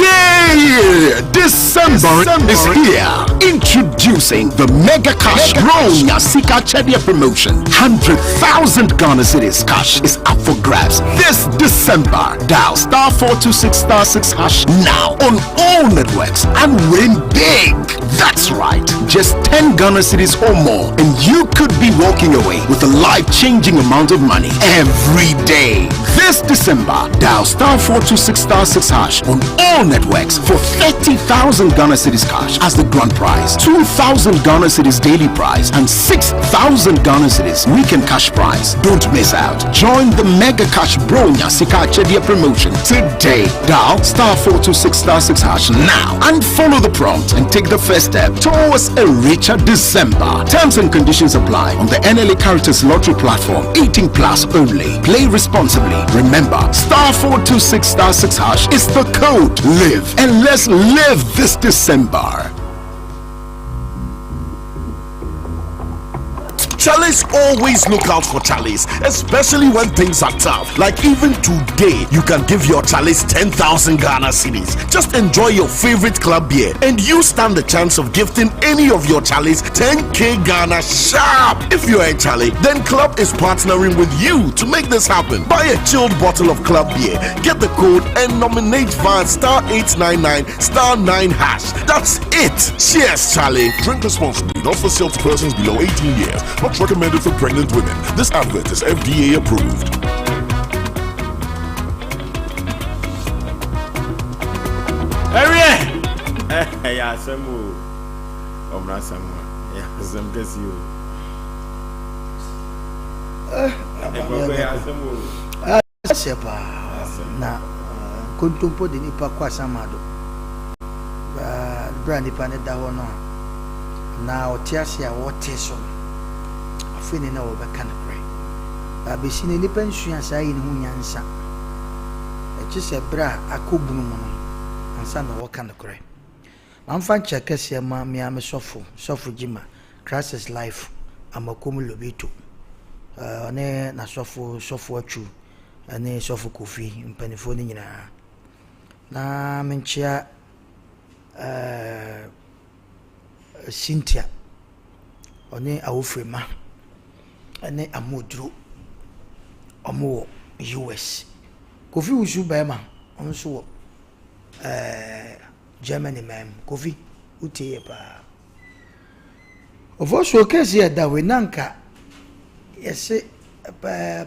Yeah! December is here. Introducing the Mega Cash Bronya Sika Chedia promotion. 100,000 Ghana cedis cash is up for grabs this December. Dial star 426 star 6 hash now on all networks and win big. That's right. Just 10 Ghana cedis or more and you could be walking away with a life-changing amount of money every day. This December, dial star 426 star 6 hash on all networks for 30,000 Ghana cedis cash as the grand prize, 2,000 Ghana cedis daily prize, and 6,000 Ghana cedis weekend cash prize. Don't miss out. Join the Mega Cash Bronya Sika Chedia promotion today. Dial star 426 star 6 hash now and follow the prompt and take the first step towards a richer December. Terms and conditions apply on the NLA Caritas Lottery platform. 18 plus only. Play responsibly. Remember, star 426 star 6 hash is the code. Live and let's live this December. Charlies always look out for Charlies, especially when things are tough. Like even today, you can give your Charlies 10,000 Ghana cedis. Just enjoy your favorite club beer and you stand the chance of gifting any of your Charlies 10k Ghana sharp. If you're a Charlie, then Club is partnering with you to make this happen. Buy a chilled bottle of Club beer, get the code and nominate via star 899 star 9 hash. That's it. Cheers, Charlie. Drink responsibly, not for sale to persons below 18 years. Not recommended for pregnant women. This advert is FDA approved. Ɛwiɛ ɛyɛ asɛm o ɔmena asɛm a ɛyɛ asɛm kɛse o ɛkɔkɔ ɛyɛ asɛm o. Aseɛ paa na nkontompo de nipa kɔ asamado. Berɛ a nipa no da hɔ no a, anaa ɔte ase a ɔte so no, afei ne na wɔbɛka nokorɛ. Na abɛsi no nipa nsua saa yi ne ho nyansa. Ɛkye sɛ berɛ a akɔ bunu mu no ansa na wɔka nokorɛ. Mamfa nkyɛ kɛseɛ ma me ara me sɔfo, Sɔfo Gyima, Christ is Life, Amakom Lobito, ɔne n'asɔfo Sɔfo Atwu ne Sɔfo Kofi, mpanimfoɔ no nyinaa. Na menkyea ɛɛ Cynthia, ɔne Awofrema ne Amoduro, wɔwɔ US. Kofi Wusu barima, ɔno nso wɔ ɛɛ Germany man mu. Kofi, wotie yɛ paa. Ofosuo case yɛ da wei na nka yɛse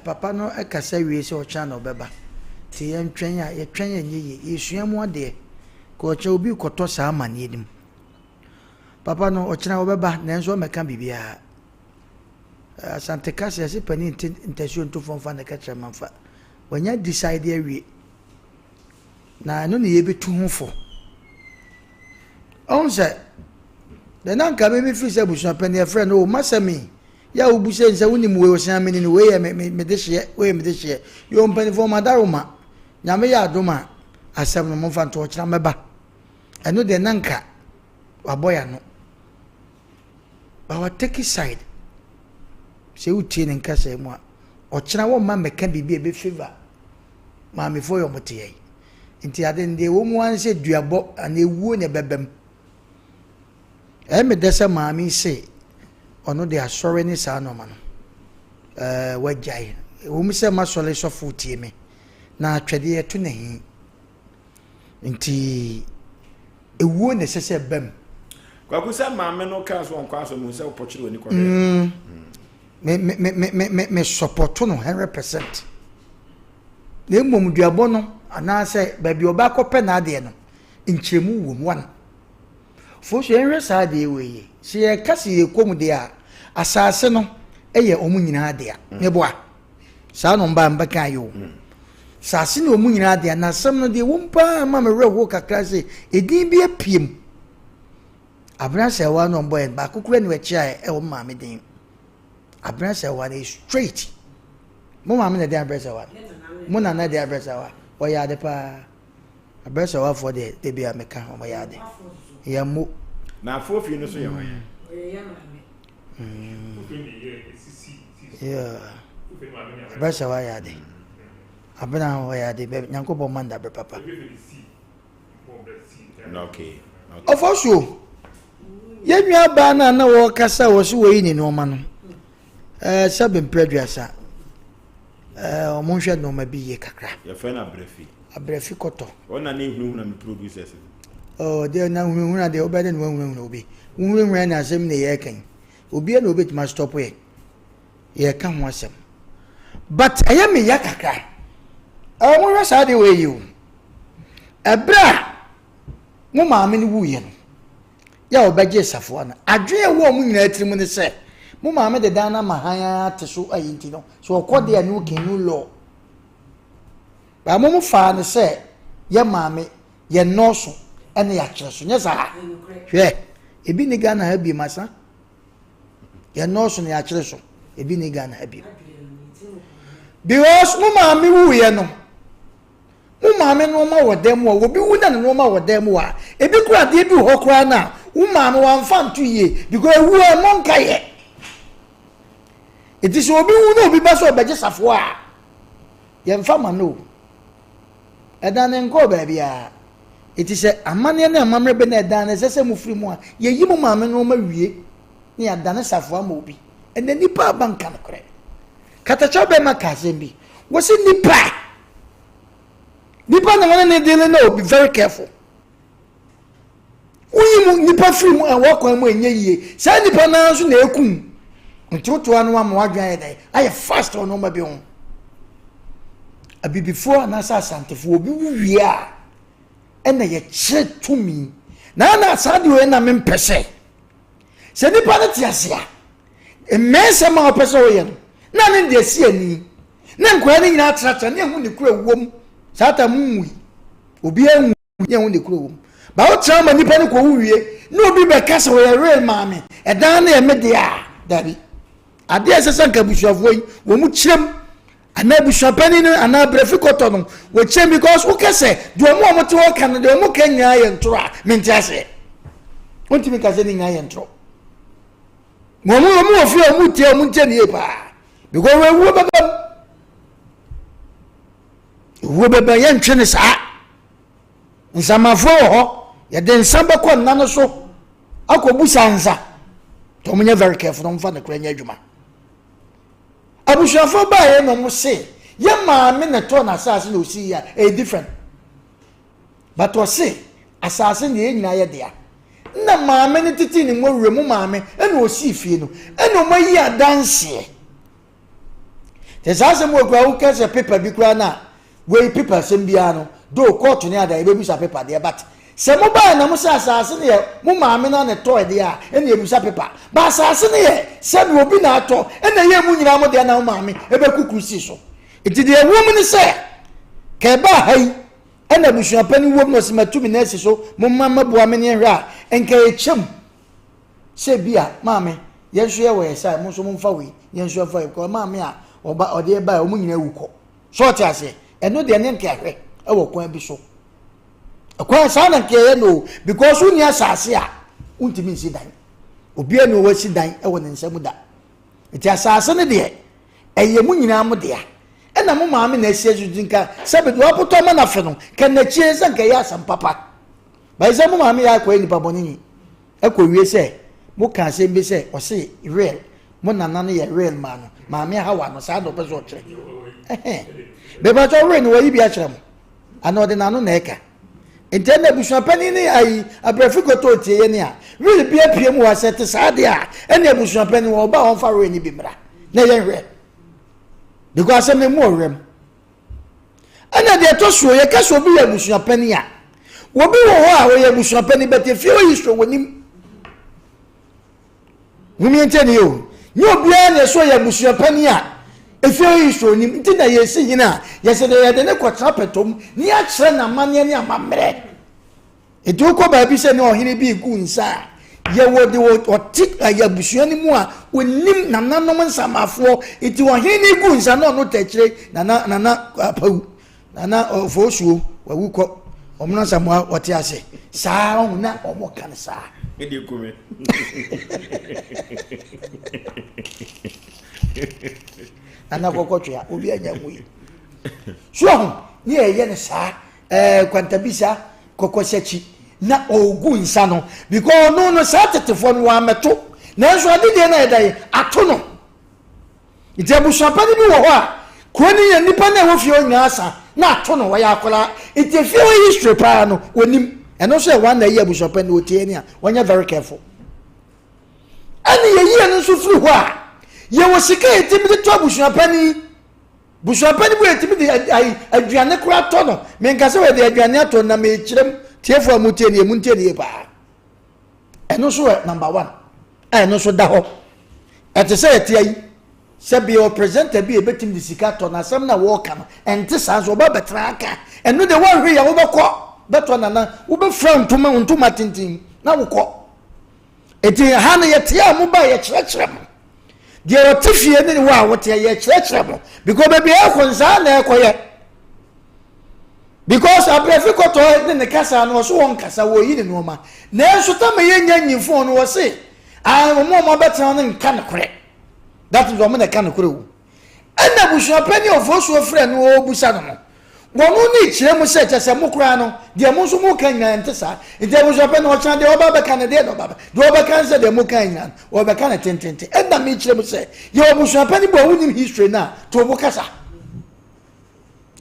papa no kasa wie sɛ ɔkyena na ɔbɛba nti yɛntwɛn a yɛtwɛn a ɛnyɛ yie yɛsua mu adeɛ ka ɔkyena obi kɔtɔ saa amaneɛ no mu papa no ɔkyena ɔbɛba nanso ɔmmɛka biribiara Asante kasa yɛse panin nte ntasuo nto fam fa ne kɛtrɛma mfa wanya decide awie Na ɛno na yɛbɛtu ho fo. Ɔhu sɛ, deɛ na nka me mefiri sɛ abusua panin yɛfrɛ no o masɛm yi yɛ a wobu sɛ nsɛ wonim wei ɔsɛn amene no wei yɛ me me mede hyeɛ wei yɛ mede hyeɛ yɛ mpanimfoɔ madaroma nyame yɛ adom a asɛm no momfa nto ɔkyena mɛba ɛno deɛ na nka wabɔ yɛ ano but wa take side sɛ wotie ne nkasa mu a ɔkyena wɔmma mmɛka biribi a ɛbɛ favor Maamefoɔ yɛ wɔn teɛ. Nti ade no deɛ ɛwɔ mu ara ne sɛ duabɔ anaa ewuo na ɛbɛba mu. Ɛyɛ me dɛ sɛ maame yi se ɔno de asɔre ne saa nneɛma no ɛɛ wagyae. Ɛwɔ mu sɛ m'asɔre sɔfo tie me na atwɛdeɛ ɛto n'ahi. Nti ewuo na ɛsɛ sɛ ɛba mu. Kwaku sɛ maame no kaa so ɔnkɔ asɔre mu sɛ wopɔkyere w'ani kɔhwɛ. Mm. Me me me me me me sɔpɔto no 100%. Na mmom duabɔ no anaasɛ baabi a ɔbɛ akɔpɛ n'adeɛ no nkyerɛmu wɔ mu one. Fo so yɛnhwɛ saa adeɛ wei yie. Sɛ yɛka sɛ yɛkɔ mu deɛ a asase no yɛ wɔn nyinaa dea. Meboa. Saa na ɔmbaa mbɛka yɛ o. Saase ne wɔn nyinaa dea na asɛm no deɛ wɔm paa ma me werɛ ho kakra sɛ edin bi apue mu. Abena Sɛwa na ɔmbɔ yɛn baako kura ne akyi a ɛwɔ maame din. Abena Sɛwa no straight. Mo maame na ɛde abrɛ Sɛwa no. Mo nana de abrɛ Sɛwa. Ɔyɛ ade paa. Abrɛ Sɛwafoɔ deɛ da bi a meka wɔn yɛ ade. Yɛn mo. Na afoɔ fie no so yɛ hwan? Abrɛ Sɛwa yɛ ade. Abena ɔyɛ ade. Nyankopɔn ma no dabrɛ papa. Ɔfɔsuo, yɛn nua baa no a na wɔrekasa wɔ so wɔyi ne nneɛma no, ɛɛ sɛbe mpere aduasa, ɛɛ wɔn nhwɛ nneɛma bi yie kakra. Yɛfrɛ no abrɛfi. Abrɛfi kɔtɔ. Wɔn na ne hunahuna mi producers. Ɔɔ deɛ na hunahuna deɛ wobɛyɛ dɛ na wahunahuna obi. Wohunahuna na asɛm na yɛreka yi. Obiara na obetumi astɔpo yɛ. Yɛreka ho asɛm. But ɛyɛ me ya kakra. Ɛɛ mohwɛ saa deɛ wɔ yi o. Ɛberɛ a mo maame no wuiɛ no, yɛ a wɔbɛgyee safoa no, adwene a ɛwɔ wɔn nyinaa tirim ne sɛ, mo maame de dan no ama hann ara te so ayi nti no, sɛ ɔkɔ deɛ no king no law. Baa mo mo faa no sɛ yɛ maame yɛ nnɔɔso ɛne yɛakyerɛ so, nyɛ saa? Hwɛ, ebi ni Ghana ha bi masa. Yɛ nnɔɔso na yɛakyerɛ so, ebi ni Ghana ha bi. Because mo maame wuiɛ no, Wo maame nnoɔma wɔ dan mu a, obi wu na ne nnoɔma wɔ dan mu a, ebi koraa adeɛ bi wɔ hɔ koraa no a, wo maame wamfa nto yie because ewu a ɛmmɔ nkayɛ. Eti sɛ obi wu na obi ba sɛ ɔbɛgye safoa a, yɛmfa ma no o. Ɛdan no nkɔɔ baabiara. Eti sɛ amanneɛ ne amammerɛ bɛ na ɛdan no ɛsɛ sɛ mofiri mu a, yɛyi mo maame nnoɔma wie na yɛadane safoa ma obi. Ɛnɛ nnipa aba nka nokorɛ. Katakyɛ bɛma ka asɛm bi. Wɔsi nnipa Nipa na wɔne ne dealing no be very careful. Woyi mu nipa firi mu a wɔkwan mu ɛnyɛ yie. Saa nipa naa nso na ekum. Nti woto ano ama wadwen ayɛ dɛ ayɛ fast wɔ nneɛma bi ho. Abibifoɔ anaasɛ asantefoɔ obi wu wie a ɛna yɛkyerɛ tumi. Na na saa deɛ ɔyɛ na mempɛ sɛ sɛ nipa no te ase a mmɛnsɛm a ɔpɛ sɛ ɔyɛ no na ne deɛ si ani. Ne nkwadaa no nyinaa tenatena ne ehu ne kura wom saa ta mu nwui obiara nwu ne ehu ne kura wom ba wotena ma nipa no kɔ wu wie ne obi bɛka sɛ ɔyɛ real maame ɛdan no yɛ me deɛ a dabi adeɛ ɛsɛ sɛ nka abusuafoɔ yi wɔn mu kyerɛm anaa abusuapanin no anaa brɛfi kɔtɔ no wɔkyerɛm because wokɛ sɛ deɛ wɔn a wɔte hɔ ka no deɛ wɔn ka nyinaa yɛ ntorɔ a mente aseɛ wontumi ka sɛ ne nyinaa yɛ ntorɔ wɔn wɔn wɔ fie a wɔn tie wɔn ntie ne yie paa. Because ewuo bɛba mu. Ewuo bɛba yɛntwe ne saa. Nsamanfoɔ wɔ hɔ yɛde nsa bɛkɔ nna no so akɔbusa nsa. Nti wɔn nyɛ very careful na wɔn fa ne kora nyɛ adwuma. Abusuafoɔ baayɛ na wɔn se yɛ maame na ɛtɔɔ n'asaase na osi yɛ a ɛyɛ different. But ɔse asaase no yɛn nyinaa yɛ dea. na maame no tetee ne mmɔwerɛ mu maame ɛna ɔsii fie no ɛna ɔmo ayi adanseɛ. Te saa asɛm wɔ kura woka sɛ paper bi koraa na wei paper asɛm biara no do kɔɔto ne ada yɛbɛbusa paper deɛ but sɛ mo baa na mo sɛ asase no yɛ mo maame no na ɛtɔɔ deɛ a ɛna yɛbusa paper ba asase no yɛ sɛbi obi na atɔ ɛna ɛyɛ mu nyinaa mo deɛ na mo maame ɛbɛkukuru si so nti deɛ ɛwɔ mu ne sɛ ka ɛbaa ha yi ɛna abusua panin wɔ mu na ɔsɛ matu me nan asi so mo mma mmaboa me ne nhwɛ a nka yɛkyɛm sɛ bi a maame yɛn nso yɛwɔ yɛ side mo nso momfa wei yɛn nso yɛmfa wei because maame a ɔba ɔde ɛba a wɔn nyinaa wu kɔ so ɔte aseɛ ɛno deɛ ne nka ɛhwɛ ɛwɔ kwan bi so ɛkwan saa na nka ɛyɛ no because wonni asase a wontumi nsi dan obiara ni ɔwɔ asi dan ɛwɔ ne nsam da nti asase no deɛ ɛyɛ mo nyinaa mo dea ɛna mo maame na asie so nka sɛbi deɛ wapotɔ ama n'afe no ka n'akyire sɛ nka ɛyɛ asɛm papa bɛyɛ sɛ mo maame yɛ akɔyɛ nipa bɔne ni ɛkɔ wie sɛ mo ka asɛm bi sɛ ɔse real mo nana no yɛ real maa no maame hawa no saa na ɔpɛ sɛ ɔkyerɛ ɛhɛn bɛbɛtɔ real no wɔyi bi akyerɛ mo ana ɔde n'ano na ɛka nti ɛna abusuapanin ne ayi abrɛfi kɔtɔ otie yɛ ne a real bi apue mu wɔ sɛ te saa deɛ a ɛna abusuapanin wɔ ɔba a ɔnfa real ne bi mmra na yɛn hwɛ because asɛm no mu ɔwerɛm ɛna deɛ ɛtɔ soɔ yɛka sɛ obi yɛ abusuapanin a obi wɔ hɔ a ɔyɛ abusuapanin bɛtɛ fie hɔ history wɔ nim Mumie nkyɛ ni o nyɛ obiara na ɛsɛ ɔyɛ abusuapanin a efie hɔ history onim nti na yɛsi hene a yɛsɛ deɛ yɛde ne kɔtena pɛtɔm ne yɛakyerɛ n'amanneɛ ne amammerɛ. Nti wokɔ baabi sɛ ne ɔhene bi regu nsa a, yɛwɔ de ɔte ɛyɛ abusua no mu a onim nananom nsamafoɔ. Nti ɔhene no regu nsa na ɔno tɛkyerɛ nana nana apawu nana ɔfoosuo wawu kɔ ɔmo no nsamoa ɔte ase saa ɔmo na ɔmo ka no saa. Ɛde kume. Nana kɔkɔ twea obi anya nwi. So ɔho ne yɛyɛ no saa ɛɛ kwantabisa kɔkɔsakyi na ɔregu nsa no because ɔno no saa tetefoɔ no wɔamɛto nanso ade deɛ na ɛda yi ato no nti abusuapa no bi wɔ hɔ a kuro no yɛ nnipa no a ɛwɔ fie hɔ nyinaa asa na ato no wɔyɛ akwadaa nti efie hɔ history paa no wɔnim ɛno nso yɛ wɔn na ɛyɛ abusuapa no wɔtie ni a wɔnyɛ very careful ɛne yɛyie no nso firi hɔ a yɛwɔ sika yɛtumi de to abusuapa no yi Busuapɛn bi yɛtumi de ayi aduane koraa tɔ no. Menka sɛ wɔde aduane atɔ na mekyerɛ mu tiefoɔ a motie no yɛ montie no yie paa. Ɛno nso yɛ number one a ɛno nso da hɔ. Ɛte sɛ yɛte ayi sɛ bia wɔ presenter bi a ɛbɛtumi de sika tɔ na asɛm no a wɔreka no ɛnte saa nso ɔba bɛtena aka ɛno deɛ woanhwɛ yɛ wobɛkɔ bɛtɔ nana wobɛfira ntoma ntoma tenten na wokɔ. Eti ha no yɛte a mo ba yɛkyerɛkyerɛ mo. Deɛ ɔte fie ne wo a woteɛ yɛkyerɛkyerɛ mo because baabi a ɛkɔ nsaa na ɛkɔyɛ. Because abrɛfi kɔtɔ ne ne kasa no ɔso wɔn kasa wɔyi ne nneɛma. Nanso tama yɛnya nyimfo no wɔse wɔn a wɔn abɛtena no nka nokorɛ. That is wɔn na ɛka nokorɛ o. Ɛna abusuapanin a Ofosuo frɛ no ɔrebisa no no, wɔn ne kyerɛ mu sɛ kyɛ sɛ mo koraa no, deɛ mo nso moka nyinaa ɛnte saa. Nti abusuapanin ɔkyena deɛ ɔba bɛka no deɛ na ɔba deɛ ɔbɛka no sɛ deɛ moka nyinaa no, ɔbɛka no tententen. Ɛna mekyerɛ mu sɛ yɛwɔ abusuapanin bi a wonim history no a, to bo kasa.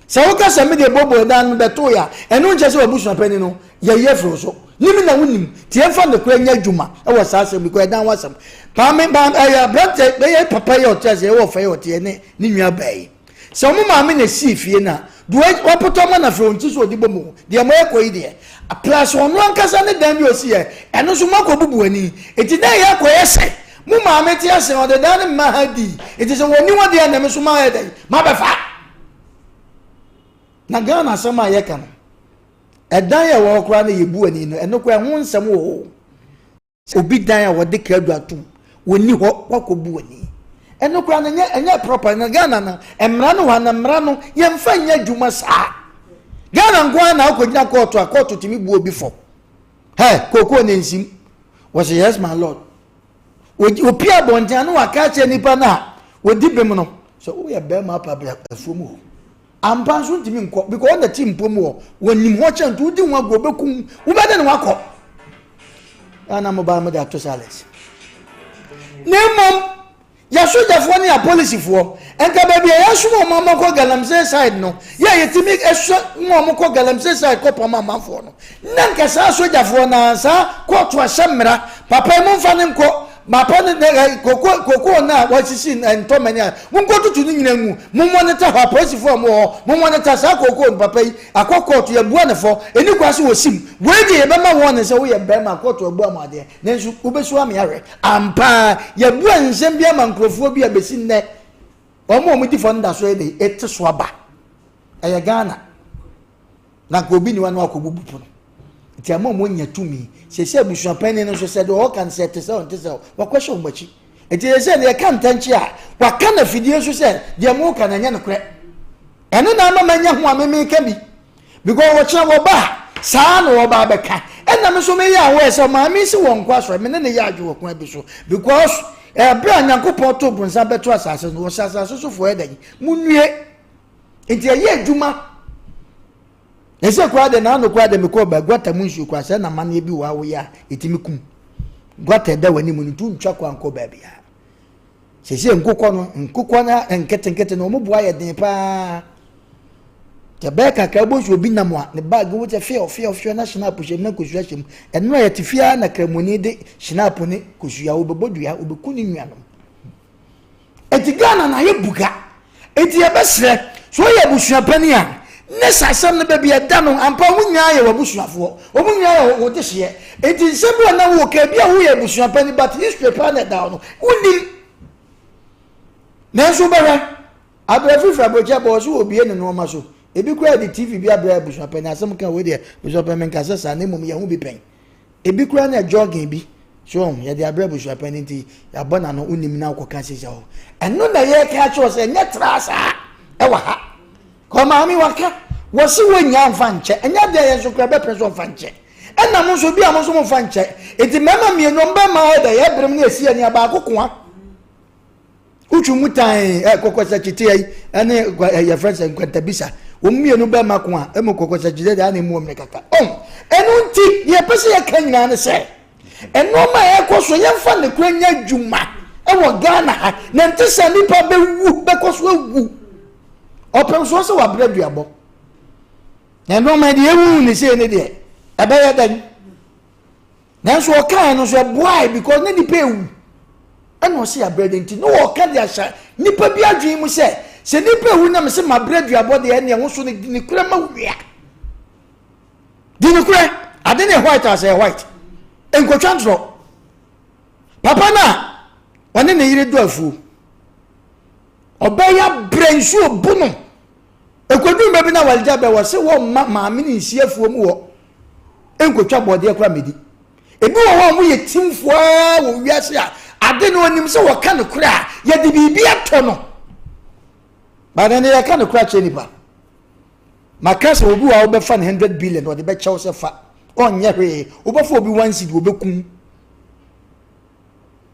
Sɛ woka sɛ me deɛ bobo dan no bɛtoo yɛ a, ɛno nkyɛ sɛ w'abusuapanin no yɛyi afiri wo so. Nim na wonim. Nti yɛmfa nokorɛ nyɛ adwuma wɔ saa asɛm because ɛdan w'asɛm. Maame, maame, ɛyɛ aberante, bɛyɛ papa yi a ɔte ase, ɛyɛ ɔfa yi a ɔte ne ne nua baa yi. Sɛ wɔn maame na esii fie no a, deɛ wapotɔ ama no afei ɔnti so ɔde bɔ mu. Deɛ mo ɛkɔ yi deɛ, plus ɔno ankasa ne dan bi a ɔsi yɛ, ɛno nso mo akɔ bubu ani. Nti na ɛyɛ akɔyɛ sɛ mo maame te ase ɔde dan no mma ha dii. Nti sɛ wɔnni hɔ deɛ na me nso mayɛ dɛn? Mabɛfa. Na Ghana asɛm a yɛka no, ɛdan a ɛwɔ hɔ koraa na yɛbu ani no, ɛno koraa ɛho nsɛm wɔ hɔ. Obi dan a wɔde krado atom, wɔnni hɔ, wakɔbu ani. Ɛno koraa no ɛnyɛ ɛnyɛ proper na Ghana no mmara no wɔ ha na mmara no yɛmfa nyɛ adwuma saa. Ghana nko ara na akɔgyina kɔɔto a kɔɔto tumi bu obi fɔ. Hɛ, kookoo na nsim. Wɔsɛ yes my lord. Wɔpie abɔnten a na wɔaka akyerɛ nipa no a wɔdi bem no sɛ woyɛ bɛrima apa bra afuom hɔ. Ampa nso ntumi nkɔ because ɔna ti mpom wɔ wɔnim hɔ kyɛn nti wodi ho agorɔ bɛkum wobɛde ne wakɔ. Ana mo baa mo de ato silence. Na mmom yɛsogyafoɔ ne apolisifoɔ Nka baabi a yɛasoma wɔn ama kɔ galamsey side no, yɛ a yɛtumi sɔ ma wɔn kɔ galamsey side kɔ pam amanfoɔ no, na nka saa sogyafoɔ no ara, saa kɔɔto ahyɛ mmara, papa yi momfa no nkɔ, papa no ɛ koko koko no a wɔasisi ntɔmani a, monkɔtutu ne nyina ngu, mo monitor hɔ, apolisifoɔ a wɔwɔ hɔ, mo monitor saa koko no, papa yi akɔ kɔɔto, yɛabua no fɔ, ɛni kwan sɛ wɔsim, wei deɛ yɛbɛma wɔn sɛ woyɛ barima, kɔɔto abua mo adeɛ. Nanso wobɛsu ame ahwɛ. Ampa ara, yɛabua nsɛm bi ama nkurɔfoɔ bi a bɛsi nnɛ, wɔn a wɔdi fɔ no da so yɛ dɛ, ɛte so aba. Ɛyɛ Ghana. Na nka obi niwa no akɔbubu pono. Nti ama wɔn anya tumi. Sɛsɛ abusuapanin no nso sɛ deɛ ɔka no sɛ ɛte sɛ ɔnte sɛ wakɔhyɛ wɔn akyi. Nti sɛ deɛ ɛka ntɛnkye a, waka no afidie so sɛ deɛ moka no ɛnyɛ nokorɛ. Ɛno na ama manya ho a memeka bi. Because wɔkyena wɔba a, saa na wɔba abɛka. Ɛna me nso meyɛ aware sɛ maame yi se wɔnkɔ asɔre, me ne no yɛ adwene wɔ kwan bi so. Because ɛberɛ a Nyankopɔn too bonsam bɛto asase no, wɔhyɛ asase sofoɔ yɛ dɛn? Monnue. Nti ɛyɛ adwuma. Ɛsɛ koraa de n'ano koraa de mekɔɔ ba guata mu nsuo koraa sɛ na amanneɛ bi wɔ a woyɛ a ɛtumi kum. Guata ɛda w'anim no nti wontwa kwan nkɔ baabiara. Seesei nkokɔ no, nkokɔ no nketenkete no, wɔn bo ayɛ den paa. Sɛ bɛyɛ kakra wobɛhu sɛ obi nam a ne baage wo sɛ few few few na hyinapo hyɛ mu na kosua hyɛ mu. Ɛno a yɛte fie ara na kramoni de hyinapo ne kosua wobɛbɔ dua wobɛku ne nuanom. Eti Ghana na ayɛ buga. Eti yɛbɛsrɛ sɛ woyɛ abusua panin a ne sɛ asɛm no baabi ɛda no ampa wɔn nyinaa yɛ w'abusuafoɔ wɔn nyinaa yɛ wo dehyeɛ eti nsɛm bi wɔ na wo ka ebi a woyɛ abusua panin but history paa na ɛda hɔ no wonim nanso wobɛhwɛ abirɛ fifiri aburokyi abɔ wɔ so wɔ obie ne nneɛma so ebi koraa de tv bi abrɛ abusua panin asɛm ka wei deɛ abusua panin menkasa saa na mmom yɛn ho bi pɛn. Ebi koraa na jogging bi so ɔho yɛde abrɛ abusua panyin nti yɛabɔ n'ano wonim na wokɔka sisi hɔ ɛno na yɛka akyerɛ sɛ ɛnyɛ tra saa ɛwɔ ha kɔ maame waka wɔsi wɔnya mfa nkyɛ ɛnyɛ deɛ yɛn nso koraa bɛpɛ so mfa nkyɛ ɛna mo nso bi a mo nso mo mfa nkyɛ eti mmarima mmienu mbɛma ɛdɛ yɛ berem ne esi ɛnea baako koa. Wotwi mu tan ɛ kɔkɔsakyitea yi ɛne ɛ yɛfrɛ sɛ nkwantabisa. Wɔn mmienu bɛma ko a ɛmu kɔkɔsakyitea deɛ ana emu wɔn kakra. Ɔn ɛno nti deɛ yɛpɛ sɛ yɛka nyinaa ne sɛ nneɛma a ɛkɔ so yɛmfa ne kura nyɛ adwuma ɛwɔ Ghana ha na nte sɛ nipa bɛwu bɛkɔ so awu. Ɔpɛm soɔ sɛ wabrɛ duabɔ. Na nneɛma deɛ ewu ne sei ne deɛ ɛbɛyɛ dɛn. Nanso ɔkaeɛ no nso ɛboae because na nipa ewu. Ɛna ɔse abrɛ de nti na ɔka de ahyɛ nipa bi adwene mu sɛ sɛ nipa ewu na mese mabrɛ duabɔ deɛ ɛne ɛho so ne ne kura ma wia. Di ne kura ade ne white asɛ white. Nkotwa ntorɔ. Papa no a ɔne ne yere dɔ afuo. Ɔbɛyɛ abrɛ nsuo bu no. Ɛkɔduru mmerɛ bi na awaregya bɛ wɔ se wɔmma maame no nsi afuo mu hɔ nkɔtwa bɔɔdeɛ koraa mmɛdi. Ebi wɔ hɔ a wɔyɛ timfoɔ ara wɔ wiase a ade no ɔnim sɛ wɔka nokorɛ a yɛde biribi atɔ no. But ɛnɛ yɛka nokorɛ akyerɛ nipa. Maka sɛ obi wɔ a wobɛfa no 100 billion ɔde bɛkyɛw sɛ fa ɔnyɛ hwee wobɛfa obi one cedi wɔbɛkum.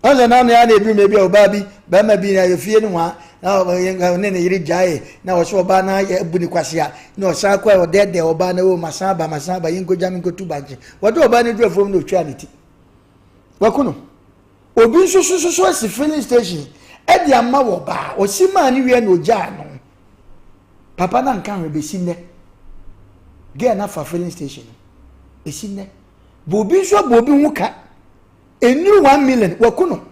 Ɔsɛ na ɔno ara na ebi bi a ɔbaa bi bɛrima bi na efie no hwa na ɔne ne yere gyae na ɔsɛ ɔbaa na ayɛ bu ne kwasea na ɔsan kɔ ɔdɛɛdɛɛ ɔbaa na o masan aba masan aba yɛn nkogya me nkotu bankye wɔde ɔbaa no duru afuom na otwaa ne ti wɔko no obi nso so so so asi filling station ɛde ama wɔ baa ɔsi maa ne wie na ogyaa no papa na nka hwɛ besi nnɛ girl na fa filling station no esi nnɛ bɔ obi nso abɔ obi ho ka. Ɛnnuru one million, waku no.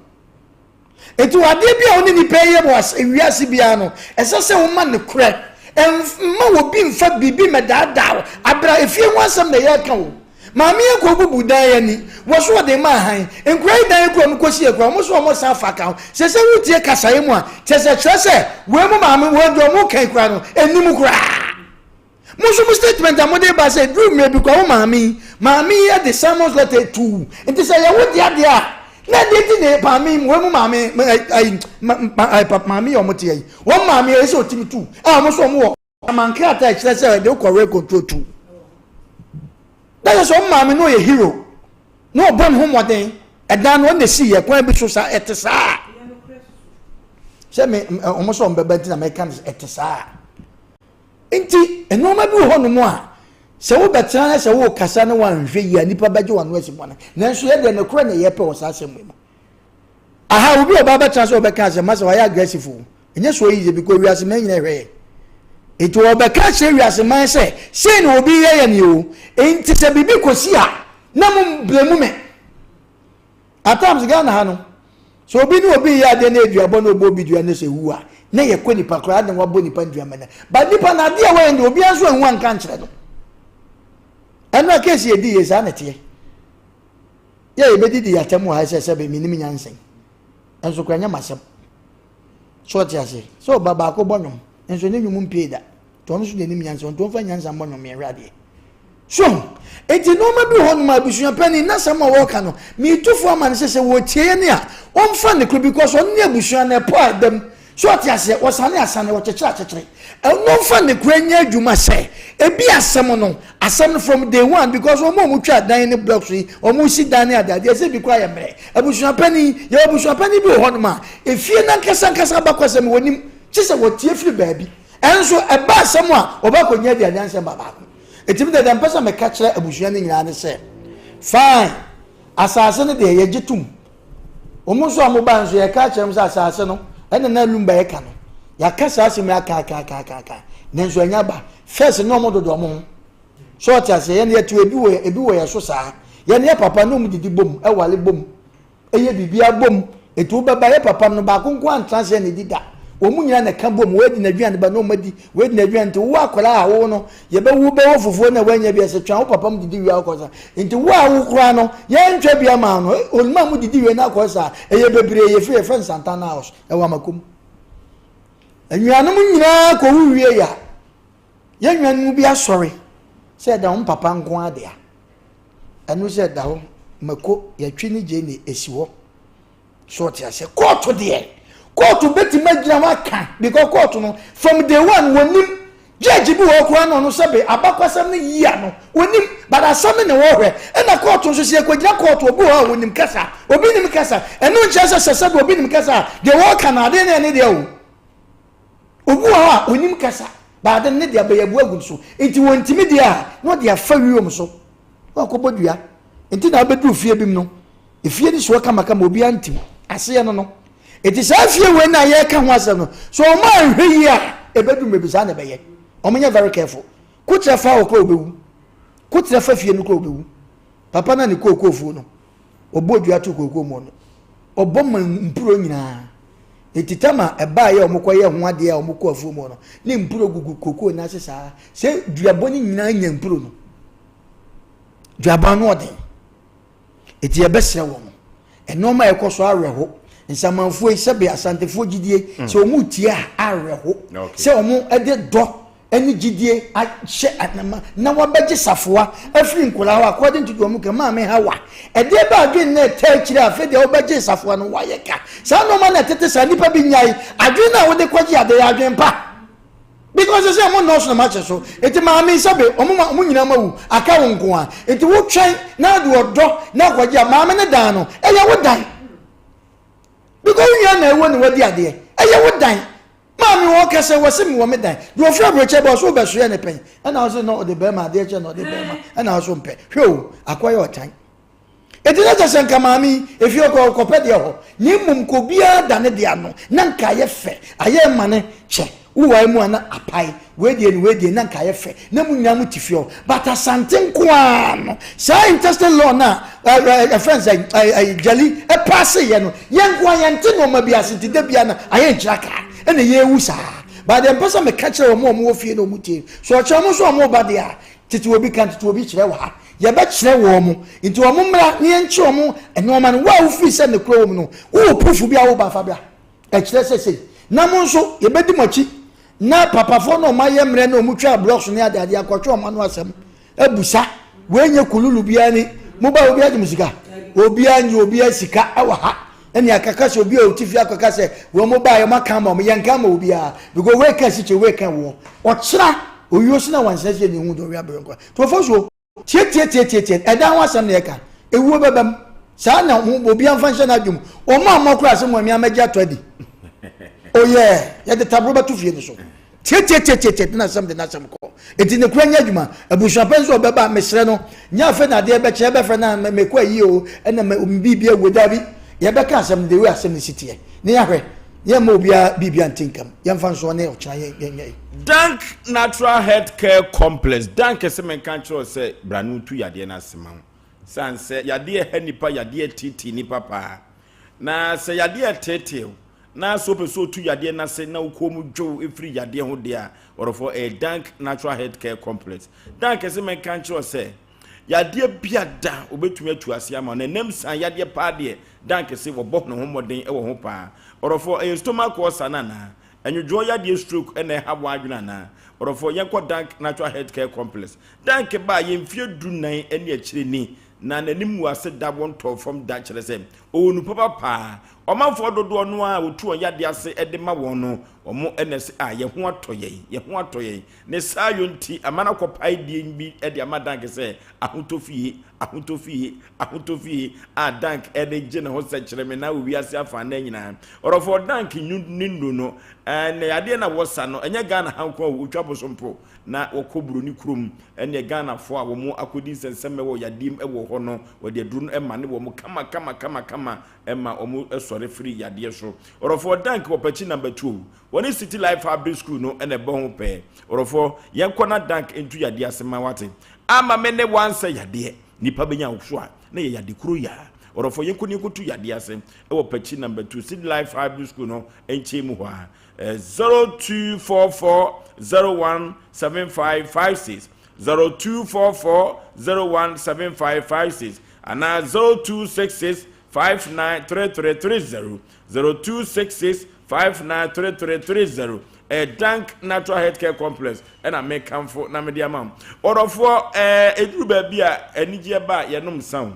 Enti wɔ adeɛ bi a wo ne nipa yɛ wɔ wiase biara no, ɛsɛ sɛ woma no korɛ. Mma obi mfa biribi mmɛdaadaa wo. Abra efie ho asɛm na yɛreka o. Maame yɛ kɔ bubu dan ani, wɔ so wɔde ma ahan. Nkura yi dan kura wɔn kɔsi akura, wɔn so wɔn san fa ka ho. Sɛ sɛ wotie kasaeɛ mu a, kyerɛ sɛ kyerɛ sɛ wei mu maame wei deɛ wɔn kan kura no, ɛnim koraa. Mo nso mo statement a mode ba sɛ duru mmerɛ bi kora wo maame yi maame yi de summons letter tuu nti sɛ yɛ wo dea deɛ a na ɛdeɛ nti na maame yi wɔn mu maame ayi maame yi a wɔn te yi wɔn maame yi sɛ ɔtumi tu a wɔn nso wɔn wɔ amankrataa ɛkyerɛ sɛ ɛde wokɔ rent control tu na yɛ sɛ wɔn maame no yɛ hero na ɔbɔ ne ho mmɔden ɛdan no ɔna esi yɛ kwan bi so saa ɛte saa sɛ me wɔn sɛ wɔn bɛba nti na mɛka no ɛte saa. Nti, nneɛma bi wɔ hɔnom a, sɛ wobɛtena na sɛ worekasa na woanhwɛ yie a, nnipa bɛgye w'ano asi bɔne. Nanso yɛ deɛ nokorɛ na yɛpɛ wɔ saa asɛm yi mu. Aha, obi ɔbaa bɛtena sɛ ɔbɛka asɛm, ma sɛ wayɛ aggressive o. Ɛnyɛ so easy because wiase man nyina ɛhwɛ yɛn. Enti wɔbɛka akyerɛ wiase man sɛ sei na obi yɛ yɛn o. Enti sɛ biribi kɔsi a na mo blame me. At times Ghana ha no, sɛ obi ne obi yɛ adeɛ na aduabɔ na ɔbɔ obi dua na sɛ wu a, na yɛkɔ nipa koraa na wabɔ nipa dua ma no. But nipa no adeɛ a wɔyɛ no obiara nso anhu anka nkyerɛ no. Ɛno a keesi yɛdi yɛ saa na ɛteɛ. Yɛ yɛbɛdidi yɛ atɛm wɔ ha sɛ sɛbe menim nyansa yi. Nso koraa nyɛ m'asɛm. So ɔte ase? Sɛ ɔba baako bɔ nnwom, nso ne nnwom mpie da. Nti ɔno nso deɛ nim nyansa, ɔnti ɔmfa nyansa mmɔ nnwom yɛnhwɛ adeɛ. So enti nneɛma bi wɔ hɔnom a abusua panin n'asɛm a wɔreka no, metu fo ama no sɛ sɛ wɔtie yɛn a, ɔmfa ne koro because ɔno ne abusua no ɛpɔ a ɛda mu. So ɔte aseɛ? Wɔsane asane, wɔkyekyere akyekyere. Ɛno ɔmfa ne koro nyɛ adwuma sɛ ebi asɛm no, asɛm no from day one because wɔn a wɔtwa dan ne blocks yi, wɔn si dan ne adeadeɛ sɛ bi koraa yɛ mmerɛ. Abusua panin, yɛwɔ abusua panin bi wɔ hɔnom a, efie no ankasa ankasa abakɔsɛm wɔnim, kye sɛ wɔtie firi baabi. Ɛnso ɛba asɛm a wɔba akɔnya adi adanseɛ ma baako. Enti me deɛ deɛ mpɛ sɛ meka kyerɛ abusua no nyinaa ne sɛ, fine, asase no deɛ yɛgye tom. Wɔn nso a wɔba nso yɛka akyerɛ wɔn sɛ asase no ɛna na Lumba ɛka no. Yɛaka saa asɛm yi aka aka aka aka aka nanso ɛnya ba. First na wɔn dodo wɔn ho. So ɔte aseɛ yɛn yɛte ebi wɔ ebi wɔ yɛ so saa. Yɛn yɛ papa na wɔn didi bom ɛwale bom. Ɛyɛ biribiara bom. Enti wobɛba, yɛ papa no baako nko ara ntra ase annidi da. Wɔn nyinaa na ɛka bom, wei de n'aduane ba na wɔn adi, wei de n'aduane. Nti wo akwadaa a wo no, yɛbɛwo wo bɛwɔ fufuo na woanya bi ɛsɛ twɛn wo papa mu didi wie akɔ sa. Nti wo a wo koraa no, yɛntwa bi ama no. Onima mu didi wie na akɔ sa. Ɛyɛ bebree yɛfiri yɛfrɛ no Santana House ɛwɔ Amakom. Anuanom nyinaa kɔwu wie ya. Yɛn nuanom bi asɔre sɛ ɛda wɔn papa nko ara dea. Ɛno sɛ ɛda hɔ, mako, yɛtwe ne gyeene esi hɔ. So ɔte aseɛ? Kóòtù deɛ, kóòtù bɛtumi agyina hɔ aka because kóòtù no from day one wɔnim judge bi wɔ hɔ koraa na ɔno sɛbe abakwasɛm no yia no wɔnim but asɛm no na wɔhwɛ ɛna kóòtù nso sɛ yɛkɔgyina kóòtù obi wɔ hɔ a wɔnim kasa obi nim kasa ɛno nkyerɛ sɛ sɛ sɛbe obi nim kasa a deɛ wɔreka no adeɛ no ɛne deɛ o. Obi wɔ hɔ a onim kasa, but ade no ne deɛ bɛyɛ abu agu no so. Nti wɔntumi deɛ a, na ɔde afa wiem so. Na wakɔbɔ dua. Nti na abɛduru fie bi mu no, efie no si hɔ kamakama, obiara ntim. Aseɛ no no. Nti saa fie wei no a yɛreka ho asɛm no, sɛ wɔn anhwɛ yie a, ɛbɛduru mmerɛ bi saa na ɛbɛyɛ. Wɔn nyɛ very careful. Kokyerɛ fa hɔ koraa ɔbɛwu. Kokyerɛ fa fie no koraa ɔbɛwu. Papa no a ne kookoofuo no, ɔbɔɔ dua too kookoo mu no, ɔbɔ ma mpuro nyinaa. Eti tam a ɛbaeɛ a wɔkɔyɛ ho adeɛ a wɔkɔ afuo mu no, ne mpuro gugu kookoo no ase saa. Sɛ duabɔ no nyinaa nya mpuro no, duabɔ ano ɔden. Eti yɛbɛsrɛ wɔn. Nneɛma a ɛkɔ so awerɛho. Nsamanfoɔ yi sɛbe Asantefoɔ gyidie mm. sɛ wɔn tie a awerɛho. Sɛ wɔn de dɔ ne gyidie ahyɛ anama na wabɛgye safoa afiri nkwadaa hɔ according to deɛ wɔn ka maame Hawa ɛdeɛ bɛ adwene na ɛtɛ akyire afei deɛ wobɛgye safoa no wayɛ ka saa nneɛma na ɛtete saa nipa bi nyae adwene na wode kɔgye adeɛ yɛ adwene pa because sɛ mo nnɔɔso na makyɛ so eti maame sɛbe wɔn ma wɔn nyinaa ma wu aka wo nko a eti wotwɛn na de ɔdɔ na akɔgye a maame ne dan no ɛyɛ wo dan because wo nua na ɛwɔ ne wadi adeɛ ɛyɛ wo dan. Maame wɔ kɛsɛ wɔ se mewɔ me dan deɛ ɔfiri aburokyɛ bɔ ɔso wobɛsoɛ ne pɛn ɛna ɔse na ɔde bɛrima adeɛ kyɛ na ɔde bɛrima ɛna ɔso mpɛ hwɛ o akɔyɛ ɔtan eti na kyɛ sɛ nka maame yi efi ɔkɔ ɔkɔpɛ deɛ hɔ na mmom kɔ obiara da ne deɛ ano na nka ayɛ fɛ ayɛ ma ne kyɛ wowae mu a na apae wei deɛ ne wei deɛ na nka ayɛ fɛ na mu nyinaa mu te fie hɔ but asante nko ara no saa intestate law no a ɛfrɛ no sɛ gyali ɛpaase yɛ no yɛn nko ara yɛnte nneɛma bi ase nti da bia no ayɛ nkyerɛ kaa ɛna yɛwu saa but deɛ mpɛ sɛ meka kyerɛ wɔn a wɔwɔ fie na wɔn tie so ɔkyerɛ wɔn nso a wɔn ba deɛ a tete obi ka tete obi kyerɛ wɔ ha yɛbɛkyerɛ wɔn mo nti wɔn mmra ne yɛnkyerɛ wɔn nneɛma no wo a wofiri sɛ ne kuro wɔ mu no wowɔ proof bi a woba fa bra ɛkyerɛ sɛ sei na mo nso yɛbɛdi mo akyi Na papafoɔ no ɔmo ayɛ mmerɛ na ɔmo twaa blocks ne adeade akɔtwe ɔmo ano asɛm abusa wei nyɛ kululu biara ni mo ba obiara gye mo sika obiara nye obiara sika ɛwɔ ha ɛne akaka sɛ obi a ɔte fie akɔka sɛ wɔn mo ba yɛ mo aka ama ɔmo yɛn nka ama obiara because wei ka sikye wei ka woɔ ɔkyena owuo so na wansena sɛ ne hu dɔwe abere nkwa to fo so Tiatiatiatiatia, ɛdan ho asɛm na yɛka. Ewuo bɛba mu. Saa na obiara mfa nhyɛ n'adwene mu. Wɔn a wɔakora asɛm wɔ mmea mɛgye ato adi. Oh yeah, yɛde taburo bɛto fie no so. Tiatiatiatiatia, de n'asɛm de n'asɛm kɔ. Eti ne kura nyɛ adwuma. Abusuapɛn nso ɔbɛba a, mesrɛ no, nyɛ afei na adeɛ bɛkyɛ, ɛbɛfrɛ no a mekɔ ayie o, ɛna me biribi awuo. Daabi, yɛbɛka asɛm no the way asɛm no si teɛ. Ne yɛahwɛ. Yɛmma obiara biribia nte nkam. Yɛmfa nsoɔ ne ɔkyena yɛ yɛ yɛ. Dank Natural Health Care Complex, Dank sɛ menka nkyerɛ wo sɛ bra na wotu yadeɛ no ase ma wo. Sane sɛ yadeɛ ɛha nnipa, yadeɛ ɛteetee nnipa paa. Na sɛ yadeɛ ɛteetee wo na sɛ wopɛ sɛ wotu yadeɛ no ase na wo kɔn mu dwo wo firi yadeɛ ho deɛ a, ɔdɔfoɔ ɛyɛ Dank Natural Health Care Complex. Dank sɛ menka nkyerɛ wo sɛ Yadeɛ bia da obetumi atu ase ama wo na ɛnam san yadeɛ paa deɛ Dan kese wɔbɔ ne ho mmɔden wɔ ho paa. Ɔdɔfoɔ ɛyɛ stomach ulcer no anaa? Ɛnwodwoɔ yadeɛ stroke na ɛha w'adwene anaa? Ɔdɔfoɔ yɛnkɔ Dank Natural Health Care Complex. Dank baa yɛ mfeɛ du nan ne akyire ni na n'anim ngu ase da wɔntɔɔ fam da kyerɛ sɛ ɔwɔ nu papa paa. Ɔmanfoɔ dodoɔ no ara a wɔtu wɔn yadeɛ ase de ma wɔn no wɔn na ɛse ah yɛn ho atɔ yɛn, yɛn ho atɔ yɛn. Ne saayɔ nti, aman akɔpae din bi de ama Dank sɛ Ahotɔ Fie, Ahotɔ Fie, Ahotɔ Fie, a Dank de gye ne ho sɛkyerɛmena wɔ wiase afanan nyinaa. Ɔdɔfoɔ, Dank nwu ne nnuro no, na yadeɛ no a wɔsa no, ɛnyɛ Ghana ha nko ara o, wɔtwa bosom mpo na wɔkɔ buroni kurom, ɛnneɛ Ghanafoɔ a wɔn akɔdi nsɛnsɛmmɛ wɔ yadeɛ mu wɔ hɔ no, wɔde aduro no ma ne wɔn kama kama kama kama ma wɔn sɔre firi yadeɛ so. Ɔdɔfoɔ, Dank wɔ Pakyi Number 2. Wɔne City Life Fabric School no na ɛbɔ ho pɛɛ. Ɔdɔfoɔ, yɛnkɔ na Dank ntu yadeɛ ase ma wate. Ama me ne wo ansɛ yadeɛ. Nipa bɛnya wo so a, na yɛ yade koro yi ara. Ɔdɔfoɔ, yɛnkɔ na yɛnkɔtu yadeɛ ase wɔ Pakyi Number 2, City Life Fabric School no nkyɛn mu hɔ ara. 0244 01 7556, 0244 01 7556 anaa 0266 593330. 0266 593330 ɛyɛ Dank Natural Health Care Complex ɛna mekamfo na mede ama wo. Ɔdɔfoɔ ɛɛ ɛduru baabi a anigyeɛ ba a yɛnom nsa o.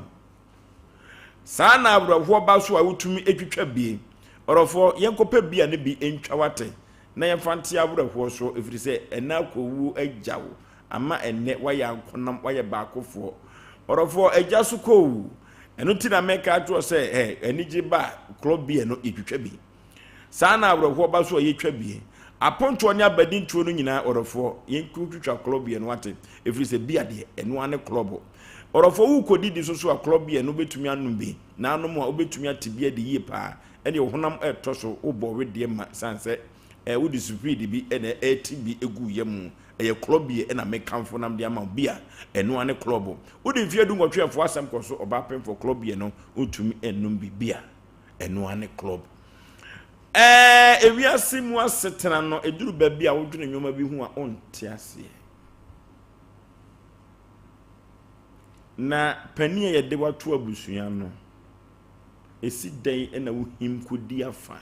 Saa na awerɛhoɔ ba so a wotumi twitwa bie. Ɔdɔfoɔ yɛnkɔpɛ bia ne bi ntwa wate na yɛmfa nte awerɛhoɔ so ɛfiri sɛ ɛna akɔwuo agya wo ama ɛnnɛ woayɛ ankonam woayɛ baakofoɔ. Ɔdɔfoɔ agya so kɔ o. Ɛno nti na meka akyerɛ wo sɛ ɛ anigye ba a club beer no yɛtwitwa bi. Saa na awerɛhoɔ ba so a yɛtwa bi. Apontoɔ ne abadintoɔ no nyinaa ɔdɔfoɔ yɛntwitwa club beer no ate ɛfiri sɛ beer deɛ ɛno ara ne club. Ɔdɔfoɔ wokɔdidi so so a club beer no wobɛtumi anom bi na anom a wobɛtumi ate bi adi yie paa ɛne wo honam ɛtɔ so wobɔ wedeɛ ma sane sɛ ɛ wode speed bi na ɛte bi gu yam. Ɛyɛ club beer ɛna mekamfo nam de ama wo beer ɛno ara ne club. Wode mfeɛ du nwɔtwe ɛfo asɛm kɔ so ɔbaa pemfo club beer no wontumi nnom bi beer ɛno ara ne club. Ɛɛ ewiase mu asetena no ɛduru baabi a wodwene nneɛma bi ho a wonte aseɛ. Na panin a yɛde wato abusua no ɛsi dɛn na wohim kɔdi afa?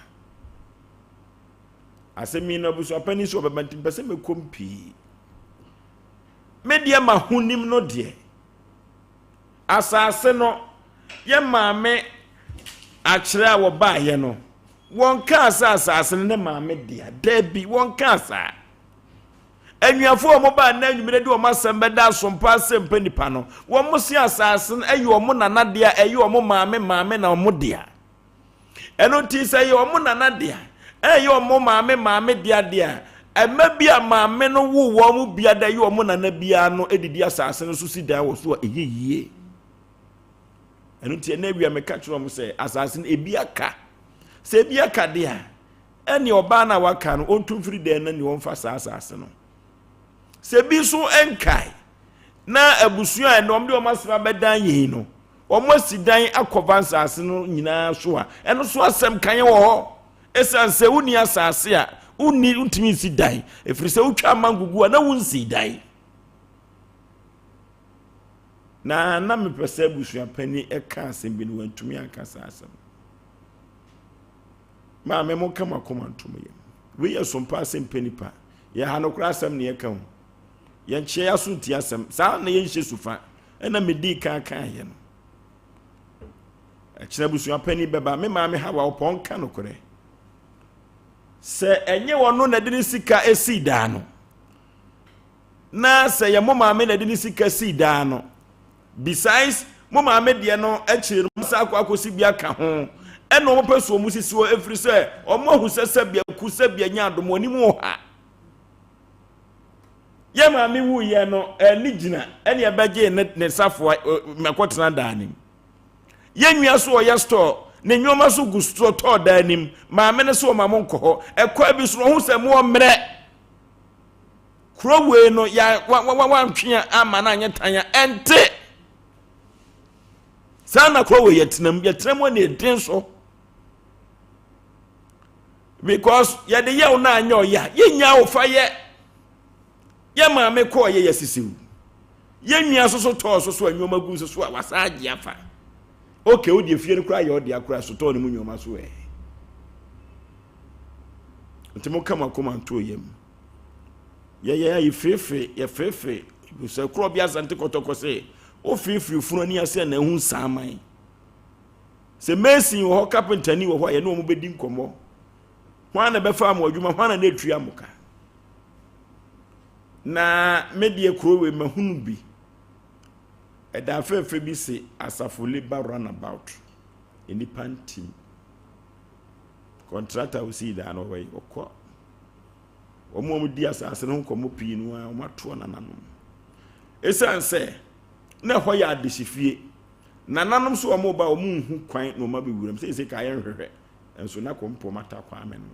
Asɛm yi no abusuapanin sɛ ɔbɛba nti mpɛ sɛ mɛkɔm pii. Me deɛ m'ahonim no deɛ, asase no yɛ maame akyerɛ a wɔbaeɛ no, wɔnkaa sɛ asase no ne maame dea. Daabi, wɔnkaa saa. Anuafoɔ a wɔbaa nnɛ anwummerɛ de wɔn asɛm bɛda asompa asɛmpa nipa no, wɔn se asase no ɛyɛ wɔn nana dea, ɛyɛ wɔn maame maame na wɔn dea. Ɛno nti sɛ ɛyɛ wɔn nana dea, ɛyɛ wɔn maame maame dea deɛ a, ɛma bi a maame no wo wɔn mu bia da ɛyɛ wɔn nana biara no didi asase no so si dan wɔ so a ɛyɛ yie. Ɛno nti ɛnɛ awia meka kyerɛ wɔn sɛ asase no ebi aka. Sɛ ebi aka deɛ a, ɛne ɔbaa no a waka no ɔntu mfiri dan no ne ɔmfa saa asase no. Sɛ bi nso nkae na abusua a ɛnɛ wɔn de wɔn asɛm abɛdan yɛn no, Wɔasi dan akɔva nsase no nyinaa so a, ɛno so asɛm kan wɔ hɔ. Esiane sɛ wonni asase a, wonni wontumi nsi dan, ɛfiri sɛ wotwa ama ngugu a na wonsii dan. Na na mepɛ sɛ abusuapanin ɛka asɛm bi no wantumi anka saa asɛm. Maame mo ka mo akoma ntom yam. Wei yɛ sompa asɛm pɛ nipa. Yɛ ha no koraa asɛm ne yɛka ho. Yɛnkyea yɛ aso nti asɛm. Saa na yɛnhyɛ sufa. Ɛna medii kan kaeɛ no. Ɛkyerɛ abusua panin bɛba. Me maame Hawa ɔpɔ nka nokorɛ. Sɛ ɛnyɛ ɔno na ɛde ne sika esii daa no, na sɛ yɛ mo maame na ɛde ne sika sii daa no, besides mo maame deɛ no akyire no mo sa akɔ akɔsi bi aka ho ɛna wɔn pɛ so wɔn sisi hɔ efiri sɛ wɔn ahu sɛ sɛbea ku sɛbea nya adom wɔn anim wɔ ha. Yɛ maame wuiɛ no, ne gyina ɛne ɛbɛgyee ne ne safoa mɛkɔtena daa nim. Yɛ nua so ɔyɛ store Ne nneɛma so gu sotɔɔ dan anim. Maame no sɛ ɔma mo nkɔ hɔ. Ɛkwan bi so no, ɔho sɛ mowɔ mmerɛ. Kuro wei no, ya wa wa wantwe a ama no anyɛ tan a, ɛnte. Saa na kuro wei yɛtena mu. Yɛtena mu na ɛden so. Because yɛde yɛ wo no anyɛ ɔya. Yɛnya wo fa yɛ. Yɛ maame kɔɔ yɛ yɛsisiw. Yɛ nua soso tɔɔ so so a nneɛma gu so a wasa agye afa. Okay, wo deɛ fie no koraa yɛ ɔdea koraa sotɔɔ no mu nneɛma so ɛ. Nti mo ka mo akoma nto yam. Yɛyɛ a yɛfeefee, yɛfeefee. Sɛ korɔ bi asante kɔtɔkɔ sɛ wofeefee funu ani ase a na ehu saaman. Sɛ mason wɔ hɔ, carpenter ni wɔ hɔ a yɛne wɔn bɛdi nkɔmmɔ. Hwan na bɛfa mo adwuma, hwan na na etua mo ka. Na me deɛ kuro wei mahunu bi. Ɛda fɛfɛ bi se asafo labour runabout. Nnipa ntim. Kɔntrata a osii daa no ɔwɔ yi ɔkɔ. Wɔn a wɔdi asase no ho nkɔmmɔ pii no a wɔn atoɔ nananom. Esiane sɛ na ɛhɔ yɛ adehyefie. Nananom so wɔn ba wɔn nhu kwan na wɔn abɛwuram. Sɛ ɛsɛ ka ayɛ nhwehwɛ. Nso na kɔmpɔm ata kwame no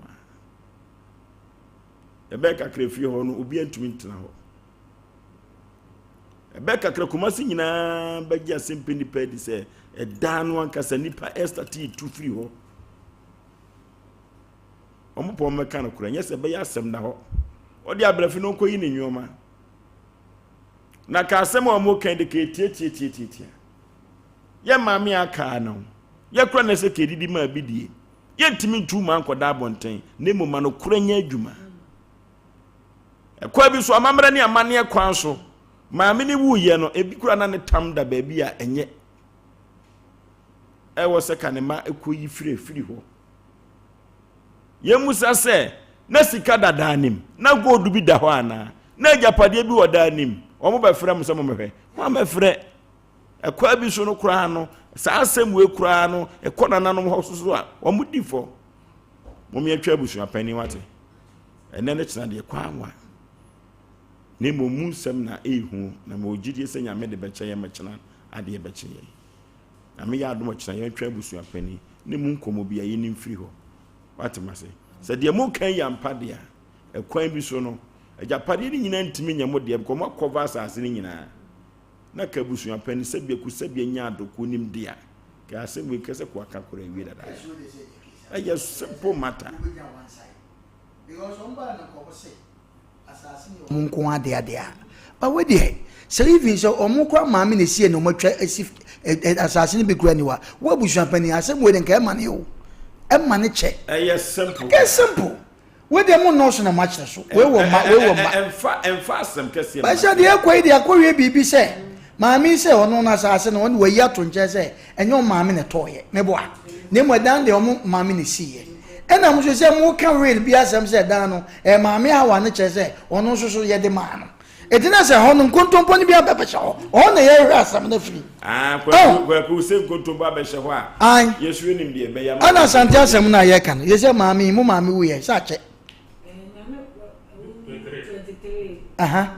a. Ɛbɛyɛ kakra fie hɔ no obiara ntumi ntena hɔ. Ɛbɛyɛ kakra Kumasi nyinaa bɛgye asɛm pɛ nipa adi sɛ ɛdan no ankasa nipa ɛstate tu firi hɔ. Wɔn pɔn mɛka no korɛ nyɛ sɛ ɛbɛyɛ asɛm da hɔ. Ɔde abrɛfi no nkɔyi ne nneɛma. Na ka asɛm a wɔn kan de ka etiatiatiatiatia. Yɛ maame akaa no yɛ kora na ɛsɛ ka edidi maa bi die. Yɛntumi ntu mma nkɔda abɔnten, na mmom ma nokorɛ nyɛ adwuma. Ɛkwan bi so, amammerɛ ne amanneɛ kwan so, maame no wuiɛ no, ebi koraa na ne tam da baabi a ɛnyɛ. Ɛwɔ sɛ ka ne ma ɛkɔyi firi firi hɔ. Yɛmmusa sɛ, na sika da daa nim? Na gold bi da hɔ anaa? Na agyapadeɛ bi wɔ daa nim? Wɔn bɛfrɛ mo sɛ mommɛhwɛ. Moammɛfrɛ. Ɛkwan bi so no koraa no, saa asɛm wei koraa no, ɛkɔ nananom hɔ soso a, wɔn di fɔ. Mom yɛntwa abusua panyin wate. Ɛnɛ ne kyena deɛ kwan wa. Na mmom mu nsɛm na ɛyɛ na mewɔ gyidie sɛ Nyame de bɛkyɛ yɛn ma kyena adeɛ bɛkye yɛn. Nyame yɛ adom ɔkyena yɛntwa abusua panyin ne mu nkɔmmɔ bi a yɛnim firi hɔ. Wate ma se. Sɛ deɛ moka yi ampa deɛ a, ɛkwan bi so no, agyapadeɛ no nyinaa ntumi nyɛ mo deɛ, because moakɔva asase no nyinaa. Na ka abusua panin sɛbea ku sɛbea nya ado ko nim dea ka asɛm wei kɛsɛ ko aka kora awie dada ɛyɛ simple matter. Ɔmo nko ara dea dea but wei deɛ sɛ even sɛ ɔmo kora maame na esie na ɔmo atwa esi asase no bi kora niwa wo abusua panin asɛm wei de nka ɛma ne o ɛma ne kyɛ. Ɛyɛ simple. Ɛyɛ simple. Wei deɛ mo nnɔɔso na mo akyerɛ so. Wei wɔ mma, wei wɔ mma. Ɛnfa ɛnfa asɛm kɛseɛ mma. Bɛsɛ deɛ ɛkɔ yi deɛ akɔwie biribi sɛ maame yi sɛ ɔno no asaase no ɔno wayi ato nkyɛn sɛ ɛnyɛ ɔmo maame na ɛtɔɔyɛ meboa na emu ɛdan deɛ ɔmo maame na esiiɛ ɛna mo nso sɛ mo ka will bi asɛm sɛ ɛdan no ɛyɛ maame awa no kyerɛ sɛ ɔno nso so yɛde maa no Enti na sɛ ɛhɔ no nkontompo no bi abɛbɛhyɛ hɔ, ɔhɔ na yɛhwehwɛ asɛm no afiri. Ah, kwaku, kwaku, sɛ nkontompo abɛhyɛ hɔ a, Ae. yɛsu yɛnim deɛ ɛbɛyɛ ama. Ɛna Asante asɛm no a yɛka no, yɛ sɛ maame yi, mo maame wuiɛ, sɛ akyɛ. Aha.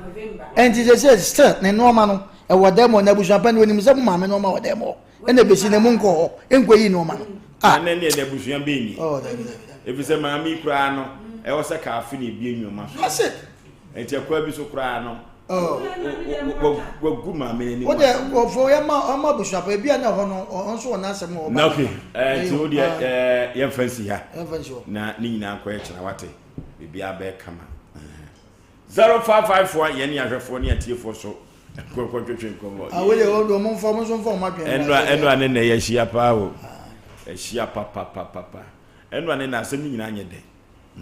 Ɛnti sɛ sɛ still ne nneɛma no ɛwɔ dɛm hɔ na abusua pa no onim sɛ mo maame nneɛma wɔ dɛm hɔ ɛna ebesi na mu nkɔ hɔ nkɔ yi nneɛma no. Ah. Ɛnɛ ne ɛna abusua bɛn ni. Oh, dabi dabi. Efisɛ maame yi koraa no ɛwɔ sɛ kaafe na ebie nneɛma so. That's it. Nti ɛkwan bi so koraa no, wagu maame n'anim. Wo deɛ nkurɔfoɔ yɛ ma ɔma abusuapɔ ebi a na ɛhɔ no ɔno nso wɔ n'asɛm wɔ Na okay, nti wo deɛ yɛmfa nsi ha. Yɛmfa nsi hɔ. Na ne nyinaa nkɔyɛ kyena wate. Biribiara bɛyɛ kama. 0554 yɛne ahwɛfoɔ ne atiefoɔ so nkɔnkɔ ntwetwe nkɔmmɔ. Ah, wo deɛ ɔmo mfa ɔmo nso mfa ɔmo adwene. Ɛnura ɛnura ne na yɛ ahyia paa o. Ahyia papapapapa. Ɛnura ne na asɛm no nyinaa nyɛ dɛ.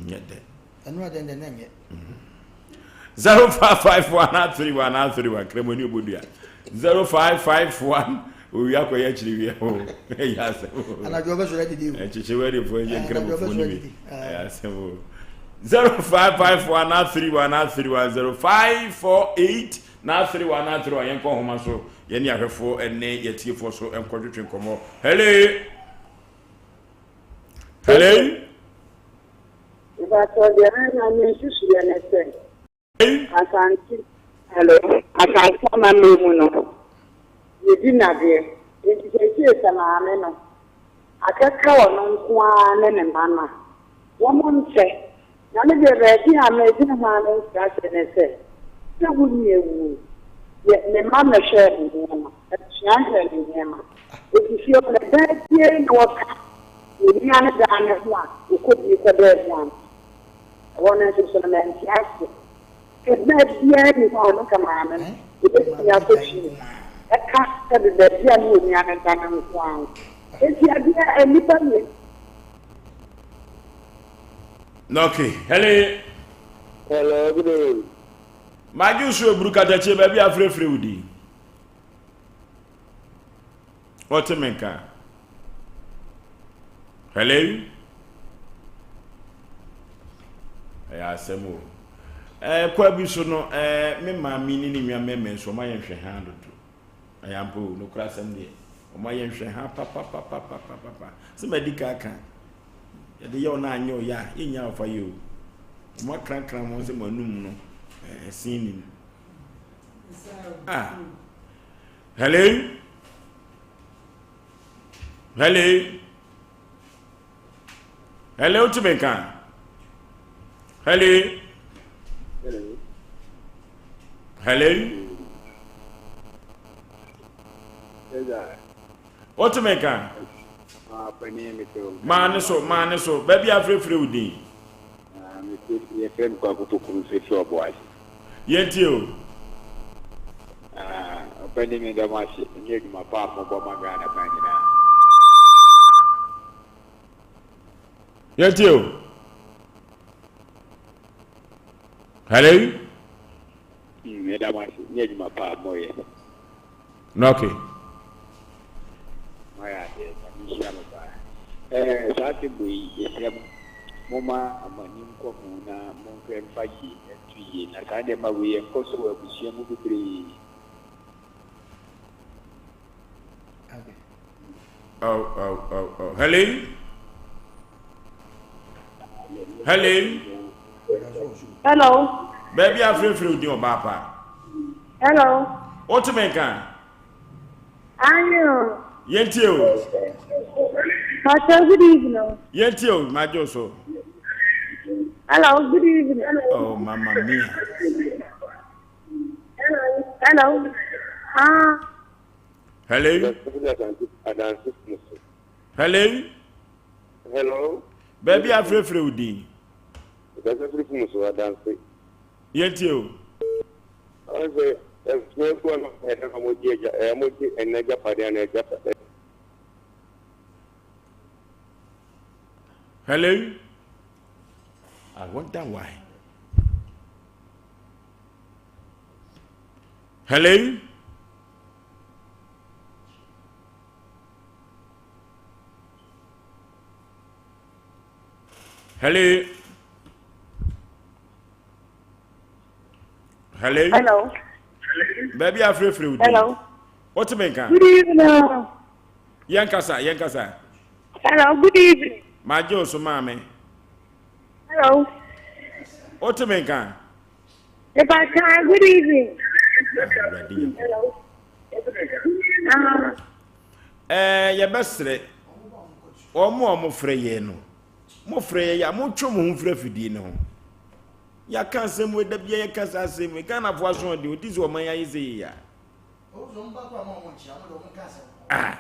Nyɛ dɛ. Ɛno a dɛn dɛn na ɛnyɛ. 0551 31 31 kramoni obodua 0551 owia kɔyɛ akyiri wia o ɛyɛ asɛm o anadwo ɔbɛsɔrɔ adidi o ɛkyekye wɛdefoɔ ɛyɛ nkramofoɔ no bi ɛyɛ asɛm o 0551 31 31 0548 na 31 31 yɛnkɔ nhoma so yɛne ahwɛfoɔ ɛne yɛtiefoɔ so nkɔtwetwe nkɔmmɔ hello hello Mpakyɛw deɛ me na me nsusuiɛ ne sɛ Asante hello Asante amammerɛ mu no yɛdi nnadeɛ nti seesei sɛ maame no. Akɛka ɔno nko ara ne ne mma no a, wɔn nkyɛ. Na me deɛ baabi a medwene ho ara mente aseɛ ne sɛ, sɛ wo nua wuo, yɛ ne mma mmɛhwɛɛ ne nneɛma, abusua nhwɛɛ ne nneɛma. Enti fie hɔ no, dan biara nni hɔ ka ne nua no dan no ho a ɔkɔdii kɔdaa mu anaa? Ɛhɔ no nso so no, mente aseɛ. Sɛ baa biara nni hɔ a ɔno ka maame no, ɔbɛtumi akɔ fie. Ɛka sɛ de baabi a ne onua no da no nko ara. Enti adeɛ nnipa mmienu. Okay, hello. Hello, good evening. Magye so eburu katakyie baabi a afrɛfrɛ wo di. Ɔte me nka. Hello. Ɛyɛ asɛm o. Ɛɛ kwa bi so no ɛɛ me maame ne ne nua mmarima nso wɔn ayɛ nhwɛ ha dodo. Ɛyɛ ampa o, nokora asɛm deɛ wɔn ayɛ nhwɛ ha papapapapapa. Sɛ madi ka aka yɛde yɛ ɔno anyɛ ɔyɛ a yɛnya ɔfa yɛ o. Wɔn akrakra wɔn sɛ wɔn anum no ɛɛ sin nim. Ah. Hello. Hello. Hello, wotumi nka? Hello. Hello. Wotumi nka? Maa ne so, maa ne so. Baabi afirafira wo din. Yɛfrɛ me Kwaku Poku mfirifiri Ɔboase. Yɛntie o. Ɔpanin meda mo ase ne adwuma pa a mobɔ ma Ghana man nyinaa. Yɛntie o. Hello. Meda mo ase ne adwuma pa a moyɛ. Na okay. Moayɛ adeɛ, Nyame nhyira mo paa. Ɛɛ saa table yi yɛsrɛ mo momma mo ani nkɔ ho na monhwɛ mfa yie nto yie na saa nneɛma wei ɛnkɔ so wɔ abusua mu bebree. Oh, oh, oh, oh. Hello? Hello? Hello? Baabi afirafira odi ɔbaa pa. Hello? Wote me nka? Aye o. Yɛntie o. Pastor, good evening. Yɛntie o, magye o so. Hello, good evening. Oh, mama mia. Hello. Ah. Hello. Hello. Hello. Baabi afirafira wo din. Yɛntie o. Ɔsɛ ɛsuafoɔ no ɛna wɔn gye agya ɛɛ wɔn gye ɛna agyapadeɛ ana agyapadeɛ. Hello. I wonder why. Hello. Hello. Hello. Hello. Baabi afirafira wo din. Hello. Wote me nka? Good evening. Yɛn kasa, yɛn kasa. Hello, good evening. Magye wo so maame. Hello. Wote me nka? Epata, good evening. Hello. Ah. Ɛɛ yɛbɛsrɛ wɔn a wɔfrɛ yɛn no, mofrɛ yɛn a motwe mo ho mfiri afidie no ho. Yɛaka asɛm wei da bia yɛka saa asɛm wei Ghanafoɔ asoɔden ɔdi sɛ ɔman ayɛ sɛ yei a. Ah.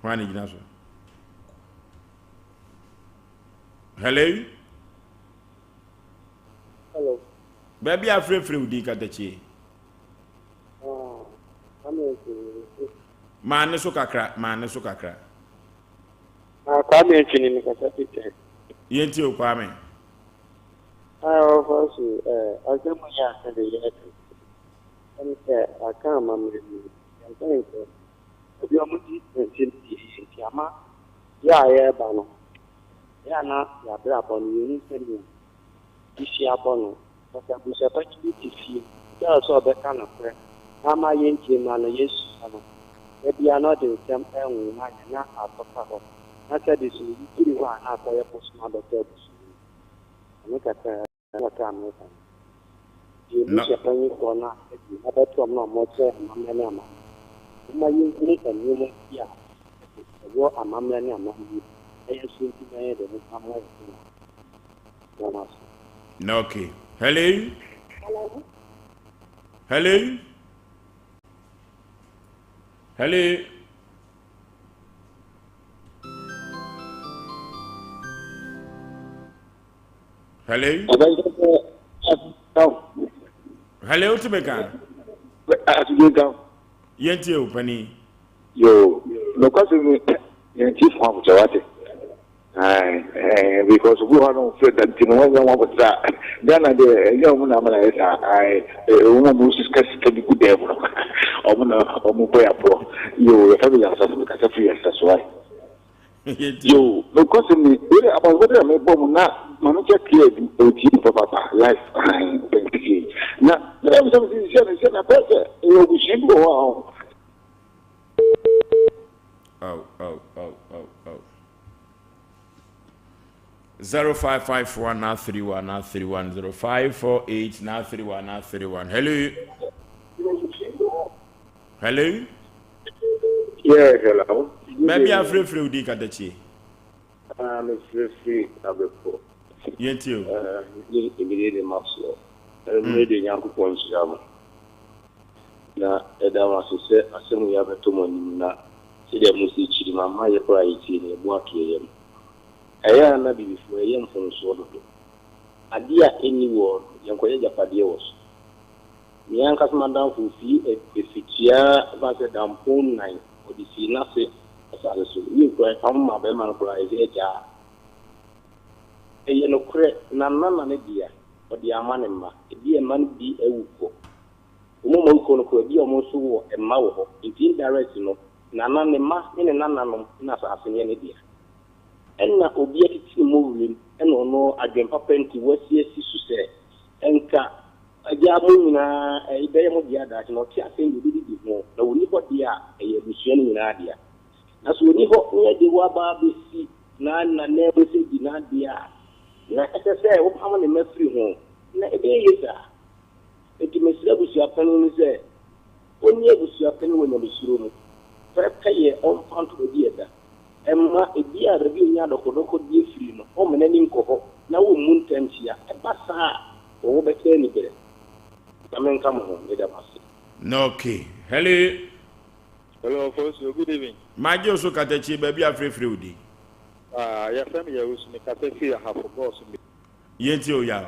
Hwan na gyina so? Hello? Hello. Baabi a frɛfrɛ wo din katakyie. Ah, Maa ne so kakra, maa ne so kakra. Ah, Kwame Antwi ni kasa fi Twɛn. Yɛntie o Kwame. Ah, ɔfa so eh, asɛm yi a sɛde yɛka. Ɛne sɛ aka amammerɛ mu yɛn mpanyinfoɔ ebi ɔmo di nti no yɛ yie nti ama yɛ a yɛreba no yɛ a na yɛabrabɔ no yɛhu sɛnea yɛsi abɔ no. Sɛ abusuapanyin bi te fie na ɔsɛ ɔbɛka nokorɛ na ama yɛntie mma no yɛsua no da biara na ɔde nsɛm renwonwa yɛn na akɔka hɔ na sɛde sɛ oyi firi hɔ a na akɔyɛ bosom abɛtɔ abusua no mu. Ɛno kakra kakra a meka no. Na. Yɛn abusuapanimfoɔ no a yɛde abɛto wɔn na wɔkyerɛ amammerɛ ne amanneɛ. Momma yɛnhunu nneɛma bi a ɛwɔ amammerɛ ne amanneɛ mu na yɛn nso ntumi ayɛ dɛn mfa mmoa yɛn ho wɔ wɔn aso. Na okay. Hello? Hello? Hello? Hello? Hello? Hello, wotumi ka? Yɛntie o, panin. Yo, nokwasɛm ni, yɛntie fo ahokyɛ wate. Ae, because obi hɔ no fɛ da nti no wɔnyɛ wɔn abotra. Ghana deɛ ɛnyɛ wɔn na ama na yɛ saa. Ae, wɔn a wɔn sika sika bi gu dan mu no, wɔn na wɔn bɔ yɛ aporɔ. Yo, yɛfɛ mi yɛ asase mi kasa firi yɛ so ae. Yo, nokwasɛm ni, wei deɛ abasobɔde a mebɔ mu na ma no kyɛ clear bi, ɛwɔ TV papaapa, live, ae, ɔpɛn Na, na ɛmu sɛ mesɛ sɛ sɛ na pɛ sɛ ɛyɛ abusua bi wɔ hɔ a ɔho. Oh, oh, oh, oh, oh. 0554 931 931 0548 931 931. Hello. Hello. Yeah, hello. Baabi a frɛfrɛ wo din katakyi. Ah, me frɛfrɛ abɛpɔ. Yɛntie o. Ah, me de Maxwell. Ɛmmerɛ de Nyankopɔn nhyira mo. Na yɛda mo ase sɛ asɛm yi abɛtɔ mo anim na sɛdeɛ mosi kyiri no ama yɛ koraa a yɛtie no yɛn bo ato yɛn yam. Ɛyɛ a na Abibifoɔ yɛyɛ mfomsoɔ dodo. Adeɛ a ɛnni woɔ no yɛnkɔyɛ agyapadeɛ wɔ so. Me ankasa m'adamfo fii Afitua ɛfa sɛ dampɔn nnan ɔde sii n'ase asase so. Yie koraa ɛka ho maa barima no koraa ɛsɛ agyaa. Ɛyɛ nokorɛ, Nana na ne dea, ɔde ama ne mma. Ebia mma no bi awu kɔ. Wɔn a wɔawu kɔ no koraa, ebia wɔn nso wɔ mma wɔ hɔ. Enti indirect no, Nana, ne mma ne ne nananom na asase no yɛ ne dea. Ɛnna obi atete ne mmɔwerɛm, ɛnna ɔno adwene papa nti wasi asi so sɛ, Nka agya mo nyinaa ɛbɛyɛ mo dea daakye, na ɔte asɛm deɛ ɔbɛdidi ho, na ɔnni hɔ deɛ a, ɛyɛ abusua no nyinaa dea. Na sɛ ɔnni hɔ na yɛde wo aba abɛsi n'ananmu sɛ di n'adeɛ a, na ɛsɛ sɛ wopamo ne mma firi ho, na ɛbɛyɛ yie saa. Enti mesrɛ abusuapanin no sɛ ɔnni abusuapanin wɔ nyamesuro mu, pɛrɛpɛyɛ ɔmfa nto baabi a ɛda, mma ebia baabi a ɔnya adɔkɔdɔkɔdeɛ firi no ɔmma n'ani nkɔ hɔ na ɔmmu ntɛnkyea, ɛba saa a wɔwɔ bɛkyɛ aniberɛ. Nyame nka mo ho, meda mo ase. Okay. Hello. Hello, Ofosu, good evening. Magye wo so katakyie baabi a frɛfrɛ wo din. Ah, yɛfrɛ me Yawusu, mekasa firi Ahafo bɔɔso mi. Yɛntie o Yaw.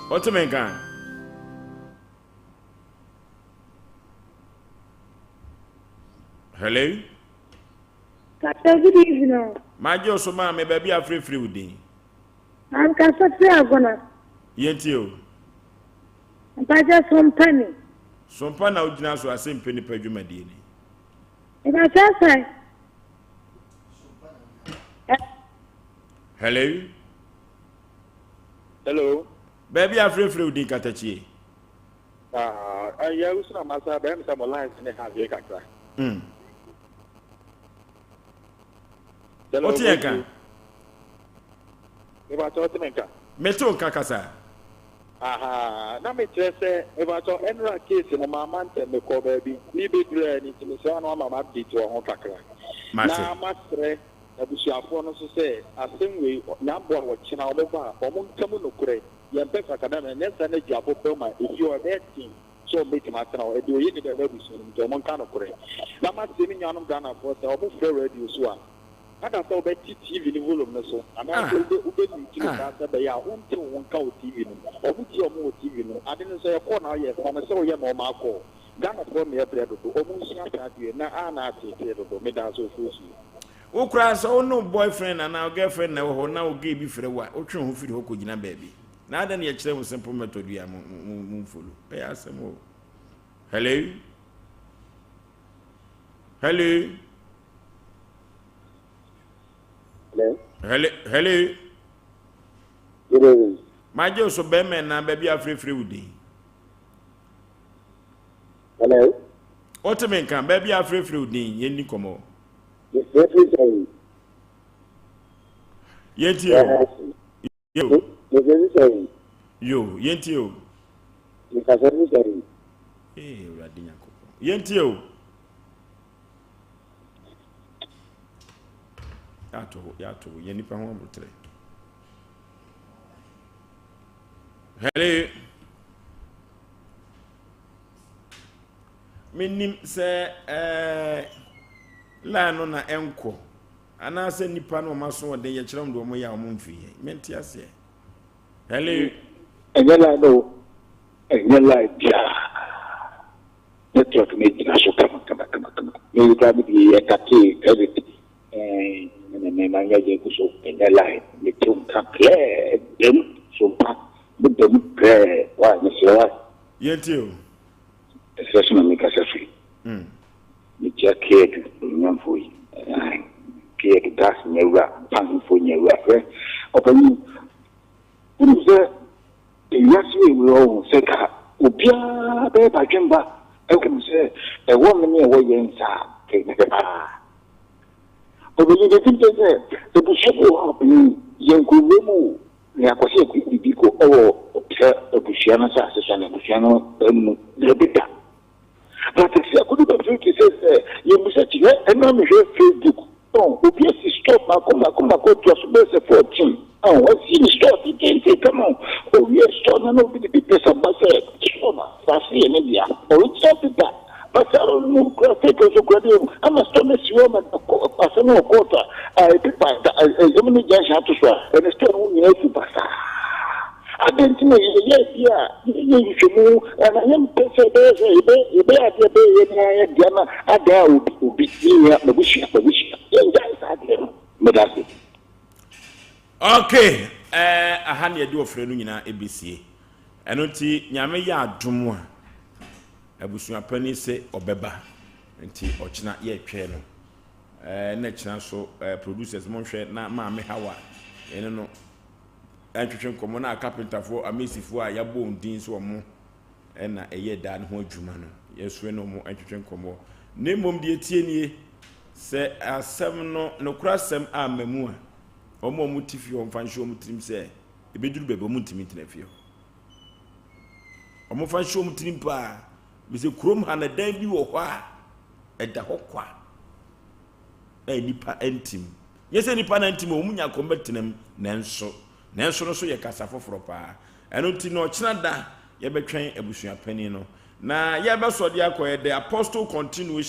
Wote me nka? Hello? Kasa, good evening. Magye wo so maame baabi a frɛfrɛ wo din. Ankasa firi Agona. Yɛntie o. Mpakyɛ Sompa ni. Sompa na wogyina so ase mpɛ nipa dwumadie ni. Mpakyɛ sɛn? Hello. Hello. Baabi a frɛfrɛ wo din katakyie. Ah, yɛ wusu na masa bɛyɛ mi sɛ mo lines ne ha adwene kakra. Wote yɛn ka? Mebakyɛ wote me nka? Mete wo nka kasa. Aha, na mekyerɛ sɛ mebakyɛ ɛnora case no maama ntɛm mekɔ baabi me bɛduru a nti mesrɛ no ama update wɔ ho kakra. Na masrɛ abusuafoɔ no nso sɛ asɛm wei nyamboa wɔkyena wɔn ba a wɔn nka mu nokorɛ yɛmpɛ sakadam ɛnyɛ saa na dwabɔ bɛm a ɛfie hɔ ɛbɛyɛ den sɛ wɔn bɛtumi atena hɔ ɛde oye ne bɛba abusua no mu nti wɔn nka nokorɛ. Na masrɛ me nuanom Ghanafoɔ sɛ wɔn frɛ radio so a Ada sɛ wobɛte TV no volume no so anaasɛ wobɛ wobɛ mute no saa sɛ ɛbɛyɛ a wonte wo ho nka wɔ TV no mu. Ɔmo tie ɔmo wɔ TV no mu. Ade no sɛ ɛyɛ call na woyɛ fa no sɛ woyɛ normal call. Ghanafoɔ mmea brɛ dodo. Ɔmo nsua saa adeɛ na a na ateetee dodo. Medaase Ofosuo. Wo koraa sɛ wo ne wo boyfriend anaa wo girlfriend na ɛwɔ hɔ na wo gay bi frɛ wo a, wotwe wo ho firi hɔ kɔgyina baabi. Na adɛn na yɛkyerɛ mo simple method yi a mo mo mo mfollow? Ɛyɛ asɛm o. Hello? Hello? Hello? Hello? Hello? Good evening. Magye so bɛrima na baabi afrɛfrɛ wo din. Hello? Wote me nka baabi afrɛfrɛ wo din yɛnni nkɔmmɔ. Mefrɛfrɛ sɛn? Yɛntie o. Yo. Yo, yɛntie o. Ee, Awurade Nyankopɔn. Yɛntie o. Yɛato hɔ, yɛato hɔ, yɛn nipa ho abotrɛ. Hello. Menim sɛ ɛɛ line no na ɛnkɔ anaasɛ nipa no wɔn aso ɔden yɛkyerɛ wɔn deɛ wɔn yɛ a wɔn mfiri yɛn. Mente aseɛ. Hello. Ɛnyɛ line no ɛnyɛ line biara. Network no gyina so kama kama kama kama. Me kura me deɛ yɛ kate credit ɛɛ ɛna me ma nyɛ gye gu so ɛnyɛ line me te nka clear dɛm so mpa me dɛm clear wa mesrɛ wa. Yɛntie o. Ɛsrɛ so na me kasa firi. Mekyia Keadu onyamfoɔ yi ae Keadu gas nyawura panfoɔ nyawura hwɛ ɔpanyin wonim sɛ Ewiase yɛ wei ɔho sɛ ka obiara bɛyɛ badwemba ahu sɛ ɛwɔ me ne ɛwɔ yɛn nsa a, ka ɛbɛyɛ paa. Ɔpanyin deɛ ɛtim kyerɛ sɛ abusua bi wɔ hɔ a ɔpanyin yɛnkɔ wura mu o na yɛakɔ sɛ yɛkɔyɛ biribi kɔ ɛwɔ sɛ abusua no asase so anaa abusua no mu daabi da. But sɛ akodu baabi te sɛ sɛ yɛmmisa kyi hwɛ ɛno a mehwɛ Facebook ɔn obi asi store mako mako mako atua so bɛyɛ sɛ 14 ɔn wasi ne store tententen kama owie store no na obi de papers aba sɛ store no asase yɛ ne dea original paper but saa no kura fake nso kura bi ama store no si hɔ ma asɛm no wɔ court a paper da ɛyɛm ne junction ato so a ɛne store no ho nyinaa afu basaa. Adɛn nti na yɛyɛ adeɛ a yɛnyɛ nhwehwɛmu anaa yɛmpɛ sɛ yɛbɛyɛ sɛ yɛbɛyɛ adeɛ ɛbɛyɛ yɛn ara yɛn dea na adan a obi obi me nua m'abusua m'abusua yɛngyae saa adeɛ no. Meda ase. Ok, eh, aha na yɛde ɔfrɛ no nyinaa ɛbɛsie. Ɛno nti Nyame yɛ adom a, abusuapanin se ɔbɛba, nti ɔkyena yɛretwɛn no. Eh, na kyena so eh, producers monhwɛ na Maame Hawa yɛne no ntwetwe nkɔmmɔ na akapentafoɔ, amesifoɔ a yɛabɔ wɔn din sɛ wɔn na ɛyɛ daa no ho adwuma no, yɛsoɛ ne wɔn ntwetwe nkɔmmɔ. Na mmom deɛ ɛtie nie, sɛ asɛm no, nokorɛ asɛm amma mu a, wɔn a wɔte fie hɔ mfa nhyɛ wɔn tirim sɛ ɛbɛduru baabi wɔn ntumi ntena fie hɔ. Wɔmfa nhyɛ wɔn tirim paa. Mesɛ kurom ha na dan bi wɔ hɔ a ɛda hɔ kwa a nnipa ntim. Nyɛ sɛ nnipa na ntim, wɔn nya kɔm bɛtena mu, nanso, nanso no so yɛ kasa foforɔ paa. Ɛno nti na ɔkyena da yɛbɛtwɛn abusua panin no. Na yɛbɛsɔ de akɔ yɛ The Apostle Continuation.